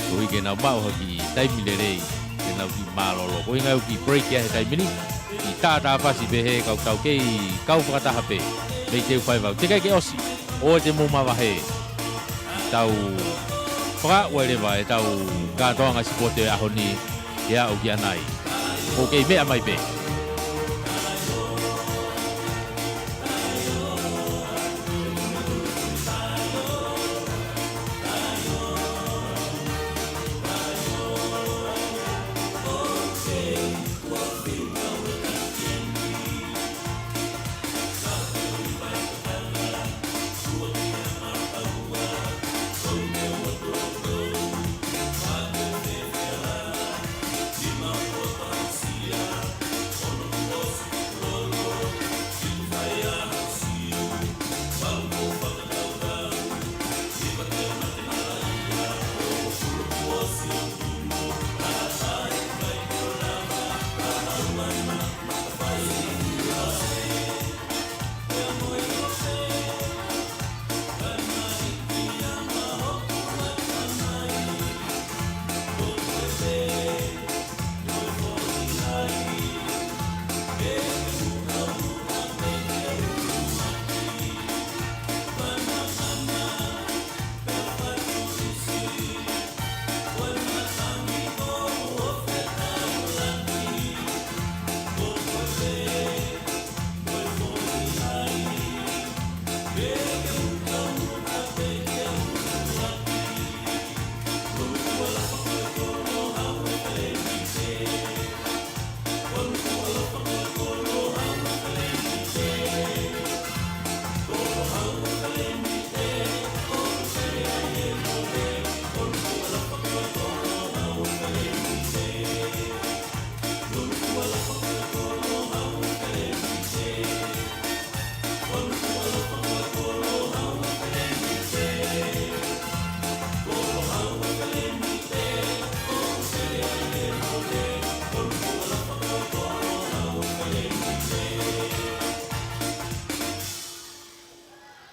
Koeʻuhi ke nau maʻu ha kiʻi taimi lelei, ke nau kiʻi mālōlō. Koeʻuhi ngaahi ʻoku kiʻi break ia he taimi ni, kiʻi tātāpasi pehē, kau tau kei kau fakataha pē. Mei Teufaiva, teʻeki ai ke ʻosi, ʻoua te mou mavahe. Tau fakaʻueleva e tau kātoanga sipoti ʻo e ʻaho ni, ke aʻu ki ʻanai. Mou kei meʻa mai pē.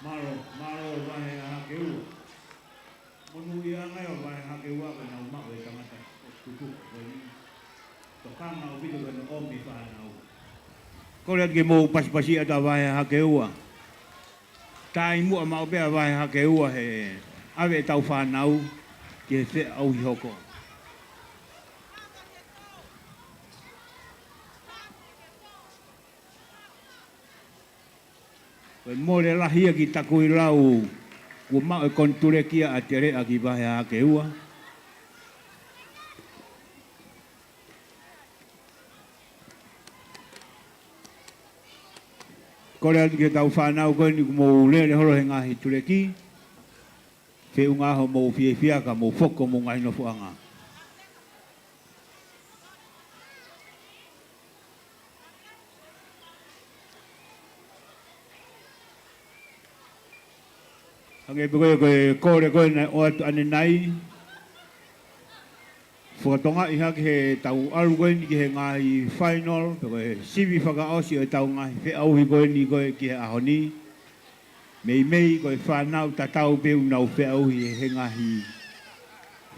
Mālō, mālō Vahe Hakeua. Monūʻia ange ʻo Vahe Hakeua ke nau maʻu e tangata ʻo tuku ko eni. Tokanga ʻaupito ke nau ʻomi fānau. Kole atu ke mou pasipasi atu ʻa Vahe Hakeua. Taimuʻa maʻu pē ʻa Vahe Hakeua he ʻave ʻetau fānau ki he feʻauhi hoko. Ko e mole lahi ia ki Takuilau, kuo maʻu e konituleki ia ʻa Teleʻa ki Vahe Hakeua. Kole atu ki heʻetau fānau ko eni kuo mou lele holo he ngaahi tuleki. Feʻunga hoʻomou fiefia ka mou foki ki homou ngaahi nofoʻanga. Hangē pē ko e, ko e kole ko ē naʻe ʻoatu ʻanenai. Fakatongaʻi hake heʻetau ʻalu ko eni ki he ngaahi final, pe ko e sivi fakaʻosi ʻo ʻetau ngaahi feʻauhi ko eni ko ē ki he ʻaho ni. Meimei ko e fānau tatau pē ʻoku nau feʻauhi he ngaahi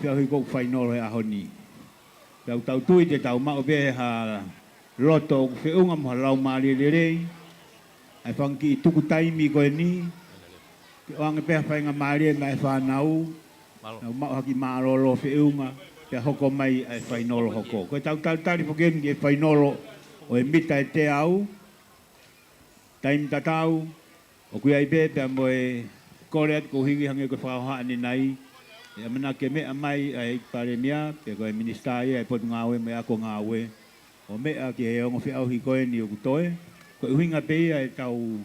feʻauhi ko ē final he ʻaho ni. Pea ʻoku tau tui te tau maʻu pē ha loto ʻoku feʻunga mo ha laumālie lelei. ʻA e fanga kiʻi tuku taimi ko eni, ke ʻoange pē ha faingamālie maʻa e fānau, nau maʻu ha kiʻi mālōlō feʻunga, pea hoko mai ʻa e fainolo hoko. Ko ʻetau talitali foki eni ki he fainolo ʻo e mita ʻe teau, taimi tatau, ʻoku ʻi ai pē pea mo e kole atu koeʻuhi hangē ko e fakahohaʻa ʻanenai, ʻe ʻamanaki ke meʻa mai ʻa e ʻEiki Palēmia, pe ko e Minisitā ia ʻo e Potungāue mo e Ako Ngāue, ʻo meʻa ki he ongo feʻauhi ko eni ʻoku toe, ko e ʻuhinga pē ia ʻetau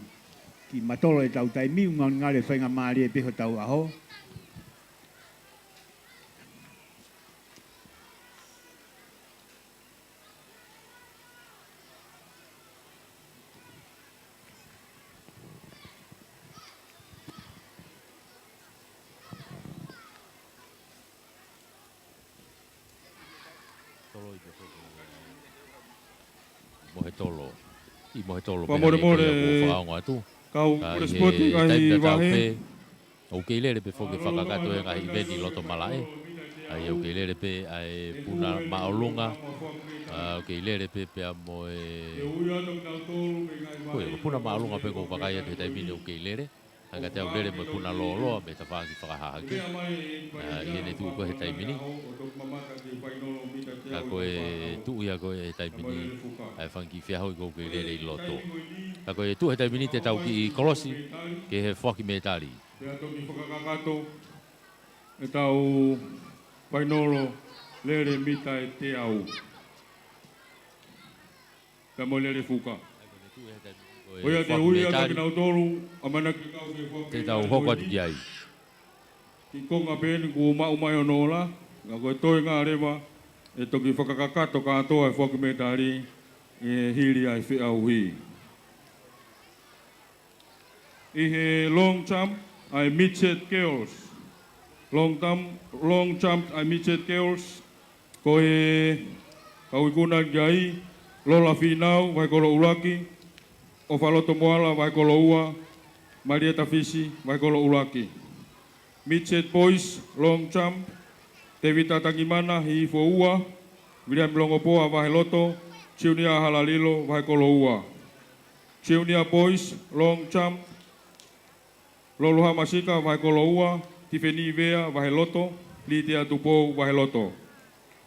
Kiʻi matolo ʻetau taimi, ʻoku ngalingali faingamālie pē hotau ʻaho. Tolo ʻi Mohetolo. ʻI Mohetolo pē, Fakamolemole, ʻi he kuo fakaongo atu. Kau Ka ʻi he Pulesipoti, ngaahi taimi tatau vahe. pē, ʻoku kei lele pē foki e fakakakato e ngaahi ʻiveni ʻi loto malaʻe. ʻA ia ʻoku kei lele pē ʻa e puna māʻolunga. ʻA, ʻoku kei lele pē pea mo e, ko e puna māʻolunga pē ʻoku ou vakai atu he taimi ni ʻoku kei lele. Hangē ko ʻetau lele mo e puna lōloa mei he tafaʻaki fakahahake. ʻA, ʻi heʻene tuʻu ko ē he taimi ni. Ka ko e tuʻu ia ko ē he taimi ni, ʻa e fanga kiʻi feʻauhi ʻoku kei lele ʻi loto. Ka ko e tuʻu he taimi ni te tau kiʻi kolosi ki he foaki mētali. Pea toki fakakakato ʻetau fainolo lele mita ʻe teau. Pea mo e lele fuka. Ko ia te u ui atu kinautolu, ʻamanaki ke kau ki he foaki mētali. Te tau hoko atu ki ai. Kiʻi konga pē eni kuo maʻu mai hono ola, ka ko e toenga leva ʻe toki fakakakato kātoa e foaki mētali ʻi he hili ʻa e feʻauhi. ʻI he long jump ʻa e midget girls. Long jump, long jump ʻa e midget girls. Ko e kau ikuna ki ai, Lola Fīnau, vahekolo ʻuluaki, ʻOfaloto Moala, vahekolo ua, Malieta Fisi, vahekolo ʻuluaki. Midget boys, long jump, Tevita Tangimana, hihifo ua, Viliami Longopoa, vaheloto, Junior Halalilo, vahekolo ua. Junior boys, long jump, Loluha Masika, vahekolo ua, Tifeni Vea, vaheloto, Litia Tupou, vaheloto.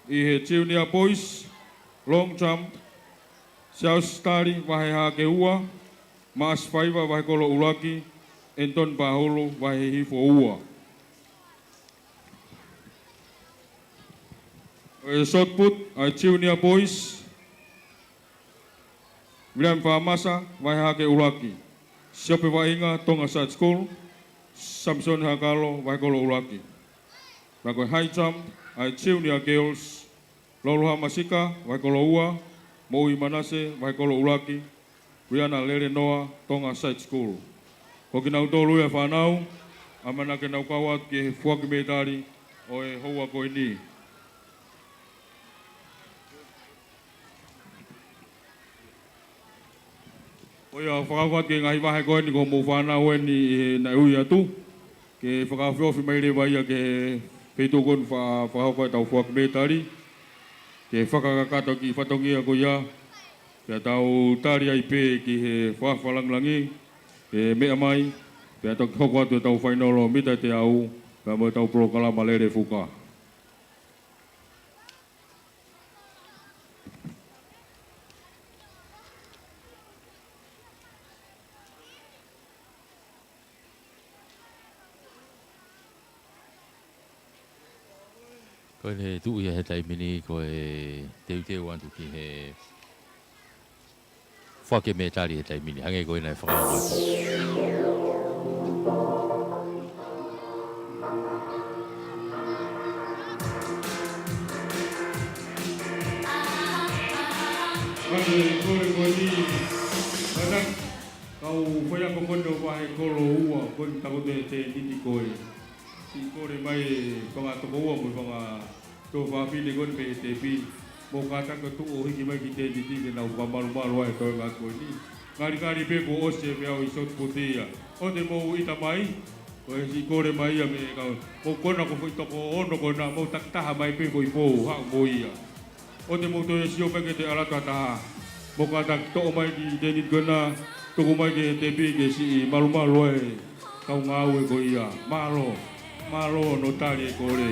ʻI he junior boys, long jump, Charles Tali, vahehahake ua, Maasi Faiva, vahekolo ʻuluaki, Anton Pahulu, vahehifo ua. ʻI he shot put, ʻa e junior boys, Viliami Faamasa, vahehahake ʻuluaki. Siope Vaʻinga, Tonga Side School, Samson Hakalo, vahekolo ʻuluaki. Ka ko e high jump, ʻa e junior girls, Loluha Masika, vahekolo ua, Moʻui Manase, vahekolo ʻuluaki, Riana Lelenoa, Tonga Side School. Ko kinautolu ia e fānau, ʻamanaki ke nau kau atu ki he foaki mētali ʻo e houa ko eni. Ko ia, fakaʻofa atu ki he ngaahi vahe ko eni ko hoʻomou fānau eni ʻi he naʻe ui atu. Ke fakaofiofi mai leva ia ki he feituʻu ko eni fa-, fakahoko ʻetau foaki mētali. Ke fakakakato e kiʻi fatongia ko ia. Pea tau tali ai pē ki he fakafalangilangi. Ke meʻa mai. Pea toki hoko atu ʻetau fainolo mita ʻe teau. Pea mo ʻetau polokalama lele fuka. Ko ʻene tuʻu ia he taimi ni ko e teuteu atu ki he foaki mētali he taimi ni, hangē ko ena ʻe fakaongo atu. Kau faiako ko eni ʻo e vahe kolo ua, ko eni takoto e tēniti ko ē. Siʻi kole mai e fanga tokoua mo e fanga tuofāfine ko eni mei he tepi. Mou kātaki ʻo tuʻu ʻo hiki mai ki tēniti ke nau fakamalumalu ai e toenga ko eni. Ngalingali pē kuo ʻosi e meʻa ʻo e shot put ia. ʻOua te mou ʻita mai, ko e siʻi kole mai ia mei he kau. Mou kona ko e foʻi toko ono ko ena, mou takitaha mai pē foʻi pou, haʻu mo ia. ʻOua te mou toe sio mai ki he ʻalu atu ha taha. Mou kātaki toʻo mai ki tēniti ko ena, tuku mai ki he tepi ke siʻi malumalu ai e kau ngāue ko ia. Mālō, mālō hono tali e kole.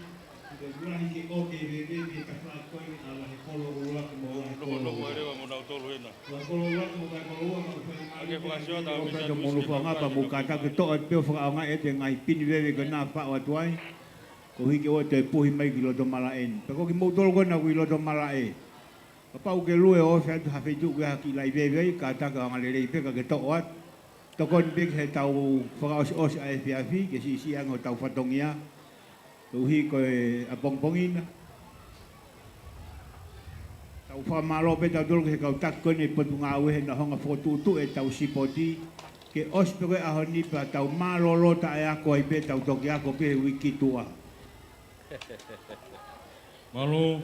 Ke lahi ke ʻoke veve ke tafai koe ni ʻa Vahekolo ʻUluaki mo Vahekolo Ua. Nofo, nofo ʻa e leva mo nautolu hena. Vahekolo ʻUluaki mo Vahekolo Ua, ka fai mai ake ke fakasiota ʻa ʻo Misa pea mou Musi ke nofo anga pea mou kātaki ke toʻo atu pē ʻo fakaʻaongaʻi atu e ngaahi pini veve ko ena ʻoku faʻo atu ai. Koeʻuhi ke ʻoua toe puhi mai ki loto malaʻe ni. Pea ko kimoutolu ko ena ʻoku ʻi loto malaʻe, kapau ʻoku ke lue ʻo ofi atu ha feituʻu ʻoku ʻi ai ha kiʻi laʻi veve ai, kātaki ʻo anga lelei pē ka ke toʻo atu. Tokoni pē ki heʻetau fakaʻosiʻosi ʻa e efiafi, ke siʻisiʻi ange hotau fatongia. Koeʻuhi ko e ʻapongipongi na. Tau fakamālō pē tautolu ki he kau taki ko eni ʻo e Potungāue he naʻa nau hanga ʻo fokotuʻutuʻu ʻetau sipoti. Ke ʻosi pē ko e ʻaho ni pea tau mālōlō taʻeako ai pē, tau toki ako pē he uike tuʻa. Mālō,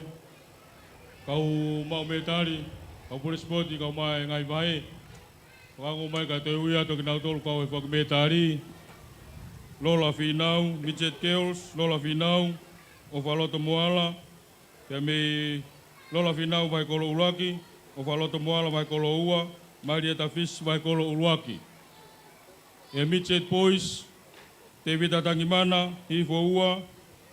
kau maʻu mētali, kau pule sipoti, kau maʻu e ngaahi vahe. Fakaongo mai kae toe ui atu kinautolu kau e foaki mētali. Lola Fīnau, Midget Girls, Lola Fīnau, ʻOfaloto Moala, pea mei Lola Fīnau Vahekolo ʻUluaki, ʻOfaloto Moala Vahekolo Ua, Malieta Fisi Vahekolo ʻUluaki. ʻI he Midget Boys, Tēvita Tangimana, Hihifo Ua,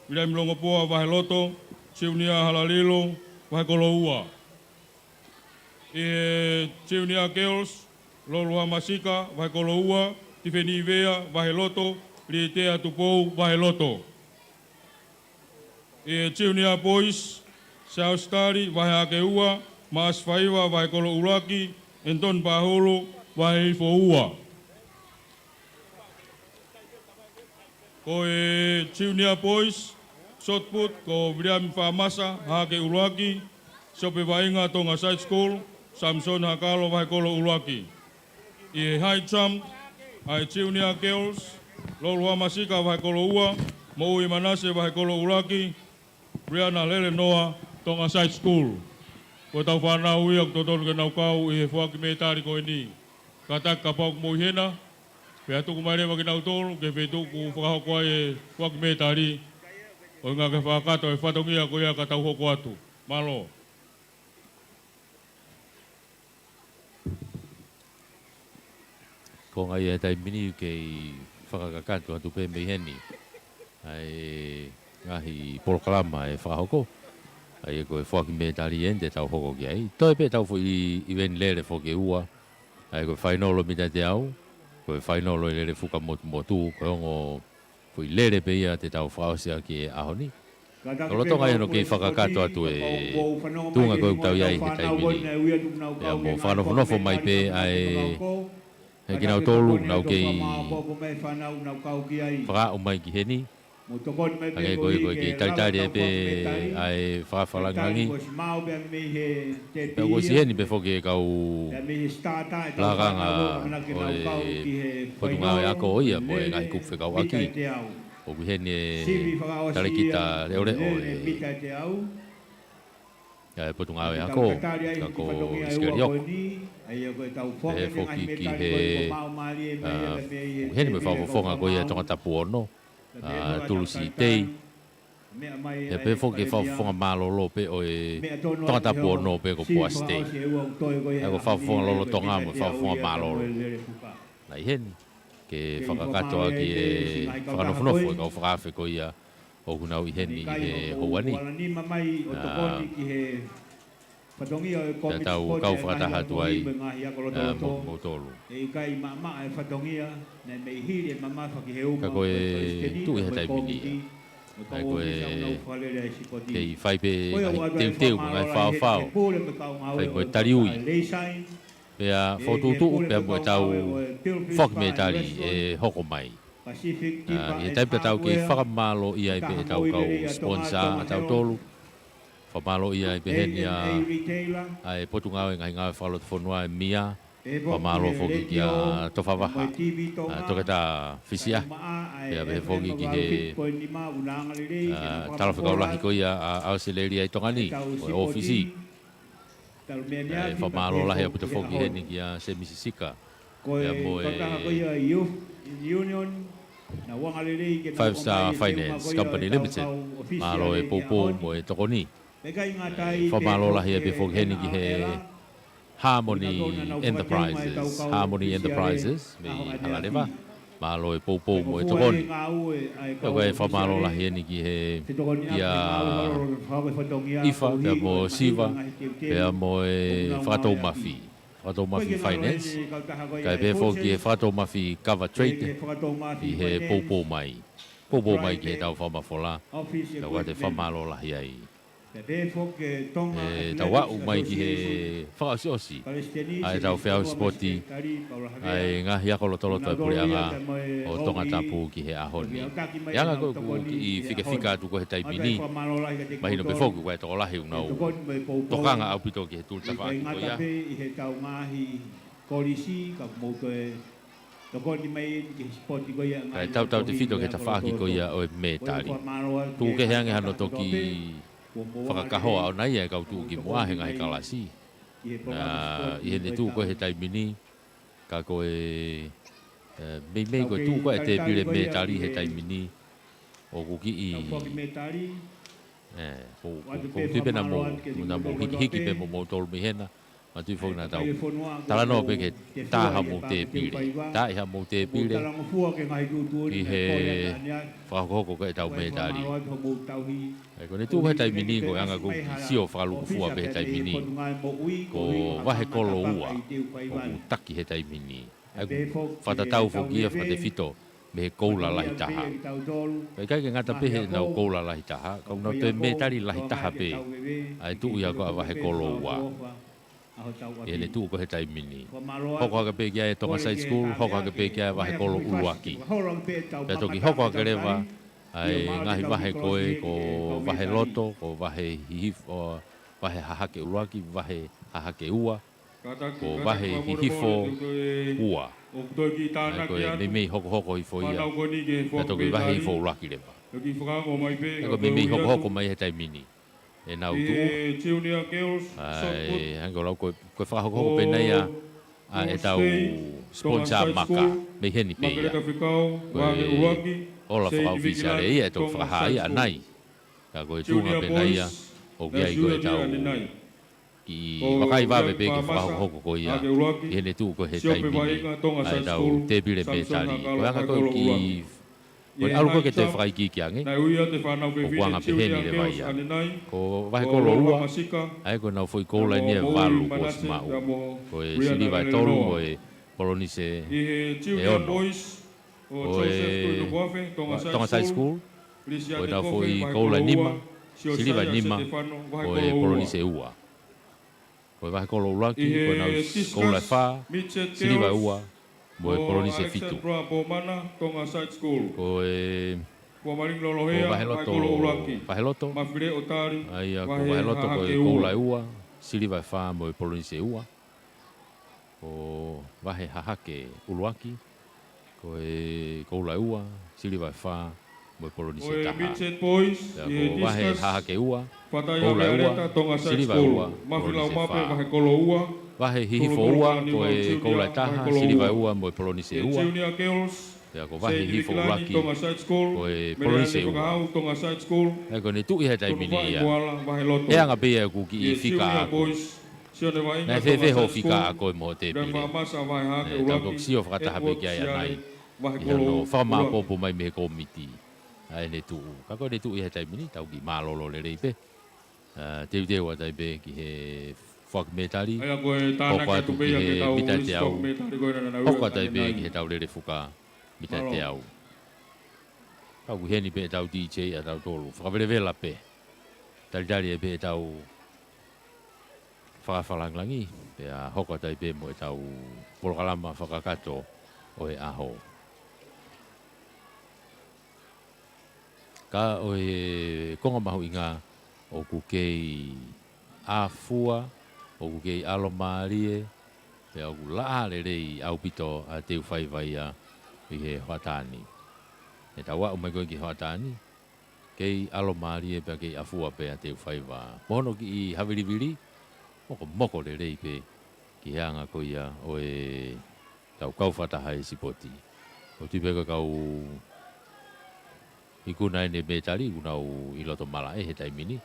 Viliami Longopoa Vaheloto, Siunia Halalilo Vahekolo Ua. ʻI he Junior Girls, Loluhamasika Vahekolo Ua, Tifeni Vea Vaheloto, Litea Tupou Vaheloto. ʻI he Junior Boys, Charles Tali Vahehake Ua, Maasi Faiva Vahekolo ʻUluaki, Anton Pahulu Vahehifo Ua. Ko e Junior Boys, Shot Put, ko Viliami Faʻamasa Hahake ʻUluaki, Siope Vaʻinga Tonga Side School, Samson Hakalo Vahekolo ʻUluaki. ʻI he High Jump, ʻa e Junior Girls, Loluhamasika Vahekolo Ua, Moʻui Manase, Vahekolo ʻUluaki, Briana Lelenoa, Tonga Side School. Ko e tau fānau ia ʻoku totonu ke nau kau ʻi he foaki mētali ko eni. Kātaki kapau ʻoku mou ʻi hena, pea tuku mai leva kinautolu ki he feituʻu ʻoku fakahoko ai e foaki mētali, ʻo ʻuhinga ke fakakakato e fatongia ko ia ka tau hoko atu. Mālō. Ko e ngaahi taimi ni kei fakakakato atu pē mei heni ʻa e ngaahi polokalama ʻe fakahoko. ʻA ia ko e foaki mētali eni te tau hoko ki ai. Toe pē tau foʻi ʻiveni lele foki ʻe ua. ʻA ia ko e fainolo mita teau, ko e fainolo ʻi he lele fuka motumotu, ko e ongo foʻi lele pē ia te tau fakaʻosi ʻaki e ʻaho ni. Lolotonga ia hono kei fakakakato atu e tuʻunga ko ē ʻoku tau ʻi ai he taimi ni. Pea mo fakanofonofo mai pē ʻa e, ʻe kinautolu ʻoku nau kei fakaaʻu mai ki heni. Hangē ko e, ko e kei talitali ai pē ʻa e fakafalangangi. Pea ʻoku ʻosi ʻi heni pē foki e kau lakanga ʻo e Potungāue Ako ia mo e ngaahi kupu fekauʻaki. ʻOku ʻi heni e talēkita leʻoleʻo ʻo e, ʻa e Potungāue Ako, ka ko Isikeli Oko. Pehē foki ki he, ʻa, ʻoku ʻi heni mo e fakafofonga ko ia Tongatapu ono, ʻa, Tulusi Tei. Pea pehē foki ki he fakafofonga mālōlō pē ʻo e Tongatapu ono pē ko Poasi Tei. ʻA ia ko e fakafofonga lolotonga mo e fakafofonga mālōlō. Naʻe ʻi heni ke fakakakato ʻaki e fakanofonofo e kau fakaafe ko ia ʻoku nau ʻi heni he houa ni. ʻA, pea tau kau fakataha atu ai, ʻa, mo, moutolu. Ka ko e tuʻu ʻi he taimi ni ia, ʻa ia ko e kei fai pē ngaahi teuteu mo e ngaahi faofao. Fai mo e taliui. Pea fokotuʻutuʻu, pea mo ʻetau foaki mētali ʻe hoko mai. ʻA, ʻi he taimi te tau kei fakamālōʻia ai pē ʻetau kau sponsor ʻatautolu. Fakamālōʻia ai pē heni ʻa, ʻa e Potungāue Ngaahi Ngāue Fakalotofonua ʻa e MIA. Fakamālō foki kia Tofa Vaha, ʻa, Toketā Fisiʻahi. Pea pehē foki ki he, ʻa, talafekau lahi ko ia ʻa ʻAositelēlia ʻi Tonga ni, mo e ʻōfisi. ʻA e fakamālō lahi ʻaupito foki heni kia Semisi Sika. Pea mo e Five Star Finance Company Limited. Mālō e poupou mo e tokoni. ʻA e fakamālō lahi ʻaupito foki heni ki he Harmony Enterprises. Harmony Enterprises, mei Halaleva. Mālō e poupou mo e tokoni. Pea ko e fakamālō lahi eni ki he, kia ʻIfa, pea mo Siva, pea mo e Fakatoumafi. Fakatoumafi Finance. Kae pehē foki ki he Fakatoumafi Kava Trade, ʻi he poupou mai. Poupou mai ki heʻetau fakamafola. Tau ʻoatu e fakamālō lahi ai. ʻE tau aʻu mai ki he fakaʻosiʻosi ʻa ʻetau feʻauhi sipoti ʻa e ngaahi ako lotoloto ʻa e puleʻanga ʻo Tongatapu ki he ʻaho ni. ʻI he anga ko ē ʻoku kiʻi fikafika atu ko ē he taimi ni, mahino pē foki ko e tokolahi ʻoku nau tokanga ʻaupito ki he tulitafaʻaki ko ia. Kae tautautefito ki he tafaʻaki ko ia ʻo e mētali. Tuku kehe ange hano toki fakakahoa ʻona ia e kau tuʻu ki muʻa he ngaahi kalasi. ʻA, ʻi heʻene tuʻu ko ē he taimi ni, ka ko e, ʻe, meimei ko e tuʻu ko ē e tēpile mētali he taimi ni, ʻoku kiʻi, ʻe, ko, ko, ko tui pē naʻa mou, naʻa mou hikihiki pē mo moutolu mei hena, ma tui foki naʻa tau talanoa pē ke tā hamou tēpile. Tāʻi hamou tēpile ki he fakahokohoko ko ē ʻetau mētali. ʻE, ko ʻene tuʻu he taimi ni ko e anga ko ē ʻoku sio fakalūkufua pē he taimi ni, ko Vahekolo ua ʻoku taki he taimi ni. ʻA ia ʻoku fakatatau foki ia fakatefito mei he koula lahi taha. Pea ʻikai ke ngata pē heʻenau koula lahi taha, ka ʻoku nau toe mētali lahi taha pē ʻa e tuʻu ia ko ē ʻa Vahekolo ua. ʻI heʻene tuʻu ko ē he taimi ni. Hoko hake pē ki ai e Tonga Side School, hoko hake pē ki ai e Vahekolo ʻUluaki. Pea toki hoko hake leva ʻa e ngaahi vahe ko ē ko Vaheloto, ko Vahehihifo, ʻo Vahehahake ʻUluaki, Vahehahake ua, ko Vahehihifo ua. ʻA ia ko e meimei hokohoko hifo ia. Pea toki Vahehihifo ʻUluaki leva. Ki fakaongo mai pē, ʻa e ko e meimei hokohoko mai he taimi ni ʻenau tuʻu. Junior Girls Shot Put. ʻAi, hangē ko e lau ko e, ko e fakahokohoko pē ʻena ia ʻa ʻetau sponsor maka mei heni pē ia. Ko e ola fakaʻofisiale ia ʻe toki fakahā ia ʻanai. Ka ko e tuʻunga pē ʻena ia ʻoku ʻi ai ko ʻetau kiʻi vakai vave pē ki he fakahokohoko ko ia ʻi heʻene tuʻu ko ē he taimi ni ʻa ʻetau tēpile mētali. Ko e anga ko ē ʻoku kiʻi, ko e ʻalu ko ē ke toe fakaikiiki ange, ʻoku anga pehē ni leva ia. Ko e vahe kolo ua, ʻa ia ko ʻenau foʻi goal line ia ʻe valu kuo ʻosi maʻu. Ko e siliva ʻe tolu mo e polonise ʻe ono. Ko e Tonga Side School, ko ʻenau foʻi goal line ʻe nima, siliva ʻe nima, ko e polonise ʻe ua. Ko e vahe kolo ʻuluaki, ko ʻenau goal line ʻe fā, siliva ʻe ua, mo e polonise ʻe fitu. Ko e vahe loto, vahe loto. ʻA ia ko e vahe loto ko e goal line ʻe ua, siliva ʻe fā, mo e polonise ʻe ua. Ko e vahe hahake ʻuluaki, ko e goal line ʻe ua, siliva ʻe fā, mo e polonise ʻe taha. Pea ko e vahe hahake ua, goal line ʻe ua, siliva ʻe ua, polonise ʻe fā. Vahe hihifo ua, ko e goal line ʻe taha, siliva ʻe ua, mo e polonise ʻe ua. Pea ko e vahe hihifo ʻuluaki, ko e polonise ʻe ua. ʻA ia ko ʻene tuʻu ia he taimi ni ia, ʻe anga pē ia ʻeku kiʻi fika ako. Naʻe fēfē hoʻo fika ako mo hoʻo tēpile? Naʻe tau toki sio fakataha pē ki ai ʻanai ʻi hono fakamāʻopoʻopo mai mei he kōmiti ʻa ʻene tuʻu. Ka ko ʻene tuʻu ia he taimi ni, tau kiʻi mālōlō lelei pē. ʻA, teuteu atu ai pē ki he foaki mētali, hoko atu ki he mita ʻe teau, hoko atu ai pē ki heʻetau lele fuka mita ʻe teau. Ka ʻoku ʻi heni pē ʻetau DJ ʻatautolu, fakavelevela pē. Talitali ai pē ʻetau fakafakalāngilangi, pea hoko atu ai pē mo ʻetau polokalama fakakakato ʻo e ʻaho. Ka ʻo e konga mahuʻinga ʻoku kei ʻafua, ʻoku kei ʻalomālie, pea ʻoku laʻā lelei ʻaupito ʻa e teu faiva ia ʻi he hoʻatā ni. ʻEtau aʻu mai ko ē ki he hoʻatā ni, kei ʻalomālie pea kei ʻafua pē ʻa e teu faiva. Mo hono kiʻi havilivili, mokomoko lelei pē ki he anga ko ia ʻo ʻetau kau fakataha he sipoti. ʻOku tui pē ko e kau ikuna ʻene mētali, ʻoku nau ʻi loto malaʻe he taimi ni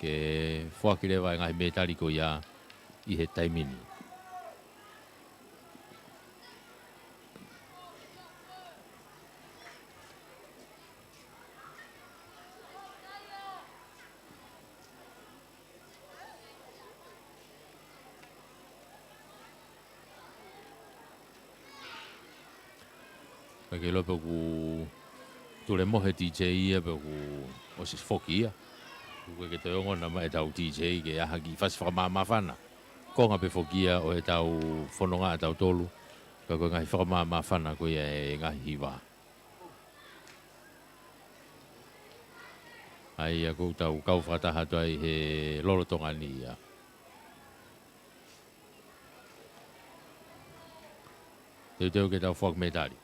ke foaki leva e ngaahi mētali ko ia ʻi he taimi ni. Ka ke ʻilo pē ʻoku tulemohe DJ ia pea kuo ʻosi foki ia. ʻOku ʻikai ke toe ongona mai ʻetau DJ ke ʻai ha kiʻi fasi fakamāmāfana. Konga pē foki ia ʻo ʻetau fononga ʻatautolu. Ka ko e ngaahi fakamāmāfana ko ia e ngaahi hiva. ʻA ia ko ʻetau kau fakataha atu ai he lolotonga ni ia. Teuteu ke tau foaki mētali.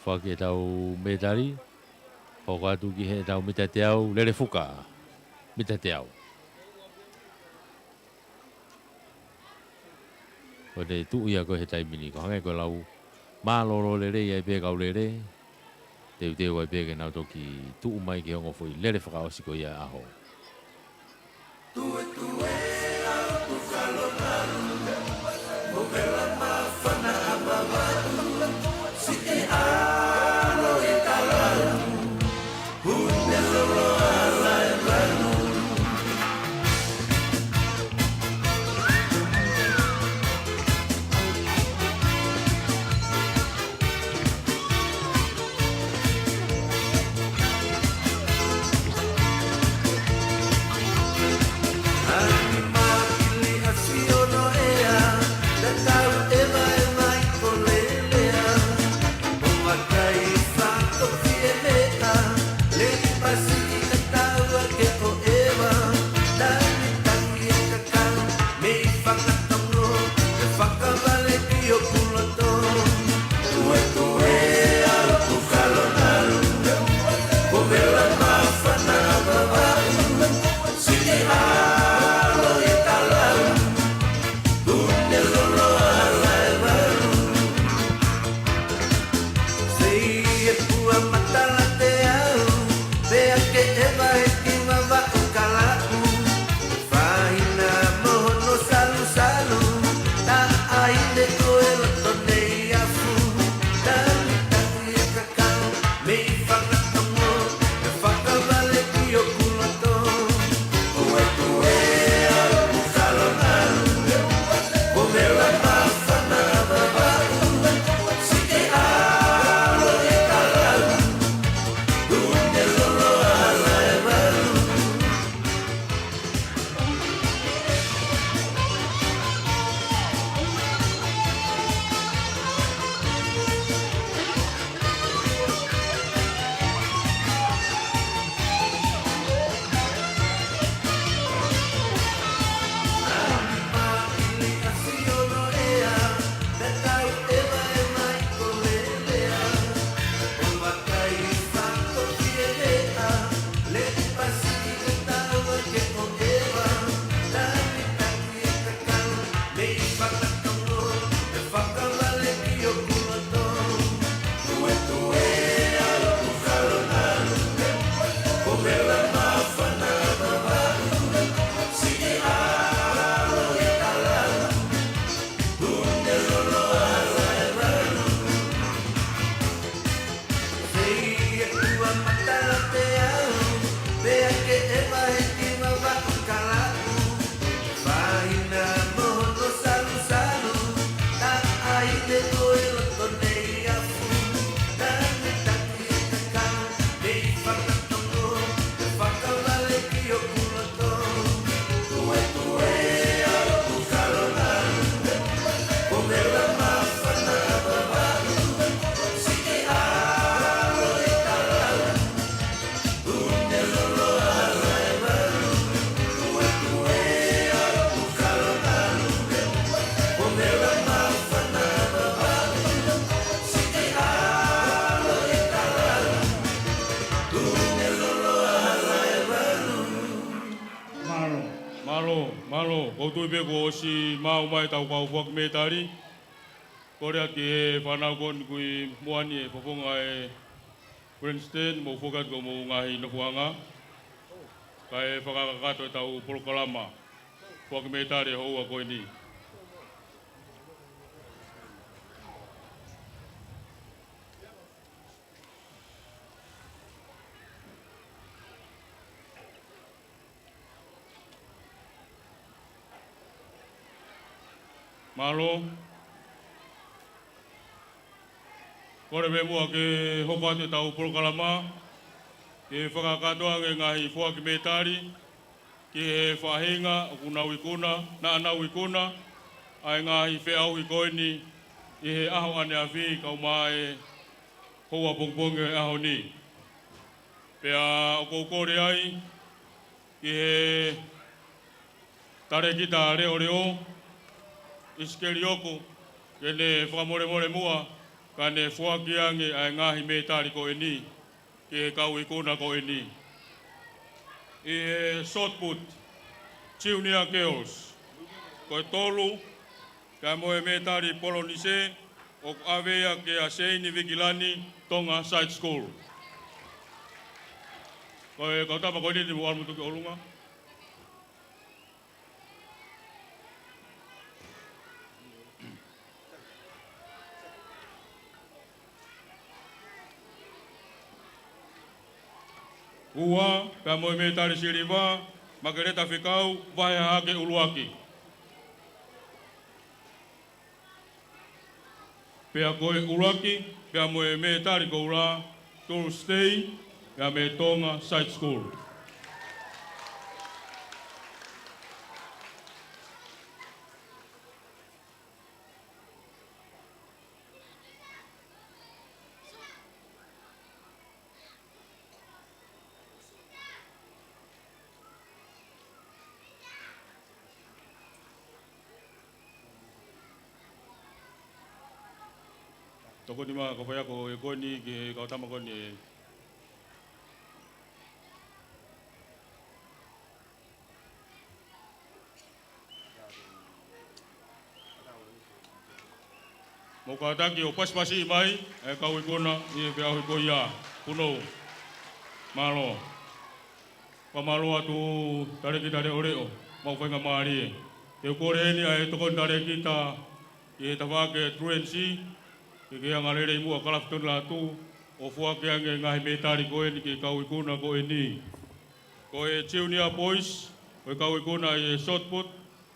Foaki ʻetau mētali, hoko atu ki heʻetau mita teau, lele fuka, mita teau. Ko ʻene tuʻu ia ko ē he taimi ni, ko e hangē ko e lau, mālōlō lelei ai pē kau lele, teuteu ai pē ke nau toki tuʻu mai ki he ongo foʻi lele fakaʻosi ko ia ʻaho. Mālō, mālō, ʻoku ou tui pē kuo ʻosi maʻu mai ʻetau kau foaki mētali. Kole atu ki he fānau ko eni ʻoku ʻi muʻa ni ʻi he fofonga ʻo e grandstand, mou foki atu ki homou ngaahi nofoʻanga. Kae fakakakato ʻetau polokalama foaki mētali ʻo e houa ko eni. Mālō. Kole pē muʻa ke hoko atu ʻetau polokalama, ke fakakakato ange e ngaahi foaki mētali ki he faʻahinga ʻoku nau ikuna, naʻa nau ikuna ʻa e ngaahi feʻauhi ko eni ʻi he ʻaho ʻaneafi kae ʻumaʻā e houa pongipongi ʻo e ʻaho ni. Pea ʻoku ou kole ai ki he talēkita leʻoleʻo, ʻIsikeli ʻOko, ke ne fakamolemole muʻa, kae ne foaki ange ʻa e ngaahi mētali ko eni ki he kau ikuna ko eni. ʻI he shot put, junior girls, ko e tolu, pea mo e mētali polonise, ʻoku ʻave ia kia Seini Vikilani, Tonga Side School. Ko e kau tama ko eni te mou ʻalu mo tuku ki ʻolunga. Ua, pea mo e mētali siliva, Makeleta Fekau, Vahe Hahake ʻUluaki. Pea ko e ʻuluaki, pea mo e mētali koula, Tulu Stay, pea mei Tonga Side School. Tokoni mai kau faiako ʻi he ko eni ki he kau tama ko eni. Mou kātaki ʻo pasipasi mai e kau ikuna ʻi he feʻauhi ko ia. Punou. Mālō. Fakamālō atu talēkita leʻoleʻo, maʻu faingamālie. Te u kole heni ʻa e tokoni talēkita ʻi he tafaʻaki Truancy, ke ke angalelei muʻa Kalafi Tonilatu, ʻo foaki ange e ngaahi mētali ko eni ki he kau ikuna ko eni. Ko e junior boys, ko e kau ikuna ʻi he shot put,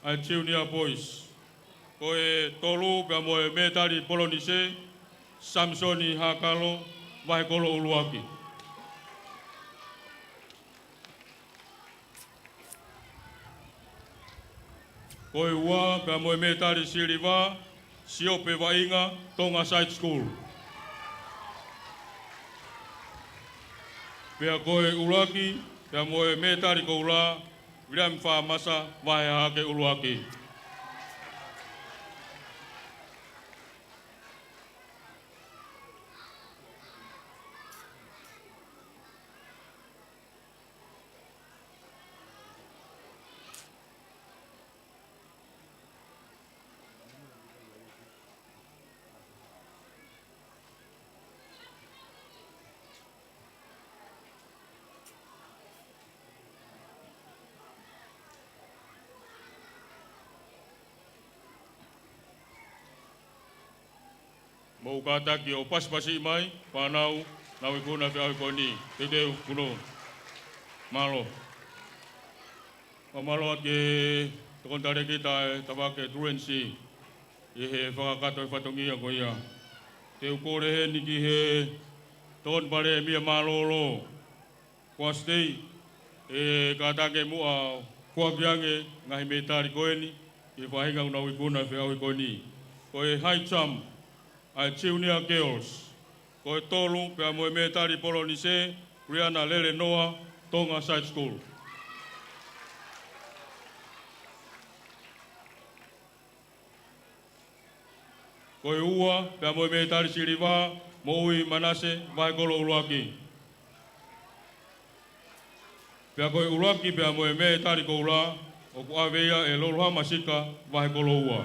ʻa e junior boys. Ko e tolu pea mo e mētali polonise, Samisoni Hakalo, Vahekolo ʻUluaki. Ko e ua pea mo e mētali siliva, Siope Vaʻinga, Tonga Side School. Pea ko e ʻuluaki, pea mo e mētali koula, Viliami Faʻamasa, Vahe Hahake ʻUluaki. Mou kātaki ʻo pasipasi mai, fānau, nau ikuna feʻauhi ko eni, teuteu, punou. Mālō. Fakamālō atu ki he tokoni talēkita e tafaʻaki Truancy ʻi he fakakakato e fatongia ko ia. Te u kole heni ki he tokoni palēmia mālōlō, Kuasi Tei, ʻe kātaki muʻa foaki ange ngaahi mētali ko eni ki he faʻahinga ʻoku nau ikuna feʻauhi ko eni. Ko e high jump, ʻa e junior girls. Ko e tolu, pea mo e mētali polonise, Briana Lelenoa, Tonga Side School. Ko e ua, pea mo e mētali siliva, Moʻui Manase, Vahekolo ʻUluaki. Pea ko e ʻuluaki, pea mo e mētali koula, ʻoku ʻave ia ʻe Loluhama Sika, Vahekoloua.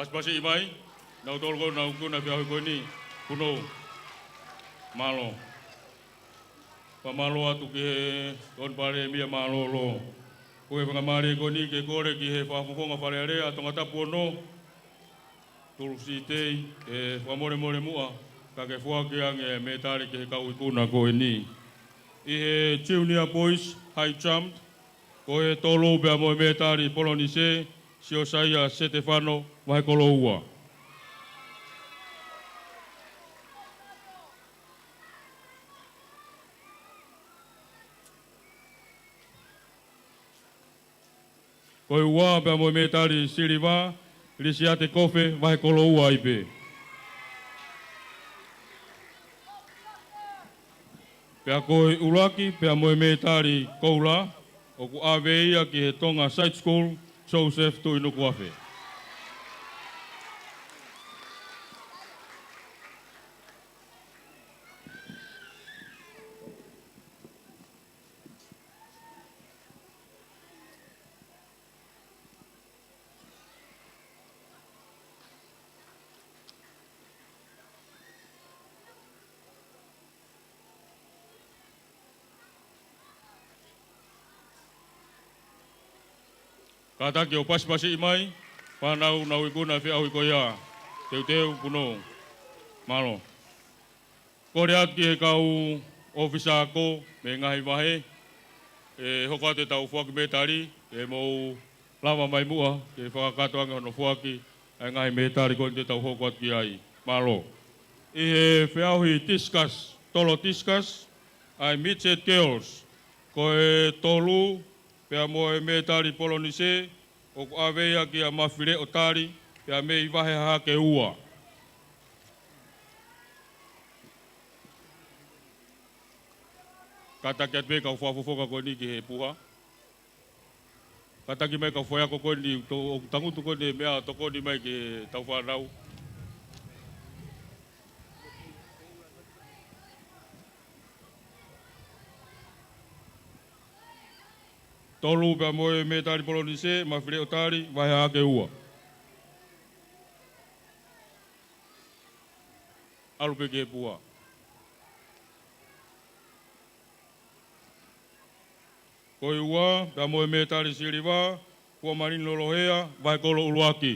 Pasipasiʻi mai, nautolu ko ē ʻoku nau ikuna he feʻauhi ko eni, punou. Mālō. Fakamālō atu ki he Konipale Mia Mālōlō. Ko e faingamālie ko eni ke kole ki he Fakafofonga Fale Alea Tongatapu ono, Tulusi Tei, ʻe fakamolemole muʻa, ka ke foaki ange e mētali ki he kau ikuna ko eni. ʻI he Junior Boys High Jump, ko e tolu pea mo e mētali polonise, Siosaia Setefano, Vahekoloua. Ko e ua pea mo e mētali siliva, Lisiate Kofe, Vahekoloua ai pē. Pea ko e ʻuluaki pea mo e mētali koula, ʻoku ʻave ia ki he Tonga Side School, Joseph Tuʻinukuafe. Kātaki ʻo pasipasiʻi mai, fānau ʻoku nau ikuna he feʻauhi ko ia, teuteu, punou. Mālō. Kole atu ki he kau ʻōfisa ako mei he ngaahi vahe, ʻe hoko atu ʻetau foaki mētali, ʻe mou lava mai muʻa, ke fakakakato ange hono foaki ʻa e ngaahi mētali ko eni te tau hoko atu ki ai. Mālō. ʻI he feʻauhi discus, tolo discus, ʻa e midget girls, ko e tolu, pea mo e mētali polonise, ʻoku ʻave ia kia Mafileʻo Tali, pea mei Vahe Hahake Ua. Kātaki atu pē kau fakafofonga ko eni ki he puha. Kātaki mai kau faiako ko eni, to-, ʻoku tangutu ko eni meʻa tokoni mai ki heʻetau fānau. Tolu pea mo e mētali polonise, Mafileʻo Tali, Vahe Hahake Ua. ʻAlu pē ki he puha. Ko e ua, pea mo e mētali siliva, Kuamalino Lohea, Vahekolo ʻUluaki.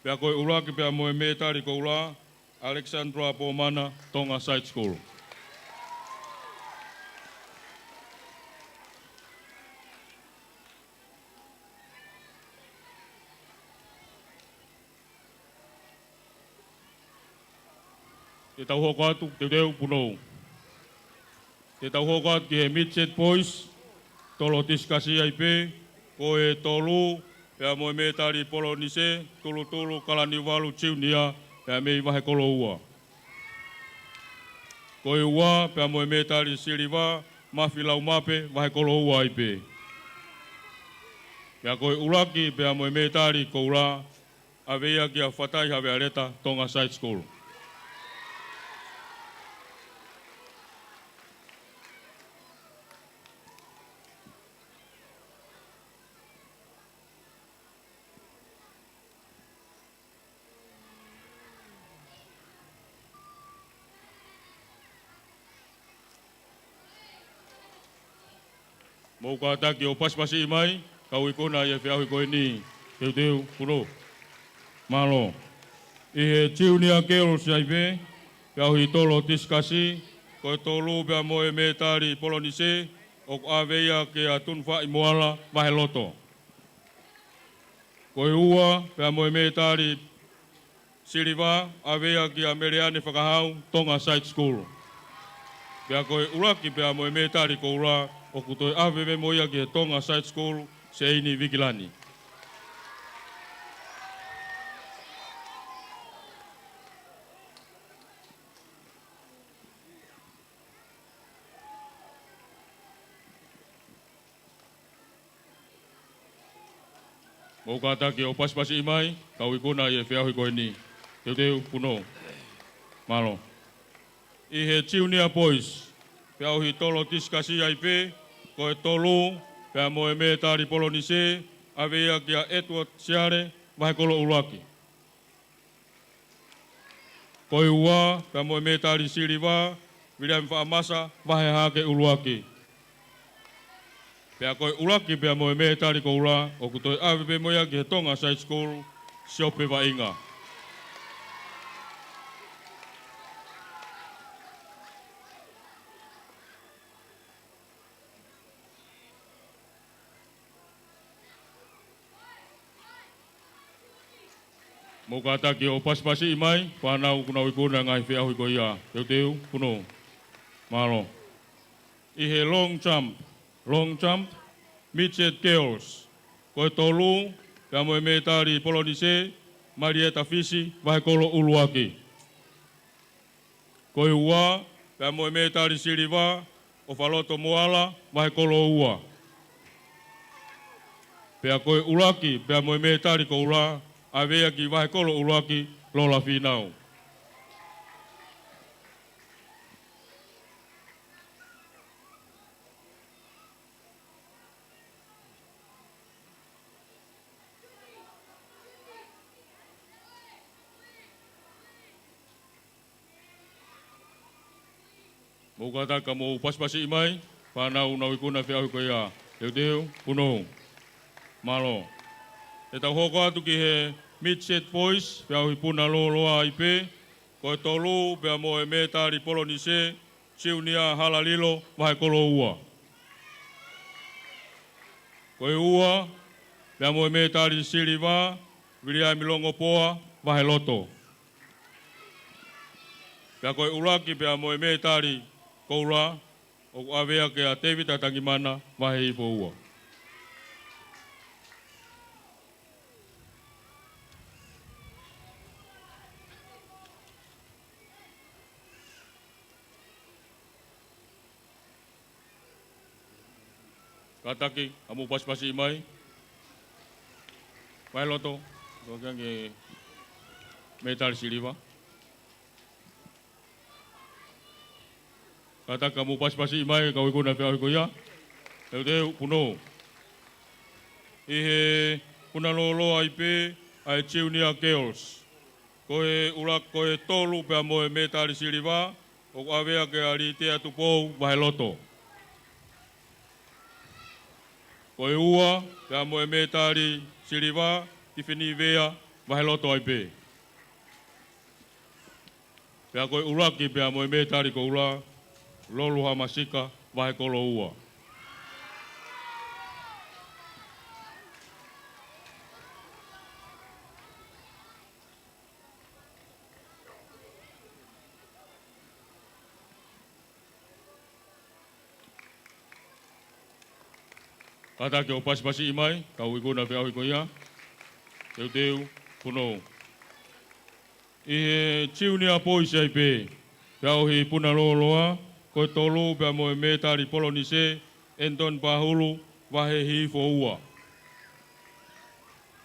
Pea ko e ʻuluaki pea mo e mētali koula, Alexandra Pomana, Tonga Side School. Te tau hoko atu, teuteu, punou. Te tau hoko atu ki he midget boys, tolo tisikasi ai pē, ko e tolu, pea mo e mētali polonise, Tulutulu Kalaniuvalu Junior, pea mei Vahekolo Ua. Ko e ua, pea mo e mētali siliva, Mafi Laumape, Vahekolo Ua ai pē. Pea ko e ʻuluaki, pea mo e mētali koula, ʻave ia kia Fatai Havealeta, Tonga Side School. Mou kātaki ʻo pasipasiʻi mai, kau ikuna ʻi he feʻauhi ko eni, teuteu, punou. Mālō. ʻI he junior girls ai pē, feʻauhi tolo tisikasi, ko e tolu pea mo e mētali polonise, ʻoku ʻave ia kia Tunufaʻi Moala, Vaheloto. Ko e ua, pea mo e mētali Siliva, ʻave ia kia Meleane Fakahau, Tonga Side School. Pea ko e ʻuluaki pea mo e mētali koula, ʻoku toe ʻave pē mo ia ki he Tonga Side School, Seini Vikilani. Mou kātaki ʻo pasipasiʻi mai, kau ikuna ʻi he feʻauhi ko eni. Teuteu, punou. Mālō. ʻI he Junior Boys, feʻauhi tolo tisikasi ai pē, ko e tolu, pea mo e mētali polonise, ʻave ia kia Edward Siale, vahekolo ʻuluaki. Ko e ua, pea mo e mētali siliva, Viliami Faʻamasa, vahe hahake ʻuluaki. Pea ko e ʻuluaki, pea mo e mētali koula, ʻoku toe ʻave pē mo ia ki he Tonga Side School, Siope Vaʻinga. Mou kātaki ʻo pasipasiʻi mai, fānau ʻoku nau ikuna ngaahi feʻauhi ko ia. Teuteu, punou. Mālō. ʻI he long jump, long jump, midget girls. Ko e tolu, pea mo e mētali polonise, Malieta Fisi, vahekolo ʻuluaki. Ko e ua, pea mo e mētali siliva, ʻOfaloto Moala, vahekolo ua. Pea ko e ʻuluaki, pea mo e mētali koula, ʻave ia ki vahekolo ʻuluaki, Lola Finau. Mou kātaki ka mou pasipasiʻi mai, fānau ʻoku nau ikuna feʻauhi ko ia. Teuteu, punou. Mālō. ʻE tau hoko atu ki he Midget Boys, feʻauhi puna lōloa ai pē, ko e tolu, pea mo e mētali polonise, Siunia Halalilo, vahekolo ua. Ko e ua, pea mo e mētali siliva, Viliami Longopoa, vaheloto. Pea ko e ʻuluaki, pea mo e mētali koula, ʻoku ʻave ia kia Tevita Tangimana, vahehifo ua. Kātaki, ka mou pasipasiʻi mai. Vaheloto, ko e kiʻi mētali siliva. Kātaki ka mou pasipasiʻi mai, kau ikuna feʻauhi ko ia. Teuteu, punou. ʻI he puna lōloa ai pē, ʻa e Junior Girls. Ko e ʻuluaki, ko e tolu pea mo e mētali siliva, ʻoku ʻave ia kia Litea Tupou, vaheloto. Ko e ua, pea mo e mētali siliva, Tifeni Vea, vaheloto ai pē. Pea ko e ʻuluaki, pea mo e mētali koula, Lolu Hamasika, vahekolo ua. Kātaki ʻo pasipasiʻi mai, kau ikuna feʻauhi ko ia. Teuteu, punou. ʻI he Junior Boys ai pē, feʻauhi puna lōloa, ko e tolu pea mo e mētali polonise, Anton Pahulu, vahehifo ua.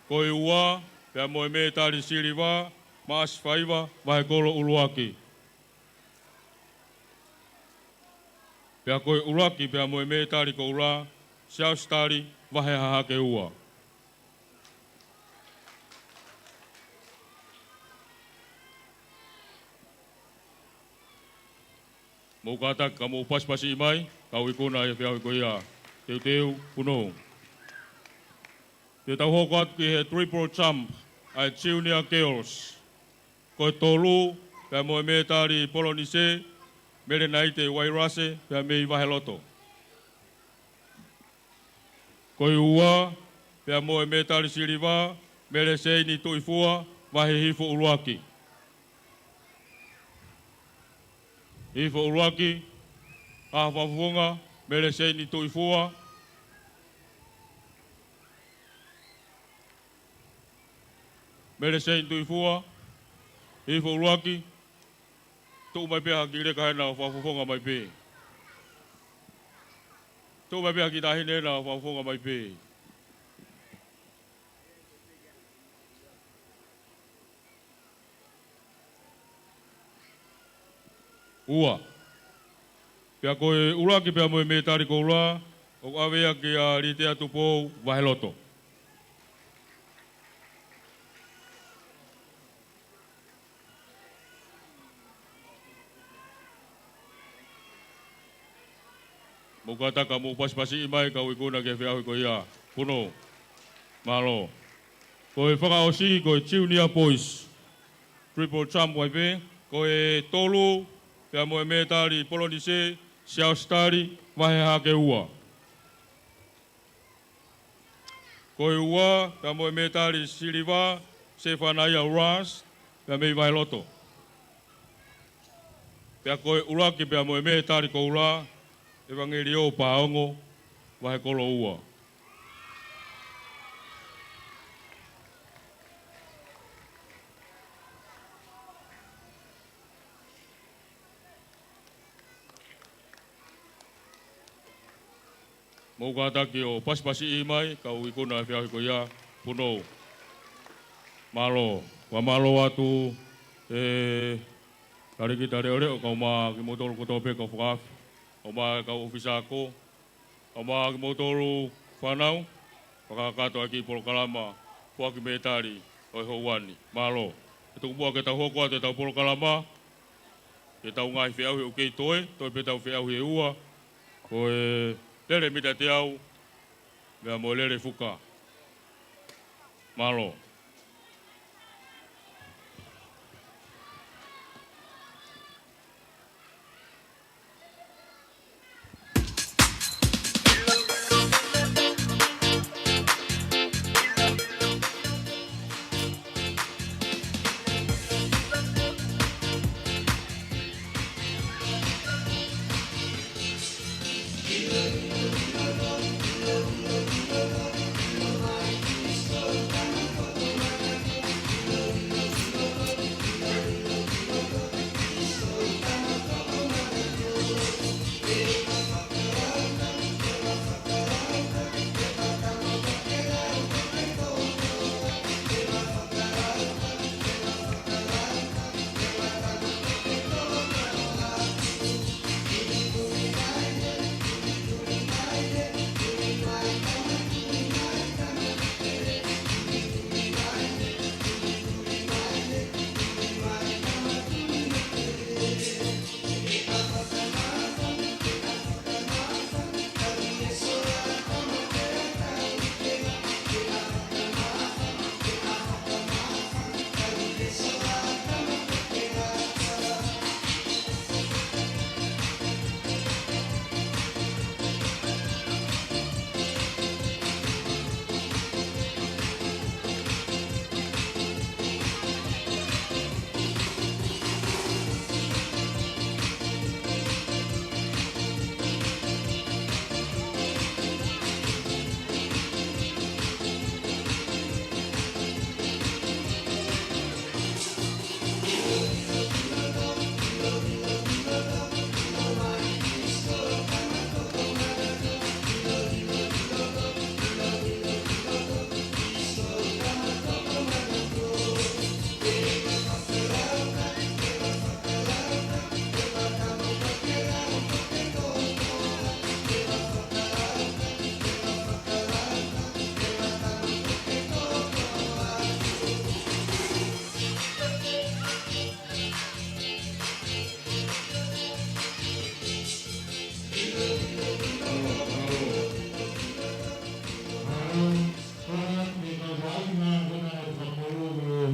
Ko e ua, pea mo e mētali siliva, Maʻasi Faiva, vahekolo ʻuluaki. Pea ko e ʻuluaki, pea mo e mētali koula, Siaosi Tali, vahe hahake ua. Mou kātaki ka mou pasipasiʻi mai, kau ikuna ʻi he feʻauhi ko ia. Teuteu, punou. Te tau hoko atu ki he triple jump, ʻa e Junior Girls. Ko e tolu, pea mo e mētali polonise, Melenaite Wairase, pea mei vaheloto. Ko e ua, pea mo e mētali siliva, Meleseini Tuʻifua, vahehifo ʻuluaki. Hifo ʻuluaki, ʻa Fakafofonga, Mele Seini Tuʻifua. Mele Seini Tuʻifua, hifo ʻuluaki, tuʻu mai pē ha kiʻi leka hena ʻo Fakafofonga mai pē. Tuʻu mai pē ha kiʻi taʻahine hena ʻo Fakafofonga mai pē. Ua. Pea ko e ʻuluaki pea mo e mētali koula, ʻoku ʻave ia kia Litea Tupou, Vaheloto. Mou kātaki mou pasipasiʻi mai kau ikuna ki he feʻauhi ko ia. Punou. Mālō. Ko e fakaʻosi, ko e Junior Boys. Triple jump ai pē. Ko e tolu, pea mo e mētali polonise, Siaosi Tali, vahe hake ua. Ko e ua, pea mo e mētali siliva, Sefanaia Ras, pea mei Vaheloto. Pea ko e ʻuluaki, pea mo e mētali koula, ʻEvangeliō Paongo, Vahekoloua. Mou kātaki ʻo pasipasiʻi mai, kau ikuna he feʻauhi ko ia, punou. Mālō, ua mālō atu, e, Talēkita Leʻoleʻo, kau mai kimoutolu kotoa pē kau fakaafe, kau mai kau ʻōfisa ako, kau mai kimoutolu fānau, fakakakato ʻaki e polokalama, foaki mētali, ʻo e houa ni. Mālō. ʻE tuku muʻa ke tau hoko atu ʻetau polokalama, ke tau ngaahi feʻauhi ʻoku kei toe, toe pē ʻetau feʻauhi ʻe ua, ko e lele mita teau, pea mo e lele fuka. Mālō.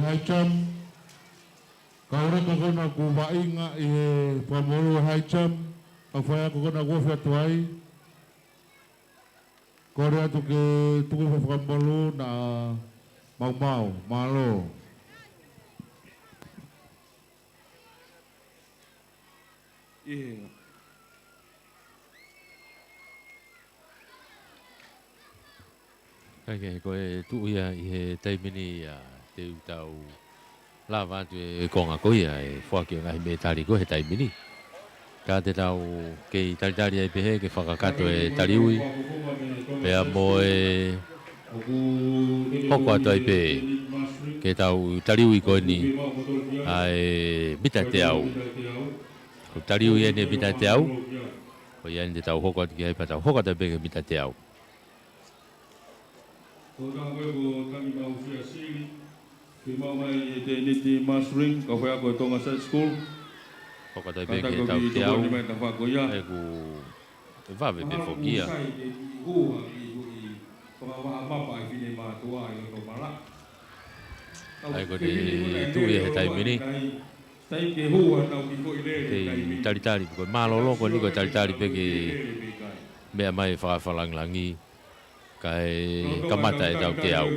High jump. Kau leka ko ena kuo vaʻinga ʻi he fakamoʻoni high jump. Kau faiako ko ena kuo fia tuai. Kole atu ke tuku e fakamoʻoni naʻa maumau. Mālō. Kae kehe, ko e tuʻu ia ʻi he taimi ni ʻa e tau lava atu e konga ko ia e foaki ʻo e ngaahi mētali ko ē he taimi ni. Ka te tau kei talitali ai pehē ke fakakakato e taliui. Pea mo e hoko atu ai pē ke tau taliui ko eni ʻa e mita teau. Ko e taliui eni e mita teau. Ko ia eni te tau hoko atu ki ai pea tau hoko atu ai pē ki he mita teau. Ko e taha ko ē ko Tani Mausia Sili, ke mau mai e tēniti mastering, kau faiako e Tonga Side School. Hoko atu ai pē ki he tau teau. Mai tafa ko ia. ʻE ku, ʻe vave pē foki ia. Mahalo ʻoku sai ke kiʻi hū ha kiʻi foʻi fakavaʻa mapa ʻa e finemātuʻa ʻi loto mala. ʻA ia ko e tuʻu ia he taimi ni. Sai ke hū ha tau kiʻi foʻi lele he taimi ni. Kei talitali, ko e mālōlō ko eni ko e talitali pē ke meʻa mai e fakafalangilangi. Kae kamata e tau teau.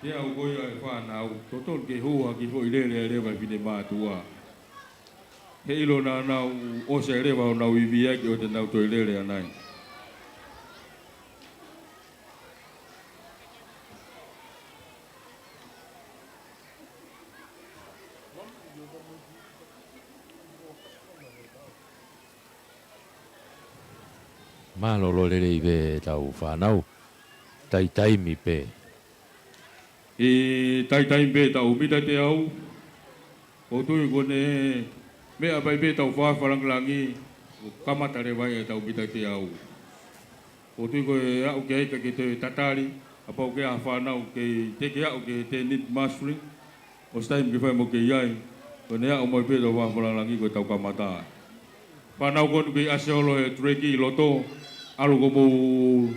Teau ko ia e fānau, totonu ke hū ha kiʻi foʻi lele ʻa e leva e finemātuʻa. He ʻilo naʻa nau ʻosi leva honau ivi ʻaki ʻo te nau toe lele ʻanai. Mālōlō lelei pē tau fānau, taitaimi pē. ʻI taitaimi pē tau mita teau, ʻoku ou tui ko ʻene meʻa pē tau fakafalangilangi, ʻo kamata leva e tau mita teau. ʻOku ou tui ko e aʻu ki ai ka ke toe tatali, kapau ʻoku ʻi ai ha fānau ke te ke aʻu ki he tēniti mastering, ʻosi taimi ke fai mo ke ʻi ai, ko ʻene aʻu mai pē tau fakafalangilangi ko e tau kamata. Fānau ko eni kei ʻasi holo he tuleki ʻi loto, ʻalu ki homou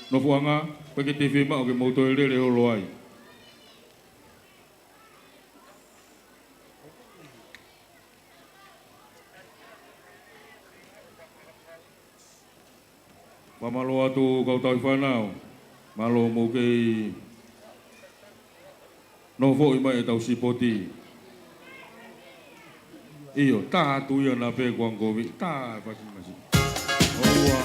nofoʻanga, pea ke te fiemaʻu ke mou toe lele holo ai. Fakamālō atu kau tauhi fānau. Mālō mou kei nofoʻi mai e tau sipoti. ʻIo, tā atu ia naʻa pē kuo angovi, tā e fasi masi. ʻOua.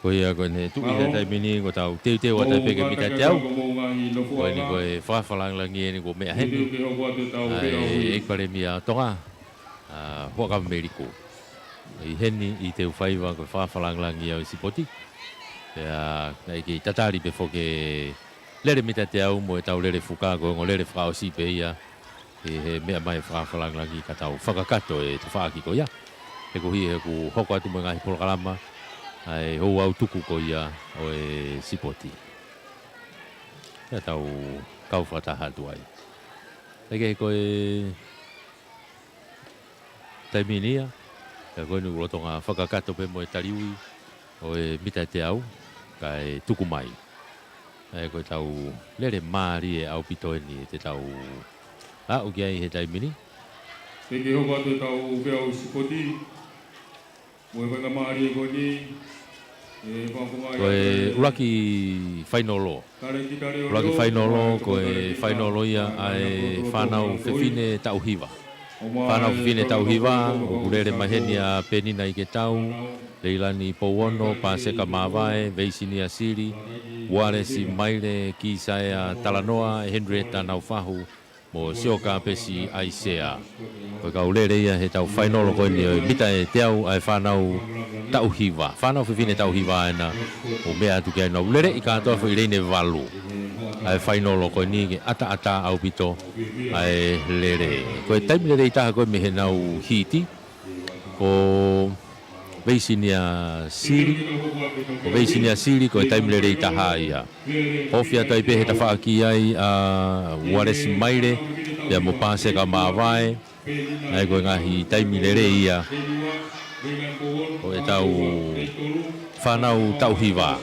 Ko ia ko ʻene tuʻu ʻi he taimi ni ko ʻetau teuteu atu pē ki he mita teau. Ko eni ko e fakafalangilangi eni kuo meʻa heni ʻa e ʻEiki Palēmia ʻo Tonga, ʻa Huʻakavameiliku. ʻI heni ʻi Teufaiva ko e fakafalangilangi ʻo e sipoti. Pea naʻe kei tatali pē foki e lele mita teau mo ʻetau lele fuka, ko e ongo lele fakaʻosi pē ia ʻi he meʻa mai fakafalangilangi ka tau fakakakato e tafaʻaki ko ia. He ko ia he kuo hoko atu mo e ngaahi polokalama ʻa e ouau tuku ko ia ʻo e sipoti. Pea tau kau fakataha atu ai. Pea ko e taimi ni ia, pea ko eni kuo lolotonga fakakakato pē mo e taliui ʻo e mita teau, kae tuku mai. ʻA ia ko ʻetau lele mālie ʻaupito eni te tau aʻu ki ai he taimi ni. Pea ke hoko atu ʻetau feʻauhi sipoti, mo e faingamālie ko eni, ʻe fakafofongaʻi atu e ʻuluaki fainolo. ʻUluaki fainolo, ko e fainolo ia ʻa e fānau fefine taʻu hiva. Fānau fefine taʻu hiva, ʻoku lele mai heni ʻa Penina ʻIketau, Leilani Pouono, Paseka Mavae, Veisinia Sili, Ualesi Maile, Kisaea Talanoa, Henrietta Naufahu, mo Sioka Pesi ʻAisea. Ko e kau lele ia he ʻetau fainolo ko eni ʻo e mita ʻe teau ʻa e fānau taʻu hiva. Fānau fefine taʻu hiva ena ʻoku meʻa atu ki ai, nau lele ʻi kātoa foʻi laine valu. ʻA e fainolo ko eni ke ʻataʻatā ʻaupito ʻa e lele. Ko e taimi lelei taha ko ē mei heʻenau hiti, ko Veisinia Sili, ko Veisinia Sili ko e taimi lelei taha ia. Ofi atu ai pē he tafaʻaki ai ʻa Ualesi Maile, pea mo Paseka Mavae, ʻa ia ko e ngaahi taimi lelei ia ʻo ʻetau fānau taʻu hiva,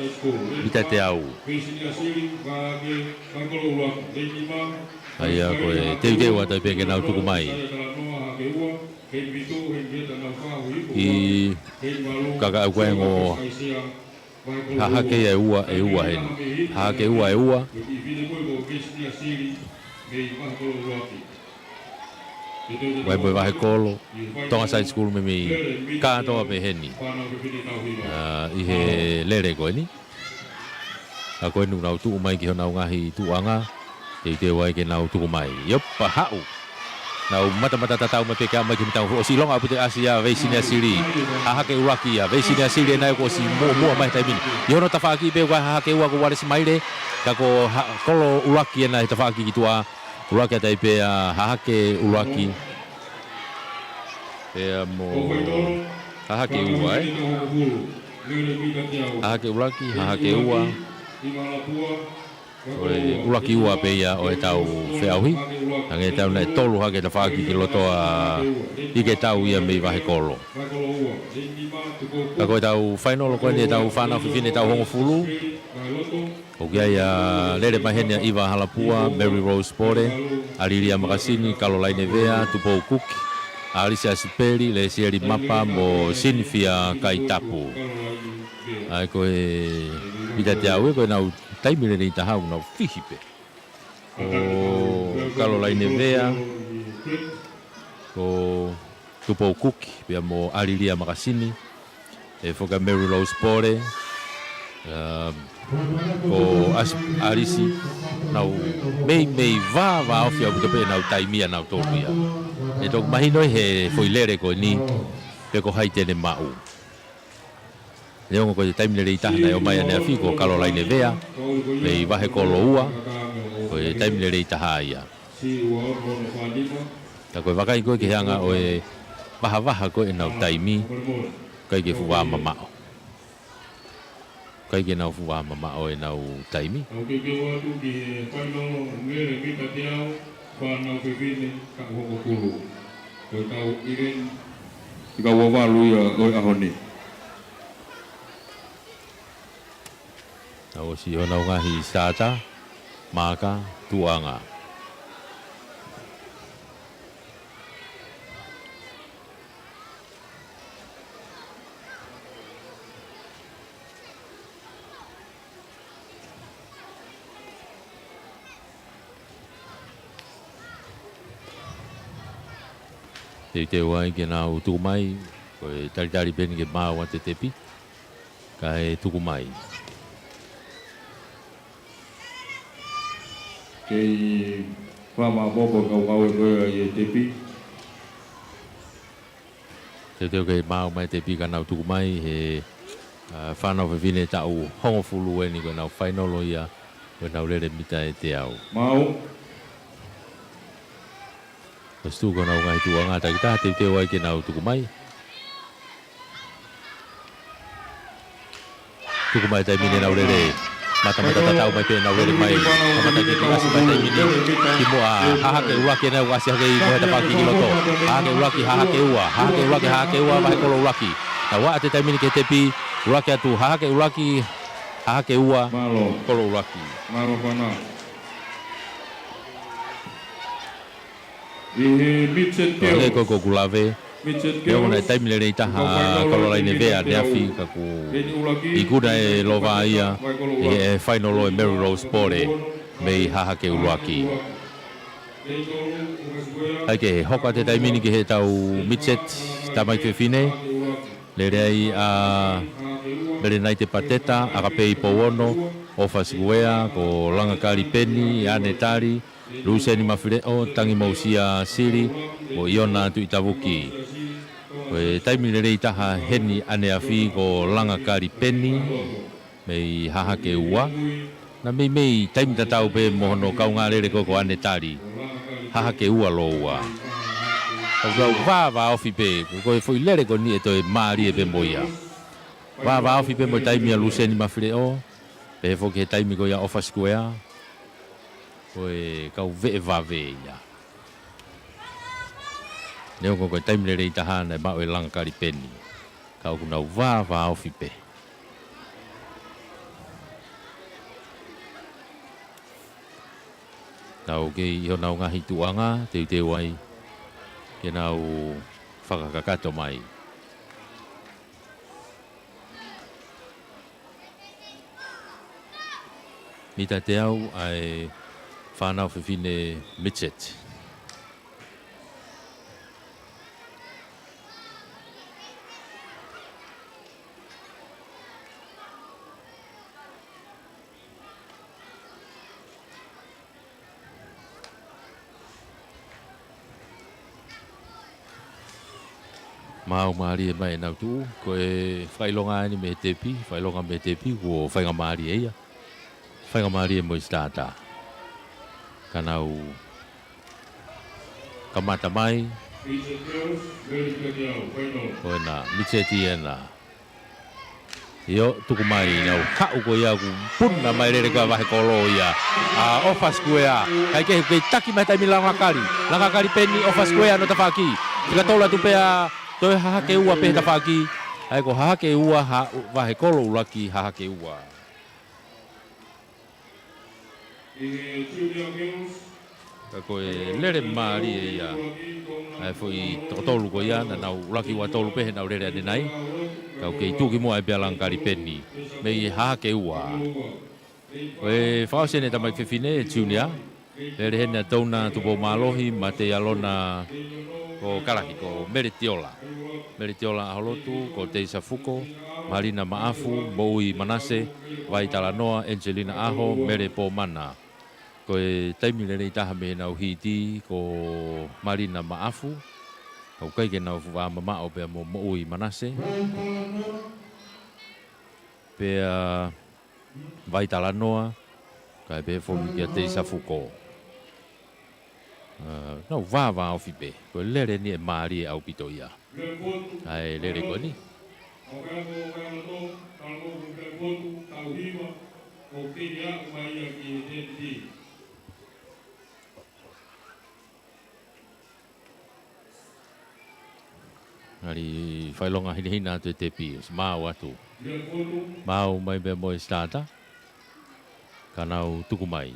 mita teau. ʻA ia ko e teuteu atu ai pē ke nau tuku mai. ʻI kaka au ko e ongo hahake ia ʻe ua, ʻe ua heni. Hahake ua ʻe ua. Vai mo e Vahekolo, Tonga Side School meimei kātoa pē heni. ʻA, ʻi he lele ko eni. ʻA ko eni nau tuʻu mai ki honau ngaahi tuʻuʻanga. Teuteu ai ke nau tuku mai. ʻIo, pea haʻu. Nau matamata tatau mai pē ke aʻu mai ki he mita foʻi. ʻOsi ʻilonga ʻaupito e ʻasi ʻa Veisinia Sili. Hahake ʻuluaki ia. Veisinia Sili ena ia kuo ʻosi muʻomuʻa mai he taimi ni. ʻI hono tafaʻaki pē ko e hahake ua ko Ualesi Maile. Ka ko ha-, kolo ʻuluaki ena he tafaʻaki ki tuʻa. ʻUluaki atu ai pē ʻa Hahake ʻuluaki. Pea mo Hahake ua, ē? Hahake ʻuluaki, Hahake ua. Ko e ʻuluaki ua pē ia ʻo ʻetau feʻauhi. Hangē tau naʻe tolu hake tafaʻaki ki loto ʻa ʻIketau ia mei Vahekolo. Ka ko ʻetau fainolo ko eni ʻetau fānau fefine taʻu hongofulu. ʻOku ʻi ai ʻa lele mai heni ʻa ʻIva Halapua, Mary Rose Pole, ʻAlilia Makasini, Kalolaine Vea, Tupou Kuki, ʻAlisi ʻAsipeli, Lesieli Mapa mo Sinifia Kaitapu. ʻA ia ko e mita teau ē, ko ʻenau taimi lelei taha ʻoku nau fihi pē. Ko Kalolaine Vea, ko Tupou Kuki, pea mo ʻAlilia Makasini, ʻe foki ʻa Mary Rose Pole, um, ko ʻAsi-, ʻAlisi, nau meimei vāvāofi ʻaupito pē ʻenau taimi ʻanautolu ia. ʻE toki mahino ʻi he foʻi lele ko eni, pe ko hai te ne maʻu. Neongo ko e taimi lelei taha naʻe ʻomai ʻaneafi ko Kalolaine Vea, mei Vahekolo ua, ko e taimi lelei taha ia. Ka ko e vakai ko ē ki he anga ʻo e vahavaha ko ē ʻenau taimi, ʻikai ke fuʻu vā mamaʻo. ʻIkai ke nau fuʻu vā mamaʻo ʻenau taimi. Tau kekeu atu ki he fainolo lele mita teau, fānau fefine taʻu hongofulu. Ko ʻetau ʻileni ʻe ua valu ia ʻo e ʻaho ni. Nau ʻosi honau ngaahi sata, maaka, tuʻuʻanga. Teuteu ai ke nau tuku mai, ko e talitali pē eni ke maau ʻa e tepi. Kae tuku mai. Kei fakamaʻopoʻopo e kau ngāue ko ia ʻi he tepi. Teuteu ke maau mai e tepi ka nau tuku mai he, ā, fānau fefine taʻu hongofulu eni ko ʻenau fainolo ia, ko ʻenau lele mita ʻe teau. Maau. Ko e situ ko ʻenau ngaahi tuʻuʻanga takitaha teuteu ai ke nau tuku mai. Tuku mai taimi ni ʻenau lele. Matamata tatau mai pē ʻenau lele mai. Kamata ke ʻasi mai taimi ni. Kimuʻa Hahake ʻUluaki ʻenau ʻasi hake ʻi muʻa he tafaʻaki ki loto. Hahake ʻUluaki, Hahake Ua. Hahake ʻUluaki, Hahake Ua, vahe kolo ʻuluaki. Nau aʻu atu he taimi ni ki he tepi. ʻUluaki atu, Hahake ʻUluaki, Hahake Ua, kolo ʻuluaki. ʻI he midget girls. Ko e ko ʻeku lave. Midget girls. Neongo naʻe taimi lelei taha ʻa Kolo Laine Vea ʻaneafi ka kuo ikuna ʻe Lova ia ʻi he fainolo ʻe Mary Rose Pole mei Hahake ʻUluaki. ʻAi ke hoko atu he taimi ni ki he tau midget tamaiki fefine. Lele ai ʻa Melenaite Pateta, ʻAkapei Pouono, ʻOfa Sikuea, ko Langakali Peni, ʻAne Tali, Luseni Mafileʻo, Tangi Mousia Sili, mo ʻIona Tuʻitavuki. Ko e taimi lelei taha heni ʻaneafi ko Langakali Peni, mei Hahake Ua. Naʻe meimei taimi tatau pē mo hono kaungālele ko ē ko ʻAne Tali. Hahake Ua lōua. Kau kau vāvāofi pē, ko e foʻi lele ko eni ʻe toe mālie pē mo ia. Vāvāofi pē mo e taimi ʻa Luseni Mafileʻo, pehē foki he taimi ko ia ʻOfa Sikuea. Ko e kau veʻe vave ia. Neongo ko e taimi lelei taha naʻe maʻu ʻe Langakali Peni. Ka ʻoku nau vāvāofi pē. Nau kei ʻi honau ngaahi tuʻuʻanga, teuteu ai ke nau fakakakato mai. Mita teau ʻa e fānau fefine midget. Maau mālie mai ʻenau tuʻu, ko e fakaʻilonga eni mei he tepi, fakaʻilonga mei he tepi, kuo faingamālie ia. Faingamālie mo e sitata. Ka nau kamata mai. Ko ena, midget ena. ʻIo, tuku mai, nau kaʻu ko ia ʻoku puna mai lele ko ia vahe kolo ia ʻa ʻOfa Sikuea. Kae kehe, kei taki mai taimi Langakali. Langakali Peni, ʻOfa Sikuea hono tafaʻaki. Fika tolu atu pē ʻa, toe Hahake Ua pē he tafaʻaki. ʻAi ko Hahake Ua, ha, vahe kolo ʻuluaki Hahake Ua. Ka ko e lele mālie ia ʻa e foʻi toko tolu ko ia, naʻa nau ʻuluaki ua tolu pē heʻenau lele ʻanenai. Ka ʻoku kei tuʻu kimuʻa ai pē ʻa Langakali Peni mei Hahake Ua. Ko e fakaʻosi eni ʻa e tamaiki fefine, Junior. Lele heni ʻa Tona Tupoumālohi, Matei ʻAlona, ko Kalaki, ko Mele Tiola. Mele Tiola ʻAholotu, ko Teisa Fuko, Malina Maʻafu, Moʻui Manase, Vai Talanoa, Angelina ʻAho, Mele Pomana. Ko e taimi lelei taha mei heʻenau hiti ko Malina Maʻafu. Ka ʻoku ʻikai ke nau fuʻu vā mamaʻo pea mo Moʻui Manase. Pea Vai Talanoa, kae pehē foki kia Teisa Fuko. Ā, nau vāvāofi pē, ko e lele eni ʻe mālie ʻaupito ia. ʻA e lele ko eni. ʻAli fakaʻilonga hinehina atu e tepi, ʻosi maau atu. Maau mai pea mo e sitata. Ka nau tuku mai.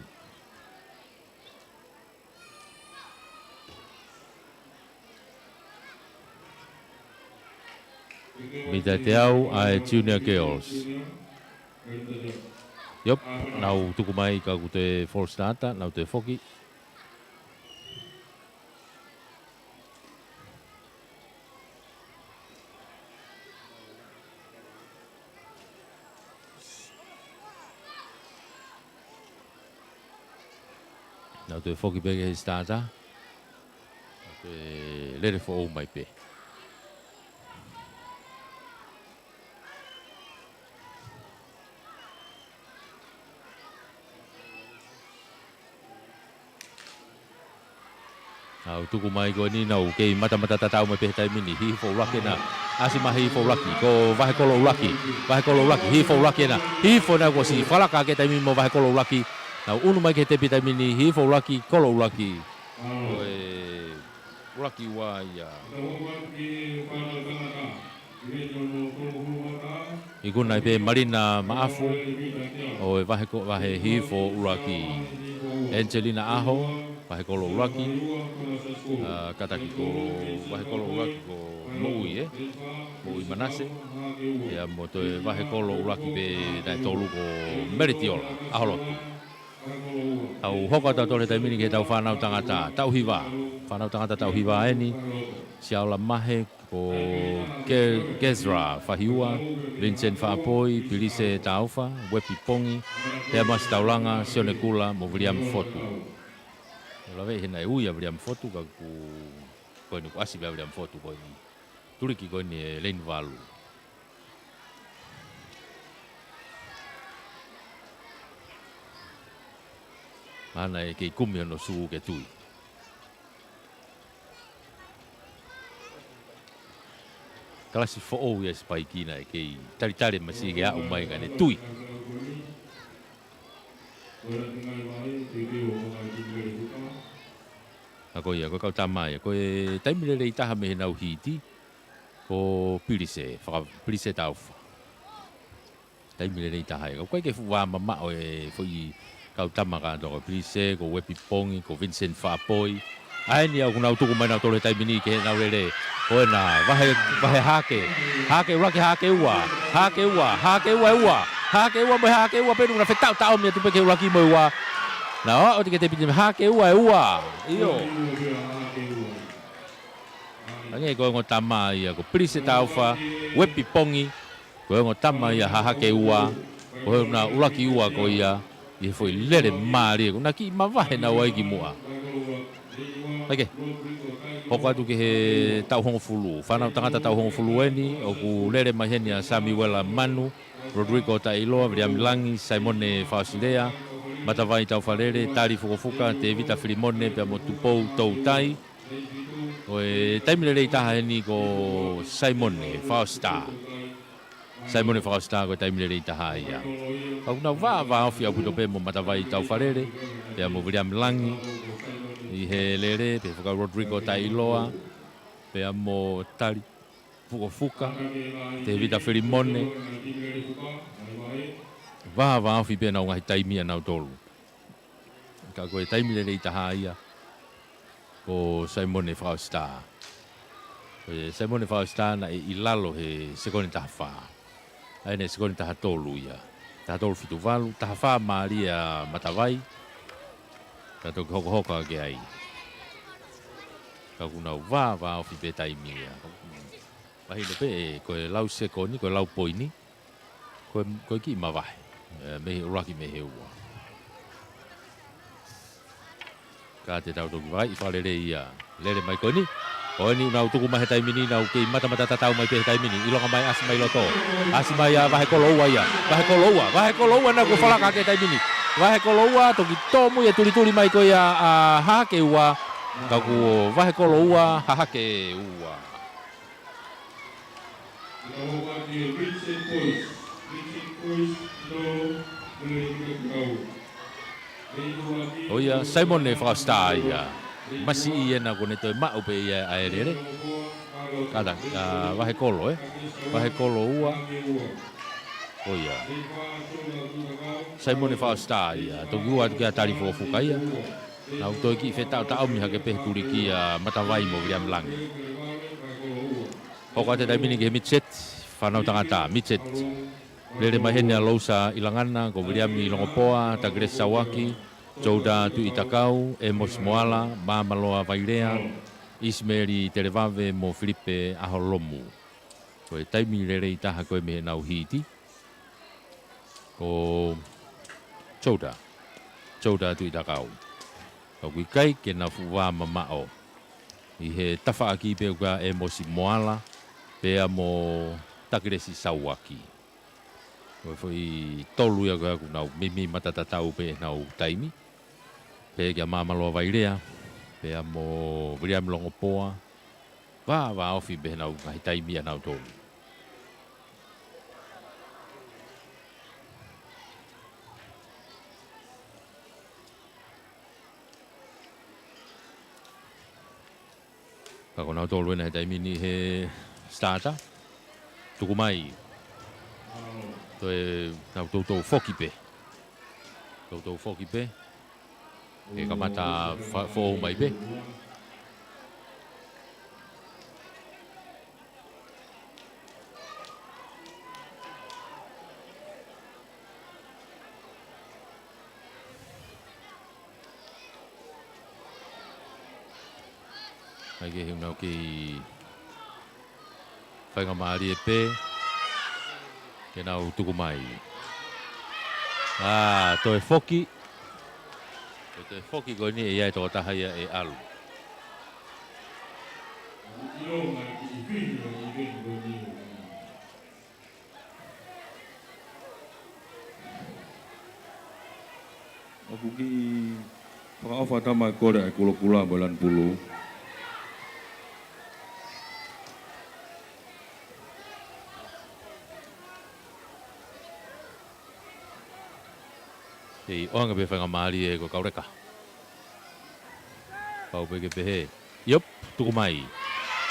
Mita teau ʻa e Junior Girls. ʻIo, nau tuku mai ka ʻoku toe false starter, nau toe foki. Nau toe foki pē ki he sitata. Nau toe lele foʻou mai pē. Nau tuku mai ko eni, nau kei matamata tatau mai pē he taimi ni. Hihifo ʻUluaki ena. ʻAsi mai Hihifo ʻUluaki. Ko Vahekolo ʻUluaki. Vahekolo ʻUluaki. Hihifo ʻUluaki ena. Hihifo ena, kuo ʻosi fakalaka ʻaki e taimi mo Vahekolo ʻUluaki. Nau unu mai ki he tepi taimi ni. Hihifo ʻUluaki, Kolo ʻUluaki. Ko e ʻUluaki Ua ia. Ikuna ai pē Malina Maʻafu ʻo e Vaheko-, Vahe Hihifo ʻUluaki. Angelina ʻAho, Vahekolo ʻUluaki. ʻA, kātaki ko Vahekolo ʻUluaki ko Moʻui, ē? Moʻui Manase. Pea mo toe Vahekolo ʻUluaki pē naʻe tolu ko Meletiola ʻAholotu. Tau hoko atu tautolu he taimi ni ki heʻetau fānau tangata taʻu hiva. Fānau tangata taʻu hiva eni, Siaola Mahe, ko Ke-, Kezra Fahiua, Vincent Faʻapoi, Pilise Taufa, Uepi Pongi, Heamasi Taulanga, Sione Kula, mo Viliami Fotu. ʻE lave hena e ui ʻa Viliami Fotu, ka kuo, ko eni kuo ʻasi pē ʻa Viliami Fotu ko eni. Tuliki ko eni ʻe Leini Valu. Mahalo ʻe kei kumi hono sū ke tui. Kalasi foʻou ia sipaiki naʻe kei talitali mai siʻi ke aʻu mai ka ne tui. ʻA ko ia, ko e kau tama ia. Ko e taimi lelei taha mei heʻenau hiti, ko Pilise, faka-, Pilise Taufa. Taimi lelei taha ia. Ka ʻoku ʻikai ke fuʻu vā mamaʻo e foʻi kau tama kātoa, ko Pilise, ko Uepi Pongi, ko Vincent Faʻapoi. ʻA eni ia ʻoku nau tuku mai nautolu he taimi ni ki heʻenau lele. Ko ena, Vahe, Vahe Hahake. Hahake ʻUluaki, Hahake Ua. Hahake Ua, Hahake Ua ʻe ua. Hahake Ua mo e Hahake Ua pē ʻoku na fetaʻotaʻomi atu pē ki he ʻUluaki mo e Ua. Nau aʻu atu ki he tepi taimi ni, Hahake Ua ʻe ua. ʻIo. Hangē ko e ongo tama ia ko Pilise Taufa, Uepi Pongi, ko e ongo tama ia Hahake Ua, ko e ongo ʻUluaki Ua ko ia, ʻi he foʻi lele mālie, ʻoku na kiʻi mavahe naua ai ki muʻa. ʻAi ke, hoko atu ki he taʻu hongofulu, fānau tangata taʻu hongofulu eni, ʻoku lele mai heni ʻa Samiuela Manu, Rodrigo Taʻiloa, Viliami Langi, Saimone Faosilea, Matavai Taufalele, Tali Fukofuka, Tevita Filimone, pea mo Tupou Toutai. Ko e taimi lelei taha eni ko Saimone Faosita. Saimone Faosita ko e taimi lelei taha ia. Ka ʻoku nau vāvāofi ʻaupito pē mo Matavai Taufalele, pea mo Viliami Langi, ʻi he lele, pea fakau Rodrigo Taʻiloa, pea mo Tali Fukofuka, Tevita Filimone. Vāvāofi pē ʻenau ngaahi taimi ʻanautolu. Ka ko e taimi lelei taha ia, ko Saimone Faosita. Ko e Saimone Faosita naʻe ʻi lalo he sekoni taha fā. ʻA eni sekoni taha tolu ia. Taha tolu fitu valu, taha fā mālie ʻa Matavai. Ka toki hokohoko ake ai. Ka ʻoku nau vāvāofi pē taimi ia. Mahino pē ʻe, ko e lau sekoni, ko e lau poini. Ko e, ko e kiʻi mavahe. ʻE, mei he ʻuluaki mei he ua. Ka te tau toki vakai fakalelei ia. Lele mai ko eni. Ko eni ʻoku nau tuku mai he taimi ni, nau kei matamata tatau mai pē he taimi ni. ʻIlonga mai, ʻasi mai loto. ʻAsi mai ʻa Vahekolo Ua ia. Vahekolo Ua. Vahekolo Ua naʻa kuo falaka ʻaki he taimi ni. Vahekolo Ua, toki tōmui e tulituli mai ko ia ʻa Hahake Ua. Ka kuo Vahekolo Ua, Hahake Ua. ʻO ia, Saimone Faosita ia. Masiʻi ena kuo ne toe maʻu pē ia ʻa e lele. Kātaki, ʻa, Vahekolo, ē? Vahekolo Ua. ʻO ia. Saimone Faosita ia. Toki ua atu kia Tali Fukofuka ia. Nau toe kiʻi fetaʻotaʻomi hake pē he tuliki ʻa Matavai mo Viliami Langi. Hoko atu he taimi ni ki he midget, fānau tangata, midget. Lele mai heni ʻa Lousa ʻIlangana, ko Viliami Longopoa, Takilesi Sauaki, Jouda Tuʻitakau, ʻEmosi Moala, Māmaloa Vailea, ʻIsimeli Televave mo Filipe ʻAholomu. Ko e taimi lelei taha ko ē mei heʻenau hiti. Ko Jouda. Jouda Tuʻitakau. Ka ʻoku ʻikai ke na fuʻu vā mamaʻo. ʻI he tafaʻaki pē ʻoku ʻa ʻĒmosi Moala, pea mo Takilesi Sauaki. Ko e foʻi tolu ia ko ē ʻoku nau mimi matatatau pē ʻenau taimi. Pea kia Māmaloa Vailea, pea mo Viliami Longopoa, vā, vā ofi pē ʻenau ngaahi taimi ʻanautolu. Ka ko nautolu ena he taimi ni he starter. Tuku mai. Toe nau toutou foki pē. Toutou foki pē. ʻE kamata fa-, foʻou mai pē. Mai ke hiu nau kei faingamālie pē ke nau tuku mai. ʻA, toe foki. Ko e toe foki ko eni ʻe ʻi ai e tokotaha ia ʻe ʻalu. ʻOku kiʻi fakaʻofa tama e kole ʻa e kulokula mo e lanu pulu. Kei ʻoange pē faingamālie ko e kau leka. Pau pē ke pehē. ʻIo, tuku mai.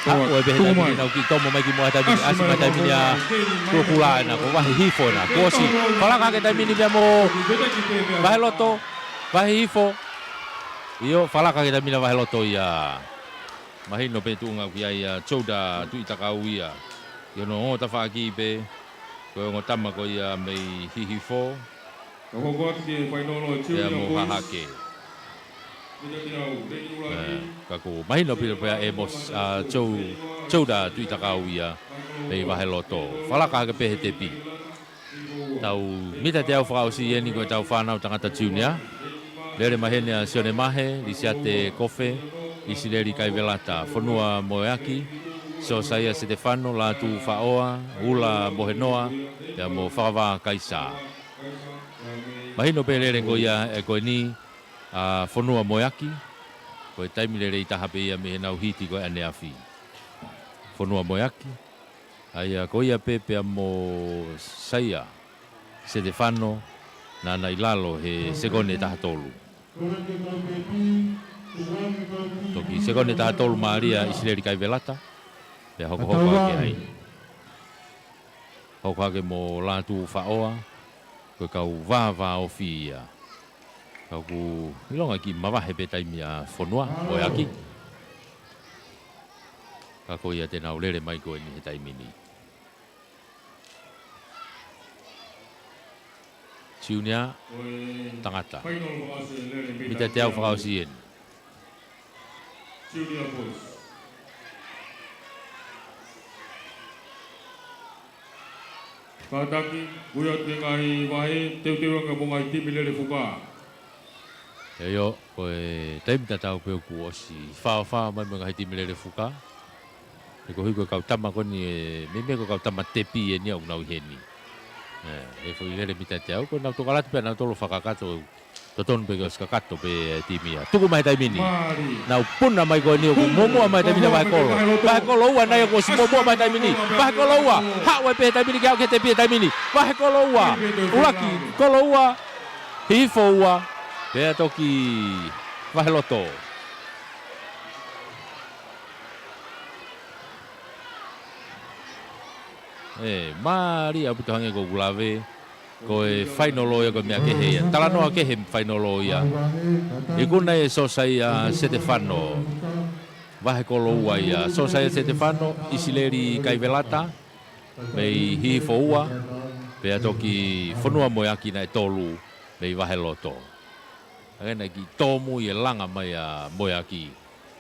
Tuku mai. Haʻu ai pē he taimi ni nau kiʻi tomo mai ki muʻa he taimi ni, ʻasi mai he taimi ni ʻa Kulokula ena, ko Vahe Hihifo ena. Kuo ʻosi falaka hake he taimi ni pea mo Vahe Loto, Vahe Hihifo. ʻIo, falaka hake he taimi ni ʻa Vahe Loto ia. Mahino pē tuʻunga ʻoku ʻi ai ʻa Touda Tuʻitakau ia. ʻI hono ongo tafaʻaki pē, ko e ongo tama ko ia mei Hihifo. Pea mo Hahake. Ē, ka kuo mahino pē ʻa ʻĒmosi, ʻa, Tou-, Touda Tuʻitakau ia mei Vahe Loto. Falaka hake pē he tepi. Tau mita teau fakaʻosi eni ko e tau fānau tangata junior. Lele mai heni ʻa Sione Mahe, Lisiate Kofe, ʻIsileli Kaivelata, Fonua Moeaki, Siosaia Setefano, Lātū Faʻoa, Ula Mohenoa, pea mo Fakavā Kaisa. Mahino pē lele ko ia ʻe ko eni ʻa Fonua Moeaki, ko e taimi lelei taha pē ia mei heʻenau hiti ko ē ʻaneafi. Fonua Moeaki, ʻa ia ko ia pē pea mo Saia Setefano, naʻa na ʻi lalo he sekone ʻe taha tolu. Toki sekone ʻe taha tolu mālie ʻa ʻIsileli Kaivelata, pea hokohoko hake ai. Hoko hake mo Lātū Faʻoa, ko e kau vāvāofi ia. Ka ʻoku ʻilonga kiʻi mavahe pē taimi ʻa Fonua Moeaki. Ka ko ia te nau lele mai ko eni he taimi ni. Junior, tangata. Mita teau fakaʻosi eni. Kātaki, ui atu ki he ngaahi vahe, teuteu ange mo e ngaahi timi lele fuka. ʻIo, ko e taimi tatau pē ʻoku ʻosi fāfā mai mo e ngaahi timi lele fuka. He koeʻuhi ko e kau tama ko eni ē, meimei ko e kau tama tepi eni ʻoku nau ʻi heni. Ē, he foʻi lele mita teau, ko ʻenau tokalati pē ʻanautolu fakakakato, totonu pē ke ʻosi kakato pē e timi ia. Tuku mai he taimi ni. Nau puna mai ko eni ʻoku muʻomuʻa mai he taimi ni ʻa Vahekolo. Vahekolo ua nai ʻoku ʻosi muʻomuʻa mai he taimi ni. Vahekolo ua. Haʻu ai pē he taimi ni ke aʻu ki he tepi he taimi ni. Vahekolo ua. ʻUluaki, Kolo ua. Hihifo ua. Pea toki Vahe Loto. Ē, mālie ʻaupito hangē ko ʻeku lave, ko e fainolo ia ko e meʻa kehe ia. Talanoa kehe fainolo ia. Ikuna ʻe Siosaia Setefano. Vahekolo ua ia. Siosaia Setefano, ʻIsileli Kaivelata, mei Hihifo ua, pea toki Fonua Moeaki naʻe tolu, mei Vahe Loto. Hangē naʻe kiʻi tōmui e langa mai ʻa Moeaki.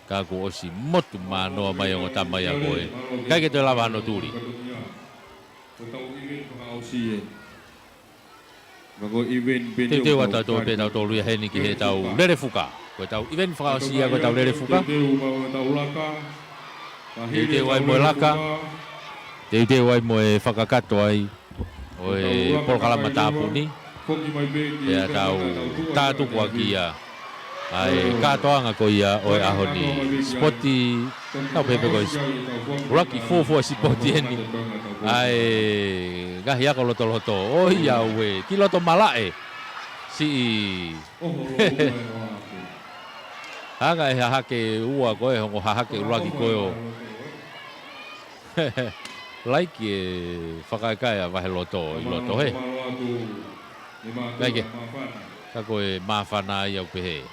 Ka kuo ʻosi motu manoa mai ongo tama ia ko ē. ʻIkai ke toe lava hano tuli. Teuteu atu ʻa tautolu pē tautolu ia heni ki he tau lele fuka. Ko ʻetau ʻiveni fakaʻosi ia ko ʻetau lele fuka. Teuteu ai mo e laka. Teuteu ai mo e fakakakato ai ʻo e polokalama tāpuni. Pea tau tātuku ʻaki ia ʻa e kātoanga ko ia ʻo e ʻaho ni. Sipoti, tau pehē pē ko e ʻuluaki fuofua sipoti eni ʻa e ngaahi ako lotoloto. ʻOiauē, ki loto malaʻe. Siʻi Hanga ʻe he hahake ua ko ē, ongo hahake ʻuluaki ko ē ʻo laiki e fakaʻekaʻe ʻa Vaheloto ʻi loto he. Kae kehe, ka ko e māfana ia ʻoku pehē.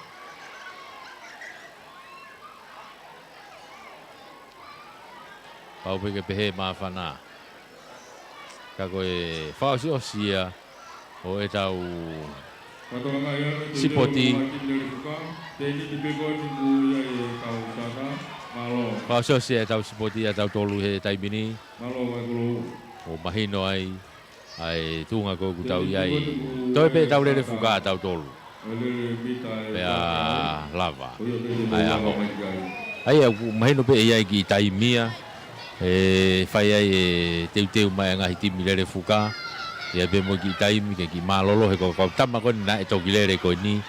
Pau pē ke pehē māfana. Ka ko e fakaʻosiʻosi ia ʻo ʻetau sipoti. Fakaʻosiʻosi ia ʻetau sipoti ʻa tautolu he taimi ni. ʻO mahino ai ʻa e tuʻunga ko ē ʻoku tau ʻi ai. Toe pē ʻetau lele fuka ʻa tautolu. Pea lava ʻa e ʻaho. ʻA ia ʻoku mahino pē ʻe ʻi ai kiʻi taimi ia ʻe fai ai e teuteu mai ʻa e ngaahi timi lele fuka. ʻI ai pē mo e kiʻi taimi ke kiʻi mālōlō he ko e kau tama ko eni naʻe toki lele ko eni.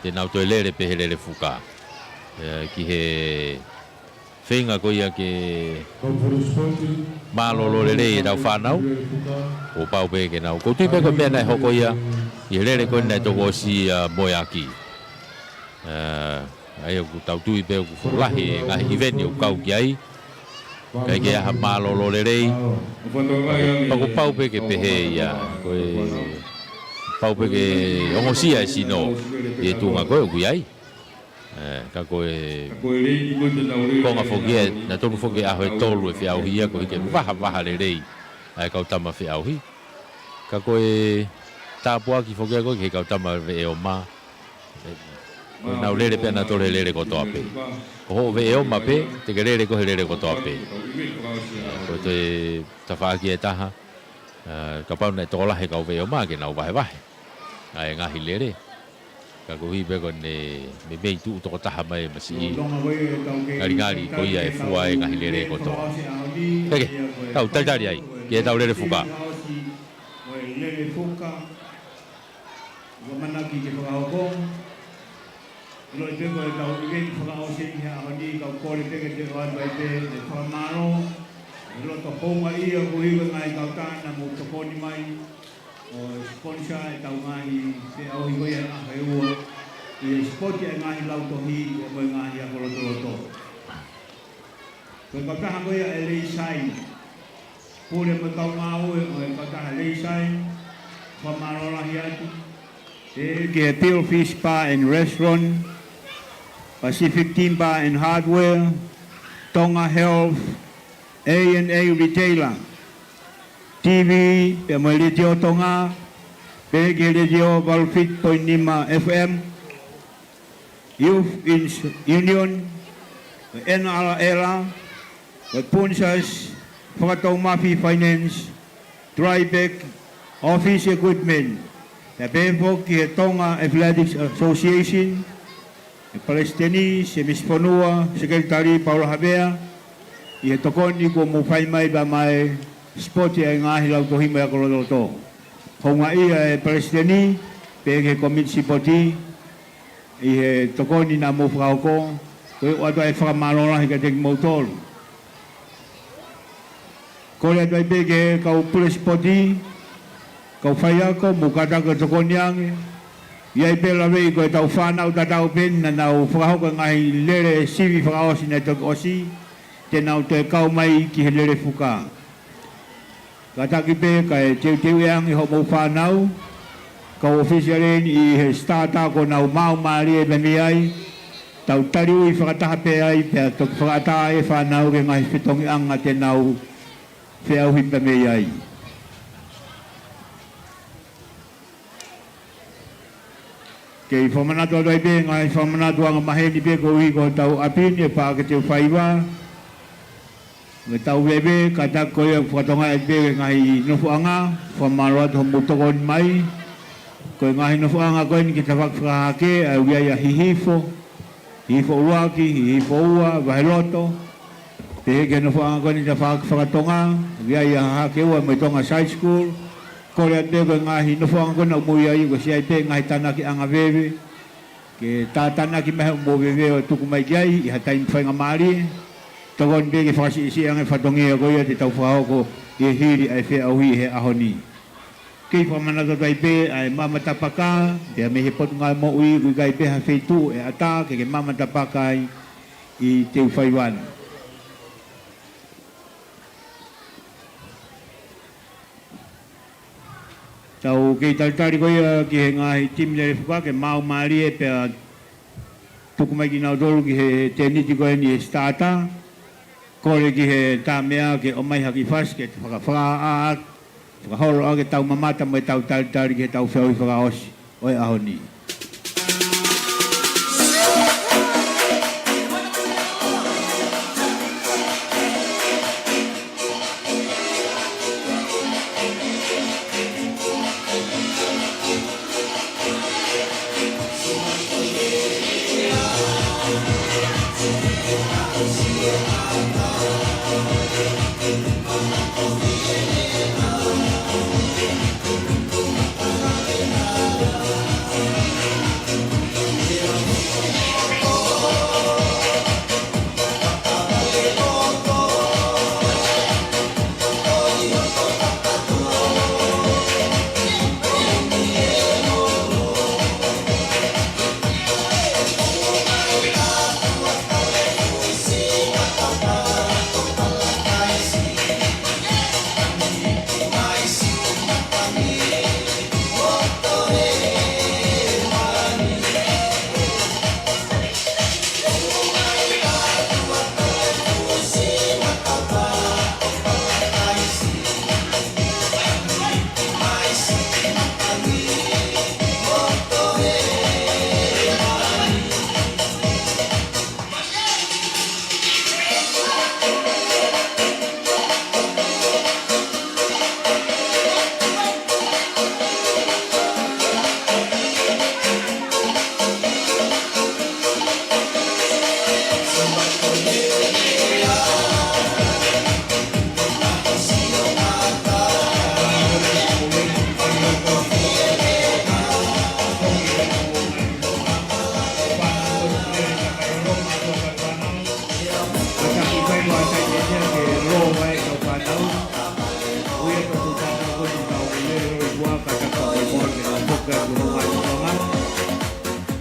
Te nau toe lele pē he lele fuka. ʻE, ki he feinga ko ia ke mālōlō lelei ʻetau fānau. ʻO pau pē ke nau. ʻOku ou tui pē ko e meʻa naʻe hoko ia ʻi he lele ko ē naʻe toki ʻosi ia mo e ʻaki. ʻE, ʻa ia ʻoku tau tui pē ʻoku fuʻu lahi e ngaahi ʻiveni ʻoku kau ki ai. Kae kehe ʻa e mālōlō lelei. Pea ʻoku pau pē ke pehē ia. Ko e pau pē ke ongosia e sino ʻi he tuʻunga ko ē ʻoku ʻi ai. ʻE, ka ko e konga foki ē, naʻe tonu foki ʻaho ʻe tolu e feʻauhi ia, ko e hiki e vaha, vaha lelei ʻa e kau tama feʻauhi. Ka ko e tāpuaki foki ē ko ē ki he kau tama veʻeoma. ʻE, ko ʻenau lele pē ʻa nautolu he lele kotoa pē. Ko hoʻo veʻeoma pē, te ke lele koe he lele kotoa pē. ʻE, ko e toe tafaʻaki ʻe taha. ʻE, kapau naʻe tokolahi e kau veʻeoma ke nau vahevahe ʻa e ngaahi lele. Ka koeʻuhi pē ko ʻene meimei tuʻu tokotaha mai e masiʻi ngalingali ko ia ʻe fua e ngaahi lele kotoa. Pea ke tau talitali ai ki heʻetau lele fuka. ʻIloʻi pē ko ʻetau ʻiveni fakaʻosi ʻi he ʻaho ni, kau kole pē ke te ʻoatu ai pē e fakamālō. ʻI he loto houngaʻia koeʻuhi ko e ngaahi kautaha naʻa mou tokoni mai ʻo sponsor ʻetau ngaahi feʻauhi ko ia ʻa e ʻaho ʻe ua. ʻI he sipoti ʻa e ngaahi lautohi pea mo e ngaahi ako lotoloto. Ko e kautaha ko ia ʻa e Leisai. Pule mo e kau ngāue ʻo e kautaha Leisai. Fakamālō lahi atu. Pea ki he Bill Fish Bar and Restaurant, Pacific Timber and Hardware, Tonga Health, A and A Retailer, T V, pea mo e Letiō Tonga, pea ki he Letiō valu fitu poini nima F M, Youth Ins-, Union, N R L, Sponsors, Fakatoumafi Finance, Dryback, Office Equipment, pea pehē foki ki he Tonga Athletics Association, e Palesiteni, Semisi Fonua, Sekelitali Paula Havea, ʻi he tokoni kuo mou fai mai pea mo e sipoti ʻa e ngaahi lautohi mo e ako lotoloto. Houngaʻia e Palesiteni, pea ki he Komiti Sipoti, ʻi he tokoni naʻa mou fakahoko, ko e ʻoatu ai e fakamālō lahi kiate kimoutolu. Kole atu ai pē ki he kau pule sipoti, kau faiako, mou kātaki ke tokoni ange. ʻI ai pē laveʻi ko ʻetau fānau tatau pē naʻa nau fakahoko e ngaahi lele sivi fakaʻosi naʻe toki ʻosi, te nau toe kau mai ki he lele fuka. Kātaki pē kae teuteu ange hoʻomou fānau, kau ʻōfisiale ni ʻi he starter kuo nau maau mālie pē mei ai, tau taliui fakataha pē ai, pea toki fakaʻatā e fānau ki he ngaahi fetongiʻanga te nau feʻauhi pē mei ai. Kei fakamanatu atu ai pē ngaahi fakamanatuʻanga maheni pē koeʻuhi ko hotau ʻapi ni ʻe Paʻake Teufaiva. Mo ʻetau veve, kātaki ko ia ʻoku fakatokangaʻi atu pē e ngaahi nofoʻanga, fakamālō atu hoʻomou tokoni mai. Ko e ngaahi nofoʻanga ko eni ki he tafaʻaki fakahahake, ʻa ia ʻoku ʻi ai ʻa Hihifo, Hihifo ʻUluaki, Hihifo Ua, Vaheloto, pehē ki he nofoʻanga ko eni ʻa Faka-, Fakatonga, ʻoku ʻi ai ʻa Hahake Ua mo e Tonga Side School, kole atu pē ko e ngaahi nofoʻanga ko ena ʻoku mou ʻi ai, ko e siʻi ai pē ngaahi tānaki ʻanga veve, ke tātānaki mai hoʻomou veve ʻo tuku mai ki ai ʻi ha taimi faingamālie, tokoni pē ke fakasiʻisiʻi ange fatongia ko ia te tau fakahoko ʻi he hili ʻa e feʻauhi he ʻaho ni. Kei fakamanatu atu ai pē ʻa e maama tapaka, pea mei he Potungāue Moʻui ʻoku ʻikai pē ha feituʻu ʻe ʻatā ke ke maama tapaka ai ʻi Teufaiva ni. Tau kei talitali ko ia ki he ngaahi timi lele fuka ke maau mālie pea tuku mai kinautolu ki he tēniti ko eni he starter. Kole ki he Tāmea ke ʻomai ha kiʻi fasi ke fakafakaʻaʻake, fakaholo ʻaki ʻetau mamata mo ʻetau talitali ki heʻetau feʻauhi fakaʻosi ʻo e ʻaho ni.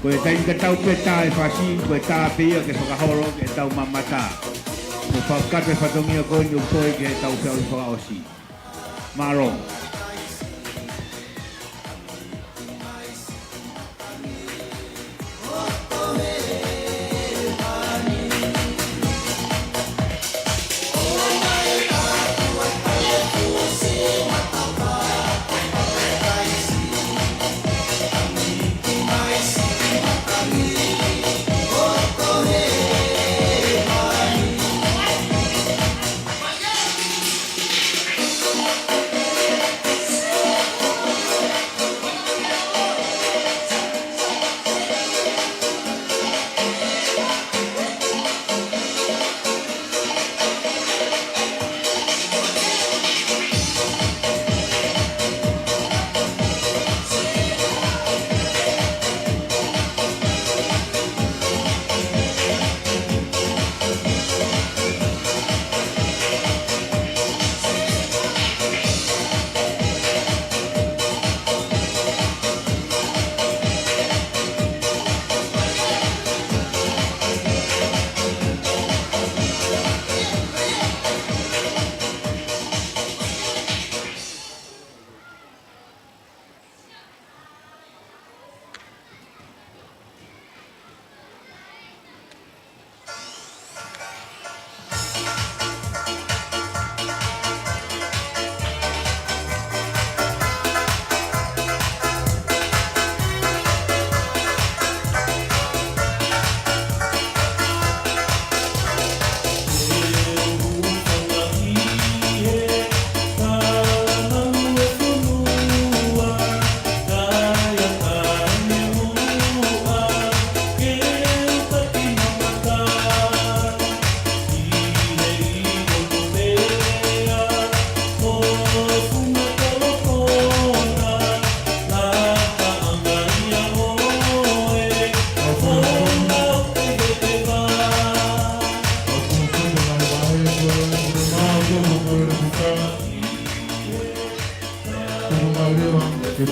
Ko e taimi tatau pē ʻetau fasi, ko e tā pē ia ke fakaholo ʻetau mamata. Ko e fakakakato e fatongia ko eni ʻo toe ki heʻetau feʻauhi fakaʻosi. Mālō.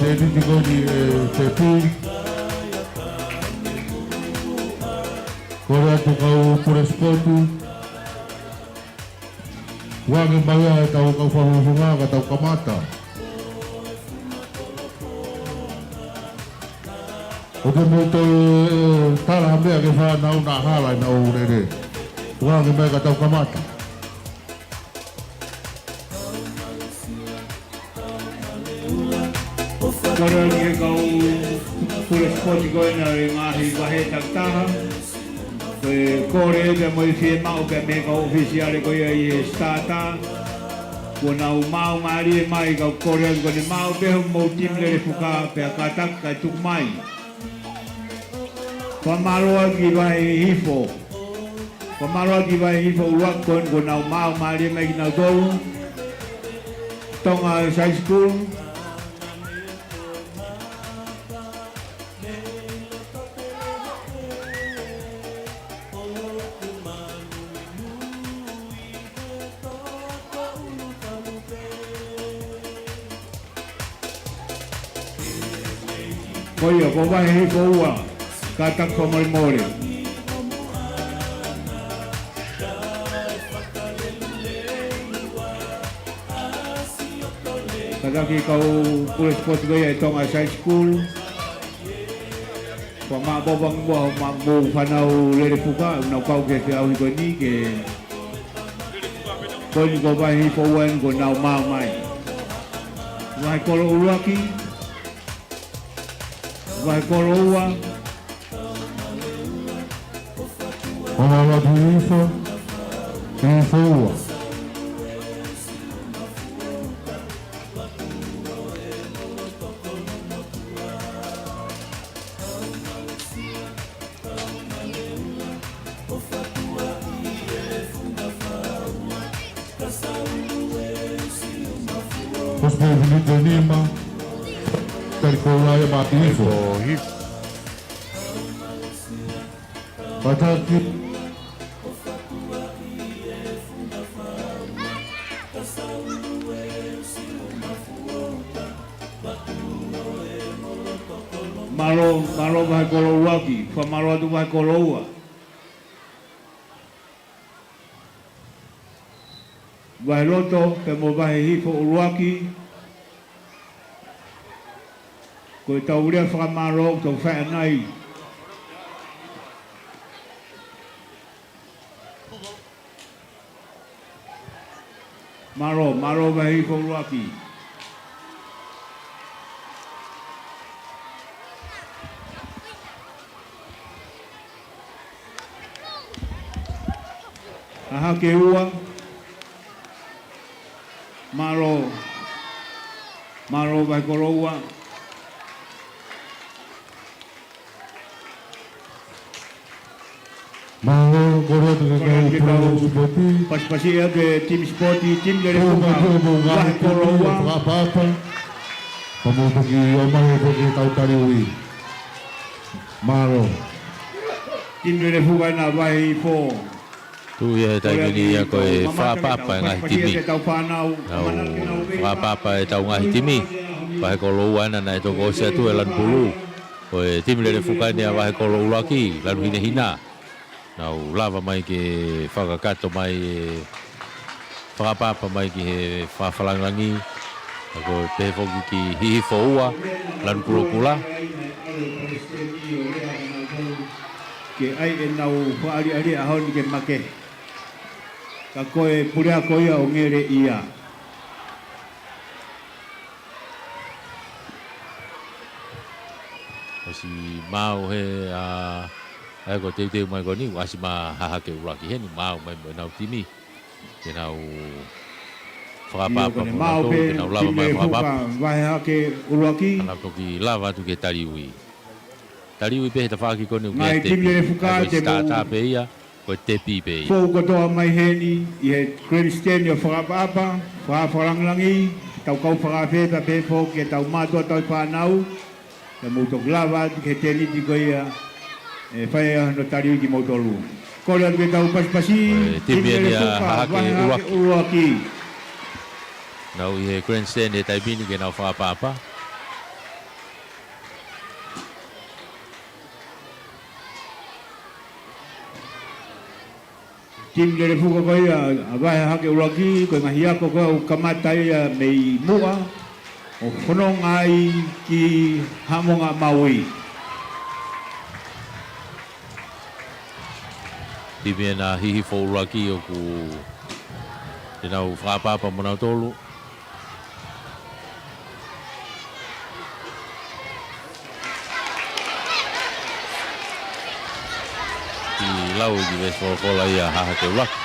Tēniti ko eni ʻe Tepi. Kole atu kau pule sipoti. Ua ke mai ʻa e kau, kau fakafofonga ka tau kamata. ʻOku mou toe tala ha meʻa ki he fānau naʻa hala ʻenau lele. Ua ke mai ka tau kamata. Kole atu ki he kau pule sipoti ko ena ʻo e ngaahi vahe takitaha. Ko e kole pea mo e fiemaʻu pea mei he kau ʻofisiale ko ia ʻi he Starter. Kuo nau maʻu mālie mai, kau kole atu ko ʻene maʻu pē hoʻomou timi lele fuka pea kātaki kae tuku mai. Fakamālō atu ki he Vahe Hihifo. Fakamālō atu ki he Vahe Hihifo ʻUluaki ko eni kuo nau maʻu mālie mai kinautolu. Tonga High School. Ko ia, ko Vahe Hihifo Ua, kātaki fakamolemole. Kātaki kau pule sipoti ko ia ʻa e Tonga High School. Ko e maʻu pē ʻa e ngaahi fānau lele fuka, nau kau ki he feʻauhi ko eni ke ko eni ko Vahe Hihifo Ua eni kuo nau maʻu mai. Vahe Kolo ʻUluaki, Vahe Kolo Ua. Fakamālō atu Hihifo, Hihifo Ua. Ko e miniti ʻe nima. Tali koula ia maʻa Hihifo. Kātaki. Mālō, mālō Vahe Kolo ʻUluaki, fakamālō atu Vahe Kolo Ua. Vahe Loto, pea mo Vahe Hihifo ʻUluaki. Ko ʻetau lea fakamālō, tau fai ʻanai. Mālō, mālō Vahe Hihifo ʻUluaki. Hahake Ua. Mālō, mālō Vahe Kolo Ua. Mālō, kole atu ki he kau pule sipoti. Pasipasi atu e timi sipoti, timi lele fuka, Vahe Kolo Ua. Fakaʻapaʻapa. Ka mou toki ō mai ʻo toki tau tali ui. Mālō. Timi lele fuka ena Vahe Hihifo. Tuʻu ia he taimi ni ia ko e fakaʻapaʻapa e ngaahi timi. Nau fakaʻapaʻapa ʻetau ngaahi timi. Vahe Kolo Ua ena naʻe toki ʻosi atu e lanu pulu. Ko e timi lele fuka eni ʻa Vahe Kolo ʻUluaki, lanu hinehina. Nau lava mai ke fakakakato mai e fakaʻapaʻapa mai ki he fakafalangilangi. Ka ko e pehē foki ki Hihifo Ua, lanu kulokula. Ke ʻai ʻenau fakaʻaliʻali ʻaho ni ke makehe. Ka ko e pule ako ia ʻo ngele ia. ʻOsi maʻu he, ʻa, ʻa e ko e teuteu mai ko eni, ʻasi mai Hahake ʻUluaki heni, maʻu mai mo ʻenau timi. Ke nau fakaʻapaʻapa mo nautolu, ke nau lava mai fakaʻapaʻapa. Vahe Hahake ʻUluaki. Ka nau toki lava atu ke tali ui. Tali ui pē he tafaʻaki ko eni ʻoku ʻi ai e tepi. Ko e Starter pē ia, ko e tepi pē ia. Fou kotoa mai heni ʻi he grandstand ʻo fakaʻapaʻapa, fakafalangilangi, tau kau fakafepa pē foki ke tau mātuʻa tau fānau, ka mou toki lava atu ki he tēniti ko ia, ʻe fai ai hono tali ui kimoutolu. Kole atu ke tau pasipasi, ko e timi eni ʻa Hahake ʻUluaki. Nau ʻi he grandstand he taimi ni ke nau fakaʻapaʻapa. Timi Lelefuka ko ia ʻa Vahe Hahake ʻUluaki, ko e ngaahi ako ko ia ʻoku kamata ia mei muʻa, ʻo fononga ai ki Haʻamonga Maui. Timi ena Hihifo ʻUluaki ʻoku te nau fakaʻapaʻapa mo nautolu. Ki lau ki he veesi folofola ia Hahake ʻUluaki.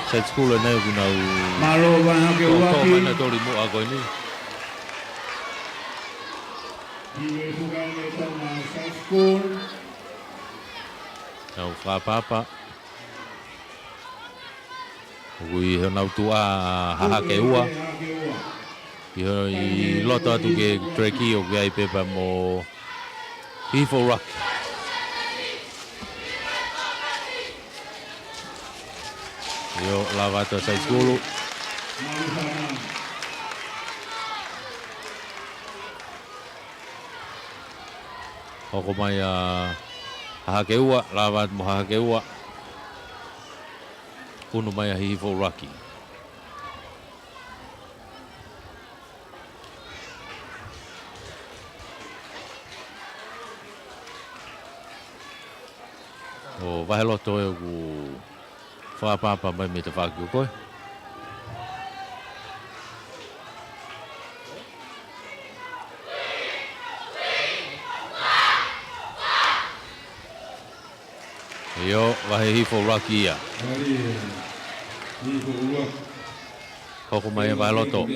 Side school ena ʻoku nau Mālō Vahe Hahake ʻUluaki. Tō mai nautolu ʻi muʻa ko eni. Ki he fuka ʻe tau ma side school. Nau fakaʻapaʻapa. ʻOku ʻi honau tuʻa ʻa Hahake Ua. ʻI ho-, ʻi loto atu ki he track ʻoku ʻi ai pē pea mo Hihifo ʻUluaki. ʻIo, lava atu ʻa side school. Hoko mai ʻa Hahake Ua, lava atu mo Hahake Ua. Unu mai ʻa Hihifo ʻUluaki. ʻO Vaheloto ē ʻoku fakaʻapaʻapa mai mei tafaʻaki ko ē. ʻIo, Vahe Hihifo ʻUluaki ia. Hoko mai ʻa Vaheloto.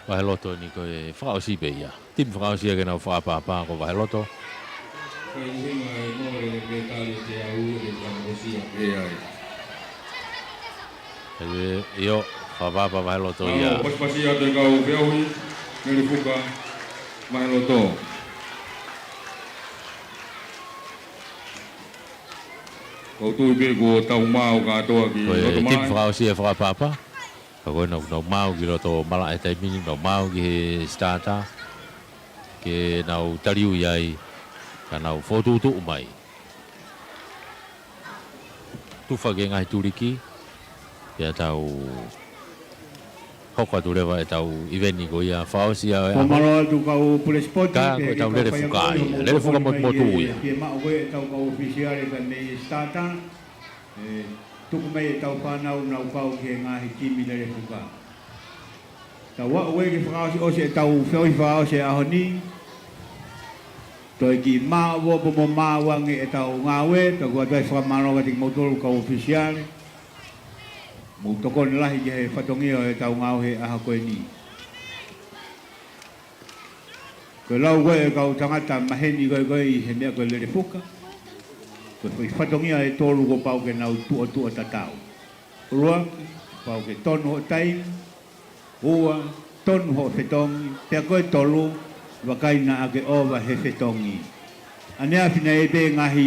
Vaheloto ni ko e fakaʻosi pē ia. Timi fakaʻosi ia ke nau fakaʻapaʻapa ko Vaheloto. ʻIo, fakaʻapaʻapa Vaheloto ia. Pasipasi atu e kau feʻauhi, Lelefuka, Vaheloto. Ko u tui pē kuo tau maau kātoa ki loto mai. Ko e timi fakaʻosi e fakaʻapaʻapa. Ka ko ena ʻoku nau maau ki loto malaʻe he taimi ni, nau maau ki he starter. Ke nau taliui ai, ka nau fokotuʻutuʻu mai. Tufa ki he ngaahi tuliki, pea tau hoko atu leva ʻetau ʻiveni ko ia fakaʻosi ia ʻo e ʻaho. Mālō atu kau pule sipoti, ka ko ʻetau Lelefuka ia. Lelefuka motumotu ia. Ke maʻu ko ē ʻetau kau ʻōfisiale pea mei he starter. ʻE tuku mai ʻetau fānau nau kau ki he ngaahi timi Lelefuka. Tau aʻu ē ke fakaʻosiʻosi ʻetau feʻauhi fakaʻosi e ʻaho ni. Toe kiʻi maʻopoʻopo mo maʻu ange ʻetau ngāue, pea ʻoku ou ʻoatu ai e fakamālō kiate kimoutolu kau ʻōfisiale. Mou tokoni lahi ki he fatongia ʻo ʻetau ngāue he ʻaho ko eni. Ko e lau ko ē ʻa e kau tangata maheni ko ē ko ē ʻi he meʻa ko e Lelefuka. Ko e foʻi fatongia ʻe tolu kuo pau ke nau tuʻotuʻo tatau. ʻUluaki, pau ke tonu hoʻo taimi. Ua, tonu hoʻo fetongi. Pea ko e tolu, vakai naʻa ke ʻova he fetongi. ʻAneafi naʻe ʻi ai pē ngaahi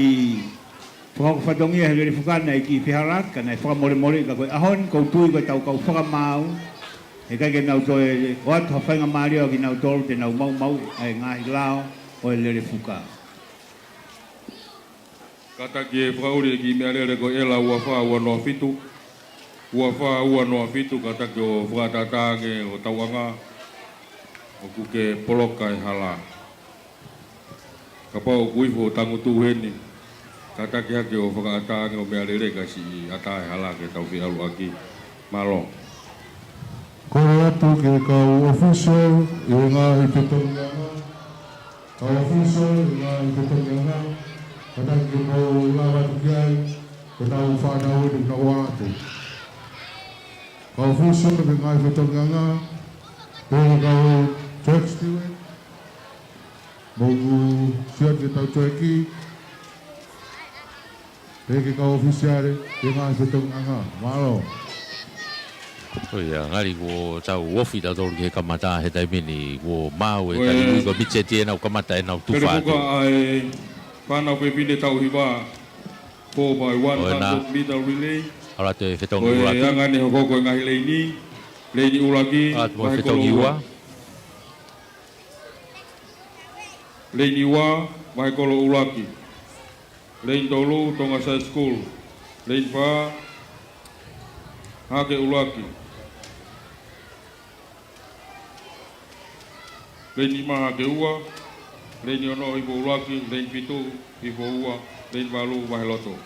fakahoko fatongia he Lelefuka naʻe kiʻi fehālaaki, ka naʻe fakamolemoleʻi ka ko e ʻaho ni ʻoku ou tui ko ʻetau kau fakamaau. Heʻikai ke nau toe ʻoatu ha faingamālie ʻa kinautolu te nau maumauʻi ʻa e ngaahi lao ʻo e Lelefuka. Kātaki e fakaʻuli e kiʻi meʻalele ko ʻEla ua fā ua noa fitu. Ua fā ua noa fitu, kātaki ʻo fakaʻataʻatā ange ʻo tauʻanga. ʻOku ke poloka e hala. Kapau ʻoku ifo ʻo tangutu heni, kātaki hake ʻo fakaʻatā ange ʻo meʻalele kae siʻi ʻatā e hala ke tau feʻaluʻaki. Mālō. Kole atu ki he kau official ʻi he ngaahi fetongiʻanga. Kau official ʻi he ngaahi fetongiʻanga. Kātaki ke mou lava atu ki ai, ko ʻetau fānau eni ʻoku nau ō atu. Kau official ʻi he ngaahi fetongiʻanga. Pea kau track steward. Mou sio atu ki heʻetau track. Pea kau official ʻi he ngaahi fetongiʻanga. Mālō. Ko ia, ngali kuo tau ofi tautolu ki he kamata he taimi ni, kuo maʻu ʻe he taliui ko e Mitseti ʻenau kamata ʻenau tufa atu. Pele puka ʻa e fānau fefine tau hiva, four by one hundred meter relay. ʻAlu atu e fetongi ʻuluaki. Ko e anga ʻene hokohoko e ngaahi leini, leini ʻuluaki, ʻalu atu mo e fetongi ua. Leini ua, Vahekolo ʻuluaki. Leini tolu, Tonga Side School. Leini fā, Hahake ʻuluaki. Leini nima, Hahake ua. Leini ono, Hihifo ʻuluaki. Leini fitu, Hihifo ua. Leini valu, Vaheloto.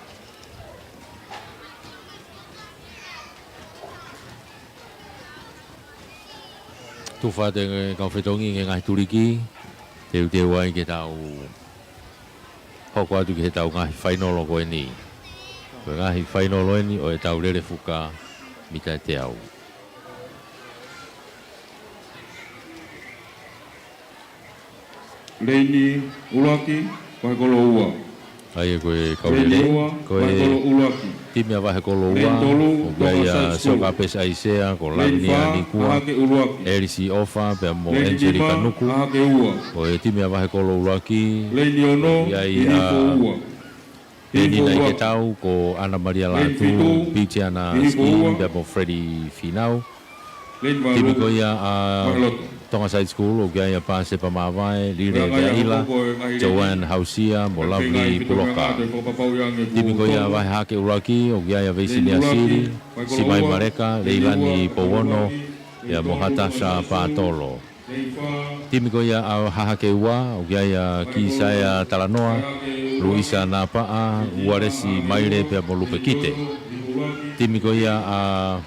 Tufa atu e kau fetongi ki he ngaahi tuliki, teuteu ai ke tau hoko atu ki heʻetau ngaahi fainolo ko eni. Ko e ngaahi fainolo eni ʻo ʻetau lele fuka mita ʻe teau. Leini ʻuluaki, Vahekolo ua. ʻA ia ko e kau lele, leini ua, ko e Vahekolo ʻuluaki. Timi ʻa Vahekolo ua, leini tolu, ʻoku ʻi ai ʻa Tonga Side School. Sokapesi ʻAisea, ko Lavinia Nikua, leini fā, Hahake ʻuluaki. Elisi ʻOfa, pea mo Angelika Nuku. Leini nima, Hahake ua. Ko e timi ʻa Vahekolo ʻuluaki, leini ono, ʻoku ʻi ai ʻa Hihifo ua. Penina Hihifo ua. Iketau, ko ʻAna Malia Lātū, leini fitu, Pitiana Hihifo ua. Skin, pea mo Freddie Finau. Leini valu, timi ko ia ʻa Vaheloto. Tonga Side School, ʻoku ʻi ai ʻa Pasepa Mavae, Lile Veaila, Joanne Hausia, mo Lovely Puloka. Timi ko ia ʻa Vahe Hahake ʻuluaki, ʻoku ʻi ai ʻa Veisinia Sili, Simai Maleka, Leilani Pouono, pea mo Hatasa Patolo. Timi ko ia ʻa Hahake ua, ʻoku ʻi ai ʻa Kisaea Talanoa, Luisa Napaʻa, Ualesi Maile, pea mo Lupe Kite. Timi ko ia ʻa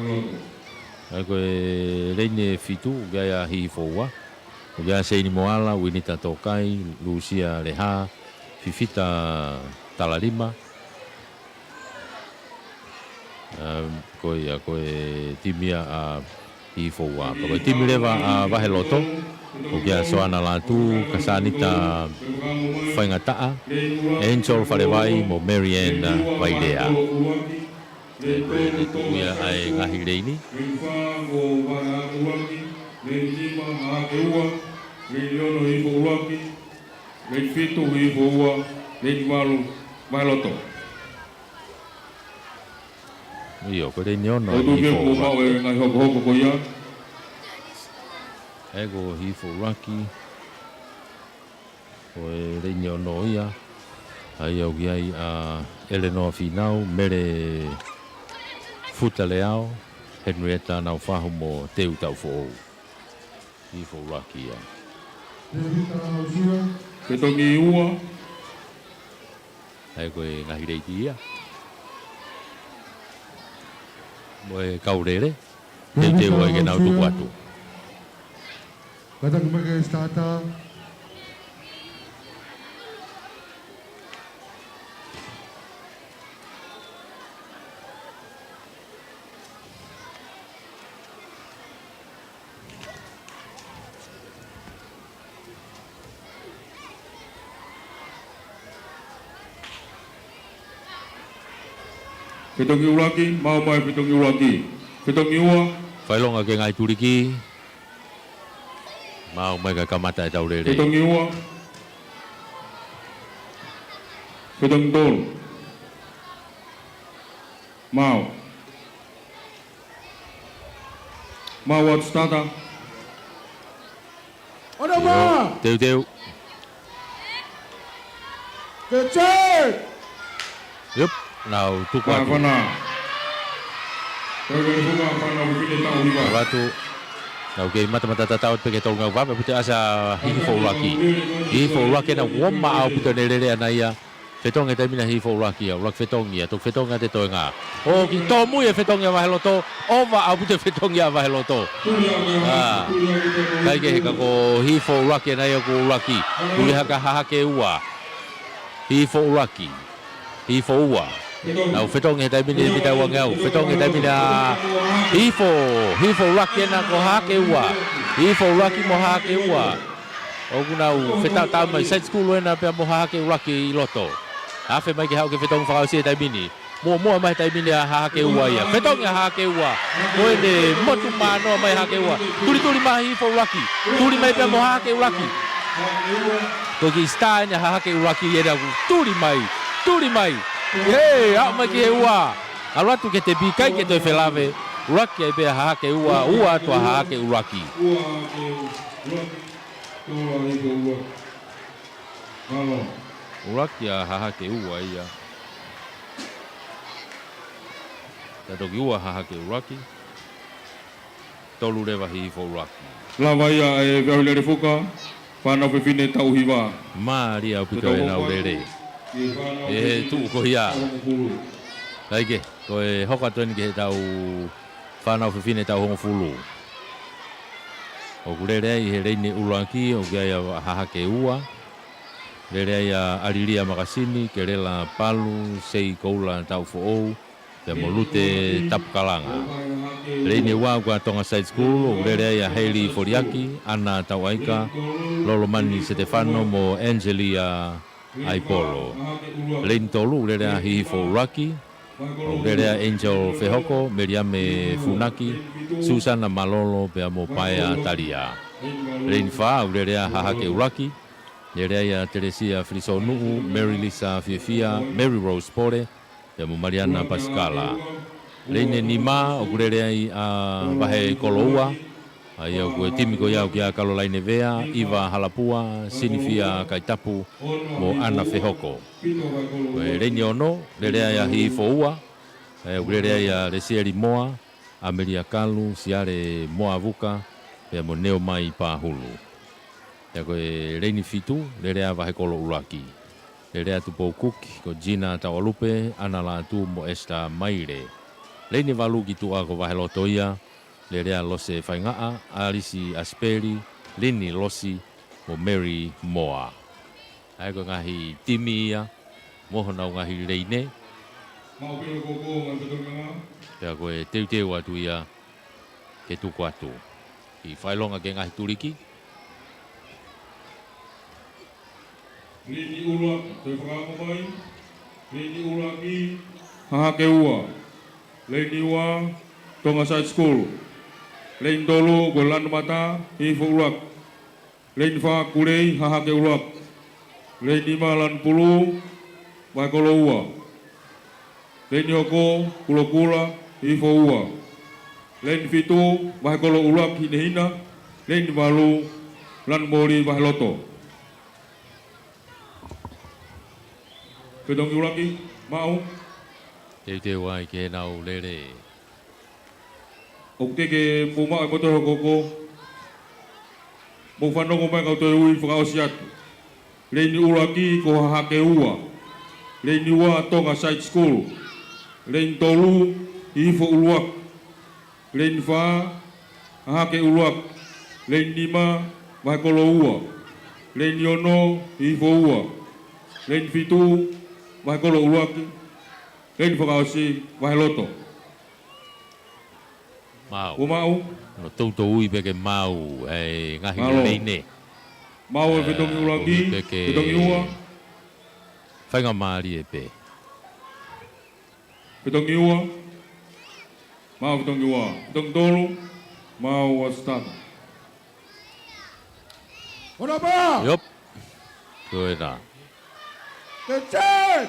ʻA ia ko e leini ʻe fitu, ʻoku ʻi ai ʻa Hihifo ua. ʻOku ʻi ai ʻa Seini Moala, Uinita Tokai, Lusia Leha, Fifita Talalima. ʻA, ko ia, ko e timi ia ʻa Hihifo ua. Ko e timi leva ʻa Vaheloto, ʻoku ʻi ai ʻa Soana Lātū, Kasanita Faingataʻa, Angel Falevai, mo Mary Ann Vailea. Ko e tuku ia ʻa e ngaahi leini. Leini fā ko Vahe Hahake ʻuluaki, leini nima Hahake ua, leini ono Hihifo ʻuluaki, leini fitu Hihifo ua, leini valu Vaheloto. ʻIo, ko e leini ono ʻa Hihifo ua. Ko e ngaahi hokohoko ko ia. ʻA ia ko Hihifo ʻuluaki. Ko e leini ono ia, ʻa ia ʻoku ʻi ai ʻa ʻElenoa Finau, Mele Futa Leao, Henrietta Naufahu mo Teu Taʻufoʻou. Hihifo ʻuluaki ia. Fetongi ua. ʻA ia ko e ngaahi leini ia. Mo e kau lele. Teuteu ai ke nau tuku atu. Kātaki mai ke starter. Fetongi ʻuluaki, maʻu mai fetongi ʻuluaki. Fetongi ua. Fakaʻilonga ki he ngaahi tuliki. Maʻu mai kae kamata ʻetau lele. Fetongi ua. Fetongi tolu. Maʻu. Maʻu atu starter. ʻIo, teuteu. Ke check! Yup, nau tuku atu. Nau kei matamata tatau pē ki he tolungeau vave, pute ʻasa Hihifo ʻuluaki. Hihifo ʻuluaki ʻena ʻoku ʻomai ʻaupito ʻene lele ʻana ia. Fetongi he taimi ni ʻa Hihifo ʻuluaki ia, ʻuluaki fetongi ia, toki fetongi ʻa e toenga. ʻOku tōmui e fetongi ʻa Vaheloto, ʻova ʻaupito e fetongi ʻa Vaheloto. ʻA, ʻikai ke heka ko Hihifo ʻuluaki ʻena ia ʻoku ʻuluaki. Puli hake ʻa Hahake ua. Hihifo ʻuluaki. Hihifo ua. Nau fetongi he taimi ni mita uangeau. Fetongi he taimi ni ʻa Hihifo. Hihifo ʻuluaki ʻena ko Hahake ua. Hihifo ʻuluaki mo Hahake ua. ʻOku nau fetaʻetaʻa mai, side school ʻena pea mo Hahake ʻuluaki ʻi loto. Afe mai ke haʻu ke fetongi fakaʻosi he taimi ni. Muʻomuʻa mai he taimi ni ʻa Hahake Ua ia. Fetongi ʻa Hahake Ua. Ko ʻene motu mānoa mai Hahake Ua. Tulituli mai Hihifo ʻUluaki. Tuli mai pea mo Hahake ʻUluaki. Ko e kiʻi sitā eni ʻa Hahake ʻUluaki ʻi heʻene ʻalu. Tuli mai. Tuli mai. Hē, aʻu mai ki he ua. ʻAlu atu ki he tepi, ʻikai ke toe felave. ʻUluaki ai pē ʻa Hahake Ua, ua atu ʻa Hahake ʻUluaki. ʻUluaki ʻa Hahake Ua ia. Ka toki ua Hahake ʻUluaki. Tolu leva Hihifo ʻUluaki. Lava ia ʻe Veahi Lelefuka, fānau fefine taʻu hiva. Mālie ʻaupito ʻenau lele. ʻI he tuʻu ko ia. Kae kehe, ko e hoko atu eni ki heʻetau fānau fefine taʻu hongofulu. ʻOku lele ai he leini ʻuluaki, ʻoku ʻi ai ʻa Hahake Ua. Lele ai ʻa ʻAlilia Makasini, Kelela Palu, Sei Koula Taʻufoʻou, pea mo Lute Tapukalanga. Leini ua ʻoku ʻa Tonga Side School, ʻoku lele ai ʻa Hayley Foliaki, ʻAna Tauʻaika, Lolomani Setefano mo Angelia ʻAipolo. Leini tolu, ʻoku lele ai ʻa Hihifo ʻUluaki, ʻoku lele ai ʻa Angel Fehoko, Meliame Funaki, Susana Malolo, pea mo Paea Talia. Leini fā, ʻoku lele ai ʻa Hahake ʻUluaki, lele ai ʻa Telesia Filisonuʻu, Mary Lisa Fiefia, Mary Rose Pole, pea mo Maliana Pasikala. Leini nima, ʻoku lele ai ʻa Vahekoloua, ʻa ia ʻoku ʻi he timi ko ia ʻoku ʻia Kalolaine Vea, ʻIva Halapua, Sinifia Kaitapu, mo ʻAna Fehoko. Ko e leini ono, lele ai ʻa Hihifo Ua, ʻa ia ʻoku lele ai ʻa Lesieli Moa, ʻAmelia Kalu, Siale Moavuka, pea mo Neomai Pahulu. Pea ko e leini fitu, lele ai ʻa Vahekolo ʻUluaki. Lele ai ʻa Tupou Kuki, ko Gina Tauʻalupe, ʻAna Lātū mo Esther Maile. Leini valu ki tuʻa ko Vaheloto ia, lele ai ʻa Lose Faingaʻa, ʻAlisi ʻAsipeli, Lini Losi, mo Mary Moa. ʻA ia ko e ngaahi timi ia, mo honau ngaahi leini. Pea ko e teuteu atu ia, ke tuku atu. ʻI fakaʻilonga ki he ngaahi tuliki. Leini ʻuluaki, toe fakaako mai. Leini ʻuluaki, Hahake Ua. Leini ua, Tonga Side School. Leini tolu, ko Lanumata, Hihifo ʻUluaki. Leini fā, Kulei, Hahake ʻUluaki. Leini nima, Lanupulu, Vahekolo Ua. Leini hoko, Kulokula, Hihifo Ua. Leini fitu, Vahekolo ʻUluaki Hinehina. Leini valu, Lanumoli, Vaheloto. Fetongi ʻuluaki, maʻu. Teuteu ai ke nau lele. ʻOku teʻeki ke mou maʻu e motu hokohoko. Mou fanongo mai kau toe ui fakaʻosi atu. Leini ʻuluaki ko Hahake Ua. Leini ua Tonga Side School. Leini tolu Hihifo ʻUluaki. Leini fā Hahake ʻUluaki. Leini nima Vahekolo Ua. Leini ono Hihifo Ua. Leini fitu Vahekolo ʻUluaki. Leini fakaʻosi Vaheloto. Maʻu. Kuo maʻu. Hono toutou ui pē ke maʻu, ʻa e ngaahi leini. Maʻu e fetongi ʻuluaki, fetongi ua. Faingamālie pē. Fetongi ua. Maʻu fetongi ua. Fetongi tolu. Maʻu ʻa Sitana. Ona pā! Yep. Ko ena. Te te!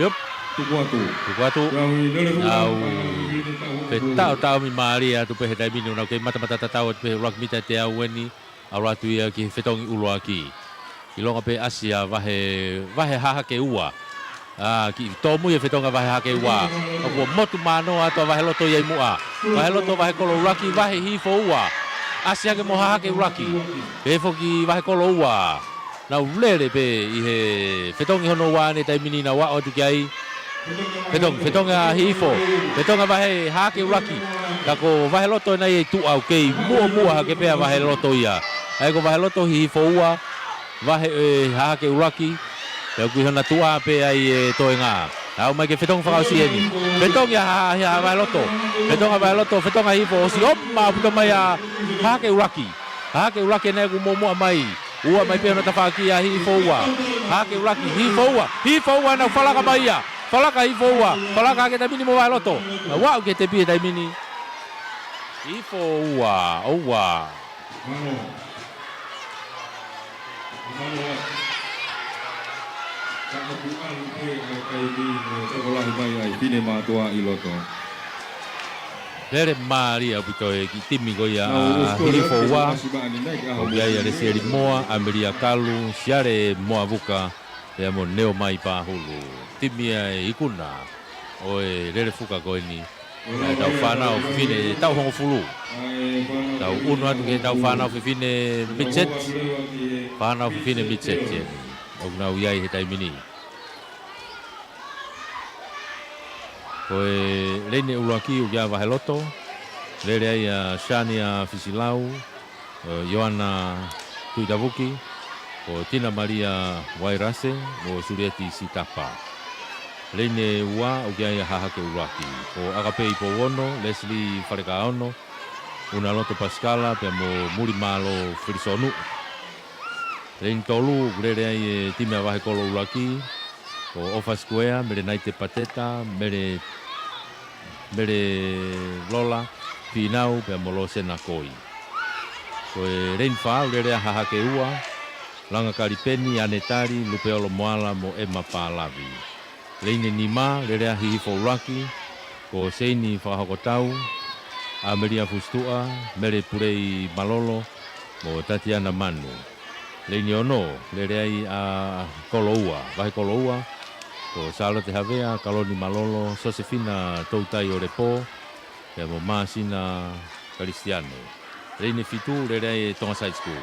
Yep. Tuku atu. Tuku atu. Nau fetaʻotaʻomi mālie atu pē he taimi ni, nau kei matamata tatau atu pē he ʻuluaki mita ʻe teau eni, ʻalu atu ia ki he fetongi ʻuluaki. ʻIlonga pē ʻasi ʻa Vahe, Vahe Hahake Ua. ʻA, kiʻi tōmui e fetongi ʻa Vahe Hahake Ua. Ka kuo motu mānoa atu ʻa Vaheloto ia ʻi muʻa. Vaheloto, Vahekolo ʻUluaki, Vahe Hihifo Ua. ʻAsi hake mo Hahake ʻUluaki. Pehē foki Vahekolo Ua. Nau lele pē ʻi he fetongi hono ua ʻanai taimi ni nau aʻu atu ki ai. Fetongi, fetongi ʻa Hihifo. Fetongi ʻa Vahe Hahake ʻUluaki. Ka ko Vaheloto ʻanai ʻi tuʻa ʻoku kei muʻomuʻa hake pē ʻa Vaheloto ia. ʻA ia ko Vaheloto, Hihifo Ua. Vahe, ʻe, Hahake ʻUluaki. Pea ʻoku ʻi hona tuʻa pē ai e toenga. Aʻu mai ki he fetongi fakaʻosi eni. Fetongi ʻa, ʻa, ʻa Vaheloto. Fetongi ʻa Vaheloto, fetongi ʻa Hihifo, ʻosi ʻomai ʻaupito mai ʻa Hahake ʻUluaki. Hahake ʻUluaki ʻanai ʻoku muʻomuʻa mai. Ua mai pē hono tafaʻaki ʻa Hihifo Ua. Hahake ʻUluaki, Hihifo Ua. Hihifo Ua nau falaka mai ia. Falaka Hihifo Ua. Falaka hake taimi ni mo Vaheloto. Naʻa nau aʻu ki he tepi he taimi ni. Hihifo Ua, ua. Lele mālie ʻaupito e kiʻi timi ko ia ʻa Hihifo Ua. ʻOku ʻi ai ʻa Lesieli Moa, ʻAmelia Kalu, Siale Moavuka, pea mo Neomai Pahulu. Timi ia ʻe ikuna ʻo e lele fuka ko eni. Naʻe tau fānau fefine taʻu hongofulu. Tau ʻunu atu ki he tau fānau fefine midget. Fānau fefine midget eni ʻoku nau ʻi ai he taimi ni. Ko e leini ʻuluaki ʻoku ʻi ai ʻa Vaheloto. Lele ai ʻa Shania Fisilau, ʻo Ioana Tuʻitavuki, ko Tina Malia Wairase, mo Sulieti Sitapa. Leini ua ʻoku ʻi ai ʻa Hahake ʻUluaki, ko ʻAkapei Pouono, Leslie Falekaono, ʻUnaloto Pasikala, pea mo Mulimalo Filisonuʻu. Leini tolu ʻoku lele ai e timi ʻa Vahekolo ʻUluaki, ko ʻOfa Sikuea, Mele Naite Pateta, Mele, Mele Lola Finau, pea mo Losena Koi. Ko e leini fā ʻoku lele ai ʻa Hahake Ua, Langa Kalipeni, ʻAne Tali, Lupeolo Moala mo ʻEma Palavi. Leini nima lele ai ʻa Hihifo ʻUluaki, ko Seini Fakahokotau, ʻAmelia Fusituʻa, Mele Pulei Malolo mo Tatiana Manu. Leini ono lele ai ʻa Kolo Ua, Vahekolo Ua, ko Sālote Havea, Kaloni Malolo, Sosefina Toutai ʻOlepo, pea mo Māsina Kalisitiane. Leini fitu lele ai e Tonga Side School.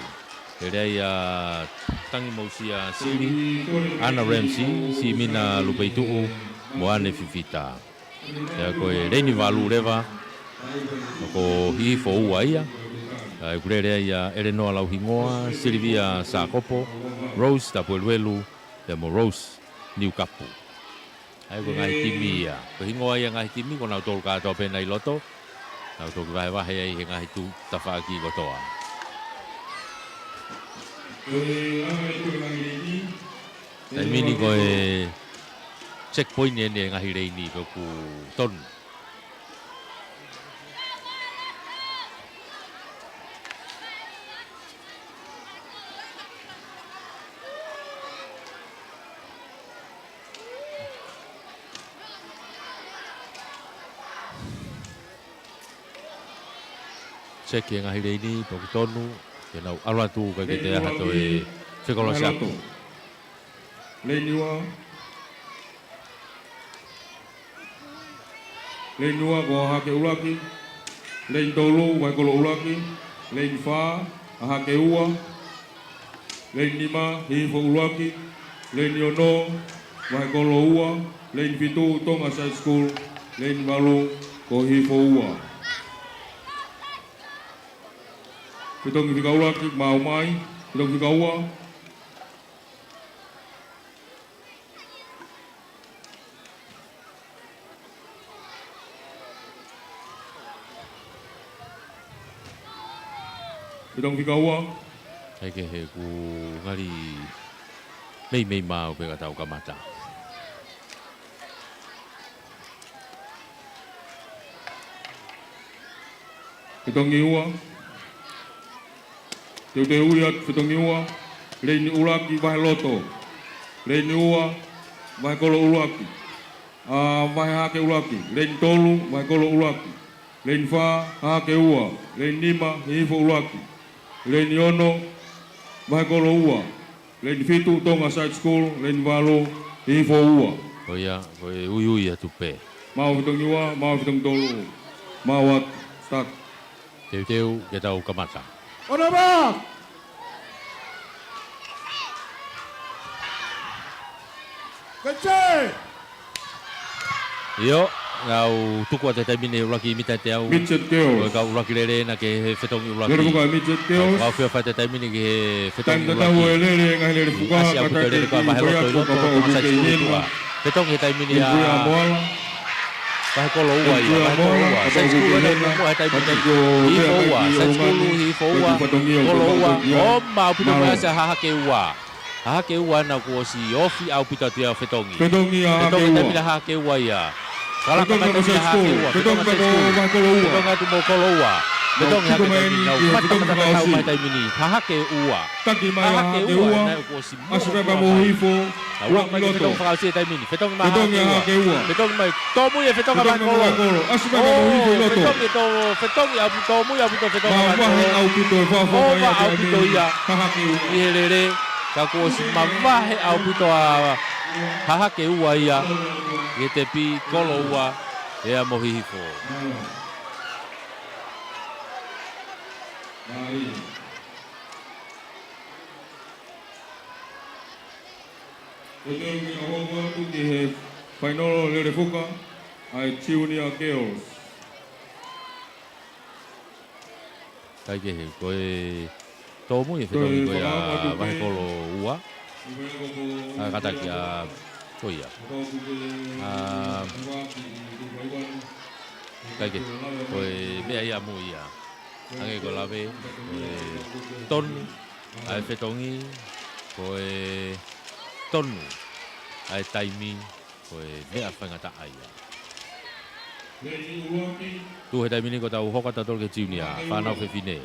Lele ai ʻa Tangimousia Sili, ʻAna Ramsey, Simina Lupeituʻu mo ʻAne Fifita. Pea ko e leini valu leva, ko Hihifo Ua ia. ʻA ia ʻoku lele ai ʻa ʻElenoa Lauhingoa, Silivia Sākopo, Rose Tapueluelu, pea mo Rose Niukapu. ʻA ia ko e ngaahi timi ia. Ko e hingoa ia e ngaahi timi, ko nautolu kātoa pē naʻe ʻi loto. Nau toki vahevahe ai he ngaahi tuʻu tafaʻaki kotoa. Taimi ni ko e checkpoint eni e ngaahi leini pea ʻoku tonu. Check e ngaahi leini, pea ʻoku tonu, ke nau ʻalu atu ka ke te aha toe fekolosi atu. Leini ua. Leini ua ko Hahake ʻUluaki. Leini tolu, Vahekolo ʻUluaki. Leini fā, Hahake Ua. Leini nima, Hihifo ʻUluaki. Leini ono, Vahekolo Ua. Leini fitu, Tonga Side School. Leini valu, ko Hihifo Ua. Fetongi fika ʻuluaki, maʻu mai. Fetongi fika ua. Fetongi fika ua. ʻAi ke he ʻoku ngali meimei maau pē ka tau kamata. Fetongi ua. Teuteu ia, fetongi ua. Leini ʻuluaki, Vaheloto. Leini ua, Vahekolo ʻUluaki. ʻA, Vahe Hahake ʻUluaki. Leini tolu, Vahekolo ʻUluaki. Leini fā, Hahake Ua. Leini nima, Hihifo ʻUluaki. Leini ono, Vahekolo Ua. Leini fitu, Tonga Side School. Leini valu, Hihifo Ua. Ko ia, ko e uiui atu pē. Maʻu fetongi ua, maʻu fetongi tolu. Maʻu atu, start. Teuteu ke tau kamata. ʻOnova! Kete! ʻIo, nau tuku atu he taimi ni ʻuluaki mita ʻe teau. Midget girls. Ko e kau ʻuluaki lele ena ki he fetongi ʻuluaki. Lele fuka midget girls. Nau fia fai he taimi ni ki he fetongi ʻuluaki. Tatau e lele, ngaahi lele fuka, ʻasi ʻaupito e lele ko ē ʻa Vaheloto ʻi loto, Tonga Side School ʻi tuʻa. Fetongi he taimi ni ʻa Vahekolo Ua ia, Vahekolo Ua. Side School ena ʻoku muʻomuʻa he taimi ni. Hihifo Ua, Side School, Hihifo Ua, Kolo Ua. ʻOma ʻaupito mo e ʻasi ʻa Hahake Ua. Hahake ua ena kuo ʻosi ofi ʻaupito atu ia ʻo fetongi. Fetongi ʻa Hahake ua. Fetongi taimi ʻa Hahake ua ia. Kalaka mai taimi ʻa Hahake ua. Fetongi atu mo Hahake ua. Fetongi atu mo Kolo ua. Fetongi Hahake taimi ni. Nau mata mata tatau mai taimi ni. Hahake ua. Taki mai ʻa Hahake ua. Hahake ua ena kuo ʻosi ʻasi mai pea mo Hihifo. Nau ʻalu mai ki loto. Fetongi fakaʻosi e taimi ni. Fetongi mai Hahake ua. Fetongi mai. Tōmui e fetongi ʻa Vahekolo. ʻAsi mai pea mo Hihifo ʻi loto. Fetongi ʻaupito, tōmui ʻaupito fetongi ʻa Vahekolo. Mavahe ʻaupito e fakafofonga ia ʻaupito ia. Hahake ua. ʻI he lele, ka kuo ʻosi mavahe ʻaupito ʻa Hahake ua ia. ʻI he tepi Kolo ua, pea mo Hihifo. Ko e teu ki he hoko atu ki he fainolo lele fuka ʻa e Junior Girls. Kaikehe, ko e tōmui e fetongi ko ia Vahekolo ua. ʻA, kātaki ʻa ko ia. ʻA, kaikehe, ko e meʻa ia mui ia. Hangē ko e lave, ko e tonu ʻa e fetongi, ko e tonu ʻa e taimi, ko e meʻa faingataʻa ia. Tuʻu he taimi ni ko ʻetau hoko atu tolu ki he Junior, fānau fefine.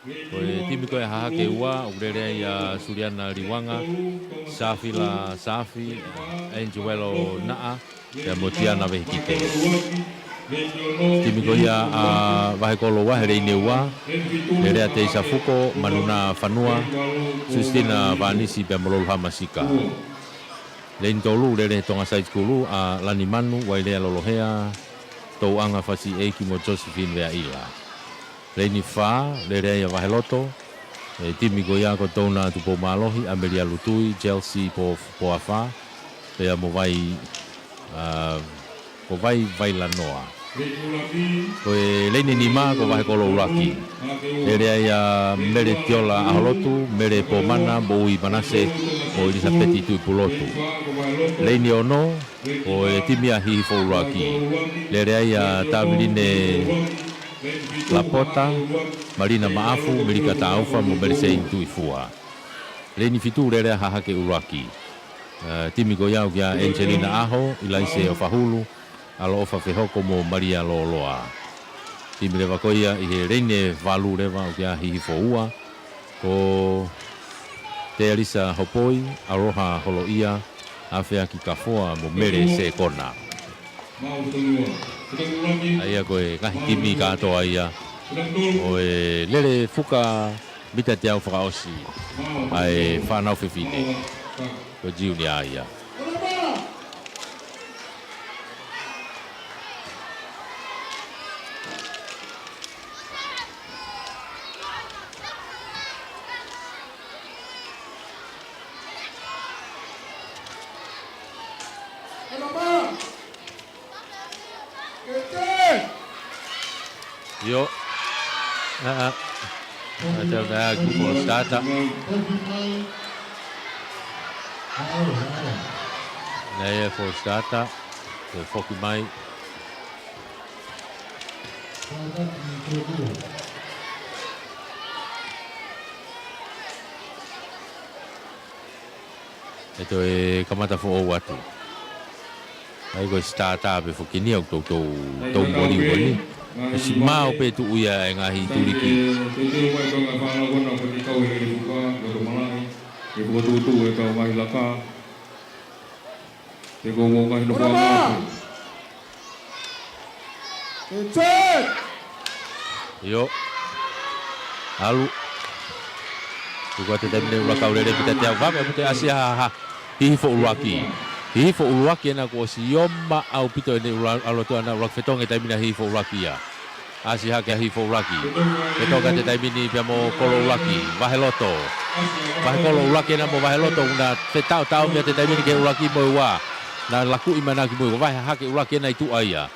Ko e timi ko ia Hahake ua, ʻoku lele ai ʻa Suliana Liuanga, Safila Safi, Angelelo Naʻa, pea mo Tiana Vehikite. Timi ko ia ʻa Vahekolo ua he leini ua, lele ʻa Teisa Fuko, Manuna Fanua, Sustina Vanisi pea mo Lolu Hamasika. Leini tolu, lele he Tonga Side School, ʻa Lani Manu, Wailea Lolohea, Touʻanga Fasi ʻEiki mo Josephine Veaʻila. Leini fā, lele ai ʻa Vaheloto, e timi ko ia ko Tona Tupoumālohi, ʻAmelia Lutui, Chelsea Po-, Poafa, pea mo Vai, ʻa, ko Vai Vailanoa. Ko e leini nima ko Vahekolo ʻUluaki. Lele ai ʻa Mele Tiola ʻAholotu, Mele Pomana, Moʻui Manase, mo ʻIlisapeti Tuʻipulotu. Leini ono, ko e timi ʻa Hihifo ʻUluaki. Lele ai ʻa Taviline Lapota, Malina Maʻafu, Milika Taufa, mo Mele Seini Tuʻifua. Leini fitu lele ʻa Hahake ʻUluaki. ʻA, timi ko ia ʻoku ʻia Angelina ʻAho, ʻIlaise ʻOfahulu, ʻAloʻofa Fehoko mo Malia Loloa. Timi leva ko ia ʻi he leini valu leva ʻoku ʻia Hihifo ua, ko Tealisa Hopoi, ʻAloha Holoʻia, Afeaki Kafoa mo Mele Sekona. ʻA ia ko e ngaahi timi kātoa ia ʻo e lele fuka mita teau fakaʻosi ʻa e fānau fefine. Ko e Junior ia. ʻIo. ʻA, ʻa. ʻA, tau na ki false starter. Naʻe false starter. Toe foki mai. ʻE toe kamata foʻou atu. ʻA ia ko e starter pē foki eni ʻoku toutou, toutou moliu eni. ʻOsi maʻu pē tuʻu ia ʻa e ngaahi tuliki. Ke fokotuʻutuʻu e kau ngaahi laka. Ke kau ngaahi laka. ʻIo. ʻAlu. Tuku atu e taimi ni ʻUluaki ʻo lele mita teau, vave ʻaupito e ʻasi ʻa Hihifo ʻUluaki. Hihifo ʻUluaki ena kuo ʻosi ʻoma ʻaupito ʻene ʻulu-, ʻalu atu ʻa ʻUluaki, fetongi e taimi ni ʻa Hihifo ʻUluaki ia. ʻAsi hake ʻa Hihifo ʻUluaki. Fetongi atu e taimi ni pea mo Kolo ʻUluaki. Vahekolo. Vahekolo ʻUluaki ena mo Vaheloto, naʻa nau fetaʻotaʻomi atu e taimi ni ki he ʻUluaki mo e ua. Naʻa nau lakuʻi mai ena ki mui, vahe Hahake ʻUluaki ena ʻi tuʻa ia.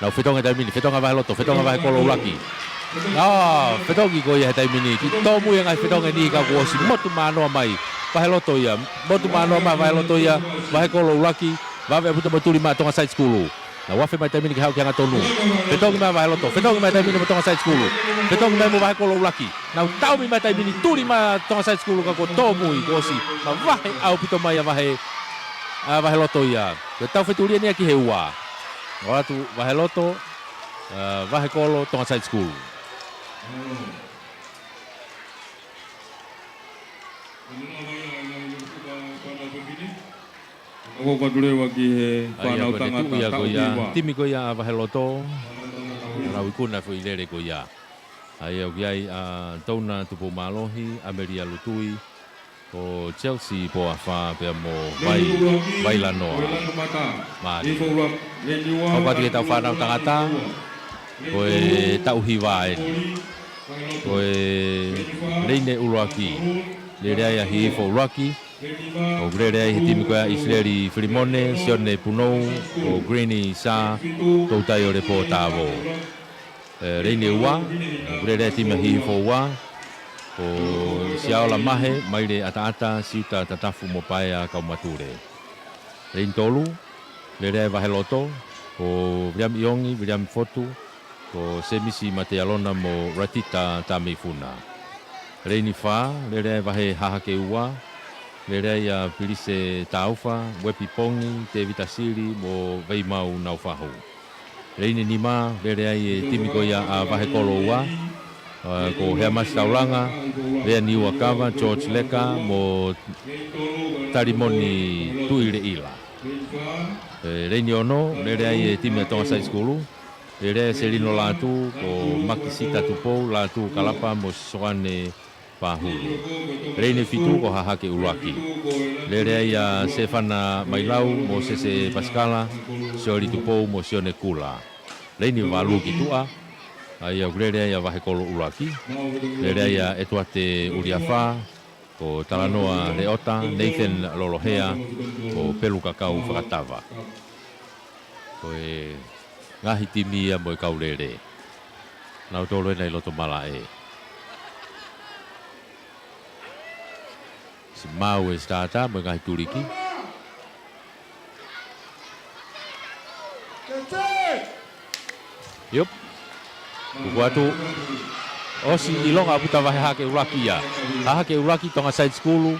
Nau fetongi e taimi ni, fetongi ʻa Vaheloto, fetongi ʻa Vahekolo ʻUluaki. ʻA, fetongi ko ia he taimi ni, kiʻi tōmui e ngaahi fetongi ni ka kuo ʻosi motu mānoa mai. Vaheloto ia, motu mānoa mai Vaheloto ia, Vahekolo ʻUluaki, vave ʻaupito mo e tuli mai ʻa Tonga Side School. Nau afe mai taimi ni ke haʻu ki he angatonu. Fetongi mai Vaheloto. Fetongi mai taimi ni mo Tonga Side School. Fetongi mai mo Vahekolo ʻUluaki. Nau taumi mai taimi ni, tuli mai Tonga Side School ka kuo tōmui, kuo ʻosi mavahe ʻaupito mai ʻa Vahe, ʻa Vaheloto ia. Ko e taufetulia ni ia ki he ua. ʻOatu Vaheloto, ʻa, Vahekolo, Tonga Side School. ʻOku ʻoatu leva ki he fānau tangata taʻu hiva. Timi ko ia ʻa Vaheloto. Lau ikuna foʻi lele ko ia. ʻA ia ʻoku ʻi ai ʻa Tona Tupoumālohi, ʻAmelia Lutui, ko Chelsea Poafa pea mo Vai, Vailanoa. Mālie. ʻOku ʻoatu ki he tau fānau tangata. Ko e taʻu hiva eni. Ko e leine ʻuluaki. Lele ai ʻa Hihifo ʻUluaki. ʻOku lele ai he timi ko ia ʻa ʻIsileli Filimone, Sione Punou, ko Greeni Sā, Toutai ʻo Lepō Tāvō. ʻE, leine ua, ʻoku lele ai timi ʻa Hihifo ua, ko Siaola Mahe, Maile ʻAtaʻata, Siuta Tatafu mo Paea Kaumatule. Leine tolu, lele ai Vaheloto, ko Viliami ʻIongi, Viliami Fotu, ko Semisi Matealona mo Ratita Tameifuna. Leine fā, lele ai Vahe Hahake ua, lele ai ʻa Pilise Taufa, Uepi Pongi, Tevita Sili mo Veimau Naufahu. Leine nima, lele ai e timi ko ia ʻa Vahekolo ua, ʻa, ko Heamasi Taulanga, Veani Uakava, George Leka mo Talimoni Tuileʻila. ʻE, leine ono, lele ai e timi ʻa Tonga Side School. Lele ai Selino Lātū, ko Makisita Tupou, Lātū Kalapa mo Soane Pahulu. Leine fitu ko Hahake ʻUluaki. Lele ai ʻa Sefana Mailau, Mōsese Pasikala, Sioli Tupou mo Sione Kula. Leine valu ki tuʻa. ʻA ia ʻoku lele ai ʻa Vahekolo ʻUluaki. Lele ai ʻa ʻEtuate ʻUliafa, ko Talanoa Leota, Nathan Lolohea, ko Pelu Kakau Fakatava. Ko e ngaahi timi ia mo e kau lele. Nau tolo ena ʻi loto malaʻe. Simau e sitātā mo e ngaahi tuliki. Iop. Kuku atu. ʻOsi ʻilonga ʻaupito ʻa Vahe Hahake ʻUluaki ia. Hahake ʻUluaki Tonga Side School.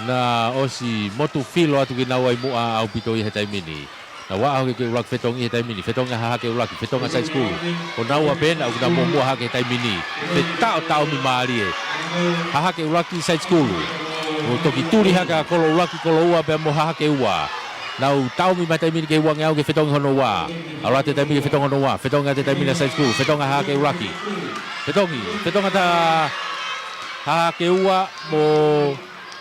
Naʻe ʻosi motu filo atu kinaua ʻi muʻa ʻaupito ʻi he taimi ni. Naʻa nau ʻalu hake ki he ʻuluaki fetongi he taimi ni. Fetongi ʻa Hahake ʻUluaki. Fetongi ʻa Side School. Ko naua pē naʻa nau muʻa hake he taimi ni. Fetaʻotaʻomi mālie. Hahake ʻUluaki Side School. ʻO toki tuli hake ʻa Kolo ʻUluaki, Kolo ua pea mo Hahake ua. Nau taumi mai he taimi ni ki he uangeau ki he fetongi hono ua. ʻAlu atu he taimi ni ki he fetongi hono ua. Fetongi atu he taimi ni ʻa Side School. Fetongi ʻa Hahake ʻUluaki. Fetongi. Fetongi atu ʻa Hahake ua mo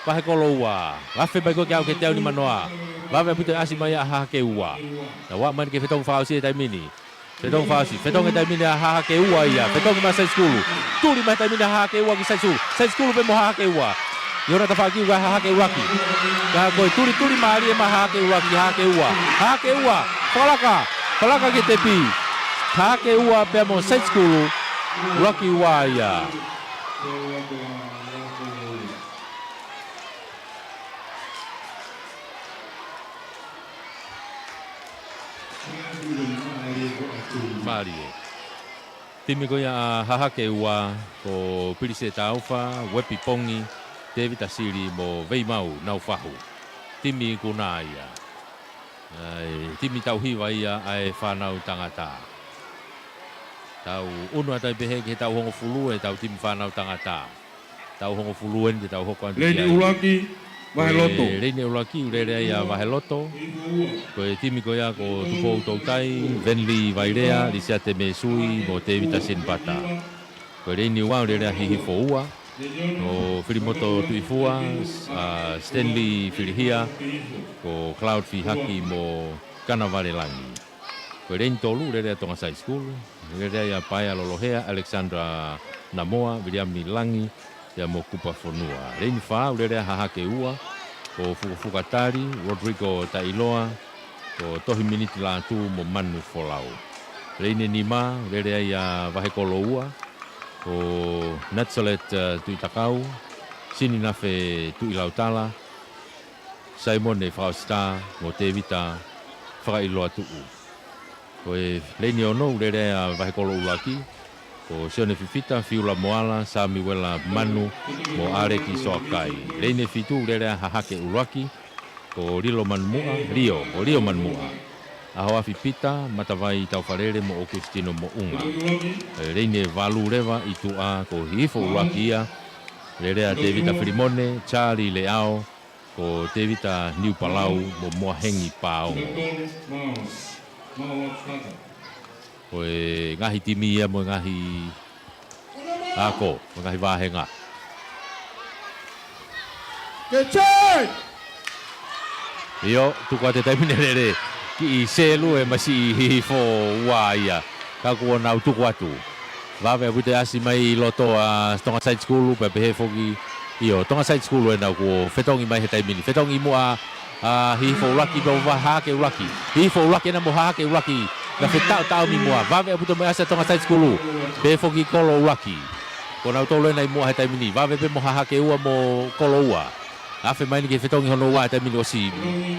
Vahekolo ua. Afe mai ko ē ke aʻu ki he teau nimanoa. Vave ʻaupito e ʻasi mai ʻa Hahake ua. Naʻa nau ō mai ki he fetongi fakaʻosi he taimi ni. Fetongi fakaʻosi. Fetongi he taimi ni ʻa Hahake ua ia. Fetongi mai Side School. Tuli mai he taimi ni ʻa Hahake ua ki Side School. Side School pē mo Hahake ua. ʻI hona tafaʻaki ʻa Hahake ʻUluaki. Ka ko e tulituli mālie mai ʻa Hahake ʻUluaki, Hahake ua. Hahake ua. Fakalaka. Fakalaka ki he tepi. Hahake ua pea mo Side School. ʻUluaki ua ia. Mālie. Timi ko ia ʻa Hahake ua, ko Pilise Taufa, Uepi Pongi, Tevita Sili mo Veimau Naufahu. Timi ikuna ia. ʻA e timi taʻu hiva ia ʻa e fānau tangata. Tau ʻunu atu ai pehē ki he taʻu hongofulu ʻetau timi fānau tangata. Taʻu hongofulu eni te tau hoko atu ki ai. Leini ʻuluaki, Vaheloto. Ko e leini ʻuluaki, ʻoku lele ai ʻa Vaheloto. Ko e timi ko ia ko Tupou Toutai, Venli Vailea, Lisiate Mēsui, mo Tevita Sinipata. Ko e leini ua, ʻoku lele ai ʻa Hihifo ua, ko Filimoto Tuʻifua, ʻa Stanley Filihia, ko Cloud Fihaki, mo Kanavale Langi. Ko e leini tolu, ʻoku lele ai ʻa Tonga Side School, ʻoku lele ai ʻa Paea Lolohea, Alexandra Namoa, Viliami Langi, pea mo Kupa Fonua. Leini fā, ʻoku lele ai ʻa Hahake ua, ko Fukofuka Tali, Rodrigo Taʻiloa, ko Tohi Miniti Lātū mo Manu Folau. Leini nima, ʻoku lele ai ʻa Vahekolo ua, ko Natsalet, eh, Tuʻitakau, Sininafe Tuʻilautala, Saimone Fakaʻositā, mo Tevita Fakaʻiloa Tuʻu. Ko e leini ono ʻoku lele ai ʻa Vahekolo ʻUluaki, ko Sione Fifita, Fiula Moala, Samiuela Manu, mo ʻAleki Soakai. Leini fitu ʻoku lele ai ʻa Hahake ʻUluaki, ko Lilo Manumuʻa, Lio, ko Lio Manumuʻa. ʻAhoafi Pita, Matavai Taufalele mo ʻOkusitino Moʻunga. Ko e leini valu leva ʻi tuʻa ko Hihifo ʻUluaki ia, lele ai ʻa Tevita Filimone, Charlie Leao, ko Tevita Niupalau mo Moahengi Paongo. Ko e ngaahi timi ia mo e ngaahi ako, mo e ngaahi vāhenga. Ke tei! ʻIo, tuku atu e taimi ni lele ki he selu e masiʻi Hihifo ua ia. Ka kuo nau tuku atu. Vave ʻaupito e ʻasi mai ʻi loto ʻa Tonga Side School, pea pehē foki, ʻio, Tonga Side School ena kuo fetongi mai he taimi ni. Fetongi muʻa ʻa Hihifo ʻUluaki pea mo Hahake ʻUluaki. Hihifo ʻUluaki ena mo Hahake ʻUluaki. Naʻe fetaʻotaʻomi muʻa. Vave ʻaupito mo e ʻasi ʻa Tonga Side School. Pehē foki Kolo ʻUluaki. Ko nautolu ena ʻi muʻa he taimi ni. Vave pē mo Hahake ua mo Kolo ua. Afe mai eni ke fetongi hono ua he taimi ni, ʻosi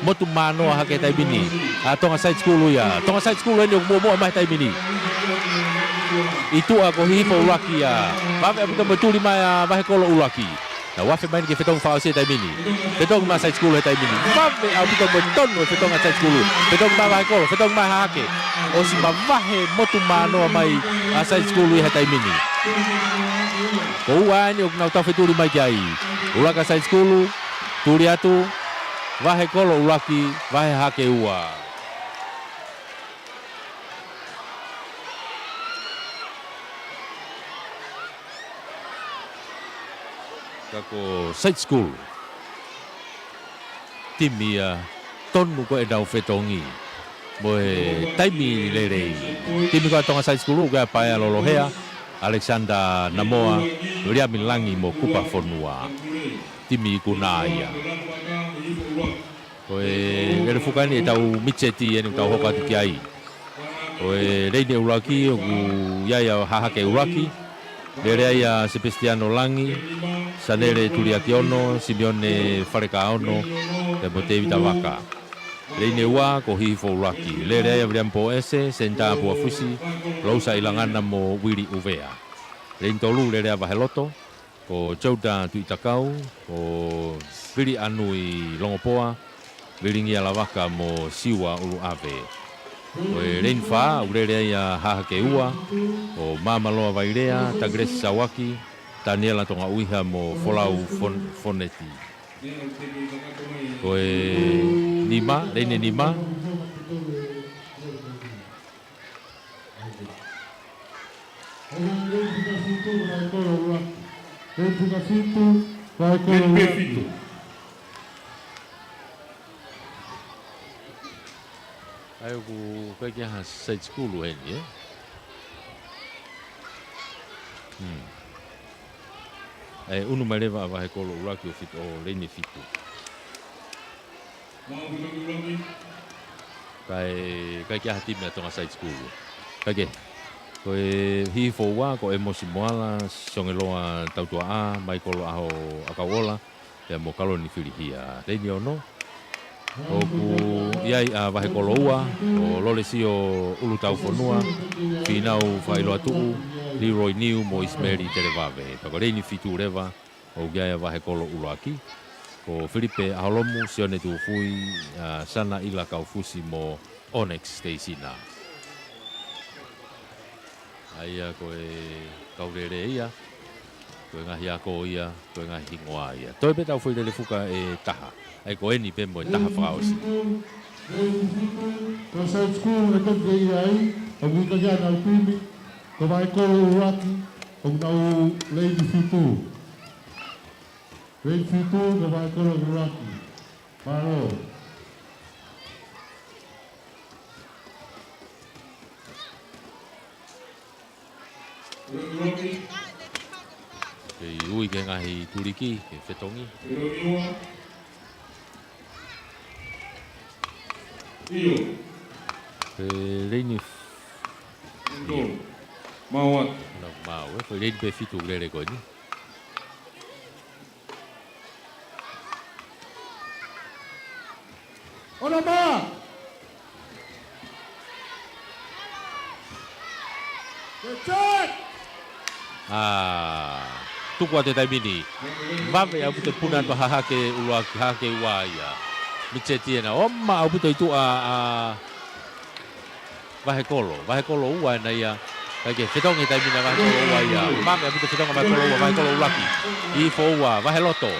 motu manoa hake he taimi ni. ʻA Tonga Side School ia. Tonga Side School eni ʻoku muʻomuʻa mai he taimi ni. ʻI tuʻa ko Hihifo ʻUluaki ia. Vave ʻaupito mo e tuli mai ʻa Vahekolo ʻUluaki. Naʻe afe mai eni ke fetongi fakaʻosi he taimi ni. Fetongi mai Side School he taimi ni. Vave ʻaupito mo e tonu e fetongi ʻa Side School. Fetongi mai Vahekolo, fetongi mai Hahake. ʻOsi mavahe motu manoa mai ʻa Side School ia he taimi ni. Ko ua eni ʻoku nau tau fetuli mai ki ai. ʻUluaki ʻa Side School, tuli atu, Vahekolo ʻUluaki, vahe Hahake ua. Ka ko Side School, timi ia tonu ko ʻenau fetongi mo e taimi lelei. Timi ko ē ʻa Tonga Side School, ʻoku ʻi ai ʻa Paea Lolohea, Alexander Namoa, Viliami Langi mo Kupa Fonua. Timi ikuna ia. Ko e lele fuka eni ʻetau mitseti eni ʻoku tau hoko atu ki ai. Ko e leini ʻuluaki ʻoku ʻi ai ʻa Hahake ʻUluaki. Lele ai ʻa Sepesitiano Langi, Sanele Tuliakiono, Simione Falekaono, pea mo Tevita Vaka. Leini ua ko Hihifo ʻUluaki. Lele ai ʻa Viliami Poese, Senitā Puafusi, Lousa ʻIlangana mo Vili ʻUvea. Leini tolu lele ai ʻa Vaheloto, ko Joda Tuʻitakau, ko Vili ʻAnui Longopoa, Vilingia Lavaka mo Siua ʻUluʻave. Ko e leini fā, ʻoku lele ai ʻa Hahake ua, ko Māmaloa Vailea, Takelesi Sauaki, Taniela Tongaʻuiha mo Folau Fon-, Foneti. Ko e nima, leini nima. Leini fika fitu, Vaheikolo ʻUluaki. Leini fika fitu, Vaheikolo ʻUluaki. ʻA ia ʻoku ʻikai ke ʻi ai ha side school heni, ē? Hmm. ʻE ʻunu mai leva ʻa Vaheikolo ʻUluaki ʻo fitu, ʻo leini fitu. Kae, kae ʻikai ke ʻi ai ha timi ʻa Tonga Side School. ʻIkai ke. Ko e Hihifo ua, ko ʻEmosi Moala, Siongeloa Tautuaʻā, Maikolo ʻAho ʻAkauʻola, pea mo Kaloni Filihia. Leini ono, ʻoku ʻi ai ʻa Vaheikolo ua, ko Lolesio ʻUlutaufonua, Fīnau Failoatuʻu, Leroy Niu mo ʻIsimeli Televave. Pea ko e leini fitu leva, ʻoku ʻi ai ʻa Vaheikolo ʻUluaki, ko Filipe ʻAholomu, Sione Tuʻufui, ʻa Sana ʻIla Kaufusi mo Onyx Teisina. ʻA ia ko e kau lele ia, ko e ngaahi ako ia, ko e ngaahi hingoa ia. Toe pē ʻetau foʻi lele fuka ʻe taha. ʻA ia ko eni pē mo e taha fakaʻosi. Ko e side school ʻe toki ʻi ai, ʻoku ʻikai ke ʻi ai haʻanau timi, ko Vaheikolo ʻUluaki, ʻoku nau leini fitu. Leini fitu, ko Vaheikolo ʻUluaki. Mālō. Kei ui ki he ngaahi tuliki, ke fetongi. ʻIo. Ko e leini f-, ʻio. Mau atu. Nau mau, ē, ko e leini pē fitu lele ko eni. Ona mā! ʻA, tuku atu he taimi ni. Vave ʻaupito e puna atu ʻa Hahake ʻUluaki, Hahake Ua ia. Mitseti ena, ʻomai ʻaupito ʻi tuʻa ʻa Vahekolo. Vahekolo Ua ena ia. Kae kehe, fetongi he taimi ni ʻa Vahekolo Ua ia. Vave ʻaupito e fetongi ʻa Vahekolo Ua, Vahekolo ʻUluaki. Hihifo Ua, Vaheloto.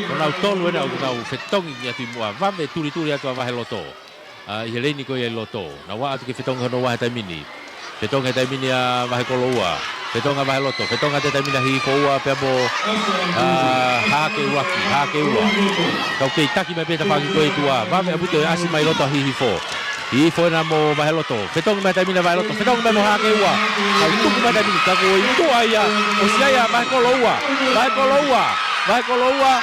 Ko nautolu ena ʻoku nau fetongi atu ʻi muʻa. Vave e tulituli atu ʻa Vaheloto. ʻA, ʻi he leini ko ia ʻi loto. Nau ō atu ke fetongi hono ua he taimi ni. Fetongi he taimi ni ʻa Vahekolo Ua. Fetongi ʻa Vaheloto. Fetongi atu he taimi ni ʻa Hihifo Ua pea mo, ʻa, Hahake ʻUluaki. Hahake Ua. Kau kei taki mai pē tafaʻaki ko ē ʻi tuʻa. Vave ʻaupito e ʻasi mai loto ʻa Hihifo. Hihifo ena mo Vaheloto. Fetongi mai he taimi ni ʻa Vaheloto. Fetongi mai mo Hahake Ua. Kau tuku mai he taimi ni. Ka ko e ʻi tuʻa ia. ʻOsi ia ʻa Vahekolo Ua. Vahekolo Ua. Vahekolo Ua.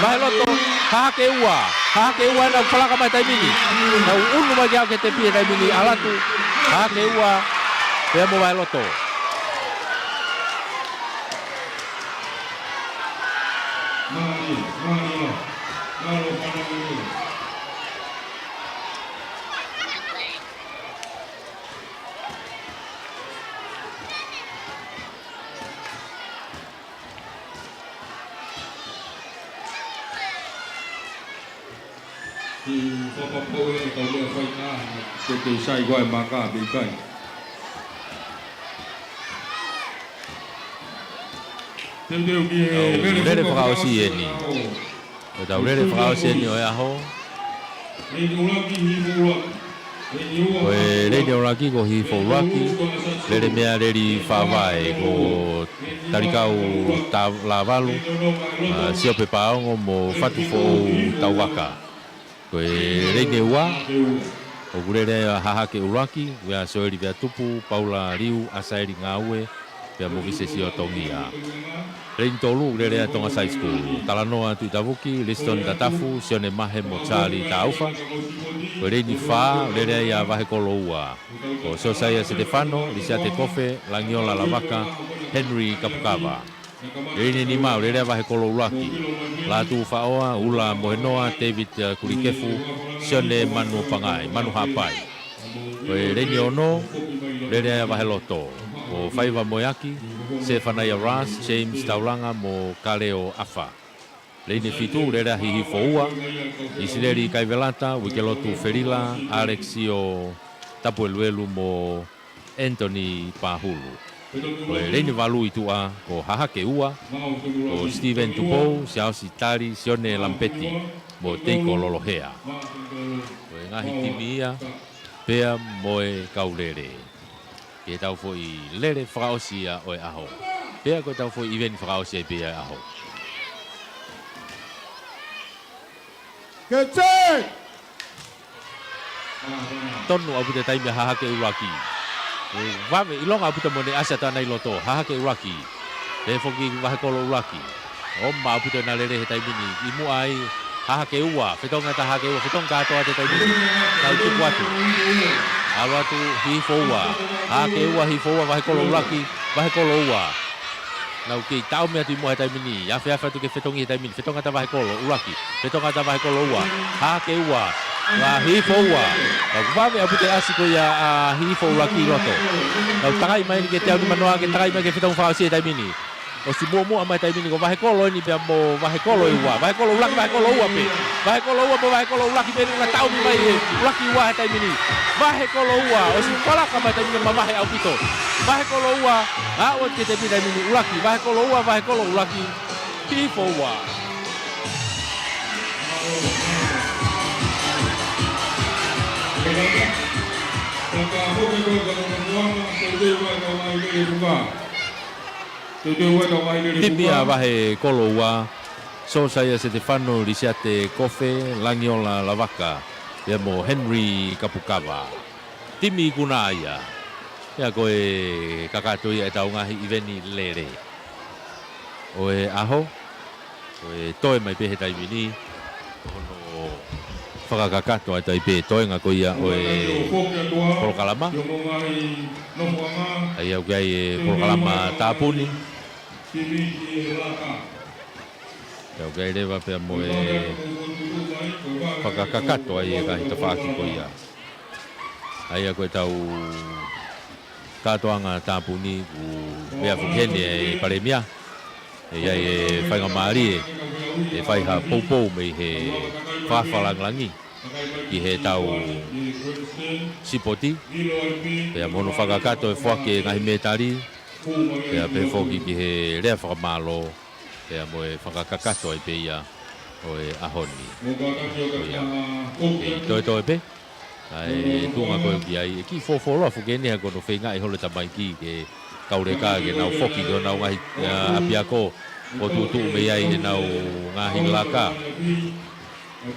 Vaheloto, Hahake Ua. Hahake Ua ena ʻoku falaka mai he taimi ni. Nau unu mai ke aʻu ki he tepi he taimi ni. ʻAlu atu Hahake Ua pea mo Vaheloto. Ki fakapapau e kau lea fai na, ke te sai koe maka pe kai. Teuteu ki he Tau lele lele fakaʻosi eni. Ko e tau lele fakaʻosi eni ʻo e ʻaho. Leini ʻuluaki, Hihifo ʻUluaki. Ko e leini ʻuluaki ko Hihifo ʻUluaki, lele meia Leli Faʻavae, ko Talikau Ta-, Lavalu, ʻa, Siope Paongo mo Fatu Foʻou Tauaka. Ko e leini ua, ʻoku lele ai ʻa Hahake ʻUluaki, ʻa Soeli Veatupu, Paula Liu, ʻAsaeli Ngaue, pea mo Vise Siotongia. Leini tolu, lele ai ʻa Tonga Side School, Talanoa Tuʻitavuki, Liston Tatafu, Sione Mahe mo Charlie Taufa. Ko e leini fā, lele ai ʻa Vahekolo Ua, ko Sosaia Setefano, Lisiate Kofe, Langiola Lavaka, Henry Kapukava. Leini nima, lele ai ʻa Vahekolo ʻUluaki, Lātū Faʻoa, Ula Mohenoa, David, eh, Kulikefu, Sione Manu Pangai, Manu Haʻapai. Ko e leini ono, lele ai ʻa Vaheloto, ko Faiva Moeaki, Sefanaia Ras, James Taulanga mo Kaleo ʻAfa. Leini fitu, lele ai ʻa Hihifo Ua, ʻIsileli Kaivelata, Uikelotu Felila, Alexio Tapueluelu mo Anthony Pahulu. Ko e leini valu ʻi tuʻa, ko Hahake Ua, ko Steven Tupou, Siaosi Tali, Sione Lampeti mo Teiko Lolohea. Ko e ngaahi timi ia, pea mo e kau lele. Ke tau foʻi lele fakaʻosi ia ʻo e ʻaho. Pea ko e tau foʻi ʻiveni fakaʻosi ai pē ia ʻo e ʻaho. Kete! Tonu ʻaupito e taimi ʻa Hahake ʻUluaki. ʻOku vave, ʻilonga ʻaupito mo ʻene ʻasi atu ʻana ʻi loto, Hahake ʻUluaki. Pehē foki Vahekolo ʻUluaki. ʻOmai ʻaupito ʻena lele he taimi ni. ʻI muʻa ai, Hahake Ua, fetongi atu ʻa Hahake Ua, fetongi kātoa atu he taimi ni. Nau tuku atu. ʻAlu atu, Hihifo Ua. Hahake Ua, Hihifo Ua, Vahekolo ʻUluaki, Vahekolo Ua. Nau kei taʻomi atu ʻi muʻa he taimi ni. Afeafe atu ke fetongi he taimi ni. Fetongi atu ʻa Vahekolo ʻUluaki. Fetongi atu ʻa Vahekolo Ua. Hahake Ua. Hihifo Ua. Ka ʻoku vave ʻaupito e ʻasi ko ia ʻa Hihifo ʻUluaki ʻi loto. Nau takai mai eni ke teau nimanoa ke takai mai ke fetongi fakaʻosi he taimi ni. ʻOsi muʻomuʻa mai he taimi ni ko Vahekolo eni pea mo Vahekolo ʻe ua. Vahekolo ʻUluaki, Vahekolo Ua pē. Vahekolo Ua mo Vahekolo ʻUluaki pē eni ʻoku taʻomi mai ʻe ʻUluaki Ua he taimi ni. Vahekolo Ua, ʻosi falaka mai he taimi ni mavahe ʻaupito. Vahekolo Ua, aʻu atu ki he tepi he taimi ni ʻUluaki. Vahekolo Ua, Vahekolo ʻUluaki, Hihifo Ua. Timi ʻa Vahekolo Ua, Sosaia Setefano, Lisiate Kofe, Langiola Lavaka, pea mo Henry Kapukava. Timi ikuna ia. Pea ko e kakato ia ʻetau ngaahi ʻiveni lele ʻo e ʻaho. Ko e toe mai pē he taimi ni, ko hono fakakakato ʻa e tai pē toenga ko ia ʻo e polokalama. ʻA ia ʻoku ʻi ai e polokalama tāpuni. ʻA ia ʻoku ʻi ai leva pea mo e fakakakato ʻa e ngaahi tafaʻaki ko ia. ʻA ia ko ʻetau kātoanga tāpuni, ʻoku meʻa foki heni e Palēmia. ʻE ʻi ai e faingamālie ʻe fai ha poupou mei he fakafa langilangi ki heʻetau sipoti. Pea mo hono fakakakato e foaki e ngaahi mētali. Pea pehē foki ki he lea fakamālō. Pea mo e fakakakato ai pē ia ʻo e ʻaho ni. Ko ia. Kei toetoe pē ʻa e tuʻunga ko ē ʻoku ʻi ai, ʻe kiʻi fuofuoloa foki eni he ko hono feingaʻi holo e tamaiki ke kau leka ke nau foki ki honau ngaahi, ʻa, ʻapiako ʻo tuʻutuʻu mei ai ʻenau ngaahi laka. ʻO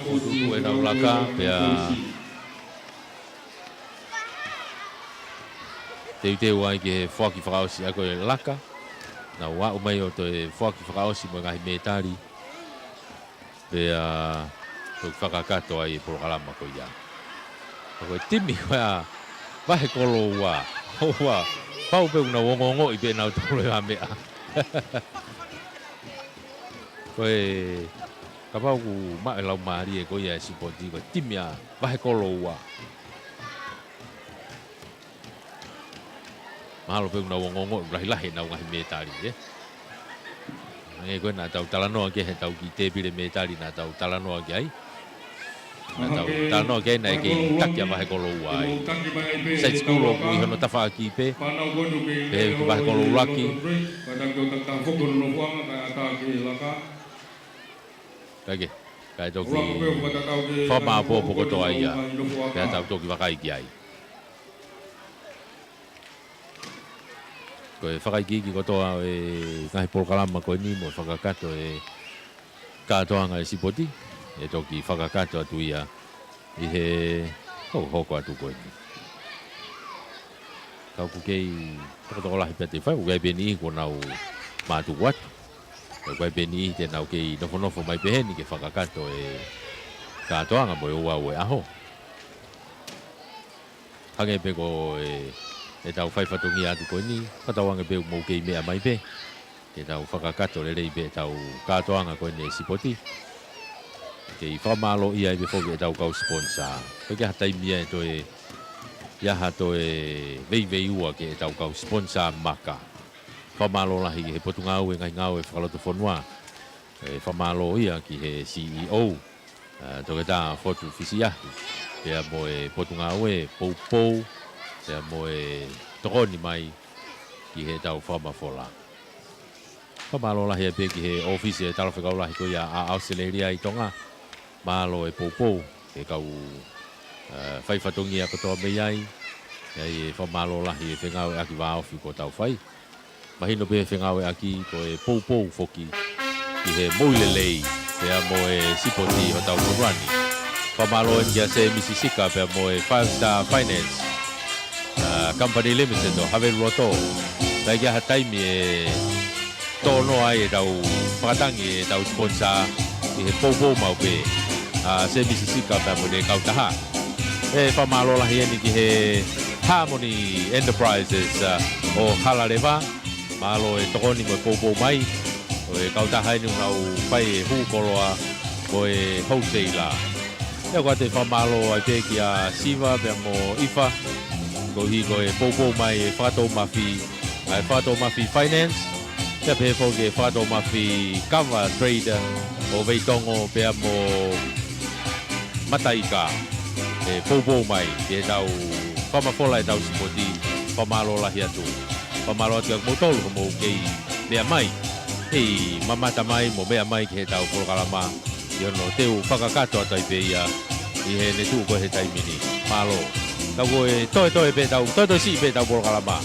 tuʻutuʻu ʻenau laka, pea teuteu ai ki he foaki fakaʻosi ʻa ko e laka. Nau aʻu mai ʻo toe foaki fakaʻosi mo e ngaahi mētali. Pea toki fakakakato ai e polokalama ko ia. Ka ko e timi ko ia Vahekoloua. ʻOua, pau pē ʻoku nau ongoongoʻi pē ʻenau tolo e meʻa. Ko e, kapau ʻoku maʻu e laumālie ko ia e sipoti, ko e timi ʻa Vahekoloua. Mahalo pē ʻoku nau ongoongoʻi ʻoku lahilahi ʻenau ngaahi mētali, ē. Hangē ko ē naʻa tau talanoa ki ai heʻetau kiʻi tēpile mētali naʻa tau talanoa ki ai. Naʻa tau talanoa ki ai naʻe kei taki ʻa Vahekoloua ai. Side school ʻoku ʻi hono tafaʻaki pē. Pehē ki Vahekolou ʻUluaki. Kae ke, kae toki fakamāʻopoʻopo kotoa ia. Pea tau toki vakai ki ai. Ko e fakaikiiki kotoa e ngaahi polokalama ko eni mo e fakakakato e kātoanga e sipoti, ʻe toki fakakakato atu ia ʻi he hokohoko atu ko eni. Ka ʻoku kei tokotokolahi pē ʻa e fai, ʻoku ʻi ai pē niʻihi kuo nau mātuku atu. ʻOku ʻi ai pē niʻihi te nau kei nofonofo mai pē heni ke fakakakato e kātoanga mo e ouau e ʻaho. Hangē pē ko e, ʻetau fai fatongia atu ko eni, fakatauange pē ʻoku mou kei meʻa mai pē ke tau fakakakato lelei pē ʻetau kātoanga ko eni e sipoti. Kei fakamālōʻia ai pē foki ʻetau kau sponsor. Ko e ke ha taimi ia ʻe toe, ʻi ai ha toe veiveiua ki heʻetau kau sponsor maka. Fakamālō lahi ki he Potungāue Ngaahi Ngāue Fakalotofonua. ʻE fakamālō ia ki he C E O, ʻa, Toketā Fotu Fisiahi, pea mo e Potungāue Poupou, pea mo e tokoni mai ki heʻetau fakamafola. Fakamālō lahi ai pē ki he ʻōfisi e Talafekau Lahi ko ia ʻa ʻAositelēlia ʻi Tonga, mālō e poupou, e kau, ʻa, fai fatongia kotoa mei ai, ʻi ai e fakamālō lahi e fengāueʻaki vāofi kuo tau fai. Mahino pē fengāueʻaki ko e poupou foki ki he moʻui lelei, pea mo e sipoti hotau fonua ni. Fakamālō eni kia Sēmisi Sika pea mo e Five Star Finance, ʻa, Company Limited ʻo Haveluloto. Kae ʻi ai ha taimi ʻe tō noa ai ʻetau fakatangi ʻetau sponsor ʻi he poupou maʻu pē ʻa Sēmisi Sika pea mo ʻene kautaha. ʻE fakamālō lahi eni ki he Harmony Enterprises, ʻa, ʻo Halaleva. Mālō e tokoni mo e poupou mai ʻo e kautaha eni ʻoku nau fai e hū koloa mo e wholesaler. ʻE ʻoatu e fakamālō ai pē kia Siva pea mo ʻIfa, koeʻuhi ko e poupou mai e Fakatoumafi, ʻa e Fakatoumafi Finance, pea pehē foki e Fakatoumafi Kava Trader ʻo Veitongo pea mo Mataika, ʻe poupou mai ke tau fakamafola ʻetau sipoti, fakamālō lahi atu. Fakamālō atu kia moutolu hoʻomou kei meʻa mai, kei mamata mai mo meʻa mai ki heʻetau polokalama ʻi hono teu fakakakato atu ai pē ia ʻi heʻene tuʻu ko ē he taimi ni. Mālō. Tau ko e toetoe pē tau, toetoe siʻi pē tau polokalama.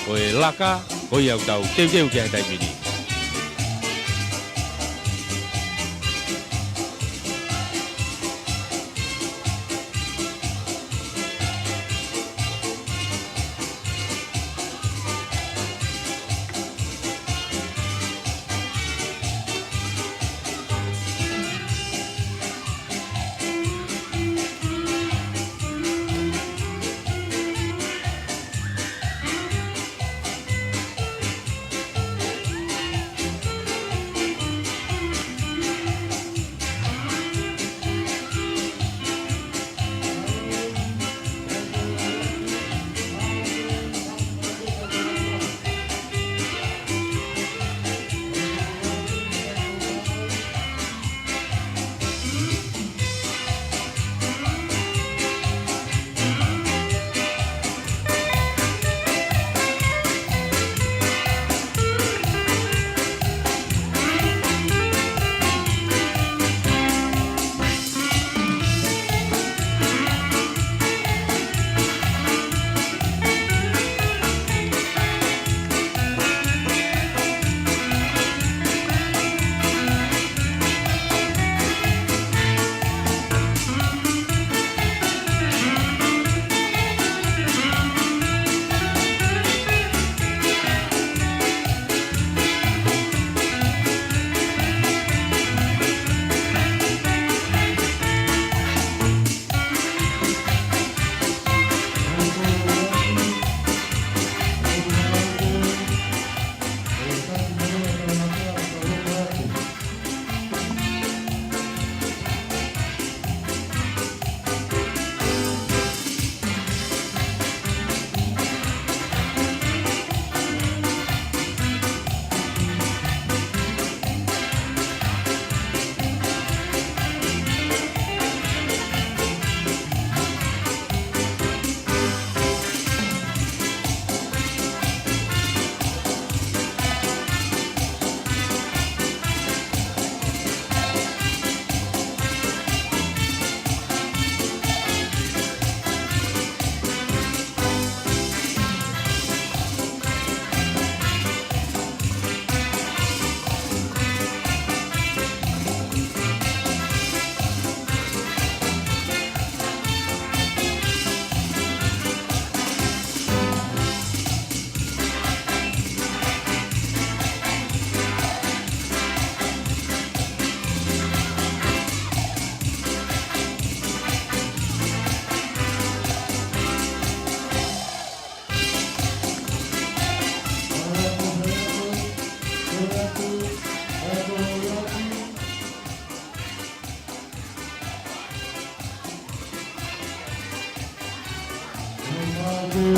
Ko e laka, ko ia ʻoku tau teuteu ki ai he taimi ni.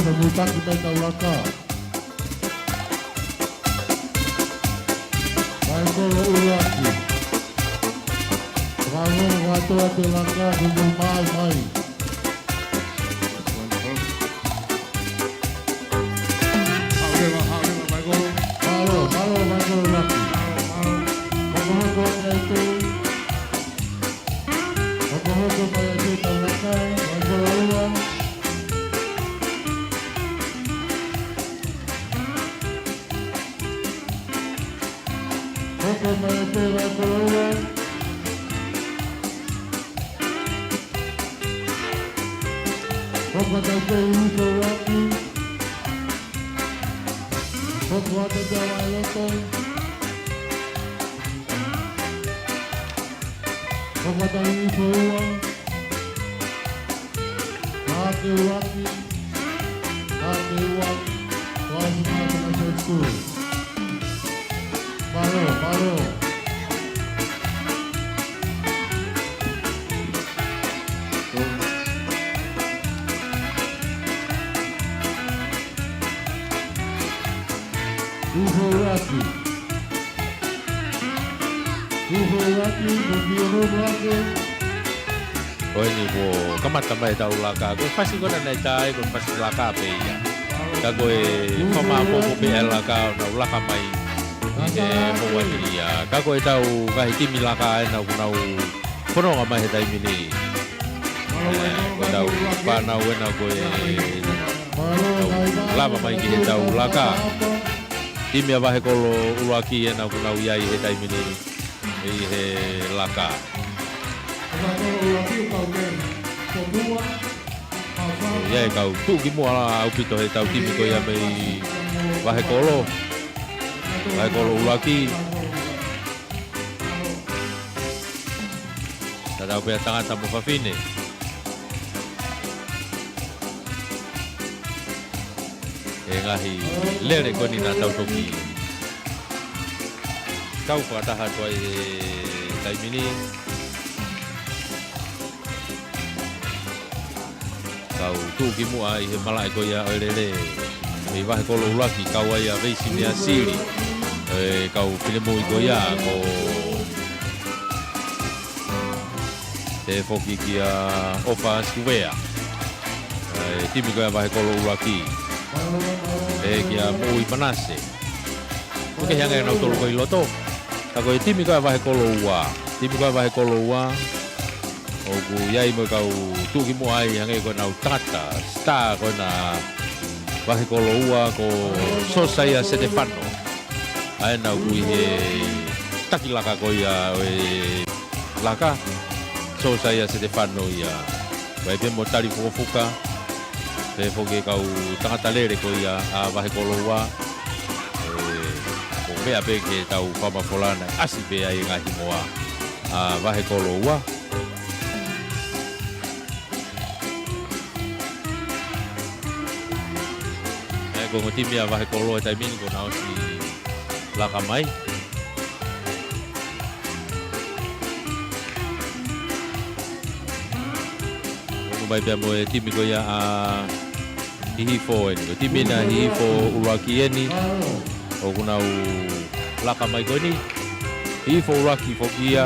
Tau mitaki mai ʻetau laka. Vahe kolo ʻuluaki. Vahe kolo ʻuluaki, ʻetau laka, tuku mai, mai. Haʻu leva, haʻu leva, vahe kolo. Mālō, mālō, vahe kolo ʻuluaki. Mālō, mālō. Hokohoko mai atu. Hokohoko mai atu ʻetau laka, vahe kolo ua. Hoko mai atu vahe kolo ua. Hoko atu pē hifo ʻuluaki. Hoko atu pē vahe loto. Hoko atu hifo ua. Haʻake ʻuluaki. Haʻake ua. Toasi Mātana High School. Mālō, mālō. Hifo ʻuluaki. Hifo ʻuluaki, ko e pio no ake. Ko eni kuo kamata mai ʻetau laka. Ko e fasi ko ena naʻe tā ai, ko e fasi laka pē ia. Ka ko e fakamāʻopoʻopo pē ʻa e laka ʻo nau laka mai ʻi he houa ni ia. Ka ko ʻetau ngaahi timi laka ʻena ʻoku nau fononga mai he taimi ni. ʻE, ko ʻetau fānau ʻena ko e tau lava mai ki heʻetau laka. Timi ʻa Vahekolo ʻUluaki ʻena ʻoku nau ʻi ai he taimi ni ʻi he laka. ʻI ai e kau tuʻukimuʻa ʻaupito heʻetau timi ko ia mei Vahekolo, Vahekolo ʻUluaki. Tatau pē ʻa tangata mo fafine. ʻE ngaahi lele ko eni naʻa tau toki kau fakataha atu ai he taimi ni. Kau tuʻukimuʻa ʻi he malaʻe ko ia ʻo e lele mei Vahekolo ʻUluaki, kau ai ʻa Veisi Measili, ʻe kau finemui ko ia ko e foki kia ʻOfa Suvea. ʻE timi ko ia Vahekolo ʻUluaki. ʻE kia Moʻui Manase. ʻOku kehe ange nautolu ko ē ʻi loto. Ka ko e timi ko ia Vahekolo Ua. Timi ko ia Vahekolo Ua. ʻOku ʻi ai mo e kau tuʻukimuʻa ai hangē ko ʻenau tangata star ko ena Vahekolo Ua ko Sosaia Setefano. ʻA ʻena ʻoku ʻi he taki laka ko ia ʻo e laka, Sosaia Setefano ia. Ko e pē mo Tali Fukofuka, pehē foki e kau tangata lele ko ia ʻa Vahekolo Ua. ʻE, ko e meʻa pē ke tau fakamafola naʻe ʻasi pē ai e ngaahi hingoa ʻa Vahekolo Ua. ʻE, ko e ongo timi ʻa Vahekolo he taimi ni kuo nau ʻosi laka mai. ʻOku mai pea mo e timi ko ia ʻa Hihifo ʻeni. Ko e timi ʻena Hihifo ʻUluaki ʻeni. ʻOku nau laka mai ko eni. Hihifo ʻUluaki foki ia.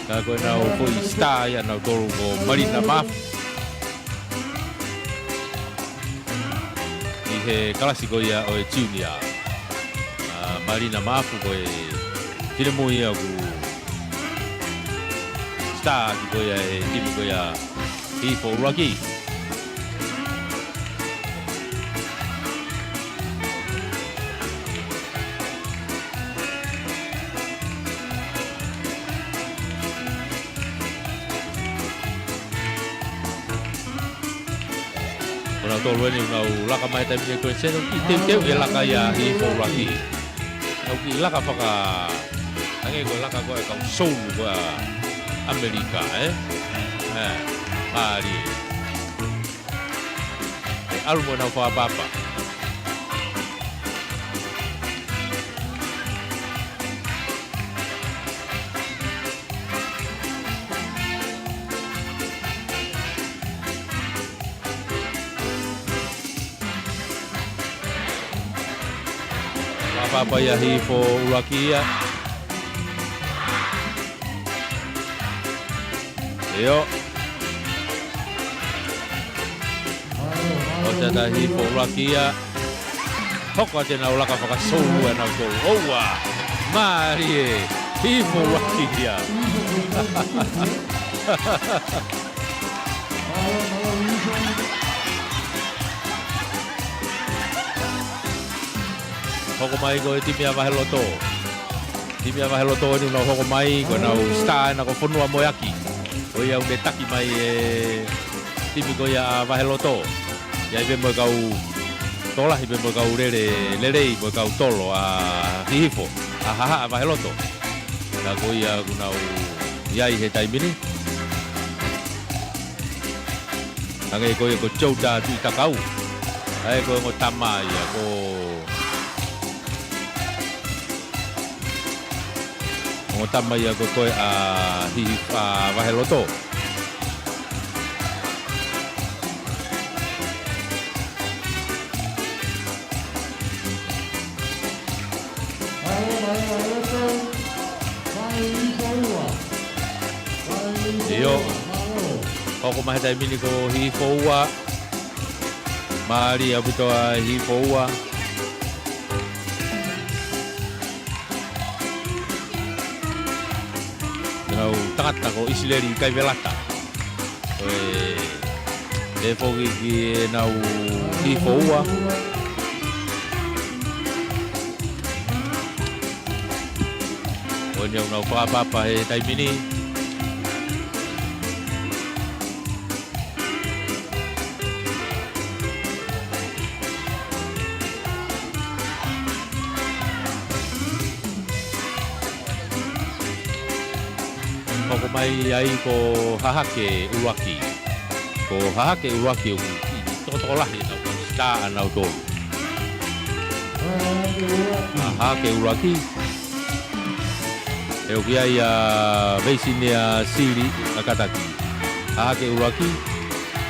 Ka ko ʻenau foʻi star ia nautolu ko Malina Mafu. ʻI he kalasi ko ia ʻo e junior. ʻA Malina Mafu ko e finemui ia ʻoku star ʻaki ko ia e timi ko ia Hihifo ʻUluaki. Ko nautolu ʻeni ʻoku nau laka mai he taimi ni ko e seno ki teuteu ke laka ia Hihifo ʻUluaki. Nau kiʻi laka faka, hangē ko e laka ko e kau soulu ko ia ʻAmelika, ē? ʻE, mālie. ʻE ʻalu mo ʻenau fakapapa. Papa ia Hihifo ʻUluaki ia. ʻIo. ʻOsi ʻa Hihifo ʻUluaki ia. Hoko atu ʻenau laka fakasoulu ʻenau tolu. ʻOua. Mālie. Hihifo ʻUluaki ia. Hoko mai ko e timi ʻa Vaheloto. Timi ʻa Vaheloto eni ʻoku nau hoko mai, ko ʻenau star ena ko Fonua Moeaki. Ko ia ʻoku ne taki mai e timi ko ia ʻa Vaheloto. ʻI ai pē mo e kau tokolahi pē mo e kau lele, lelei mo e kau tolo ʻa Hihifo, ʻa Hahaʻa Vaheloto. Ka ko ia ʻoku nau ʻi ai he taimi ni. Hangē ko ia ko Jouta Tuʻitakau. ʻA ia ko e ongo tama ia ko Ongo tama ia ko ē ʻa Hihi, ʻa Vaheloto. ʻIo. Hoko mai he taimi ni ko Hihifo ua. Mālie ʻaupito ʻa Hihifo ua. Ko ʻenau tangata ko ʻIsileli Kaivelata. Ko e, ʻe foki ki heʻenau Hihifo ua. Ko eni ʻoku nau fakapapa he taimi ni. Hoko mai ai ko Hahake ʻUluaki. Ko Hahake ʻUluaki ʻoku ʻi he tokotokolahi ʻenau star ʻanautolu. Hahake ʻUluaki. ʻOku ʻi ai ʻa Veisinia Sili ʻa Kataki. Hahake ʻUluaki.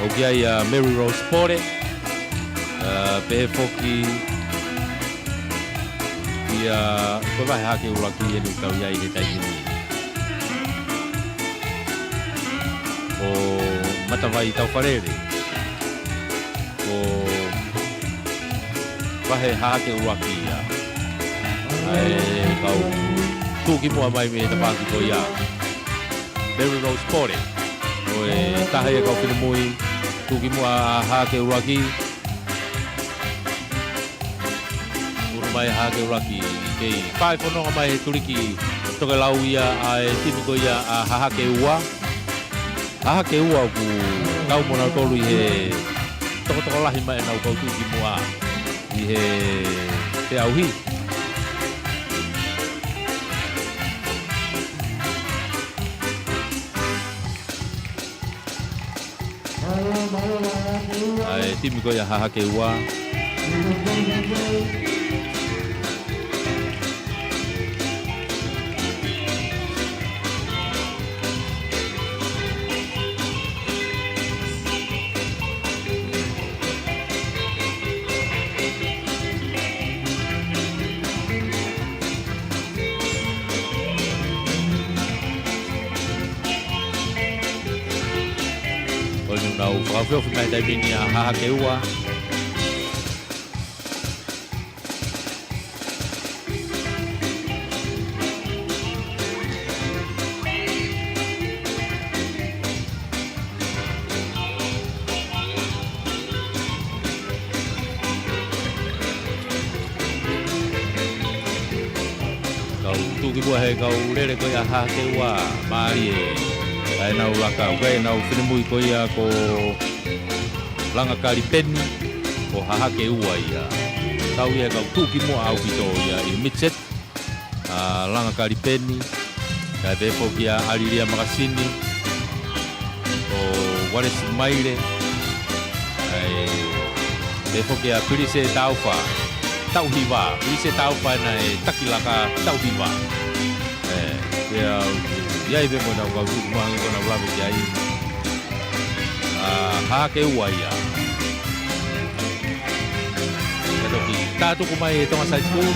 ʻOku ʻi ai ʻa Mary Rose Pole. ʻA, pehē foki ia ko e vahe Hahake ʻUluaki ʻeni ʻoku tau ʻi ai he taimi ni. Ko Matavai Taukalele. Ko vahe Hahake ʻUluaki ia. ʻA e kau tuʻukimuʻa mai mei he tafaʻaki ko ia. Mary Rose Pole. Ko e taha ia kau finemui tuʻukimuʻa ʻa Hahake ʻUluaki. Uru mai Hahake ʻUluaki kei fai fononga mai he tuliki tokelau ia ʻa e timi ko ia ʻa Hahake ua. Hahake ua ʻoku kau mo nautolu ʻi he tokotokolahi mai ʻenau kau tuʻukimuʻa ʻi he feʻauhi. ʻA e timi ko ia Hahake ua. ʻOku nau fakaʻofoʻofa mai taimi ni ʻa Hahake ua. Kau tuʻukimuʻa he kau lele ko ia Hahake ua, mālie ʻa ʻenau laka, ʻoku ʻi ai ʻenau finemui ko ia ko Langa Kalipeni, ko Hahake ua ia. Kau ia kau tuʻukimuʻa ʻaupito ia ʻi he midget, ʻa Langa Kalipeni, kae pehē foki ʻa ʻAlilia Makasini, ko Walesi Maile, kae pehē foki ʻa Pilise Taufa, Tauhiva, Pilise Taufa naʻe taki laka Tauhiva. ʻE, pea ʻoku ʻi ai pē mo ʻenau kau tuʻukimuʻa hangē ko ʻenau lave ki ai. ʻA Hahake ua ia. Ka toki tā tuku mai ʻe Tonga Side School.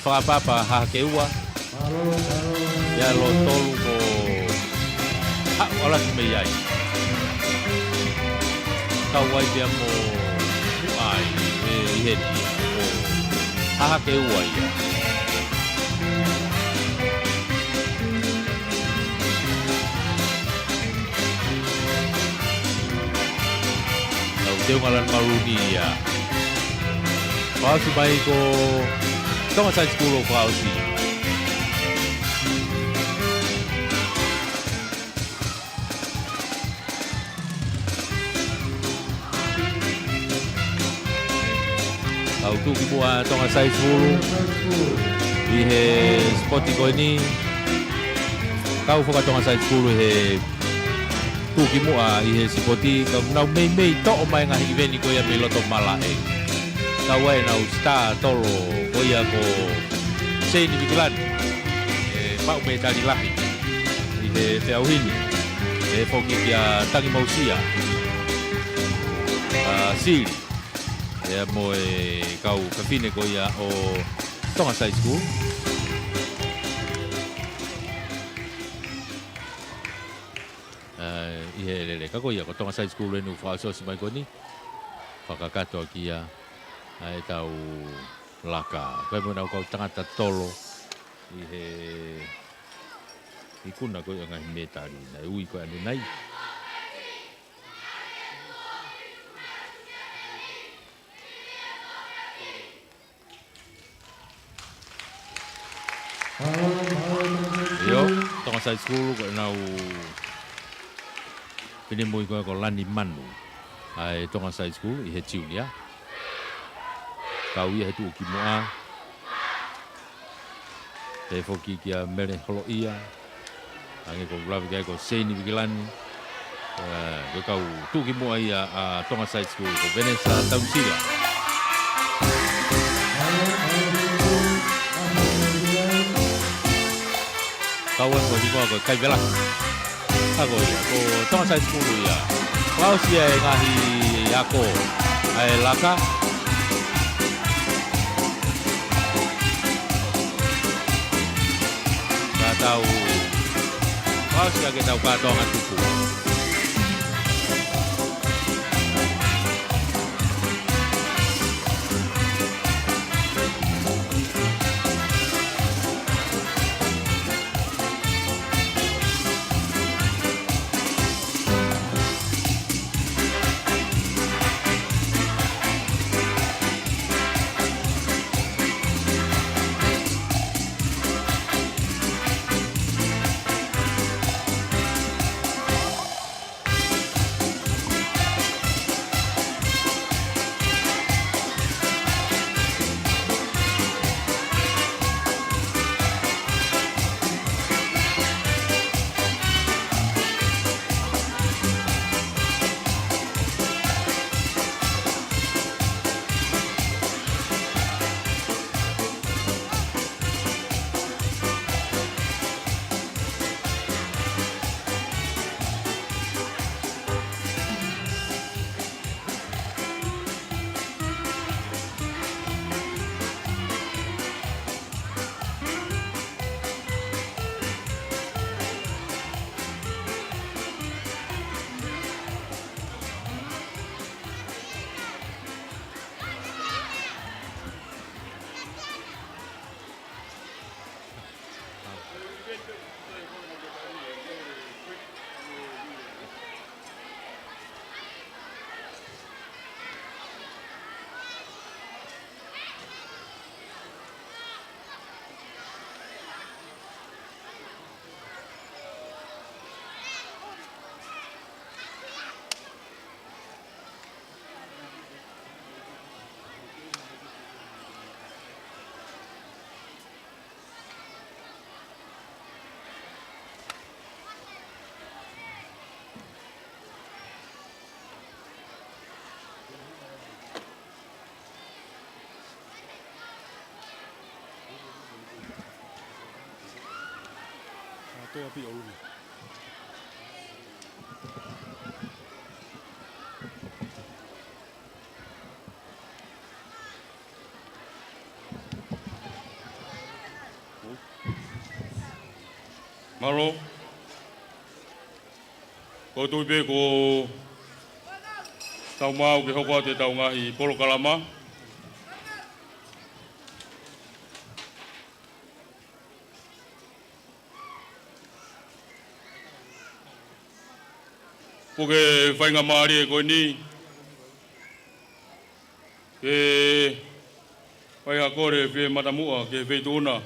Fakapapa Hahakeua. ʻIa, Lotolu ko Haʻu ʻAlasi mei ai. Kau ai pea mo Muʻa ʻi heni ko Hahakeua ia. Tau teunga lanu maluni ia. Fakaʻosi mai ko Tonga Side School ʻo fakaʻosi. Kau tuʻukimuʻa Tonga Side School ʻi he sipoti ko eni. Kau foki Tonga Side School ʻi he tuʻukimuʻa ʻi he sipoti, ka nau meimei toʻo mai ngaahi ʻiveni ko ia mei loto malaʻe. Kau ai ʻenau star tolo ko ia ko Seini Vikilani, ʻe maʻu mētali lahi ʻi he feʻauhi ni. ʻE foki kia Tangimausia, ʻa Sili, ʻe mo e kau fefine ko ia ʻo Tonga Side School. ʻA, ʻi he lele ka ko ia ko Tonga Side School ʻeni ʻoku fakaʻosiʻosi mai ko eni. Fakakakato ʻaki ia ʻa ʻetau laka. Ko e mo ʻenau kau tangata tolo ʻi he ikuna ko ia ngaahi mētali naʻe ui ko ē ʻanenai. ʻIo, Tonga Side School ko ʻenau finemui ko ē ko Lani Manu ʻa e Tonga Side School ʻi he junior. Kau ia he tuʻukimuʻa. ʻE foki kia Mele Holoʻia. Hangē ko ʻeku lave ki ai ko Seini Vikilani. ʻE, ko e kau tuʻukimuʻa ia ʻa Tonga Side School ko Venesa Tausila. Kau ai ko e hingoa ko Kaivelaki. Ka ko ia, ko Tonga Side School ia. Fakaʻosi ia e ngaahi ako ʻa e laka. Ka tau fakaʻosi ʻaki ʻetau kātoanga tupu. Mālō. Ko e tui pē ko e tau maʻu ke hoko atu ʻetau ngaahi polokalama. Puke faingamālie ko eni ke fai ha kole fie matamuʻa ki he Feituʻuna.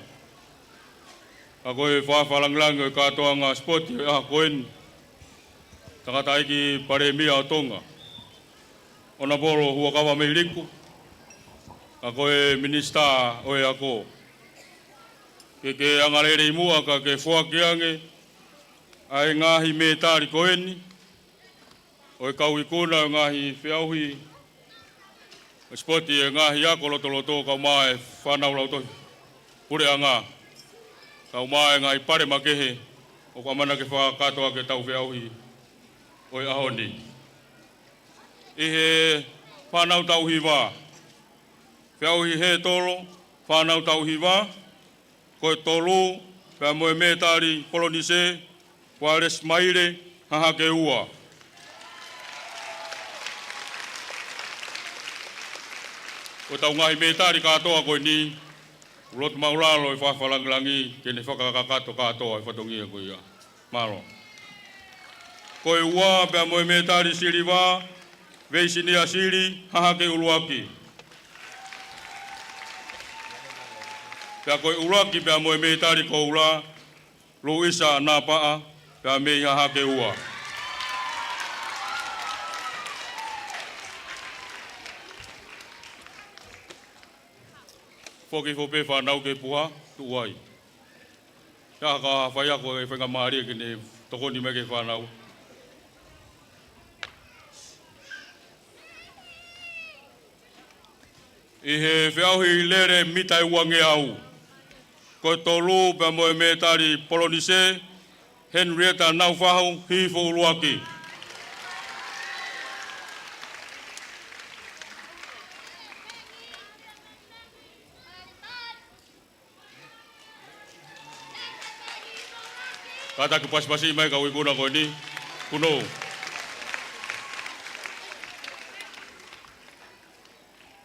Ka ko e fakalangilangi ʻo e kātoanga sipoti ʻo e ʻaho ko eni, tangataʻeiki Palēmia ʻo Tonga, ʻOnapolo Huʻakavameiliku, ka ko e Minisitā ʻo e Ako. Ke ke angalelei muʻa ka ke foaki ange ʻa e ngaahi mētali ko eni ʻo e kau ikuna ʻo e ngaahi feʻauhi ʻo e sipoti ʻo e ngaahi ako lotoloto, kae ʻumaʻā e fānau lautohi puleʻanga, kae ʻumaʻā e ngaahi pale makehe ʻoku ʻamanaki ke fakakakato ʻaki ʻetau feʻauhi ʻo e ʻaho ni. ʻI he fānau taʻu hiva, feʻauhi hētolo, fānau taʻu hiva, ko e tolu, pea mo e mētali Polonise Ualesi Maile Hahake Ua. Ko ʻetau ngaahi mētali kātoa ko eni, ʻoku loto māʻulalo e fakalangilangi ke ne fakakakato kātoa e fatongia ko ia. Mālō. Ko e ua pea mo e mētali siliva, Veisinia Sili Hahake ʻUluaki. Pea ko e ʻuluaki pea mo e mētali koula, Luisa Napaʻa, pea mei Hahake Ua. Foki foki pē fānau ke puha, tuʻu ai. Ka ka fai ako e faingamālie ke ne tokoni mai ki he fānau. ʻI he feʻauhi lele mita ʻe uangeau, ko e tolu pea mo e mētali Polonise, Henrietta Naufahu Hifo ʻUluaki. Kātaki pasipasi mai kau ikuna ko eni, Punou.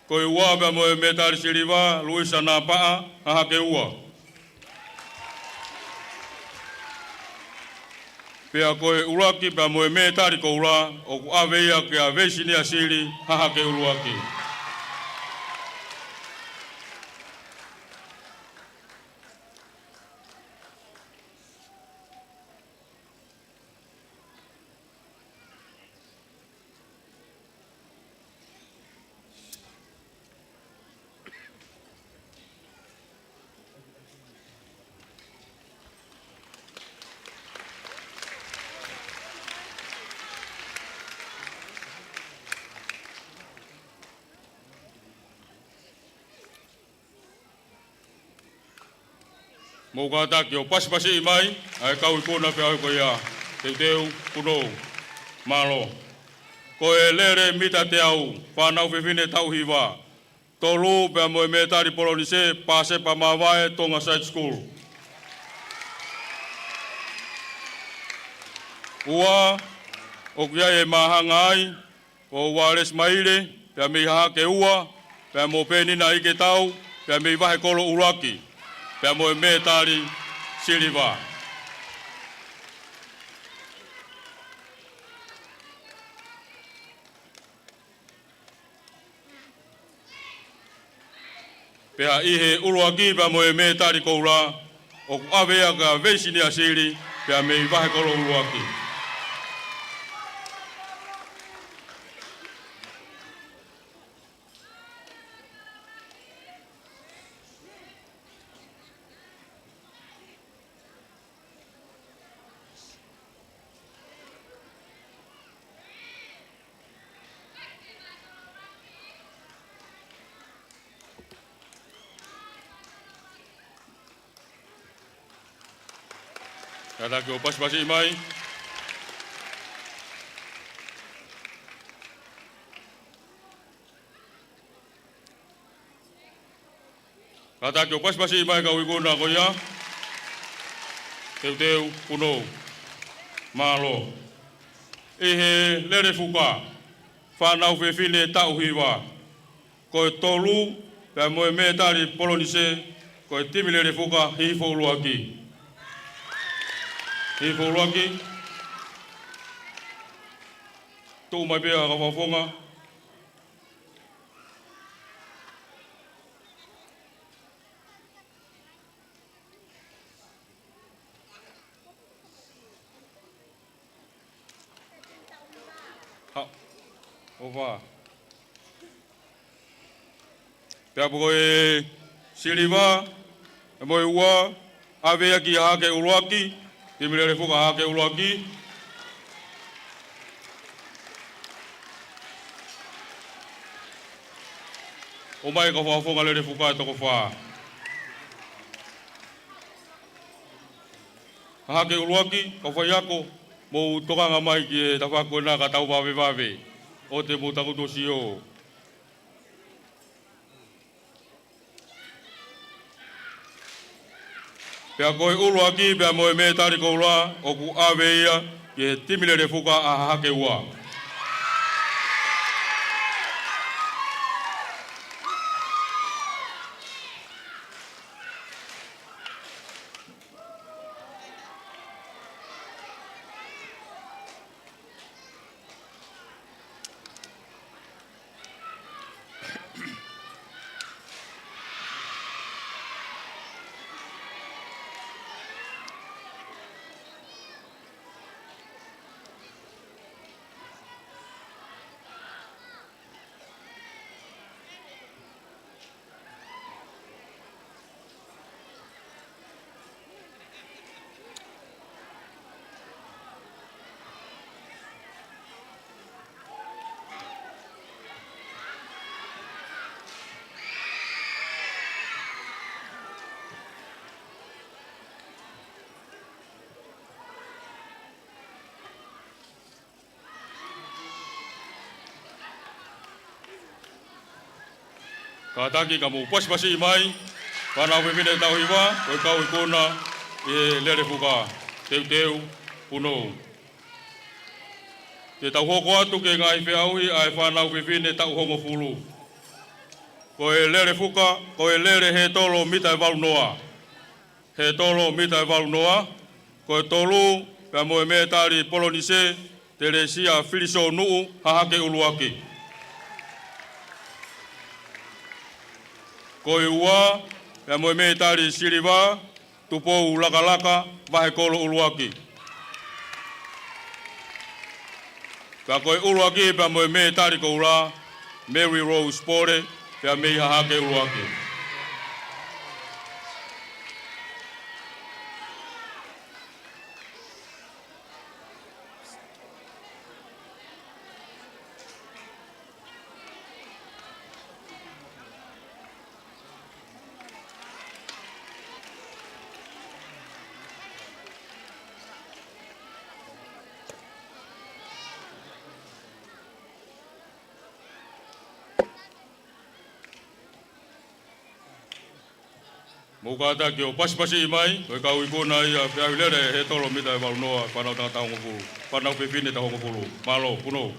Ko e ua pea mo e mētali siliva, Luisa Napaʻa, Hahake Ua. Pea ko e ʻuluaki pea mo e mētali koula, ʻoku ʻave ia kia Veisinia Sili Hahake ʻUluaki. Mou kātaki ʻo pasipasiʻi mai ʻa e kau ikuna feʻauhi ko ia, Teuteu, Punou. Mālō. Ko e lele mita teau, fānau fefine taʻu hiva, tolu pea mo e mētali Polonise, Pasepa Mavae, Tonga Side School. Ua, ʻoku ʻi ai e māhanga ai, ko Ualesi Maile, pea mei Hahake Ua, pea mo Penina ʻIketau, pea mei Vahekolo ʻUluaki, pea mo e mētali siliva. Pea ʻi he ʻuluaki pea mo e mētali koula, ʻoku ʻave ia kia Veisinia Sili, pea mei Vahekolo ʻUluaki. Kātaki ʻo pasipasiʻi mai. Kātaki ʻo pasipasiʻi mai kau ikuna ko ia. Teuteu, punou. Mālō. ʻI he Lelefuka, fānau fefine taʻu hiva. Ko e tolu, pea mo e mētali polonise, ko e timi Lelefuka, Hihifo ʻUluaki. Hihifo ʻUluaki. Tuʻu mai pē ʻa e kau fakafofonga. Ha, ʻova. Pea ko e siliva, mo e ua, ʻave ia ki Hahake ʻUluaki, timi Lelefuka Hahake ʻUluaki. ʻOmai kau fakafofonga Lelefuka ʻe toko fā. Hahake ʻUluaki, kau faiako, mou tokanga mai ki he tafaʻaki ko ena ka tau vavevave, ʻo te mou tangutu ʻo sio. Pea ko e ʻuluaki, pea mo e mētali koula, ʻoku ʻave ia ki he timi Lelefuka ʻa Hahake Ua. Kātaki ka mou pasipasiʻi mai, fānau fefine taʻu hiva, ko e kau ikuna ʻi he Lelefuka, teuteu, punou. Te tau hoko atu ki he ngaahi feʻauhi ʻa e fānau fefine taʻu hongofulu. Ko e Lelefuka, ko e lele hētolo mita ʻe valu noa. Hētolo mita ʻe valu noa, ko e tolu, pea mo e mētali polonise, Telesia Filisonuʻu, Hahake ʻUluaki. Ko e ua, pea mo e mētali siliva, Tupou Lakalaka, Vahekolo ʻUluaki. Pea ko e ʻuluaki, pea mo e mētali koula, Mary Rose Pole, pea mei Hahake ʻUluaki. Mou kātaki ʻo pasipasiʻi mai, ko e kau ikuna ia ʻa e feʻauhi lele hētolo mita ʻe valu noa, fānau tangata hongofulu, fānau fefine taʻu hongofulu. Mālō, punou.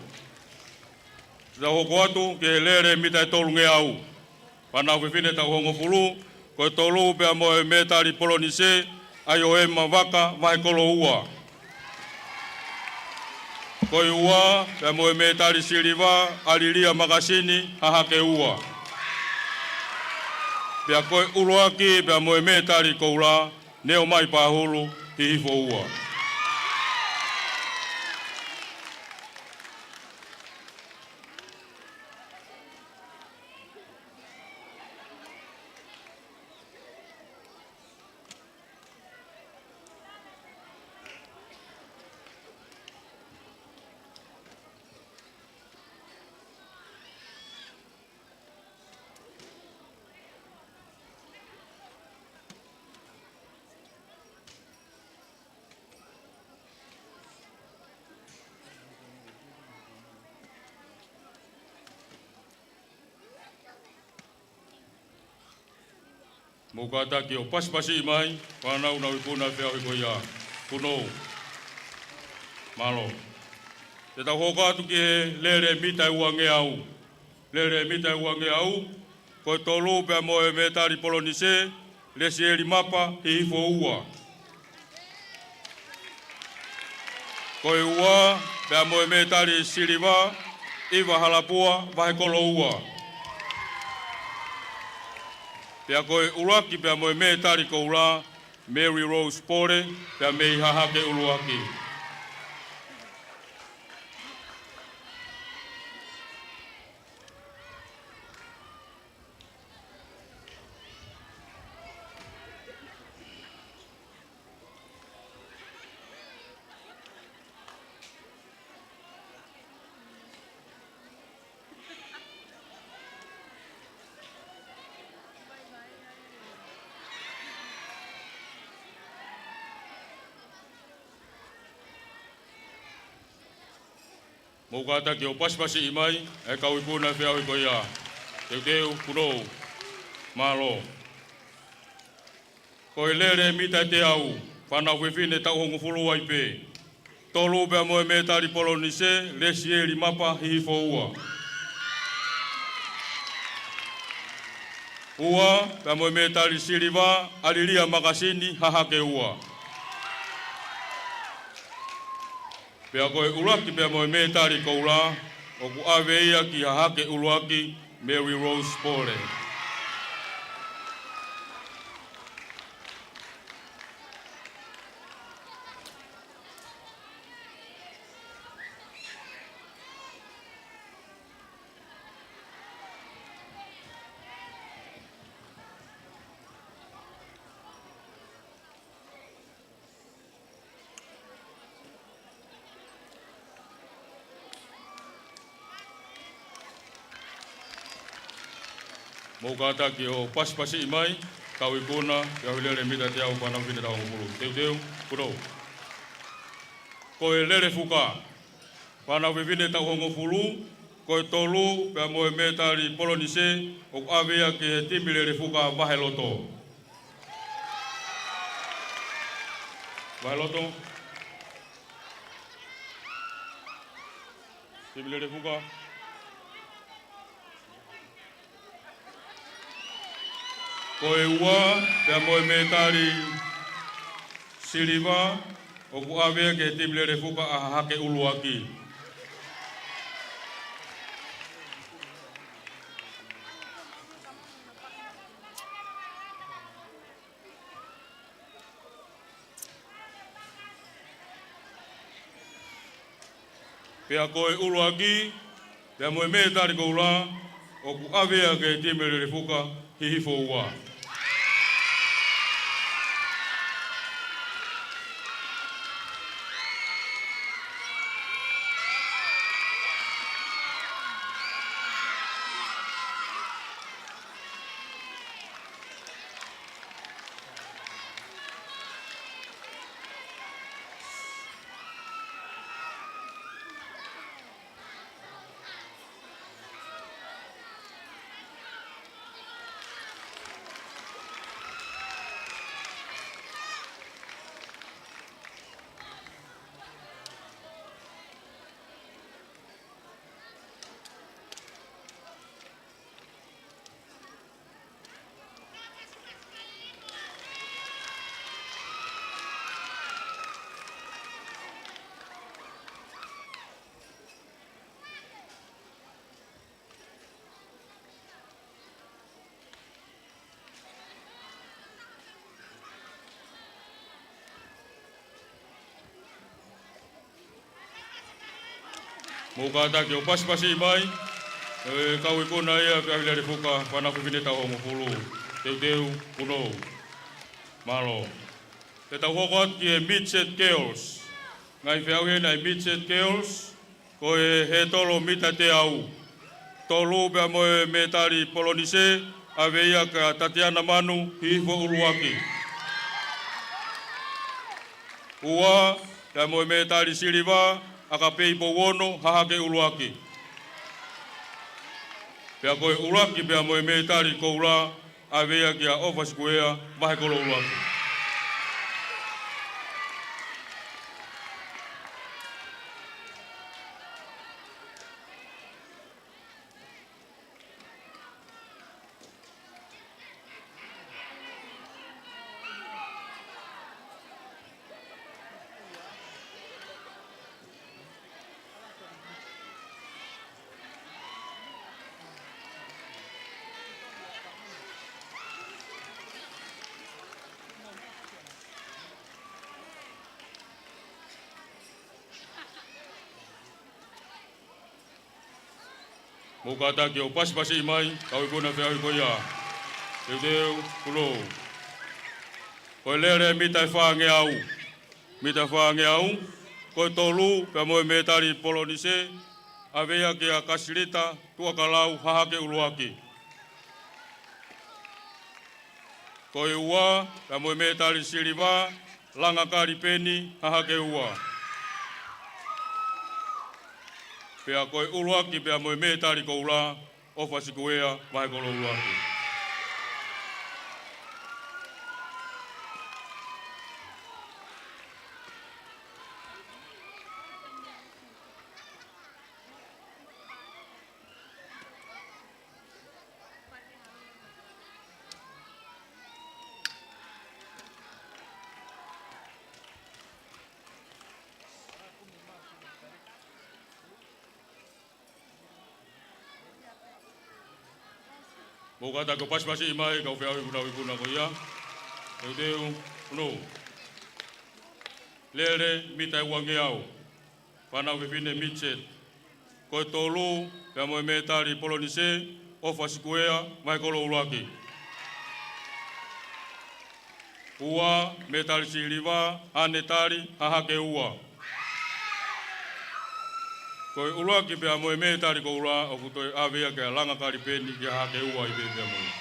Te tau hoko atu ki he lele mita ʻe tolungeau. Fānau fefine taʻu hongofulu, ko e tolu pea mo e mētali polonise, ʻa ia ko Ema Vaka, Vahekolo Ua. Ko e ua, pea mo e mētali siliva, ʻa Lilia Makasini, Hahake Ua. Pea ko e ʻuluaki, pea mo e mētali koula, Neomai Pahulu, Hihifo Ua. ʻOku kātaki ʻo pasipasiʻi mai, fānau naʻa nau ikuna he feʻauhi ko ia. Kunou. Mālō. Te tau hoko atu ki he lele mita ʻe uangeau. Lele mita ʻe uangeau, ko e tolu pea mo e mētali polonise, Lesieli Mapa, Hihifo ua. Ko e ua pea mo e mētali siliva, ʻIva Halapua, Vahekolo ua. Pea ko e ʻuluaki pea mo e mētali koula, Mary Rose Pole, pea mei Hahake ʻUluaki. Mou kātaki ʻo pasipasiʻi mai e kau ikuna he feʻauhi ko ia. Teuteu, kunou. Mālō. Ko e lele mita ʻe teau, fānau fefine taʻu hongofulu ai pē. Tolu pea mo e mētali polonise, Lesieli Mapa, Hihifo ua. Ua pea mo e mētali siliva, ʻAlilia Makasini, Hahake ua. Pea ko e ʻuluaki pea mo e mētali koula, ʻoku ʻave ia ki Hahake ʻUluaki, Mary Rose Pole. Mou kātaki ʻo pasipasiʻi mai, kau ikuna, feʻauhi lele mita ʻe teau, fānau fefine taʻu hongofulu. Teuteu, kunou. Ko e lele fuka. Fānau fefine taʻu hongofulu, ko e tolu, pea mo e mētali polonise, ʻoku ʻave ia ki he timi lele fuka Vaheloto. Vaheloto. Timi lele fuka. Ko e ua, pea mo e mētali siliva, ʻoku ʻave ia ki he timi lele fuka ʻa Hahake ʻUluaki. Pea ko e ʻuluaki, pea mo e mētali koula, ʻoku ʻave ia ki he timi lele fuka, Hihifo ua. Mou kātaki ʻo pasipasi mai, ʻe kau ikuna ia, pea hili ʻa e fuka, fānau fefine taʻu hongofulu. Teuteu, kunou. Mālō. Te tau hoko atu ki he Midget Girls. Ngaahi feʻauhi ʻeni ʻa e Midget Girls, ko e hētolo mita teau. Tolu pea mo e mētali polonise, ʻave ia kia Tatiana Manu, Hihifo ʻUluaki. Ua pea mo e mētali siliva, ʻAkapei Pouono, Hahake ʻUluaki. Pea ko e ʻuluaki pea mo e mētali koula, ʻave ia kia ʻOfa Sikuea, vahe kolo ʻuluaki. Mou kātaki ʻo pasipasiʻi mai, kau ikuna feʻauhi ko ia. Teuteu, punou. Ko e lele mita ʻe fāngeau. Mita ʻe fāngeau. Ko e tolu, pea mo e mētali polonise, ʻave ia kia Kasilita Tuʻakalau, hahake ʻuluaki. Ko e ua, pea mo e mētali siliva, Langa Kalipeni, hahake ua. Pea ko e ʻuluaki, pea mo e mētali koula, ʻOfa Sikuea, vahe kolo ʻuluaki. Mou kātaki ʻo pasipasiʻi mai, kau feʻauhi ikuna, ikuna ko ia. Teuteu, punou. Lele, mita ʻe uangeau. Fānau fefine midget. Ko e tolu, pea mo e mētali polonise, ʻOfa Sikuea, vahe kolo ʻuluaki. Ua, mētali siliva, Hane Tali, hahake ua. Ko e ʻuluaki pea mo e mētali koula, ʻoku toe ʻave ia kia Langa Kalipeni, ki hahake ua ʻi pē pea mo ia.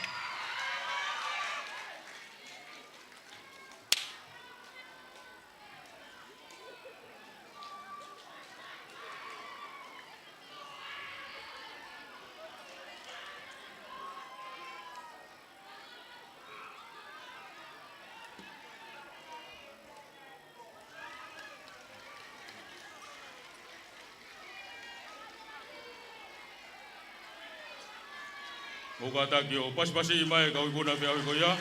Mou kātaki ʻo pasipasiʻi mai, kau ikuna feʻauhi ko ia.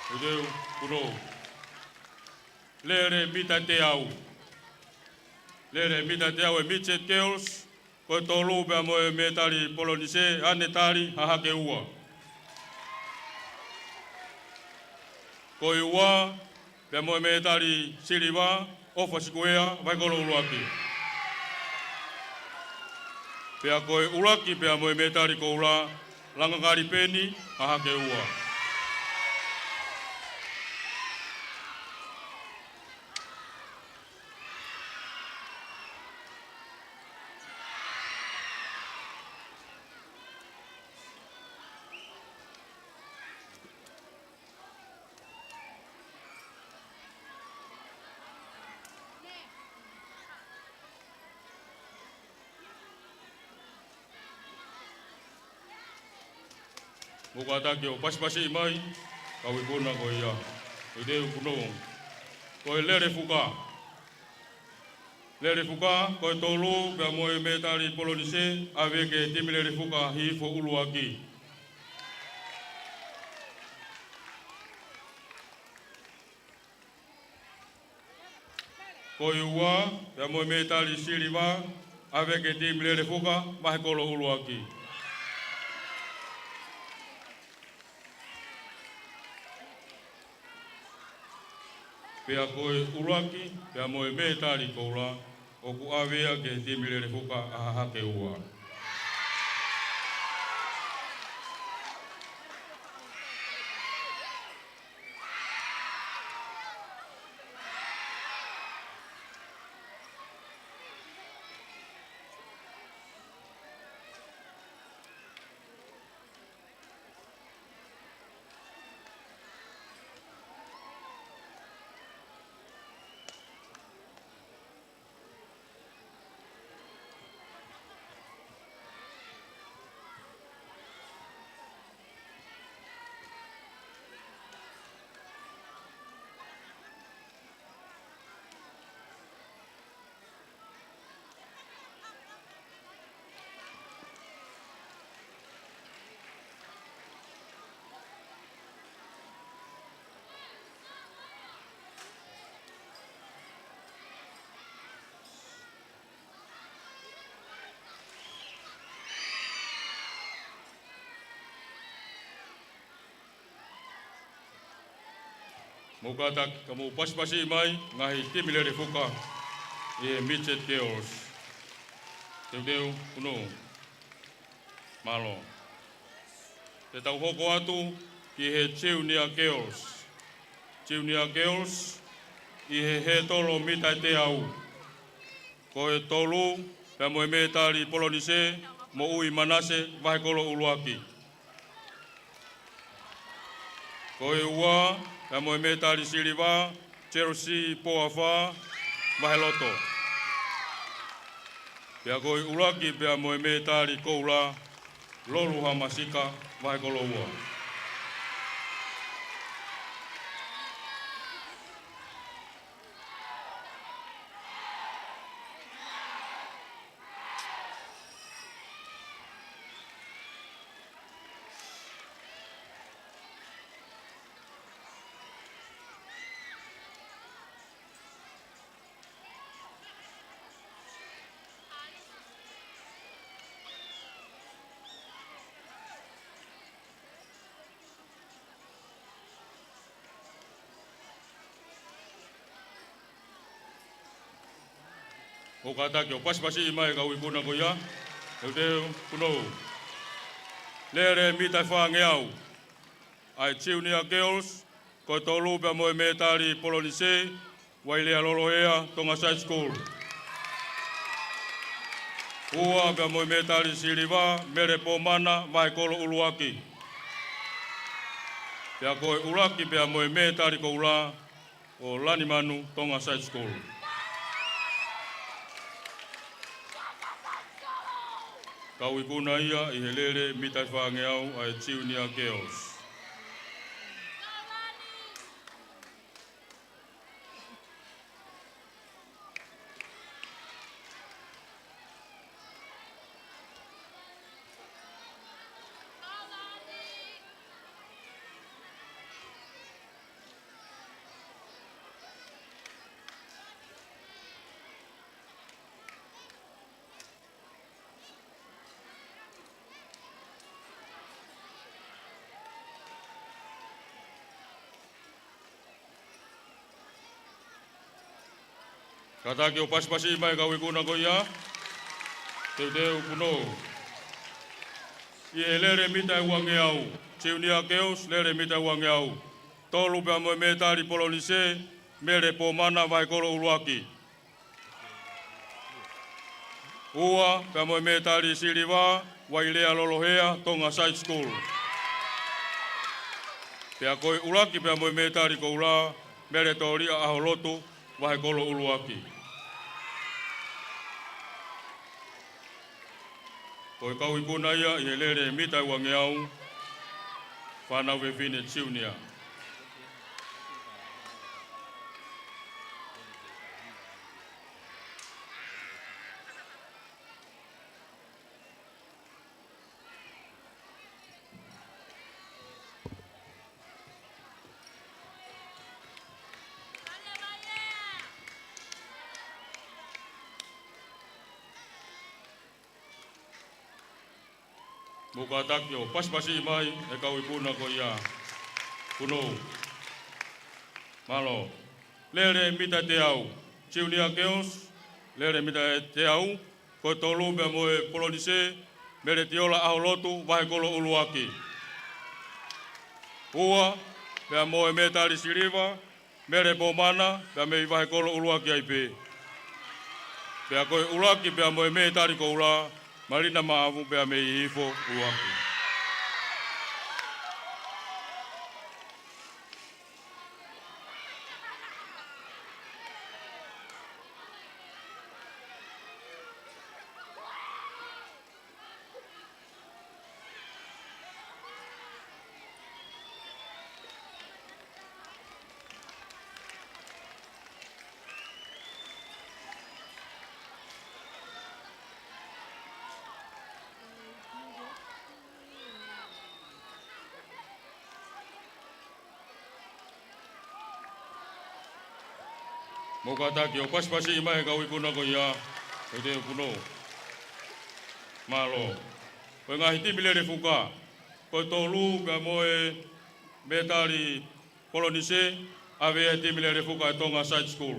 Teuteu, punou. Lele mita ʻe teau. Lele mita ʻe teau e midget girls. Ko e tolu pea mo e mētali polonise, Hane Tali, hahake ua. Ko e ua, pea mo e mētali siliva, ʻOfa Sikuea, vahe kolo ʻuluaki. Pea ko e ʻuluaki, pea mo e mētali koula, Langa Kalipeni, hahake ua. Mou kātaki ʻo pasipasiʻi mai, kau ikuna ko ia. Teuteu, punou. Ko e lele fuka. Lele fuka, ko e tolu, pea mo e mētali polonise, ʻave ki he timi lele fuka, Hihifo ʻuluaki. Ko e ua, pea mo e mētali siliva, ʻave ki he timi lele fuka, vahe kolo ʻuluaki. Pea ko e ʻuluaki, pea mo e mētali koula, ʻoku ʻave ia ki he timi lele fuka ʻa Hahake Ua. Mou kātaki, ka mou pasipasi mai ngaahi timi lele fuka ʻi he Midget Girls. Teuteu, punou. Mālō. Te tau hoko atu ki he Junior Girls. Junior Girls, ʻi he hētolo mita ʻe teau. Ko e tolu, pea mo e mētali Polonise Moʻui Manase, vahekolo ʻuluaki. Ko e ua, pea mo e mētali siliva, Chelsea Poafa, vaheloto. Pea ko e ʻuluaki, pea mo e mētali koula, Lolu Hamasika, vahekolo ua. Mou kātaki ʻo pasipasi mai e kau ikuna ko ia. Teuteu, punou. Lele mita ʻe fāngeau ʻa e Junior Girls, ko e tolu pea mo e mētali Polonise, Wailea Lolohea, Tonga Side School. Ua pea mo e mētali siliva, Mele Pomana, vahekolo ʻuluaki. Pea ko e ʻuluaki pea mo e mētali koula, ʻo Lanimanu, Tonga Side School. Kau ikuna ia ʻi he lele mita ʻe fāngeau ʻa e Junior Girls. Kātaki ʻo pasipasi mai e kau ikuna ko ia. Teuteu, punou. ʻI he lele mita ʻe uangeau, Junior Girls, lele mita ʻe uangeau. Tolu pea mo e mētali Polonise, Mele Pomana, vahekolo ʻuluaki. Ua pea mo e mētali siliva, Wailea Lolohea, Tonga Side School. Pea ko e ʻuluaki pea mo e mētali koula, Mele Tōliʻa ʻAholotu, vahekolo ʻuluaki. Ko e kau ikuna ia ʻi he lele mita ʻe uangeau, fānau fefine Junior. Mou kātaki ʻo pasipasi mai e kau ikuna ko ia. Punou. Mālō. Lele mita ʻe teau. Junior Girls, lele mita ʻe teau. Ko e tolu pea mo e Polonise, Mele Tiola ʻAholotu, vahekolo ʻuluaki. Ua pea mo e mētali siliva, Mele Pomana, pea mei vahekolo ʻuluaki ai pē. Pea ko e ʻuluaki pea mo e mētali koula, Malina Maʻavu, pea mei Hihifo ʻuluaki. Mou kātaki ʻo pasipasi mai e kau ikuna ko ia, ko e te punou. Mālō. Ko e ngaahi timi lele fuka, ko e tolu pea mo e mētali Polonise, ʻave ia he timi lele fuka ʻa e Tonga Side School.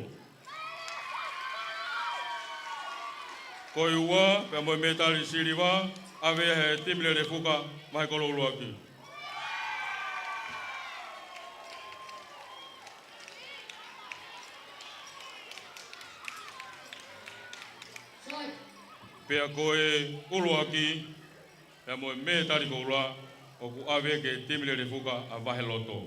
Ko e ua, pea mo e mētali siliva, ʻave ia he timi lele fuka Vahekolo ʻUluaki. Pea ko e ʻuluaki, pea mo e mētali koula, ʻoku ʻave ki he timi lele fuka ʻa Vaheloto.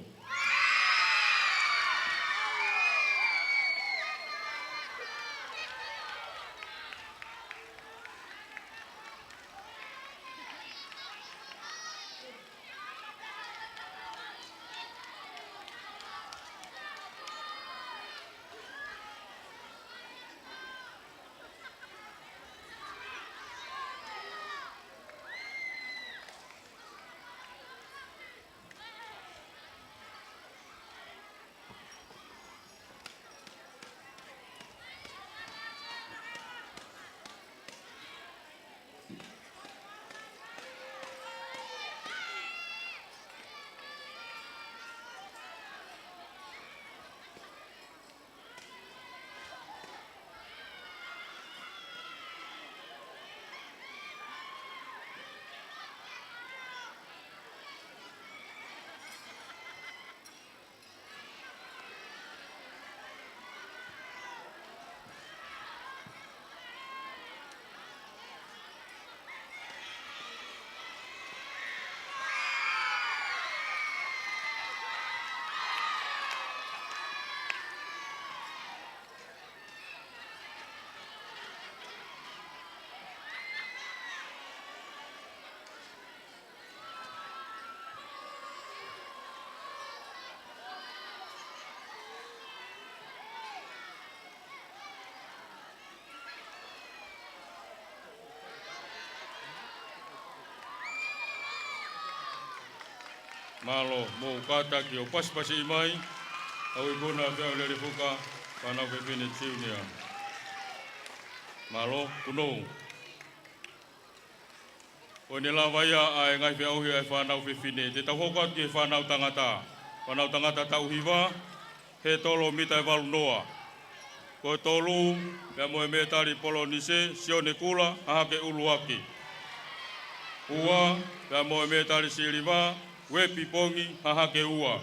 Mālō, mou kātaki ʻo pasipasiʻi mai, kau ikuna pea lele fuka, fānau fefine junior. Mālō, kunou. ʻOku ne lava ia ʻa e ngaahi feʻauhi ʻa e fānau fefine. Te tau hoko atu ki he fānau tangata. Fānau tangata taʻu hiva, he tolo mita ʻe valu noa. Ko e tolu, pea mo e mētali polonise, Sione Kula, Hahake ʻUluaki. Ua, pea mo e mētali siliva, Uepi Pongi, Hahake Ua.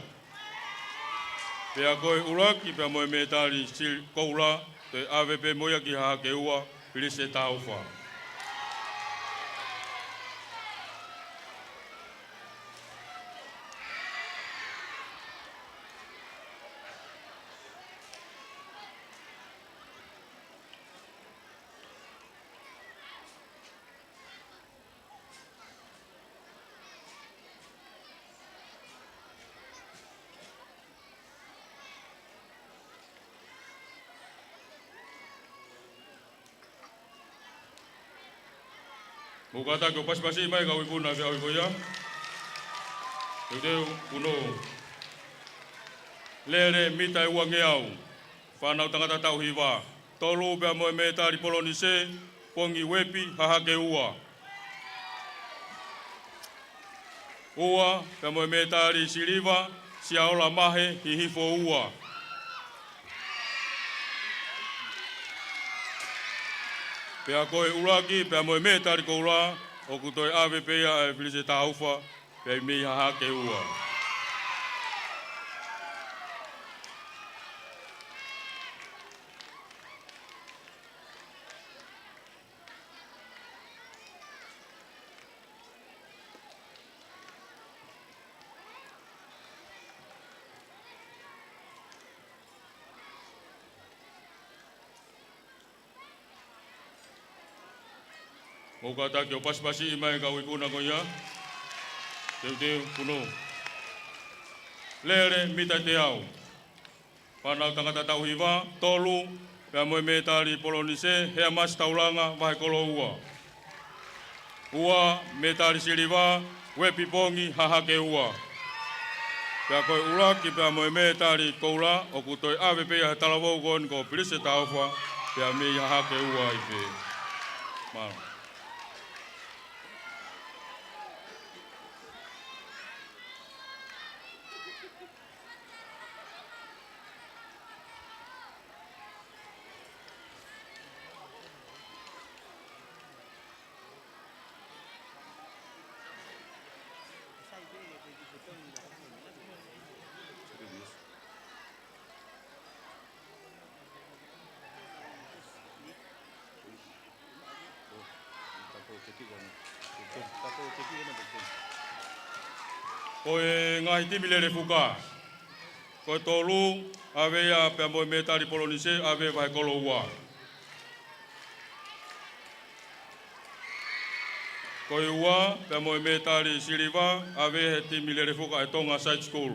Pea ko e ʻuluaki, pea mo e mētali sil-, koula, toe ʻave pē mo ia ki Hahake Ua, Pilise Taufa. Mou kātaki ʻo pasipasiʻi mai kau ikuna feʻauhi ko ia. Teuteu, kunou. Lele mita ʻe uangeau. Fānau tangata taʻu hiva. Tolu pea mo e mētali polonise, Pongi Uepi, Hahake Ua. Ua, pea mo e mētali siliva, Siaola Mahe, Hihifo Ua. Pea ko e ʻuluaki, pea mo e mētali koula, ʻoku toe ʻave pē ia ʻa e Pilise Taufa, pea mei Hahake Ua. Mou kātaki ʻo pasipasiʻi mai kau ikuna ko ia. Teuteu, kunou. Lele mita ʻe teau. Fānau tangata taʻu hiva, tolu, pea mo e mētali polonise, Heamasi Taulanga, Vahekolo Ua. Ua, mētali siliva, Uepi Pongi, Hahake Ua. Pea ko e ʻuluaki, pea mo e mētali koula, ʻoku toe ʻave pē ia he talavou ko eni ko Pilise Taufa, pea mei Hahake Ua ai pē. Mālō. Ko e ngaahi timi lele fuka. Ko e tolu, ʻave ia pea mo e mētali polonise, ʻave vahe kolo ua. Ko e ua, pea mo e mētali siliva, ʻave he timi lele fuka ʻa e Tonga Side School.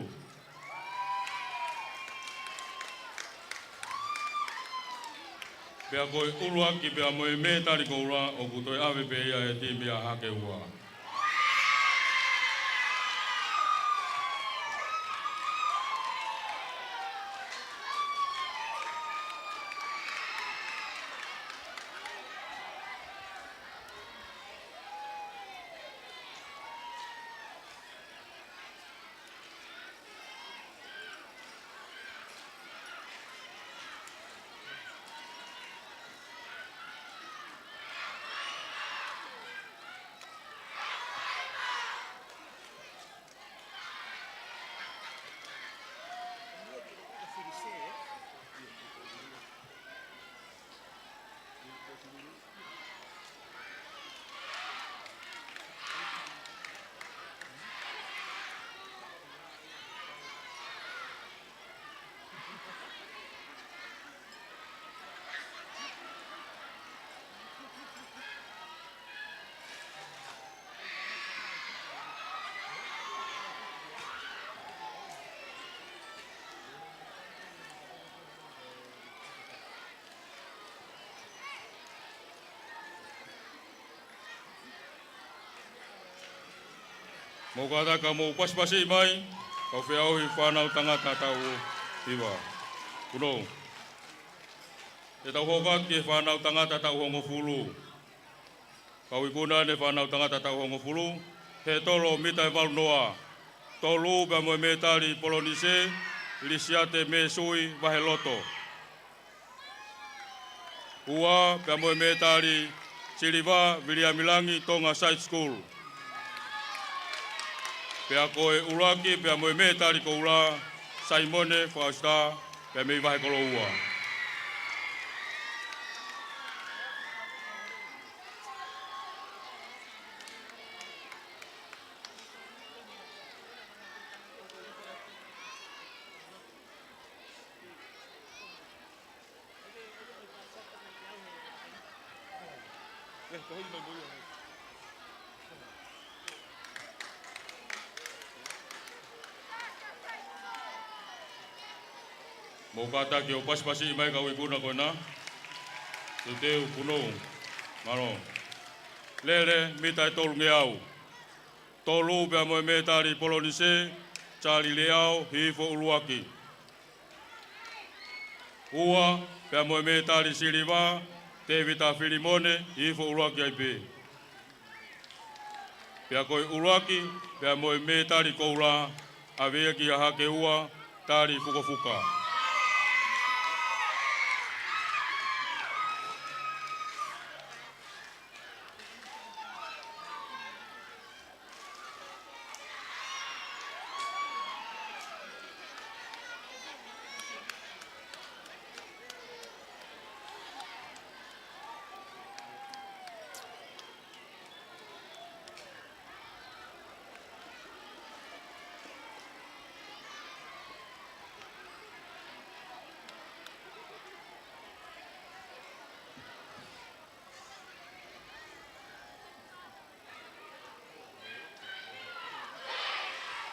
Pea ko e ʻuluaki pea mo e mētali koula ʻoku toe ʻave pē ia he timi ʻa Hakeua. Mou kātaki ke mou pasipasi mai, kau feʻauhi fānau tangata taʻu hiva. Punou. Te tau hoko atu ki he fānau tangata taʻu hongofulu. Kau ikuna ʻeni fānau tangata taʻu hongofulu, he tolo mita ʻe valu noa. Tolu pea mo e mētali polonise, Lisiate Mēsui, Vaheloto. Ua pea mo e mētali siliva, Viliami Langi, Tonga Side School. Pea ko e ʻuluaki pea mo e mētali koula, Saimone Fakaʻusita, pea mei Vahekoloua. Mou kātaki ʻo pasipasi mai kau ikuna ko ena. Teuteu, punou. Mālō. Lele mita ʻe tolungeau. Tolu pea mo e mētali polonise, Charlie Leao, Hihifo ʻUluaki. Ua pea mo e mētali siliva, Tēvita Filimone, Hihifo ʻUluaki ai pē. Pea ko e ʻuluaki pea mo e mētali koula, ʻave ia kia Hakeua, Tali Fukofuka.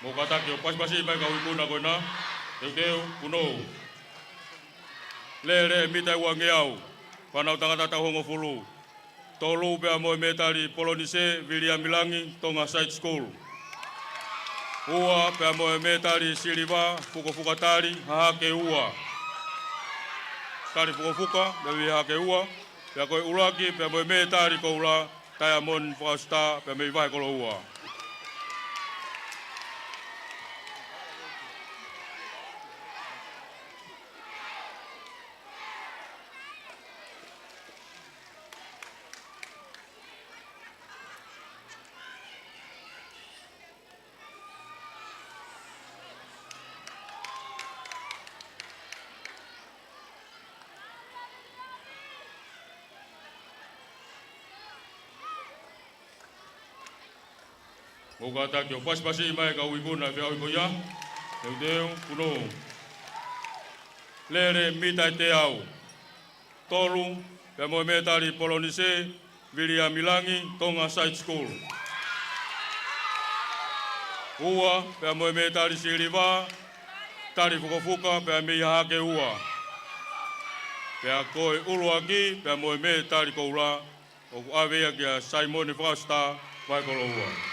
Mou kātaki ʻo pasipasi mai kau ikuna ko ena. Teuteu, punou. Lele mita ʻe uangeau. Fānau tangata taʻu hongofulu. Tolu pea mo e mētali polonise, Viliami Langi, Tonga Side School. Ua pea mo e mētali siliva, Fukofuka Tali, Hakeua. Tali Fukofuka, mei Hakeua. Pea ko e ʻuluaki pea mo e mētali koula, Taeamoni Fakaʻusita, pea mei Vahekoloua. ʻOku kātaki ʻo pasipasiʻi mai e kau ikuna ʻo e feʻauhi ko ia. Teuteu, punou. Lele mita ʻe teau. Tolu, pea mo e mētali polonise, Viliami Langi, Tonga Side School. Ua, pea mo e mētali siliva, Tali Fukofuka, pea mei Hahake Ua. Pea ko e ʻuluaki, pea mo e mētali koula, ʻoku ʻave ia kia Saimone Fakasita, Vahe Kolo Ua.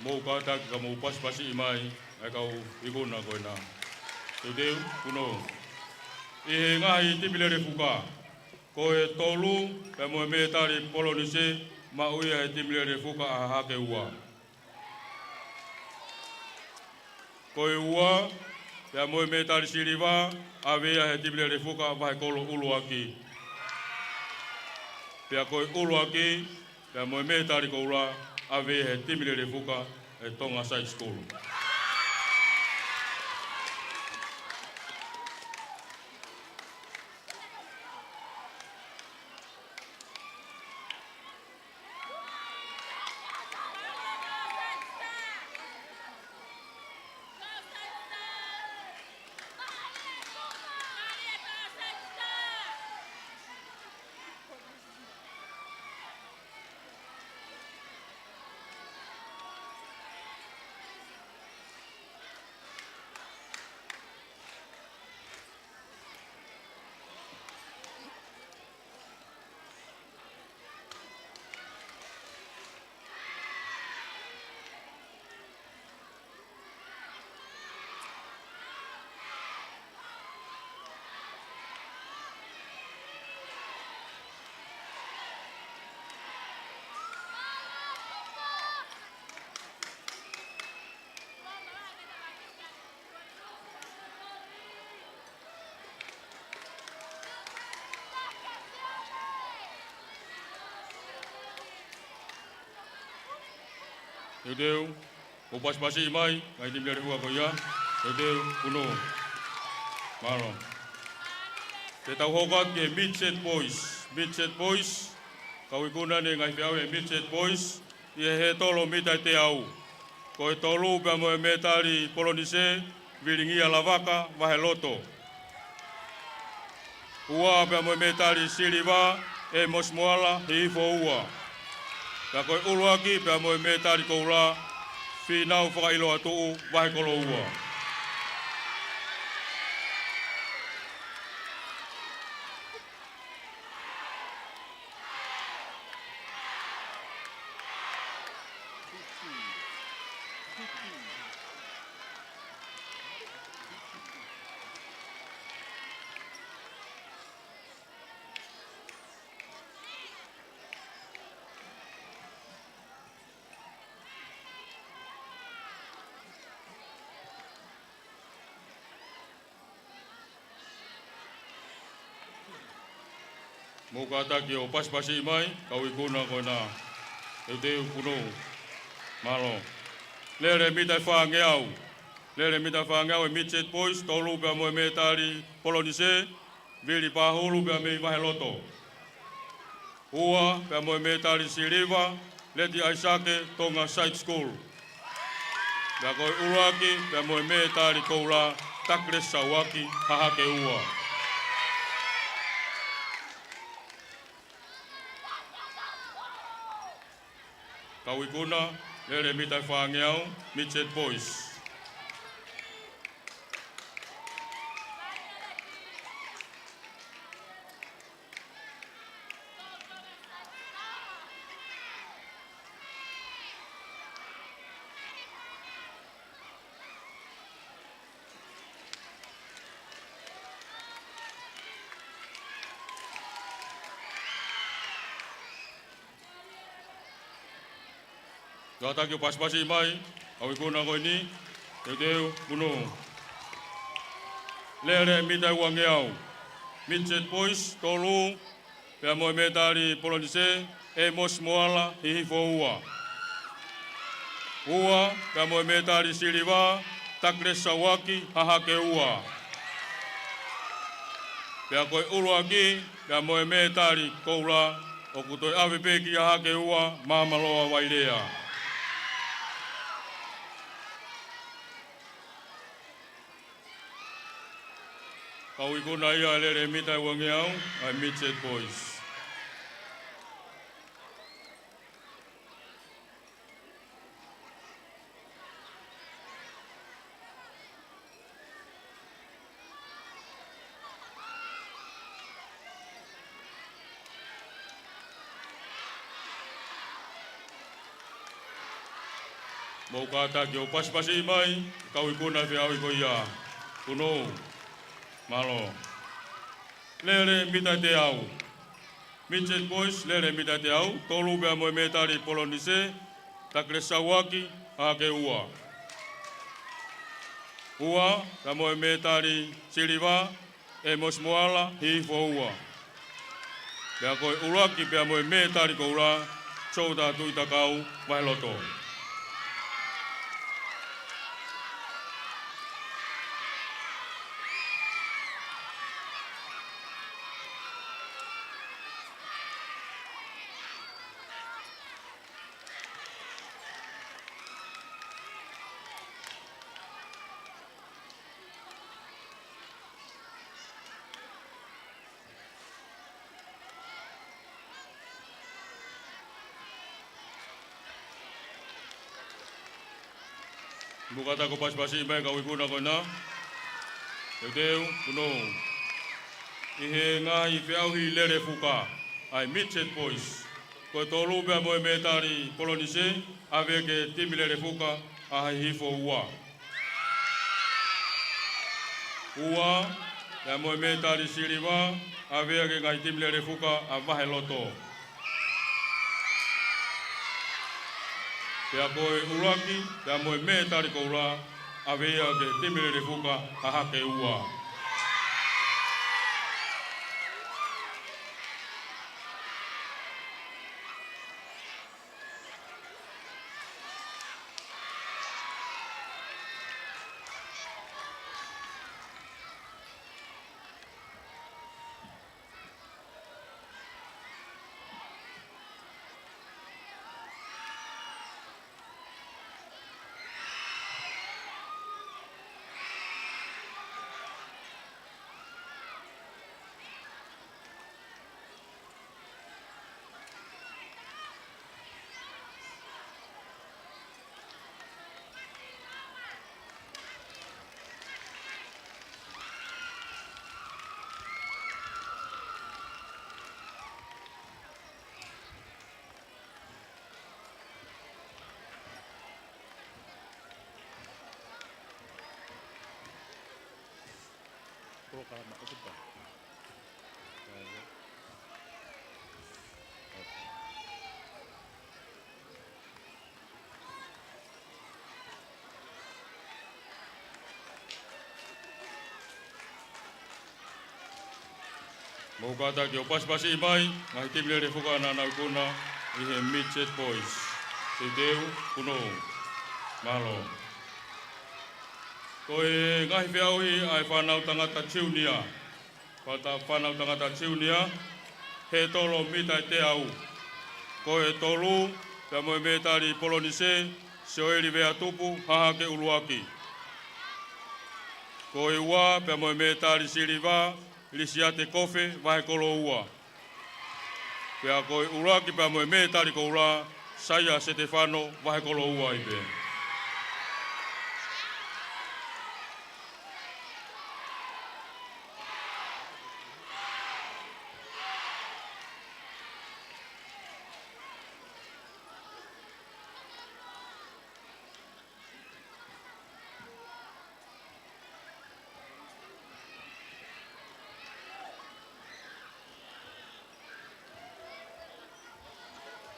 Mou kātaki ka mou pasipasiʻi mai ʻa e kau ikuna ko ena. Teuteu, punou. ʻI he ngaahi timi lele fuka, ko e tolu, pea mo e mētali polonise, maʻu ia ʻe he timi lele fuka ʻa Hahake Ua. Ko e ua, pea mo e mētali siliva, ʻave ia ʻe he timi lele fuka Vahe Kolo ʻuluaki. Pea ko e ʻuluaki, pea mo e mētali koula, ʻave ia ʻe he timi lele fuka ʻa e Tonga Side School. Teuteu, mou pasipasiʻi mai, ngaahi timi lele fuka ko ia. Teuteu, punou. Mālō. Te tau hoko atu ki he Midget Boys. Midget Boys, kau ikuna ʻeni ngaahi feʻauhi ʻa e Midget Boys, ʻi he tolo mita ʻe teau. Ko e tolu pea mo e mētali polonise, Vilingia Lavaka, Vahe Loto. Ua pea mo e mētali siliva, ʻEmosi Moala, Hihifo Ua. Pea ko e ʻuluaki pea mo e mētali koula, Fīnau Fakaʻiloa Tuʻu, Vahe Kolo Ua. Mou kātaki ʻo pasipasiʻi mai, kau ikuna ko ena. Teuteu, punou. Mālō. Lele mita ʻe fāngeau. Lele mita ʻe fāngeau e Midget Boys, tolu pea mo e mētali polonise, Vili Pahulu pea mei Vahe Loto. Ua pea mo e mētali siliva, Leti ʻAisake, Tonga Side School. Pea ko e ʻuluaki pea mo e mētali koula, Takilesi Sauaki, Hahake Ua. Kau ikuna, lele mita ʻe fāngeau, Midget Boys. Kātaki ʻo pasipasiʻi mai, kau ikuna ko eni, teuteu, punou. Lele mita ʻe uangeau. Midget Boys, tolu, pea mo e mētali polonisē, ʻEmosi Moala, Hihifo ua. Ua, pea mo e mētali siliva, Takilesi Sauaki, Hahake ua. Pea ko e ʻuluaki, pea mo e mētali koula, ʻoku toe ʻave pē ki Hahake ua, Māmaloa Vailea. Kau ikuna ia ʻa e lele mita ʻe uangeau, ʻa e Midget Boys. Mou kātaki ʻo pasipasiʻi mai, kau ikuna feʻauhi ko ia. Punou. Mālō. Lele mita ʻe teau. Midget Boys, lele mita ʻe teau, tolu pea mo e mētali polonisē, Takilesi Sauaki, Hahake ua. Ua, pea mo e mētali siliva, ʻEmosi Moala, Hihifo ua. Pea ko e ʻuluaki pea mo e mētali koula, Sota Tuʻitakau, Vaheloto. Mou kātaki ʻo pasipasiʻi mai kau ikuna ko ena. Teuteu, punou. ʻI he ngaahi feʻauhi lele fuka, ʻa e Midget Boys. Ko e tolu pea mo e mētali polonisē, ʻave ki he timi lele fuka, ʻa Hihifo ua. Ua, pea mo e mētali siliva, ʻave ki he ngaahi timi lele fuka ʻa Vaheloto. Pea ko e ʻuluaki, pea mo e mētali koula, ʻave ia ki he timi lele fuka ʻa Hahake ua. Polokalama ʻoku pau. Mou kātaki ʻo pasipasiʻi mai, ngaahi timi lele fuka naʻa nau ikuna ʻi he Midget Boys. Teuteu, punou. Mālō. Ko e ngaahi feʻauhi ʻa e fānau tangata junior. Fata-, fānau tangata junior, hētolo mita ʻe teau. Ko e tolu, pea mo e mētali polonisē, Sioeli Veatupu, Hahake ʻuluaki. Ko e ua, pea mo e mētali siliva, Lisiate Kofe, Vahekolo ua. Pea ko e ʻuluaki pea mo e mētali koula, Saia Setefano, Vahekolo ua ai pē.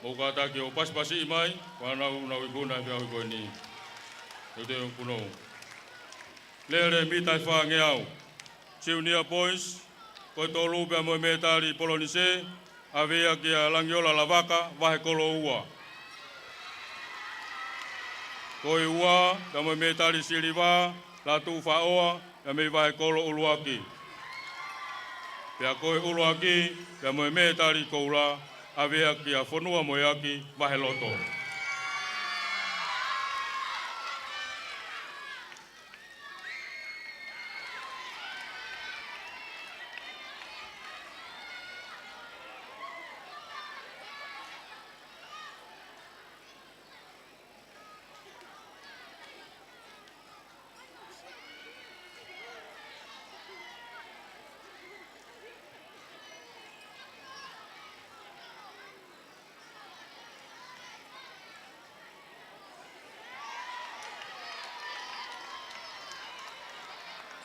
Mou kātaki ʻo pasipasiʻi mai, fānau naʻa nau ikuna he feʻauhi ko eni. Teuteu, punou. Lele mita ʻe fāngeau. Junior Boys, ko e tolu pea mo e mētali polonisē, ʻave ia kia Langiola Lavaka, Vahekolo Ua. Ko e ua, pea mo e mētali silivā, Latu Faʻoa, pea mei Vahekolo ʻUluaki. Pea ko e ʻuluaki, pea mo e mētali koula, ʻave ia kia Fonua Moeaki, Vaheloto.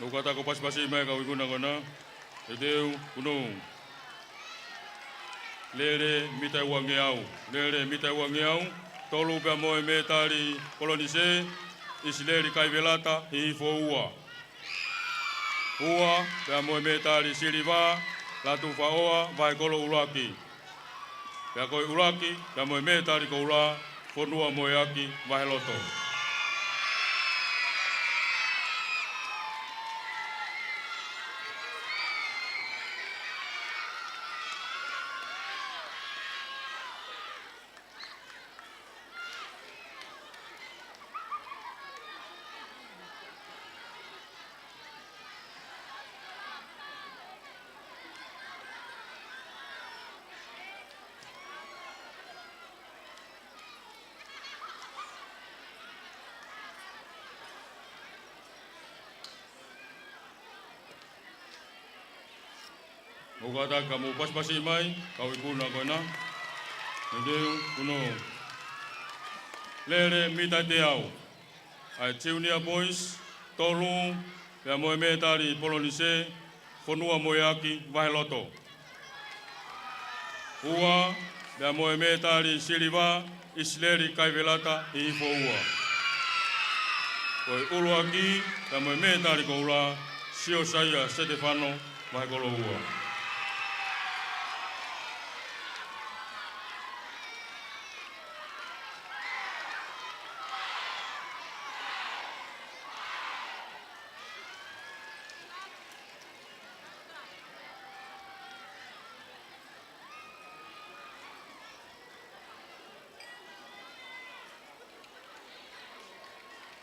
ʻOku ʻatā ke u pasipasi mai e kau ikuna ko ena. Teuteu, Punou. Lele mita ʻe uangeau. Lele mita ʻe uangeau. Tolu pea mo e mētali Polonise, ʻIsileli Kaivelata, Hihifo Ua. Ua, pea mo e mētali silivā, Latu Faʻoa, Vahekolo ʻUluaki. Pea ko e ʻuluaki, pea mo e mētali koula, Fonua Moeaki, Vaheloto. ʻOku ʻatā ke mou pasipasi mai, kau ikuna ko ena. Teuteu, Punou. Lele mita ʻe teau. ʻA e Junior Boys, tolu, pea mo e mētali Polonise, Fonua Moeaki, Vaheloto. Ua, pea mo e mētali silivā, ʻIsileli Kaivelata, Hihifo Ua. Ko e ʻuluaki, pea mo e mētali koula, Siosaia Setefano, Vahekolo Ua.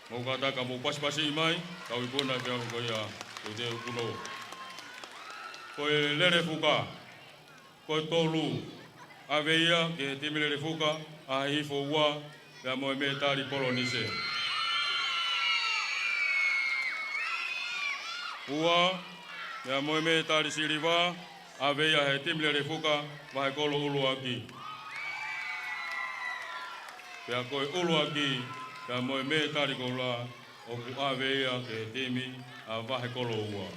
Mou kātaki ke mou pasipasi mai, kau ikuna ʻi he feʻauhi ko ia, teuteu, Punou. Ko e lele fuka, ko e tolu, ʻave ia ki he timi lele fuka ʻa Hihifo Ua, pea mo e mētali Polonise. Ua, pea mo e mētali silivā, ʻave ia he timi lele fuka, Vahekolo ʻUluaki. Pea ko e ʻuluaki, pea mo e mētali koula, ʻoku ʻave ia ki he timi ʻa Vahekolo Ua.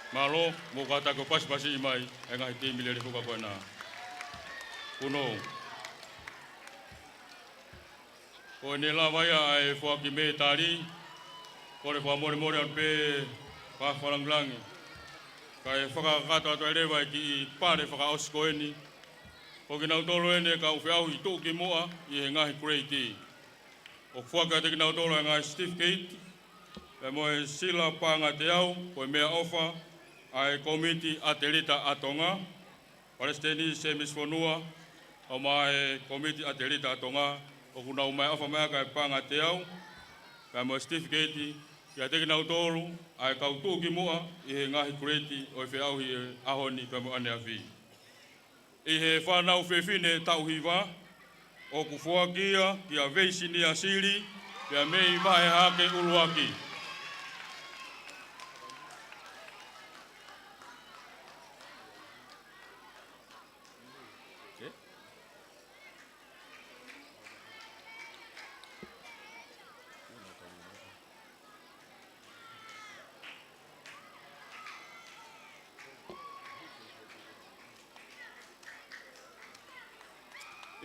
Mālō, mou kātaki ke pasipasi mai e ngaahi timi lele fuka ko ena. Punou. Ko ʻene lava ia ʻa e foaki mētali, kole fakamolemole atu pē fakalangilangi. Kae fakakakato atu ai leva e kiʻi pale fakaʻosi ko eni. Ko kinautolu eni e kau feʻauhi tuʻukimuʻa ʻi he ngaahi grade. ʻOku foaki kiate kinautolu ʻa e ngaahi certificate, pea mo e sila paʻanga teau, ko e meʻaʻofa ʻa e Kōmiti ʻAtelita ʻa Tonga, Palesiteni Semisi Fonua, ʻo mo e Kōmiti ʻAtelita ʻa Tonga, ʻoku nau meʻaʻofa mai ʻaki ʻa e paʻanga teau, pea mo e certificate, kiate kinautolu ʻa e kau tuʻukimuʻa ʻi he ngaahi kuleti ʻo e feʻauhi ʻo e ʻaho ni pea mo ʻaneafi. ʻI he fānau fefine taʻu hiva, ʻoku foaki ia kia Veisinia Sili, pea mei Vahe Hahake ʻUluaki.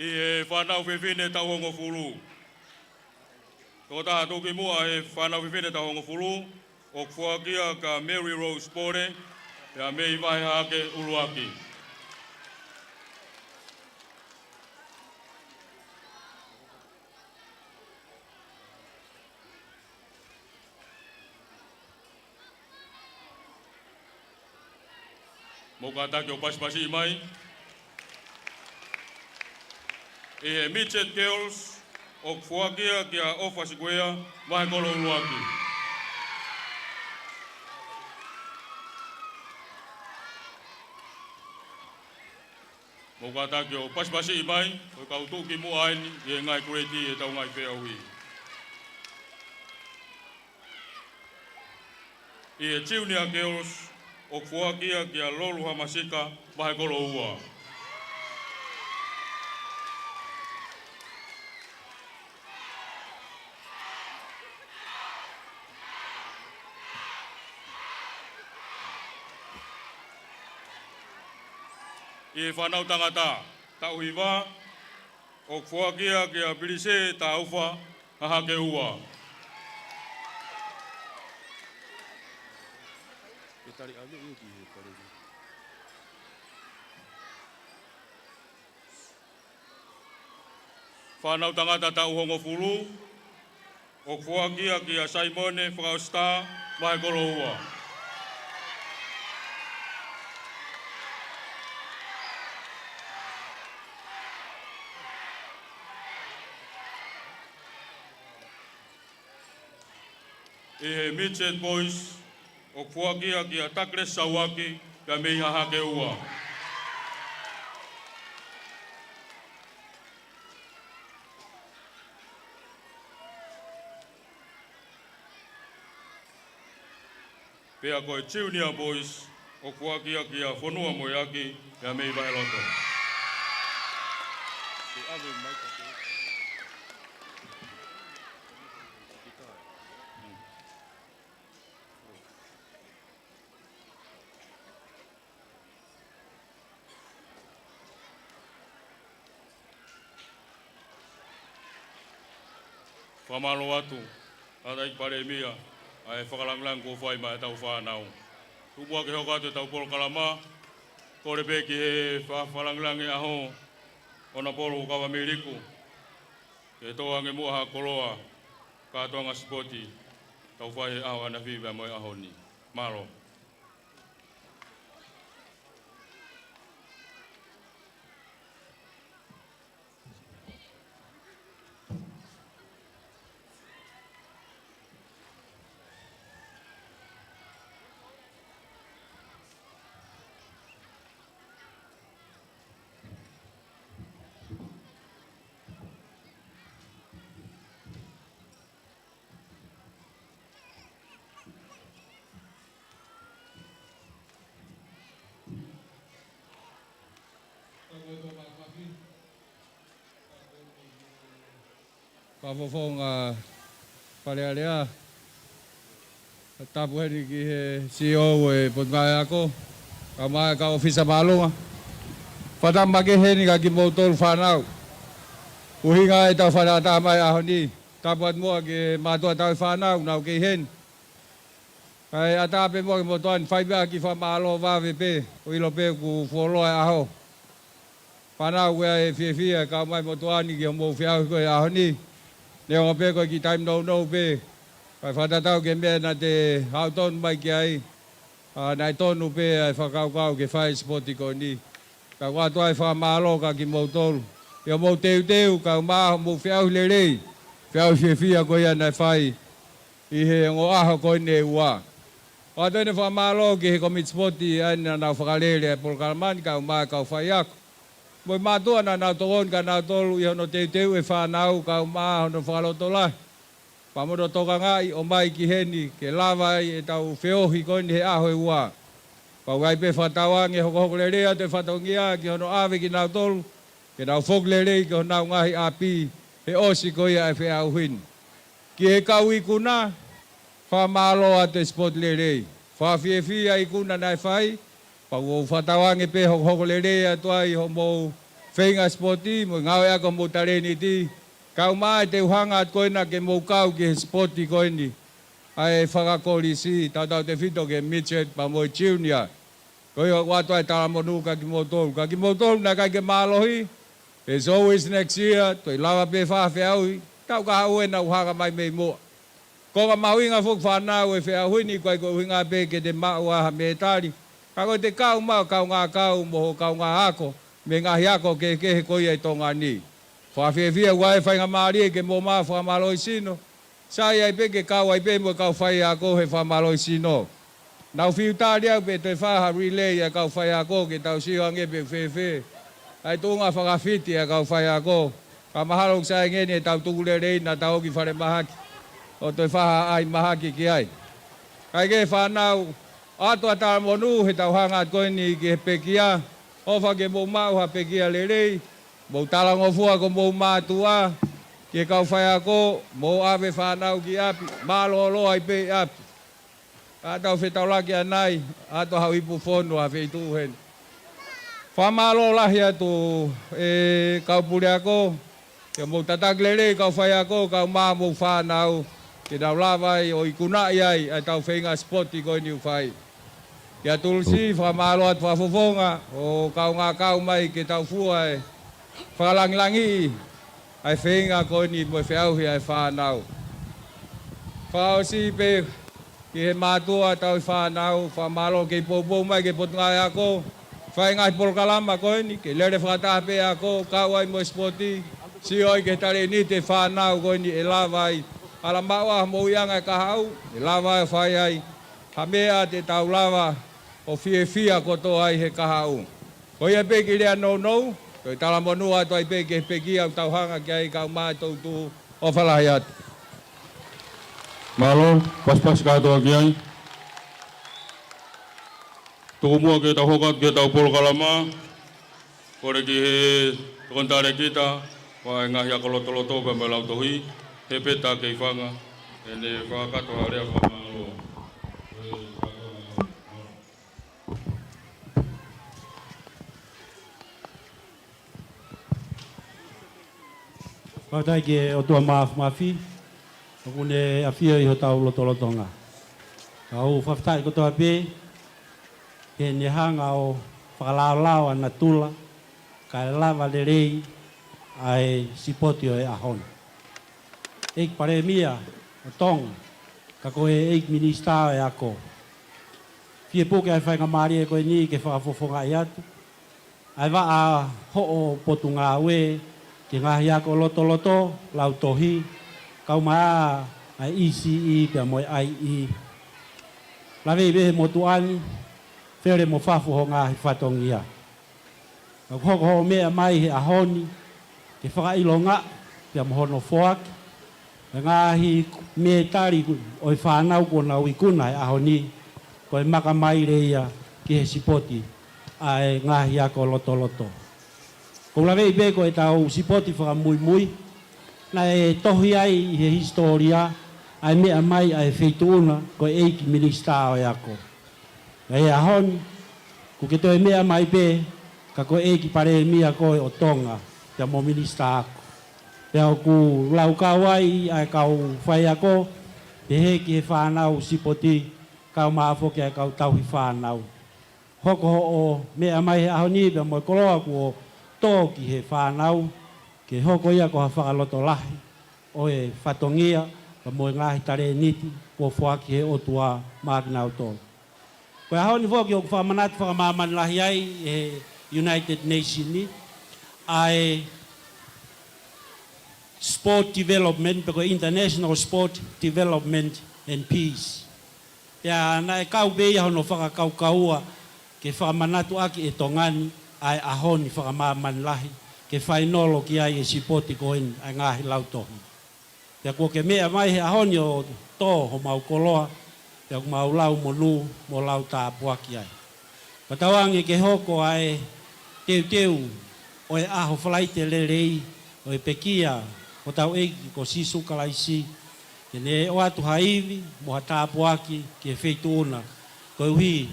ʻI he fānau fefine taʻu hongofulu. Tokotaha tuʻukimuʻa he fānau fefine taʻu hongofulu, ʻoku foaki ia kia Mary Rose Pole, pea mei Vahe Hahake ʻUluaki. Mou kātaki ʻo pasipasiʻi mai. ʻI he Midget Girls, ʻoku foaki ia kia ʻOfa Sikuea, Vahekolo ʻUluaki. Mou kātaki ʻo pasipasiʻi mai, ko e kau tuʻukimuʻa eni ʻi he ngaahi kuleti ʻi heʻetau ngaahi feʻauhi. ʻI he Junior Girls, ʻoku foaki ia kia Lolu Hamasika, Vahekolo Ua. ʻI he fānau tangata taʻu hiva, ʻoku foaki ia kia Pilise Taufa, Hahake Ua. Fānau tangata taʻu hongofulu, ʻoku foaki ia kia Saimone Fakaʻositā, Vahekolo Ua. ʻI he Midget Boys, ʻoku foaki ia kia Douglas Sauaki, pea mei Hahake Ua. Pea ko e Junior Boys, ʻoku foaki ia kia Fonua Moeaki, pea mei Vaheloto. Fakamālō atu, Tangataʻeiki Palēmia, ʻa e fakalāngilangi kuo fai maʻa ʻetau fānau. Tuku muʻa ke hoko atu ʻetau polokalama, kole pē ki he fa-, fakalāngilangi ʻaho, ʻo na polo ʻo kava mei liku, ke tō ange muʻa ha koloa, kātoanga sipoti, tau fai he ʻaho ʻaneafi pea mo e ʻaho ni. Mālō. Fakafofonga Fale Alea, tapu heni ki he C E O ʻo e Potungāue Ako, kae ʻumaʻā e kau ʻōfisa māʻolunga. Fakatapu makehe heni kia kimoutolu fānau. ʻUhinga ʻetau fakatātā mai ʻaho ni. Tapu atu muʻa ki he mātuʻa tauhi fānau, nau kei heni. Kae ʻatā pē muʻa ki he motuʻa ni, fai pē ʻa e kiʻi fakamālō vave pē, ʻo ʻilo pē kuo fuoloa e ʻaho. Fānau, ʻoku ʻi ai e fiefia ʻe kau mai motuʻa ni ki hoʻomou feʻauhi ko e ʻaho ni. Neongo pē ko e kiʻi taimi nounou pē, kae fakatatau ki he meʻa naʻa te haʻu tonu mai ki ai, ʻa, naʻe tonu pē ʻa e fakakaukau ke fai e sipoti ko eni. Ka ʻoku ʻoatu ai e fakamālō kiate kimoutolu ʻi hoʻomou teuteu, kae ʻumaʻā hoʻomou feʻauhi lelei, feʻauhi fiefia ko ia naʻe fai ʻi he ongo ʻaho ko eni ʻe ua. ʻOatu eni e fakamālō ki he kōmiti sipoti ʻa ia naʻa nau fakalele e polokalama ni, kae ʻumaʻā e kau faiako mo e mātuʻa naʻa nau tokoni kia nautolu ʻi hono teuteu e fānau, kae ʻumaʻā hono fakalotolahi pea mo hono tokangaʻi ʻo ʻomai ki heni ke lava ai ʻetau feohi ko eni he ʻaho ʻe ua. Pea ʻoku ʻi ai pē fakatauange hokohoko lelei atu e fatongia ki hono ʻave kinautolu ke nau foki lelei ki honau ngaahi ʻapi he ʻosi ko ia e feʻauhi ni. Ki he kau ikuna, fakamālō atu e sipoti lelei, fakafiefia e ikuna naʻe fai. Pea ʻoku ou fakatauange pē hokohoko lelei atu ai hoʻomou feinga sipoti mo e ngāueʻaki hoʻomou talēniti, kae ʻumaʻā e teu hanga atu ko ena ke mou kau ki he sipoti ko eni ʻa e fakakolisi, tautautefito ki he midget pea mo e junior. Ko ia ʻoku ʻoatu ai e talamonū kia kimoutolu. Kia kimoutolu naʻe ʻikai ke mālohi, there's always next year, toe lava pē e fai e feʻauhi, taʻu kahaʻu ena ʻoku hanga mai mei muʻa. Ko e mahuʻinga foki e fānau he feʻauhi ni, ʻikai ko e ʻuhinga pē ke te maʻu ha mētali, ka ko ʻete kau mai ʻo kaungā kau mo hoʻo kaungā ako mei he ngaahi ako kehekehe ko ia ʻi Tonga ni. Fakafiefia, ʻoku ʻi ai e faingamālie ke mou maʻu e fakamālohisino, sai ai pē ke kau ai pē mo e kau faiako he fakamālohisino. Nau fiu tali au pe toe fai ha relay ʻa e kau faiako ke tau sio ange pe ʻoku fēfē ʻa e tuʻunga fakafiti ʻa e kau faiako. Ka mahalo ʻoku sai ange eni ʻetau tuku lelei naʻa tau ō ki falemahaki ʻo toe fai ha ʻai mahaki ki ai. Kae kehe, fānau, ʻoatu ʻa e talamonū he tau hanga atu ko eni ki he pekia. ʻOfa ke mou maʻu ha pekia lelei, mou talangofua ki hoʻomou mātuʻa, ki he kau faiako, mou ʻave e fānau ki ʻapi, mālōlō ai pē ʻi ʻapi. Ka tau fetaulaki ʻanai, ʻoatu ha ipu fonu ʻa e feituʻu heni. Fakamālō lahi atu e kau puleako, ke mou tataki lelei e kau faiako, kae ʻumaʻā hoʻomou fānau, ke nau lava ai ʻo ikunaʻi ai ʻa ʻetau feinga sipoti ko eni ʻoku fai. Kia Tulusi, fakamālō atu e fakafofonga ʻo kaungā kau mai ke tau fua e fakalangilangiʻi ʻa e feinga ko eni mo e feʻauhi ʻa e fānau. Fakaʻosi pē ki he mātuʻa tauhi fānau, fakamālō ke poupou mai ki he Potungāue Ako, fai e ngaahi polokalama ko eni, ke lele fakataha pē e ako, kau ai mo e sipoti, sio ai ki he talēniti e fānau ko eni ʻe lava ai, ʻalā maʻu ʻa e moʻuiʻanga e kahaʻu, ʻe lava ai ʻo fai ai ha meʻa te tau lava ʻo fiefia kotoa ai he kahaʻu. Ko ia pē e kiʻi lea nounou, toe talamonū atu ai pē ki he pekia ʻoku tau hanga ki ai, kae ʻumaʻā e toʻutuʻu. ʻOfa lahi atu. Mālō, pasipasi kātoa ki ai. Tuku muʻa ke tau hoko atu ki heʻetau polokalama. Kole ki he tokoni talēkita ʻo e ngaahi ako lotoloto pea mo e lautohi, Hepeta Keifanga, ke ne fakakakato ha lea fakamālō. Fakafetaʻi ki he ʻOtua Māfimafi, ʻoku ne ʻafio ʻi hotau lotolotonga. Kau fakafetaʻi kotoa pē, ke ne hanga ʻo fakalaolao ʻa natula, kae lava lelei ʻa e sipoti ʻo e ʻaho ni. ʻEiki Palēmia ʻo Tonga, ka ko e ʻEiki Minisitā ʻo e Ako. Fie puke ʻa e faingamālie ko eni ke fakafofongaʻi atu ʻa e vaʻa hoʻo potungāue ki he ngaahi ako lotoloto, lautohi, kae ʻumaʻā ʻa e E C E pea mo e I E. Laveʻi pē he motuʻa ni, fele mo fafo ho ngaahi fatongia. Ka ʻoku hoko hoʻo meʻa mai he ʻaho ni ke fakaʻilongaʻi pea mo hono foaki e ngaahi mētali ʻo e fānau kuo nau ikuna he ʻaho ni, ko e makamaile ia ki he sipoti ʻa e ngaahi ako lotoloto. ʻOku ou laveʻi pē ko ʻetau sipoti fakamuimui, naʻe tohi ai ʻi he hisitōlia ʻa e meʻa mai ʻa e feituʻu na ko e ʻEiki Minisitā ʻo e Ako. Ka ʻi he ʻaho ni, ʻoku ke toe meʻa mai pē, ka ko e ʻEiki Palēmia koe ʻo Tonga, pea mo e Minisitā Ako. Pea ʻoku laukau ai ʻa e kau faiako, pehē ki he fānau sipoti, kae ʻumaʻā foki ʻa e kau tauhi fānau. Hoko hoʻo meʻa mai he ʻaho ni pea mo e koloa kuo tō ki he fānau, ke hoko ia ko ha fakalotolahi ʻo e fatongia, pea mo e ngaahi talēniti kuo foaki ʻe he ʻOtua maʻa kinautolu. Ko e ʻaho ni foki ʻoku fakamanatu fakamāmani lahi ai ʻe he United Nations ni ʻa e sport development, pe ko e international sport development and peace. Pea naʻe kau pē ia hono fakakaukaua ke fakamanatu ʻaki ʻe Tonga ni ʻa e ʻaho ni fakamāmani lahi, ke fainolo ki ai e sipoti ko eni ʻa e ngaahi lautohi. Pea kuo ke meʻa mai he ʻaho ni ʻo tō homau koloa, pea ʻoku mau lau monū mo lau tāpuaki ai. Pea tauange ke hoko ʻa e teuteu ʻo e ʻaho Falaite lelei ʻo e pekia ʻo hotau ʻEiki ko Sīsū Kalaisi, ke ne ʻoatu ha ivi mo ha tāpuaki ki he feituʻu na, koeʻuhi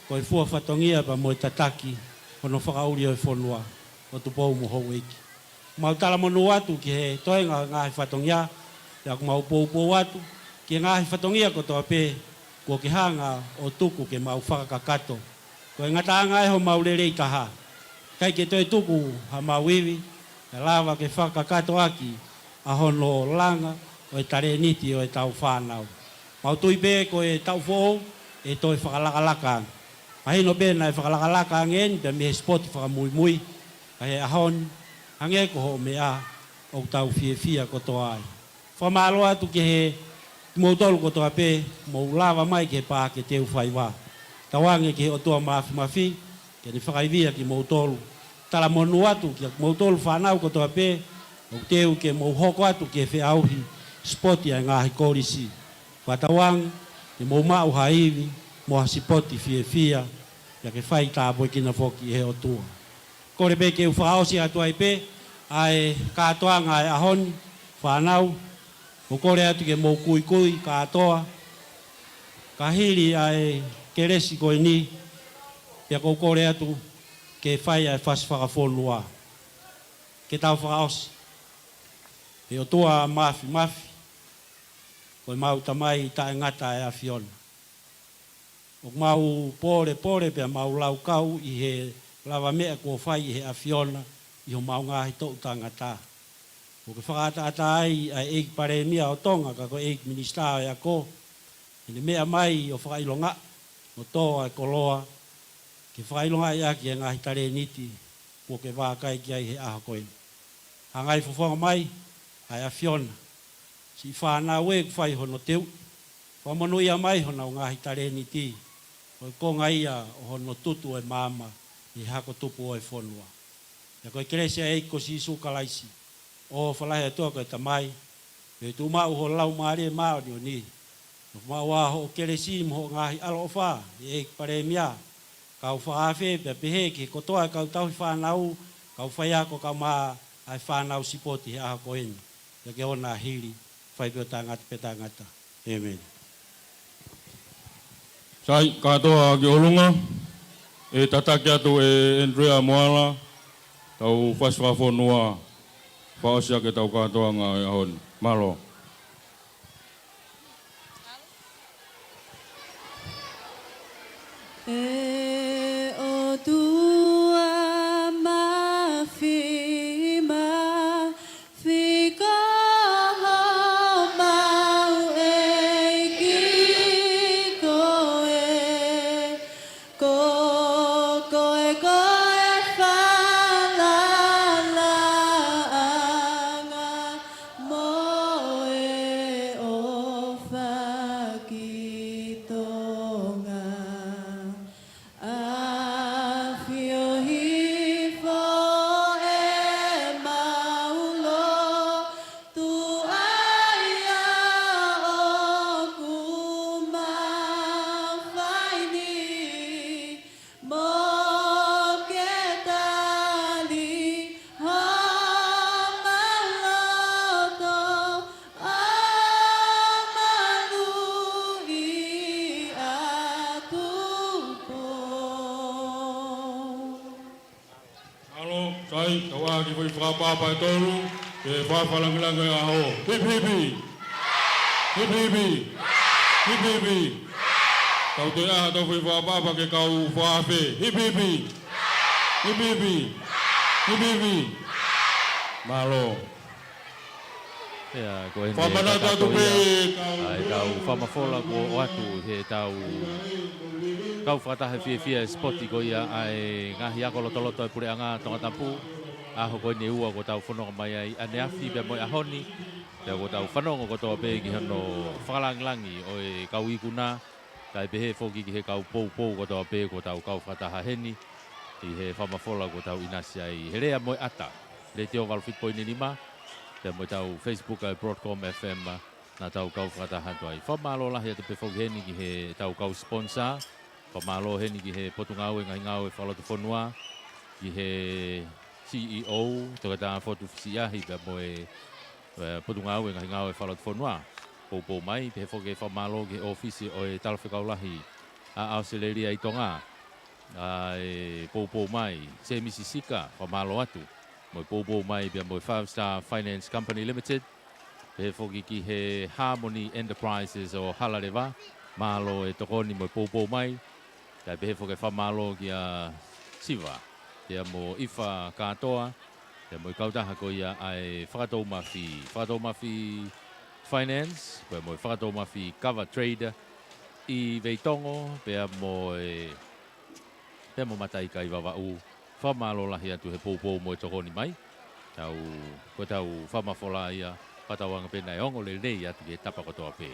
ko e fua fatongia pea mo e tataki hono fakaʻuli ʻo e fonua ʻo Tupou mo Houʻeiki. Mau talamonū atu ki he toenga ngaahi fatongia, pea ʻoku mau poupou atu ki he ngaahi fatongia kotoa pē kuo ke hanga ʻo tuku ke mau fakakakato. Ko e ngataʻanga ʻe homau lelei taha. ʻIkai ke toe tuku hamau ivi, kae lava ke fakakakato ʻaki ʻa hono langa ʻo e talēniti ʻo ʻetau fānau. Mau tui pē ko e taʻu foʻou ʻe toe fakalakalaka ange. Mahino pē naʻe fakalakalaka ange eni pea mei he sipoti fakamuimui, ka he ʻaho ni, hangē ko hoʻo meʻa, ʻoku tau fiefia kotoa ai. Fakamālō atu ki he kimoutolu kotoa pē, mou lava mai ki he Paʻake Teufaiva. Tauange ki he ʻOtua Māfimafi, ke ne fakaivia kimoutolu. Talamonū atu kia kimoutolu fānau kotoa pē, ʻoku teu ke mou hoko atu ki he feʻauhi sipoti ʻa e ngaahi kolisi. Fakatauange ke mou maʻu ha ivi mo ha sipoti fiefia, pea ke fai tāpuekina foki ʻe he ʻOtua. Kole pē ke u fakaʻosi atu ai pē ʻa e kātoanga ʻa e ʻaho ni, fānau, ʻoku ou kole atu ke mou kuikui kātoa, ka hili ʻa e kelesi ko eni, pea ʻoku ou kole atu ke fai ʻa e fasi fakafonua. Ke tau fakaʻosi. ʻE ʻOtua Māfimafi, ko ʻemau Tamai taʻengata ʻa e ʻAfiona. ʻOku mau pōlepole pea mau laukau ʻi he lavameʻa kuo fai ʻe he ʻAfiona ʻi homau ngaahi toʻu tangata. ʻOku ke fakaʻataʻatā ai ʻa e ʻEiki Palēmia ʻo Tonga, ka ko e ʻEiki Minisitā ʻo e Ako, ke ne meʻa mai ʻo fakaʻilonga, ʻo tō ʻa e koloa, ke fakaʻilongaʻi ʻaki e ngaahi talēniti kuo ke vakai ki ai he ʻaho ko eni. Hangai fofonga mai ʻa e ʻAfiona, siʻi fānau ē ʻoku fai hono teu, fakamonūʻia mai honau ngaahi talēniti, ko e konga ia ʻo hono tutu ʻo e maama ʻi he hako tupu ʻo e fonua. Pea ko e kelesi ʻa e ʻEiki ko Sīsū Kalaisi, ʻofa lahi ʻa e ʻOtua ko e Tamai, pea tuʻu maʻu ho Laumālie Māʻoniʻoni, ʻo maʻu ʻa hoʻo kelesi mo hoʻo ngaahi ʻaloʻofa, ʻe ʻEiki Palēmia, kau fakaafe pea pehē ki he kotoa e kau tauhi fānau, kau faiako, kau mā ʻa e fānau sipoti he ʻaho ko eni, pea ke ʻoua naʻa hili, fai pē ʻo taʻengata pea taʻengata. ʻĒmeni. Sai, kātoa ki ʻolunga, ʻe tataki atu ʻe Andrea Moala, tau fasi fakafonua, fakaʻosi ʻaki ʻetau kātoanga ʻo e ʻaho ni. Mālō. ʻE ʻOtua Māfimafi, ko homau ʻEiki koe, ko koe ko e falalaʻanga mo e ʻofa ki Tonga. ʻAfio hifo ʻemau lotu ʻa ia ʻoku mau fai ni, mo ke tali homau loto, ʻa malu ʻi ʻa Tupou. Mālō, sai, tau ʻā ki he foʻi fakaʻapaʻapa ʻe tolu, ke fai e fakalangilangi ʻo e ʻaho. Hipi hipi. Hipi hipi. Hipi hipi. Tau toe ʻā ha tau foʻi fakaʻapaʻapa ki he kau fakaafe. Hipi hipi. Hipi hipi. Hipi hipi. Mālō. ʻIa, ko e heni e kakato ia ʻa e kau fakamafola kuo ʻoatu he tau kau fakataha fiefia e sipoti ko ia ʻa e ngaahi ako lotoloto e puleʻanga Tongatapu. ʻAho ko eni ʻe ua kuo tau fononga mai ai ʻaneafi pea mo e ʻaho ni. Pea kuo tau fanongo kotoa pē ki hono fakalāngilangi ʻo e kau ikuna, kae pehē foki ki he kau poupou kotoa pē kuo tau kau fakataha heni ʻi he fakamafola kuo tau ʻinasi ai he lea mo e ʻata. Letiō valu fitu poini nima, pea mo e tau Facebook ʻa e Broadcom F M, naʻa tau kau fakataha atu ai. Fakamālō lahi atu pē foki heni ki he tau kau sponsor. Fakamālō heni ki he Potungāue Ngaahi Ngāue Fakalotofonua, ki he C E O, Toketā Fotu Fisiʻiahi, pea mo e, e, Potungāue Ngaahi Ngāue Fakalotofonua. Poupou mai, pehē foki e fakamālō ki he ʻōfisi ʻo e Talafekau Lahi ʻa ʻAositelēlia ʻi Tonga. ʻA e poupou mai, Semisi Sika, fakamālō atu. Mo e poupou mai, pea mo e Five Star Finance Company Limited. Pehē foki ki he Harmony Enterprises ʻo Halaleva, mālō e tokoni mo e poupou mai. Kae pehē foki e fakamālō kia Siva, pea mo ʻIfa Kātoa, pea mo e kautaha ko ia ʻa e Fakatoumafi, Fakatoumafi Finance, pea mo e Fakatoumafi Kava Trader ʻi Veitongo, pea mo e, pea mo Mataikai Vavaʻu. Fakamālō lahi atu he poupou mo e tokoni mai. Tau, ko e tau fakamafola ia, fakatauange pē naʻe ongo lelei atu ki he tapa kotoa pē.